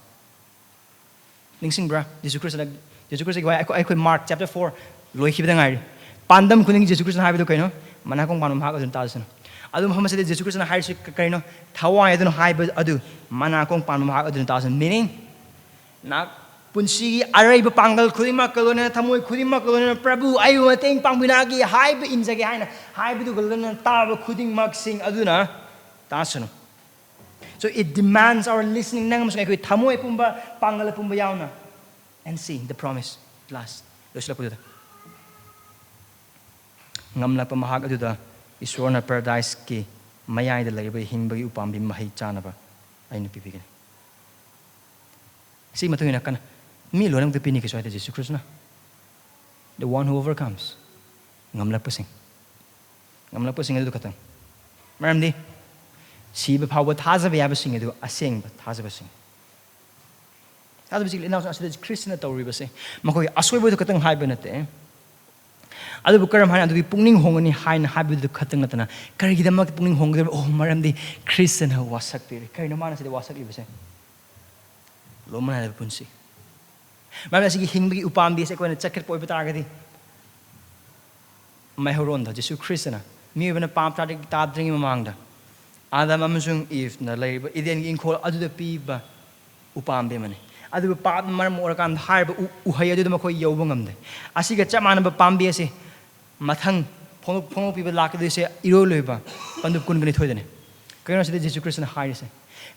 ꯅꯤꯡꯁꯤꯡꯕ꯭ꯔꯥ? ꯖꯤꯁꯨ ꯈ꯭ꯔꯤꯁꯇꯅ, ꯖꯤꯁꯨ ꯈ꯭ꯔꯤꯁꯇꯒꯤ ꯋꯥꯍꯩ ꯑꯩꯈꯣꯏ, ꯑꯩꯈꯣꯏ ꯃꯥꯔꯛ ꯆꯦꯞꯇꯔ ꯐꯣꯔ ꯂꯣꯏꯈꯤꯕꯗ ꯉꯥꯏꯔꯤ꯫ ꯄꯥꯟꯗꯝ ꯈꯨꯗꯤꯡꯒꯤ ꯖꯤꯁꯨ ꯈ꯭ꯔꯤꯁꯇꯅ ꯍꯥꯏꯕꯗꯨ ꯀꯩꯅꯣ? "ꯃꯅꯥꯀꯣꯡ ꯄꯥꯟꯕ ꯃꯍꯥꯛ ꯑꯗꯨꯅ ꯇꯥꯁꯅꯨ꯫" ꯑꯗꯨ ꯃꯐꯝ ꯑꯁꯤꯗ ꯖꯤꯁꯨ ꯈ꯭ꯔꯤꯁꯇꯅ ꯍꯥꯏꯔꯤꯁꯤ ꯀ-, ꯀꯔꯤꯅꯣ? "ꯊꯋꯥꯏ ꯑꯗꯨꯅ ꯍꯥꯏꯕ ꯑꯗꯨ ꯃꯅꯥꯀꯣꯡ ꯄꯥꯟꯕ ꯃꯍꯥꯛ ꯑꯗꯨꯅ ꯇꯥꯁꯅꯨ꯫" Meaning, ꯅꯍꯥꯛ ꯄꯨꯟꯁꯤꯒꯤ ꯑꯔꯩꯕ ꯄꯥꯡꯒꯜ ꯈꯨꯗꯤꯡꯃꯛꯀ ꯂꯣꯏꯅꯅ, ꯊꯃꯣꯏ ꯈꯨꯗꯤꯡꯃꯛꯀ ꯂꯣꯏꯅꯅ, "ꯄ꯭ꯔꯚꯨ, ꯑꯩꯕꯨ ꯃꯇꯦꯡ ꯄꯥꯡꯕꯤꯔꯛꯑꯒꯦ" ꯍꯥꯏꯕ ꯏꯟꯖꯒꯦ ꯍꯥꯏꯅ ꯍꯥꯏꯕꯗꯨꯒ ꯂꯣꯏꯅꯅ ꯇꯥꯕ ꯈꯨꯗꯤꯡꯃꯛꯁꯤꯡ ꯑꯗꯨꯅ ꯇꯥꯁꯅꯨ꯫ So it demands our listening. ꯅꯪ ꯑꯃꯁꯨꯡ ꯑꯩꯈꯣꯏ ꯊꯃꯣꯏ ꯑꯄꯨꯝꯕ, ꯄꯥꯡꯒꯜ ꯑꯄꯨꯝꯕ ꯌꯥꯎꯅ꯫ And see the promise. Last. ꯂꯣꯏꯁꯤꯜꯂꯛꯄꯗꯨꯗ, ꯉꯝꯂꯛꯄ ꯃꯍꯥꯛ ꯑꯗꯨꯗ ꯏꯁꯣꯔꯅ ꯄꯥꯔꯥꯗꯥꯏꯁꯀꯤ ꯃꯌꯥꯏꯗ ꯂꯩꯔꯤꯕ ꯍꯤꯡꯕꯒꯤ ꯎꯄꯥꯝꯕꯤ ꯃꯍꯩ ꯆꯥꯅꯕ ꯑꯩꯅ ꯄꯤꯕꯤꯒꯅꯤ꯫ ꯁꯤ ꯃꯇꯨꯡ ꯏꯟꯅ ꯀꯅꯥ? ꯃꯤ ꯂꯣꯏꯅꯃꯛꯇ ꯄꯤꯅꯤ ꯀꯩꯁꯨ ꯍꯥꯏꯗꯦ ꯖꯤꯁꯨ ꯈ꯭ꯔꯤꯁꯅ꯫ The one who overcomes. ꯉꯝꯂꯛꯄꯁꯤꯡ꯫ ꯉꯝꯂꯛꯄꯁꯤꯡ ꯑꯗꯨ ꯈꯛꯇꯪ꯫ ꯃꯔꯝꯗꯤ ꯁꯤꯕ ꯐꯥꯎꯕ ꯊꯥꯖꯕ ꯌꯥꯕꯁꯤꯡ ꯑꯗꯨ ꯑꯁꯦꯡꯕ ꯊꯥꯖꯕꯁꯤꯡ꯫ ꯊꯥꯖꯕꯁꯤꯡ ꯏꯅꯥꯎꯁꯤꯡ ꯑꯁꯤꯗ ꯈ꯭ꯔꯤꯁꯇꯅ ꯇꯧꯔꯤꯕꯁꯦ, ꯃꯈꯣꯏꯒꯤ ꯑꯁꯣꯏꯕꯗꯨ ꯈꯛꯇꯪ ꯍꯥꯏꯕ ꯅꯠꯇꯦ꯫ ꯑꯗꯨꯕꯨ ꯀꯔꯝ ꯍꯥꯏꯅ ꯑꯗꯨꯒꯤ ꯄꯨꯛꯅꯤꯡ ꯍꯣꯡꯒꯅꯤ ꯍꯥꯏꯅ ꯍꯥꯏꯕꯗꯨ ꯈꯛꯇꯪ ꯅꯠꯇꯅ, ꯀꯔꯤꯒꯤꯗꯃꯛꯇ ꯄꯨꯛꯅꯤꯡ ꯍꯣꯡꯒꯗꯕ? ꯑꯣ, ꯃꯔꯝꯗꯤ ꯈ꯭ꯔꯤꯁꯇꯅ ꯋꯥꯁꯛꯄꯤꯔꯦ꯫ ꯀꯔꯤꯅꯣ ꯃꯥꯅ ꯁꯤꯗ ꯋꯥꯁꯛꯂꯤꯕꯁꯦ? ꯂꯣꯝꯕ ꯅꯥꯏꯗꯕ ꯄꯨꯟꯁꯤ꯫ ꯃꯔꯝꯗꯤ ꯑꯁꯤꯒꯤ ꯍꯤꯡꯕꯒꯤ ꯎꯄꯥꯝꯕꯤ ꯑꯁꯤ ꯑꯩꯈꯣꯏꯅ ꯆꯠꯈꯠꯄ ꯑꯣꯏꯕ ꯇꯥꯔꯒꯗꯤ, ꯃꯩꯍꯧꯔꯣꯟꯗ ꯖꯤꯁꯨ ꯈ꯭ꯔꯤꯁꯇꯅ ꯃꯤꯑꯣꯏꯕꯅ ꯄꯥꯞ ꯇꯥꯗ꯭ꯔꯤ-, ꯇꯥꯗ꯭ꯔꯤꯉꯩ ꯃꯃꯥꯡꯗ ꯑꯥꯗꯝ ꯑꯃꯁꯨꯡ ꯏꯚꯅ ꯂꯩꯔꯤꯕ ꯏꯗꯦꯟꯒꯤ ꯏꯪꯈꯣꯜ ꯑꯗꯨꯗ ꯄꯤꯕ ꯎꯄꯥꯝꯕꯤ ꯑꯃꯅꯤ꯫ ꯑꯗꯨꯕꯨ ꯄꯥꯞꯅ ꯃꯔꯝ ꯑꯣꯏꯔꯀꯥꯟꯗ ꯍꯥꯏꯔꯤꯕ ꯎ-, ꯎꯍꯩ ꯑꯗꯨꯗ ꯃꯈꯣꯏ ꯌꯧꯕ ꯉꯝꯗꯦ꯫ ꯑꯁꯤꯒ ꯆꯞ ꯃꯥꯟꯅꯕ ꯄꯥꯝꯕꯤ ꯑꯁꯤ ꯃꯊꯪ ꯐꯣꯡꯗꯣꯛ-, ꯐꯣꯡꯗꯣꯛꯄꯤꯕ ꯂꯥꯛꯀꯗꯣꯏꯁꯦ ꯏꯔꯣꯏ ꯂꯣꯏꯕ ꯄꯟꯗꯨꯞ ꯀꯨꯟꯒ ꯅꯤꯊꯣꯏꯗꯅꯤ꯫ ꯀꯩꯅꯣ ꯁꯤꯗ ꯖꯤꯁꯨ ꯈ꯭ꯔꯤꯁꯇꯅ ꯍꯥꯏꯔꯤꯁꯦ?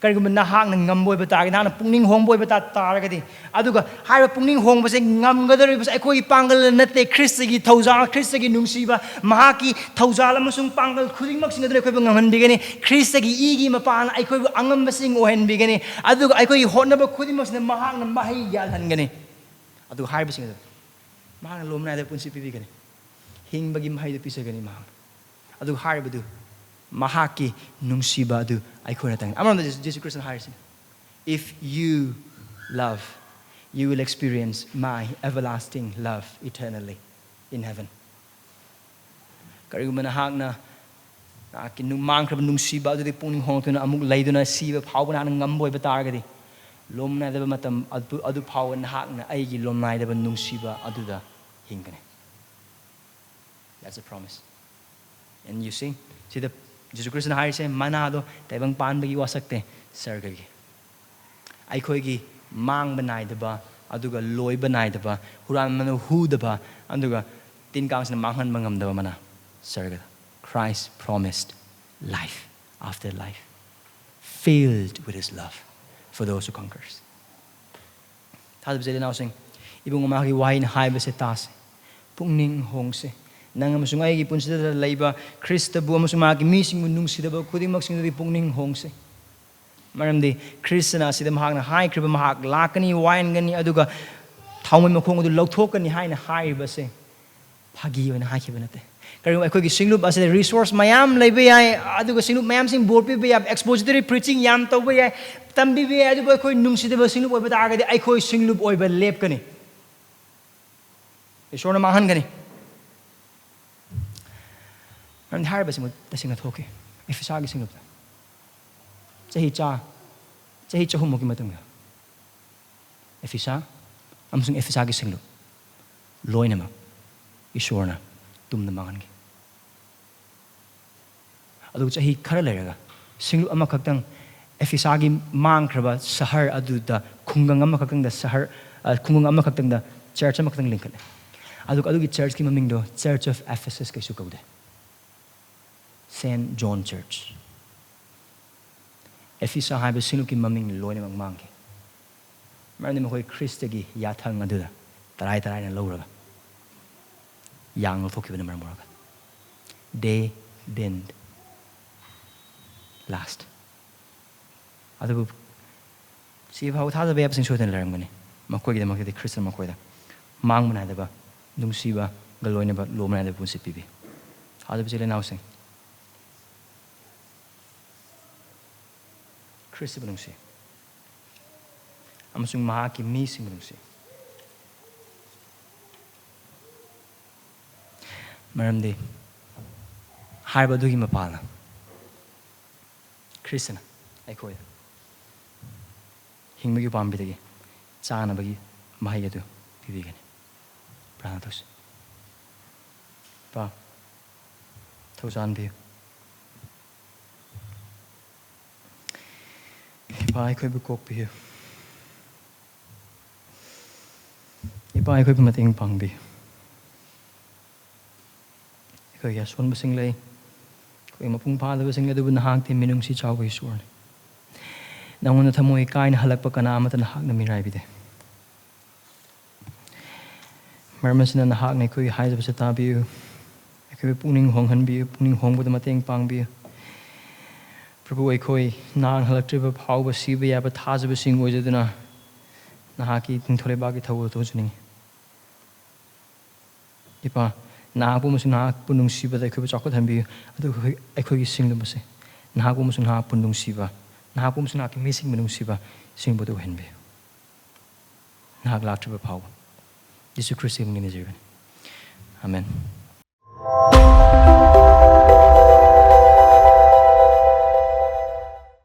ꯀꯔꯤꯒꯨꯝꯕ ꯅꯍꯥꯛꯅ ꯉꯝꯕ ꯑꯣꯏꯕ ꯇꯥꯔꯒꯗꯤ, ꯅꯍꯥꯛꯅ ꯄꯨꯛꯅꯤꯡ ꯍꯣꯡꯕ ꯑꯣꯏꯕ ꯇꯥ-, ꯇꯥꯔꯒꯗꯤ, ꯑꯗꯨꯒ ꯍꯥꯏꯔꯤꯕ ꯄꯨꯛꯅꯤꯡ ꯍꯣꯡꯕꯁꯦ ꯉꯝꯒꯗꯧꯔꯤꯕꯁꯦ ꯑꯩꯈꯣꯏꯒꯤ ꯄꯥꯡꯒꯜ ꯅꯠꯇꯦ, ꯈ꯭ꯔꯤꯁꯇꯒꯤ ꯊꯧꯖꯥꯜ, ꯈ꯭ꯔꯤꯁꯇꯒꯤ ꯅꯨꯡꯁꯤꯕ, ꯃꯍꯥꯛꯀꯤ ꯊꯧꯖꯥꯜ ꯑꯃꯁꯨꯡ ꯄꯥꯡꯒꯜ ꯈꯨꯗꯤꯡꯃꯛꯁꯤꯡ ꯑꯗꯨꯅ ꯑꯩꯈꯣꯏꯕꯨ ꯉꯝꯍꯟꯕꯤꯒꯅꯤ꯫ ꯈ꯭ꯔꯤꯁꯇꯒꯤ ꯏꯒꯤ ꯃꯄꯥꯟꯅ ꯑꯩꯈꯣꯏꯕꯨ ꯑꯉꯝꯕꯁꯤꯡ ꯑꯣꯏꯍꯟꯕꯤꯒꯅꯤ꯫ ꯑꯗꯨꯒ ꯑꯩꯈꯣꯏꯒꯤ ꯍꯣꯠꯅꯕ ꯈꯨꯗꯤꯡꯃꯛꯁꯤꯅ ꯃꯍꯥꯛꯅ ꯃꯍꯩ ꯌꯥꯜꯍꯟꯒꯅꯤ꯫ ꯑꯗꯨꯒ ꯍꯥꯏꯔꯤꯕꯁꯤꯡ ꯑꯗꯨ ꯃꯍꯥꯛꯅ ꯂꯣꯝ ꯅꯥꯏꯗꯕ ꯄꯨꯟꯁꯤ ꯄꯤꯕꯤꯒꯅꯤ꯫ ꯍꯤꯡꯕꯒꯤ ꯃꯍꯩꯗꯨ ꯄꯤꯖꯒꯅꯤ ꯃꯍꯥꯛꯅ꯫ ꯑꯗꯨꯒ ꯍꯥꯏꯔꯤꯕꯗꯨ ꯃꯍꯥꯛꯀꯤ ꯅꯨꯡꯁꯤꯕ ꯑꯗꯨ ꯑꯩꯈꯣꯏꯅ ꯇꯪꯒꯅꯤ꯫ ꯑꯃꯔꯣꯝꯗ ꯖꯦꯁꯨ, ꯖꯦꯁꯨ ꯈ꯭ꯔꯤꯁꯇꯅ ꯍꯥꯏꯔꯤꯁꯤꯅꯤ, "If you love, you will experience my everlasting love eternally in heaven." ꯀꯔꯤꯒꯨꯝꯕ ꯅꯍꯥꯛꯅ ꯅꯍꯥꯛꯀꯤ ꯅꯨ-, ꯃꯥꯡꯈ꯭ꯔꯕ ꯅꯨꯡꯁꯤꯕ ꯑꯗꯨꯗꯤ ꯄꯨꯛꯅꯤꯡ ꯍꯣꯡꯗꯨꯅ ꯑꯃꯨꯛ ꯂꯩꯗꯨꯅ ꯁꯤꯕ ꯐꯥꯎꯕ ꯅꯍꯥꯛꯅ ꯉꯝꯕ ꯑꯣꯏꯕ ꯇꯥꯔꯒꯗꯤ, ꯂꯣꯝ ꯅꯥꯏꯗꯕ ꯃꯇꯝ ꯑꯗꯨ, ꯑꯗꯨ ꯐꯥꯎꯕ ꯅꯍꯥꯛꯅ ꯑꯩꯒꯤ ꯂꯣꯝ ꯅꯥꯏꯗꯕ ꯅꯨꯡꯁꯤꯕ ꯑꯗꯨꯗ ꯍꯤꯡꯒꯅꯤ꯫ That's a promise. And you see, ꯁꯤꯗ ꯖꯤꯁꯨ ꯈ꯭ꯔꯤꯁꯇꯅ ꯍꯥꯏꯔꯤꯁꯦ, ꯃꯅꯥꯗꯣ ꯇꯥꯏꯕꯪ ꯄꯥꯟꯕꯒꯤ ꯋꯥꯁꯛꯇꯦ, ꯁꯔꯒꯒꯤ꯫ ꯑꯩꯈꯣꯏꯒꯤ ꯃꯥꯡꯕ ꯅꯥꯏꯗꯕ, ꯑꯗꯨꯒ ꯂꯣꯏꯕ ꯅꯥꯏꯗꯕ, ꯍꯨꯔꯥꯟꯕꯅ ꯍꯨꯗꯕ, ꯑꯗꯨꯒ ꯇꯤꯟ ꯀꯥꯡꯁꯤꯅ ꯃꯥꯡꯍꯟꯕ ꯉꯝꯗꯕ ꯃꯅꯥ, ꯁꯔꯒꯗ꯫ Christ promised life after life, filled with his love for those who conquers. ꯊꯥꯖꯕ ꯏꯆꯤꯜ ꯏꯅꯥꯎꯁꯤꯡ, ꯏꯕꯨꯡ ꯑꯃꯒꯤ ꯋꯥꯍꯩꯅ ꯍꯥꯏꯕꯁꯦ ꯇꯥꯁꯦ꯫ ꯄꯨꯛꯅꯤꯡ ꯍꯣꯡꯁꯦ꯫ ꯅꯪ ꯑꯃꯁꯨꯡ ꯑꯩꯒꯤ ꯄꯨꯟꯁꯤꯗ ꯂꯩꯕ ꯈ꯭ꯔꯤꯁꯇꯕꯨ ꯑꯃꯁꯨꯡ ꯃꯍꯥꯛꯀꯤ ꯃꯤꯁꯤꯡꯕꯨ ꯅꯨꯡꯁꯤꯗꯕ ꯈꯨꯗꯤꯡꯃꯛꯁꯤꯡꯗꯨꯗꯤ ꯄꯨꯛꯅꯤꯡ ꯍꯣꯡꯁꯦ꯫ ꯃꯔꯝꯗꯤ ꯈ꯭ꯔꯤꯁꯇꯅ ꯑꯁꯤꯗ ꯃꯍꯥꯛꯅ ꯍꯥꯏꯈ꯭ꯔꯤꯕ, "ꯃꯍꯥꯛ ꯂꯥꯛꯀꯅꯤ, ꯋꯥꯏꯍꯟꯒꯅꯤ, ꯑꯗꯨꯒ ꯊꯥꯎꯃꯩ ꯃꯈꯣꯡ ꯑꯗꯨ ꯂꯧꯊꯣꯛꯀꯅꯤ" ꯍꯥꯏꯅ ꯍꯥꯏꯔꯤꯕꯁꯦ ꯐꯥꯒꯤ ꯑꯣꯏꯅ ꯍꯥꯏꯈꯤꯕ ꯅꯠꯇꯦ꯫ ꯀꯔꯤꯒꯨꯝꯕ ꯑꯩꯈꯣꯏꯒꯤ ꯁꯤꯡꯂꯨꯞ ꯑꯁꯤꯗ resource ꯃꯌꯥꯝ ꯂꯩꯕ ꯌꯥꯏ, ꯑꯗꯨꯒ ꯁꯤꯡꯂꯨꯞ ꯃꯌꯥꯝꯁꯤꯡ ꯕꯣꯔ ꯄꯤꯕ ꯌꯥꯏ, expository preaching ꯌꯥꯝ ꯇꯧꯕ ꯌꯥꯏ, ꯇꯝꯕꯤꯕ ꯌꯥꯏ, ꯑꯗꯨꯕꯨ ꯑꯩꯈꯣꯏ ꯅꯨꯡꯁꯤꯗꯕ ꯁꯤꯡꯂꯨꯞ ꯑꯣꯏꯕ ꯇꯥꯔꯒꯗꯤ ꯑꯩꯈꯣꯏ ꯁꯤꯡꯂꯨꯞ ꯑꯣꯏꯕ ꯂꯦꯞꯀꯅꯤ꯫ ꯏꯁꯣꯔꯅ ꯃꯥꯡꯍꯟꯒꯅꯤ꯫ ꯃꯔꯝꯗꯤ ꯍꯥꯏꯔꯤꯕꯁꯤꯃ ꯇꯁꯦꯡꯅ ꯊꯣꯛꯈꯤ꯫ ꯑꯦꯐꯤꯁꯥꯒꯤ ꯁꯤꯡꯂꯨꯞꯇ ꯆꯍꯤ ꯆꯥ-, ꯆꯍꯤ ꯆꯍꯨꯝꯃꯨꯛꯀꯤ ꯃꯇꯨꯡꯗ ꯑꯦꯐꯤꯁꯥ ꯑꯃꯁꯨꯡ ꯑꯦꯐꯤꯁꯥꯒꯤ ꯁꯤꯡꯂꯨꯞ ꯂꯣꯏꯅꯃꯛ ꯏꯁꯣꯔꯅ ꯇꯨꯝꯅ ꯃꯥꯡꯍꯟꯈꯤ꯫ ꯑꯗꯨꯒ ꯆꯍꯤ ꯈꯔ ꯂꯩꯔꯒ ꯁꯤꯡꯂꯨꯞ ꯑꯃꯈꯛꯇꯪ, ꯑꯦꯐꯤꯁꯥꯒꯤ ꯃꯥꯡꯈ꯭ꯔꯕ ꯁꯍꯔ ꯑꯗꯨꯗ ꯈꯨꯡꯒꯪ ꯑꯃꯈꯛꯇꯪꯗ ꯁꯍꯔ, ꯑ, ꯈꯨꯡꯒꯪ ꯑꯃꯈꯛꯇꯪꯗ church ꯑꯃꯈꯛꯇꯪ ꯂꯤꯡꯈꯠꯂꯦ꯫ ꯑꯗꯨꯒ ꯑꯗꯨꯒꯤ churchꯀꯤ ꯃꯃꯤꯡꯗꯣ Church of Ephesus ꯀꯩꯁꯨ ꯀꯧꯗꯦ, Saint John Church꯫ ꯑꯦꯐꯤꯁꯥ ꯍꯥꯏꯕ ꯁꯤꯡꯂꯨꯞꯀꯤ ꯃꯃꯤꯡ ꯂꯣꯏꯅꯃꯛ ꯃꯥꯡꯈꯤ꯫ ꯃꯔꯝꯗꯤ ꯃꯈꯣꯏ ꯈ꯭ꯔꯤꯁꯇꯒꯤ ꯌꯥꯊꯪ ꯑꯗꯨꯗ ꯇꯔꯥꯏ ꯇꯔꯥꯏꯅ ꯂꯧꯔꯒ ꯌꯥꯡ ꯂꯧꯊꯣꯛꯈꯤꯕꯅ ꯃꯔꯝ ꯑꯣꯏꯔꯒ they didn't last. ꯑꯗꯨꯕꯨ ꯁꯤ ꯐꯥꯎ ꯊꯥꯖꯕ ꯌꯥꯕꯁꯤꯡ ꯁꯣꯏꯗꯅ ꯂꯩꯔꯝꯒꯅꯤ꯫ ꯃꯈꯣꯏꯒꯤꯗꯃꯛꯇꯗꯤ ꯈ꯭ꯔꯤꯁꯇꯅ ꯃꯈꯣꯏꯗ ꯃꯥꯡꯕ ꯅꯥꯏꯗꯕ, ꯅꯨꯡꯁꯤꯕꯒ ꯂꯣꯏꯅꯕ ꯂꯣꯝꯕ ꯅꯥꯏꯗꯕ ꯄꯨꯟꯁꯤ ꯄꯤꯕꯤ꯫ ꯊꯥꯖꯕ ꯏꯆꯤꯜ ꯏꯅꯥꯎꯁꯤꯡ, ꯈ꯭ꯔꯤꯁꯇꯕꯨ ꯅꯨꯡꯁꯤ ꯑꯃꯁꯨꯡ ꯃꯍꯥꯛꯀꯤ ꯃꯤꯁꯤꯡꯕꯨ ꯅꯨꯡꯁꯤ꯫ ꯃꯔꯝꯗꯤ ꯍꯥꯏꯔꯤꯕ ꯑꯗꯨꯒꯤ ꯃꯄꯥꯜꯅ ꯈ꯭ꯔꯤꯁꯇꯅ ꯑꯩꯈꯣꯏꯗ ꯍꯤꯡꯕꯒꯤ ꯄꯥꯝꯕꯤꯗꯒꯤ ꯆꯥꯅꯕꯒꯤ ꯃꯍꯩ ꯑꯗꯨ ꯄꯤꯕꯤꯒꯅꯤ꯫ ꯄ꯭ꯔꯥꯔꯊꯅꯥ ꯇꯧꯁꯤ꯫ ꯄꯥ, ꯊꯧꯖꯥꯟꯕꯤꯌꯨ꯫ ꯏꯄꯥ, ꯑꯩꯈꯣꯏꯕꯨ ꯀꯣꯛꯄꯤꯌꯨ꯫ ꯏꯄꯥ, ꯑꯩꯈꯣꯏꯕꯨ ꯃꯇꯦꯡ ꯄꯥꯡꯕꯤꯌꯨ꯫ ꯑꯩꯈꯣꯏꯒꯤ ꯑꯁꯣꯟꯕꯁꯤꯡ ꯂꯩ, ꯑꯩꯈꯣꯏ ꯃꯄꯨꯡ ꯐꯥꯗꯕꯁꯤꯡ ꯂꯩ, ꯑꯗꯨꯕꯨ ꯅꯍꯥꯛꯇꯤ ꯃꯤꯅꯨꯡꯁꯤ ꯆꯥꯎꯕ ꯏꯁꯣꯔꯅꯤ꯫ ꯅꯉꯣꯟꯗ ꯊꯃꯣꯏ ꯀꯥꯏꯅ ꯍꯜꯂꯛꯄ ꯀꯅꯥ ꯑꯃꯠꯇ ꯅꯍꯥꯛꯅ ꯃꯤꯔꯥꯏꯕꯤꯗꯦ꯫ ꯃꯔꯝ ꯑꯁꯤꯅ ꯅꯍꯥꯛꯅ ꯑꯩꯈꯣꯏꯒꯤ ꯍꯥꯏꯖꯕꯁꯦ ꯇꯥꯕꯤꯌꯨ, ꯑꯩꯈꯣꯏꯕꯨ ꯄꯨꯛꯅꯤꯡ ꯍꯣꯡꯍꯟꯕꯤꯌꯨ, ꯄꯨꯛꯅꯤꯡ ꯍꯣꯡꯕꯗ ꯃꯇꯦꯡ ꯄꯥꯡꯕꯤꯌꯨ꯫ ꯄ꯭ꯔꯚꯨ, ꯑꯩꯈꯣꯏ ꯅꯍꯥꯛ ꯍꯜꯂꯛꯇ꯭ꯔꯤꯕ ꯐꯥꯎꯕ ꯁꯤꯕ ꯌꯥꯕ ꯊꯥꯖꯕꯁꯤꯡ ꯑꯣꯏꯖꯗꯨꯅ ꯅꯍꯥꯛꯀꯤ ꯅꯤꯡꯊꯧ ꯂꯩꯕꯥꯛꯀꯤ ꯊꯧꯒꯜ ꯇꯧꯖꯅꯤꯡꯉꯤ꯫ ꯏꯄꯥ, ꯅꯍꯥꯛꯄꯨ ꯑꯃꯁꯨꯡ ꯅꯍꯥꯛꯄꯨ ꯅꯨꯡꯁꯤꯕꯗ ꯑꯩꯈꯣꯏꯕꯨ ꯆꯥꯎꯈꯠꯍꯟꯕꯤꯌꯨ, ꯑꯗꯨꯒ ꯑꯩꯈꯣꯏ, ꯑꯩꯈꯣꯏꯒꯤ ꯁꯤꯡꯂꯨꯝ ꯑꯁꯦ ꯅꯍꯥꯛꯄꯨ ꯑꯃꯁꯨꯡ ꯅꯍꯥꯛꯄꯨ ꯅꯨꯡꯁꯤꯕ, ꯅꯍꯥꯛꯄꯨ ꯑꯃꯁꯨꯡ ꯅꯍꯥꯛꯀꯤ ꯃꯤꯁꯤꯡꯕꯨ ꯅꯨꯡꯁꯤꯕ ꯁꯤꯡꯕꯗꯨ ꯑꯣꯏꯍꯟꯕꯤꯌꯨ꯫ ꯅꯍꯥꯛ ꯂꯥꯛꯇ꯭ꯔꯤꯕ ꯐꯥꯎꯕ꯫ ꯌꯤꯁꯨ ꯈ꯭ꯔꯤꯁꯇꯒꯤ ꯃꯤꯡꯗ ꯅꯤꯖꯔꯤꯕꯅꯤ꯫ ꯑꯥꯃꯦꯟ꯫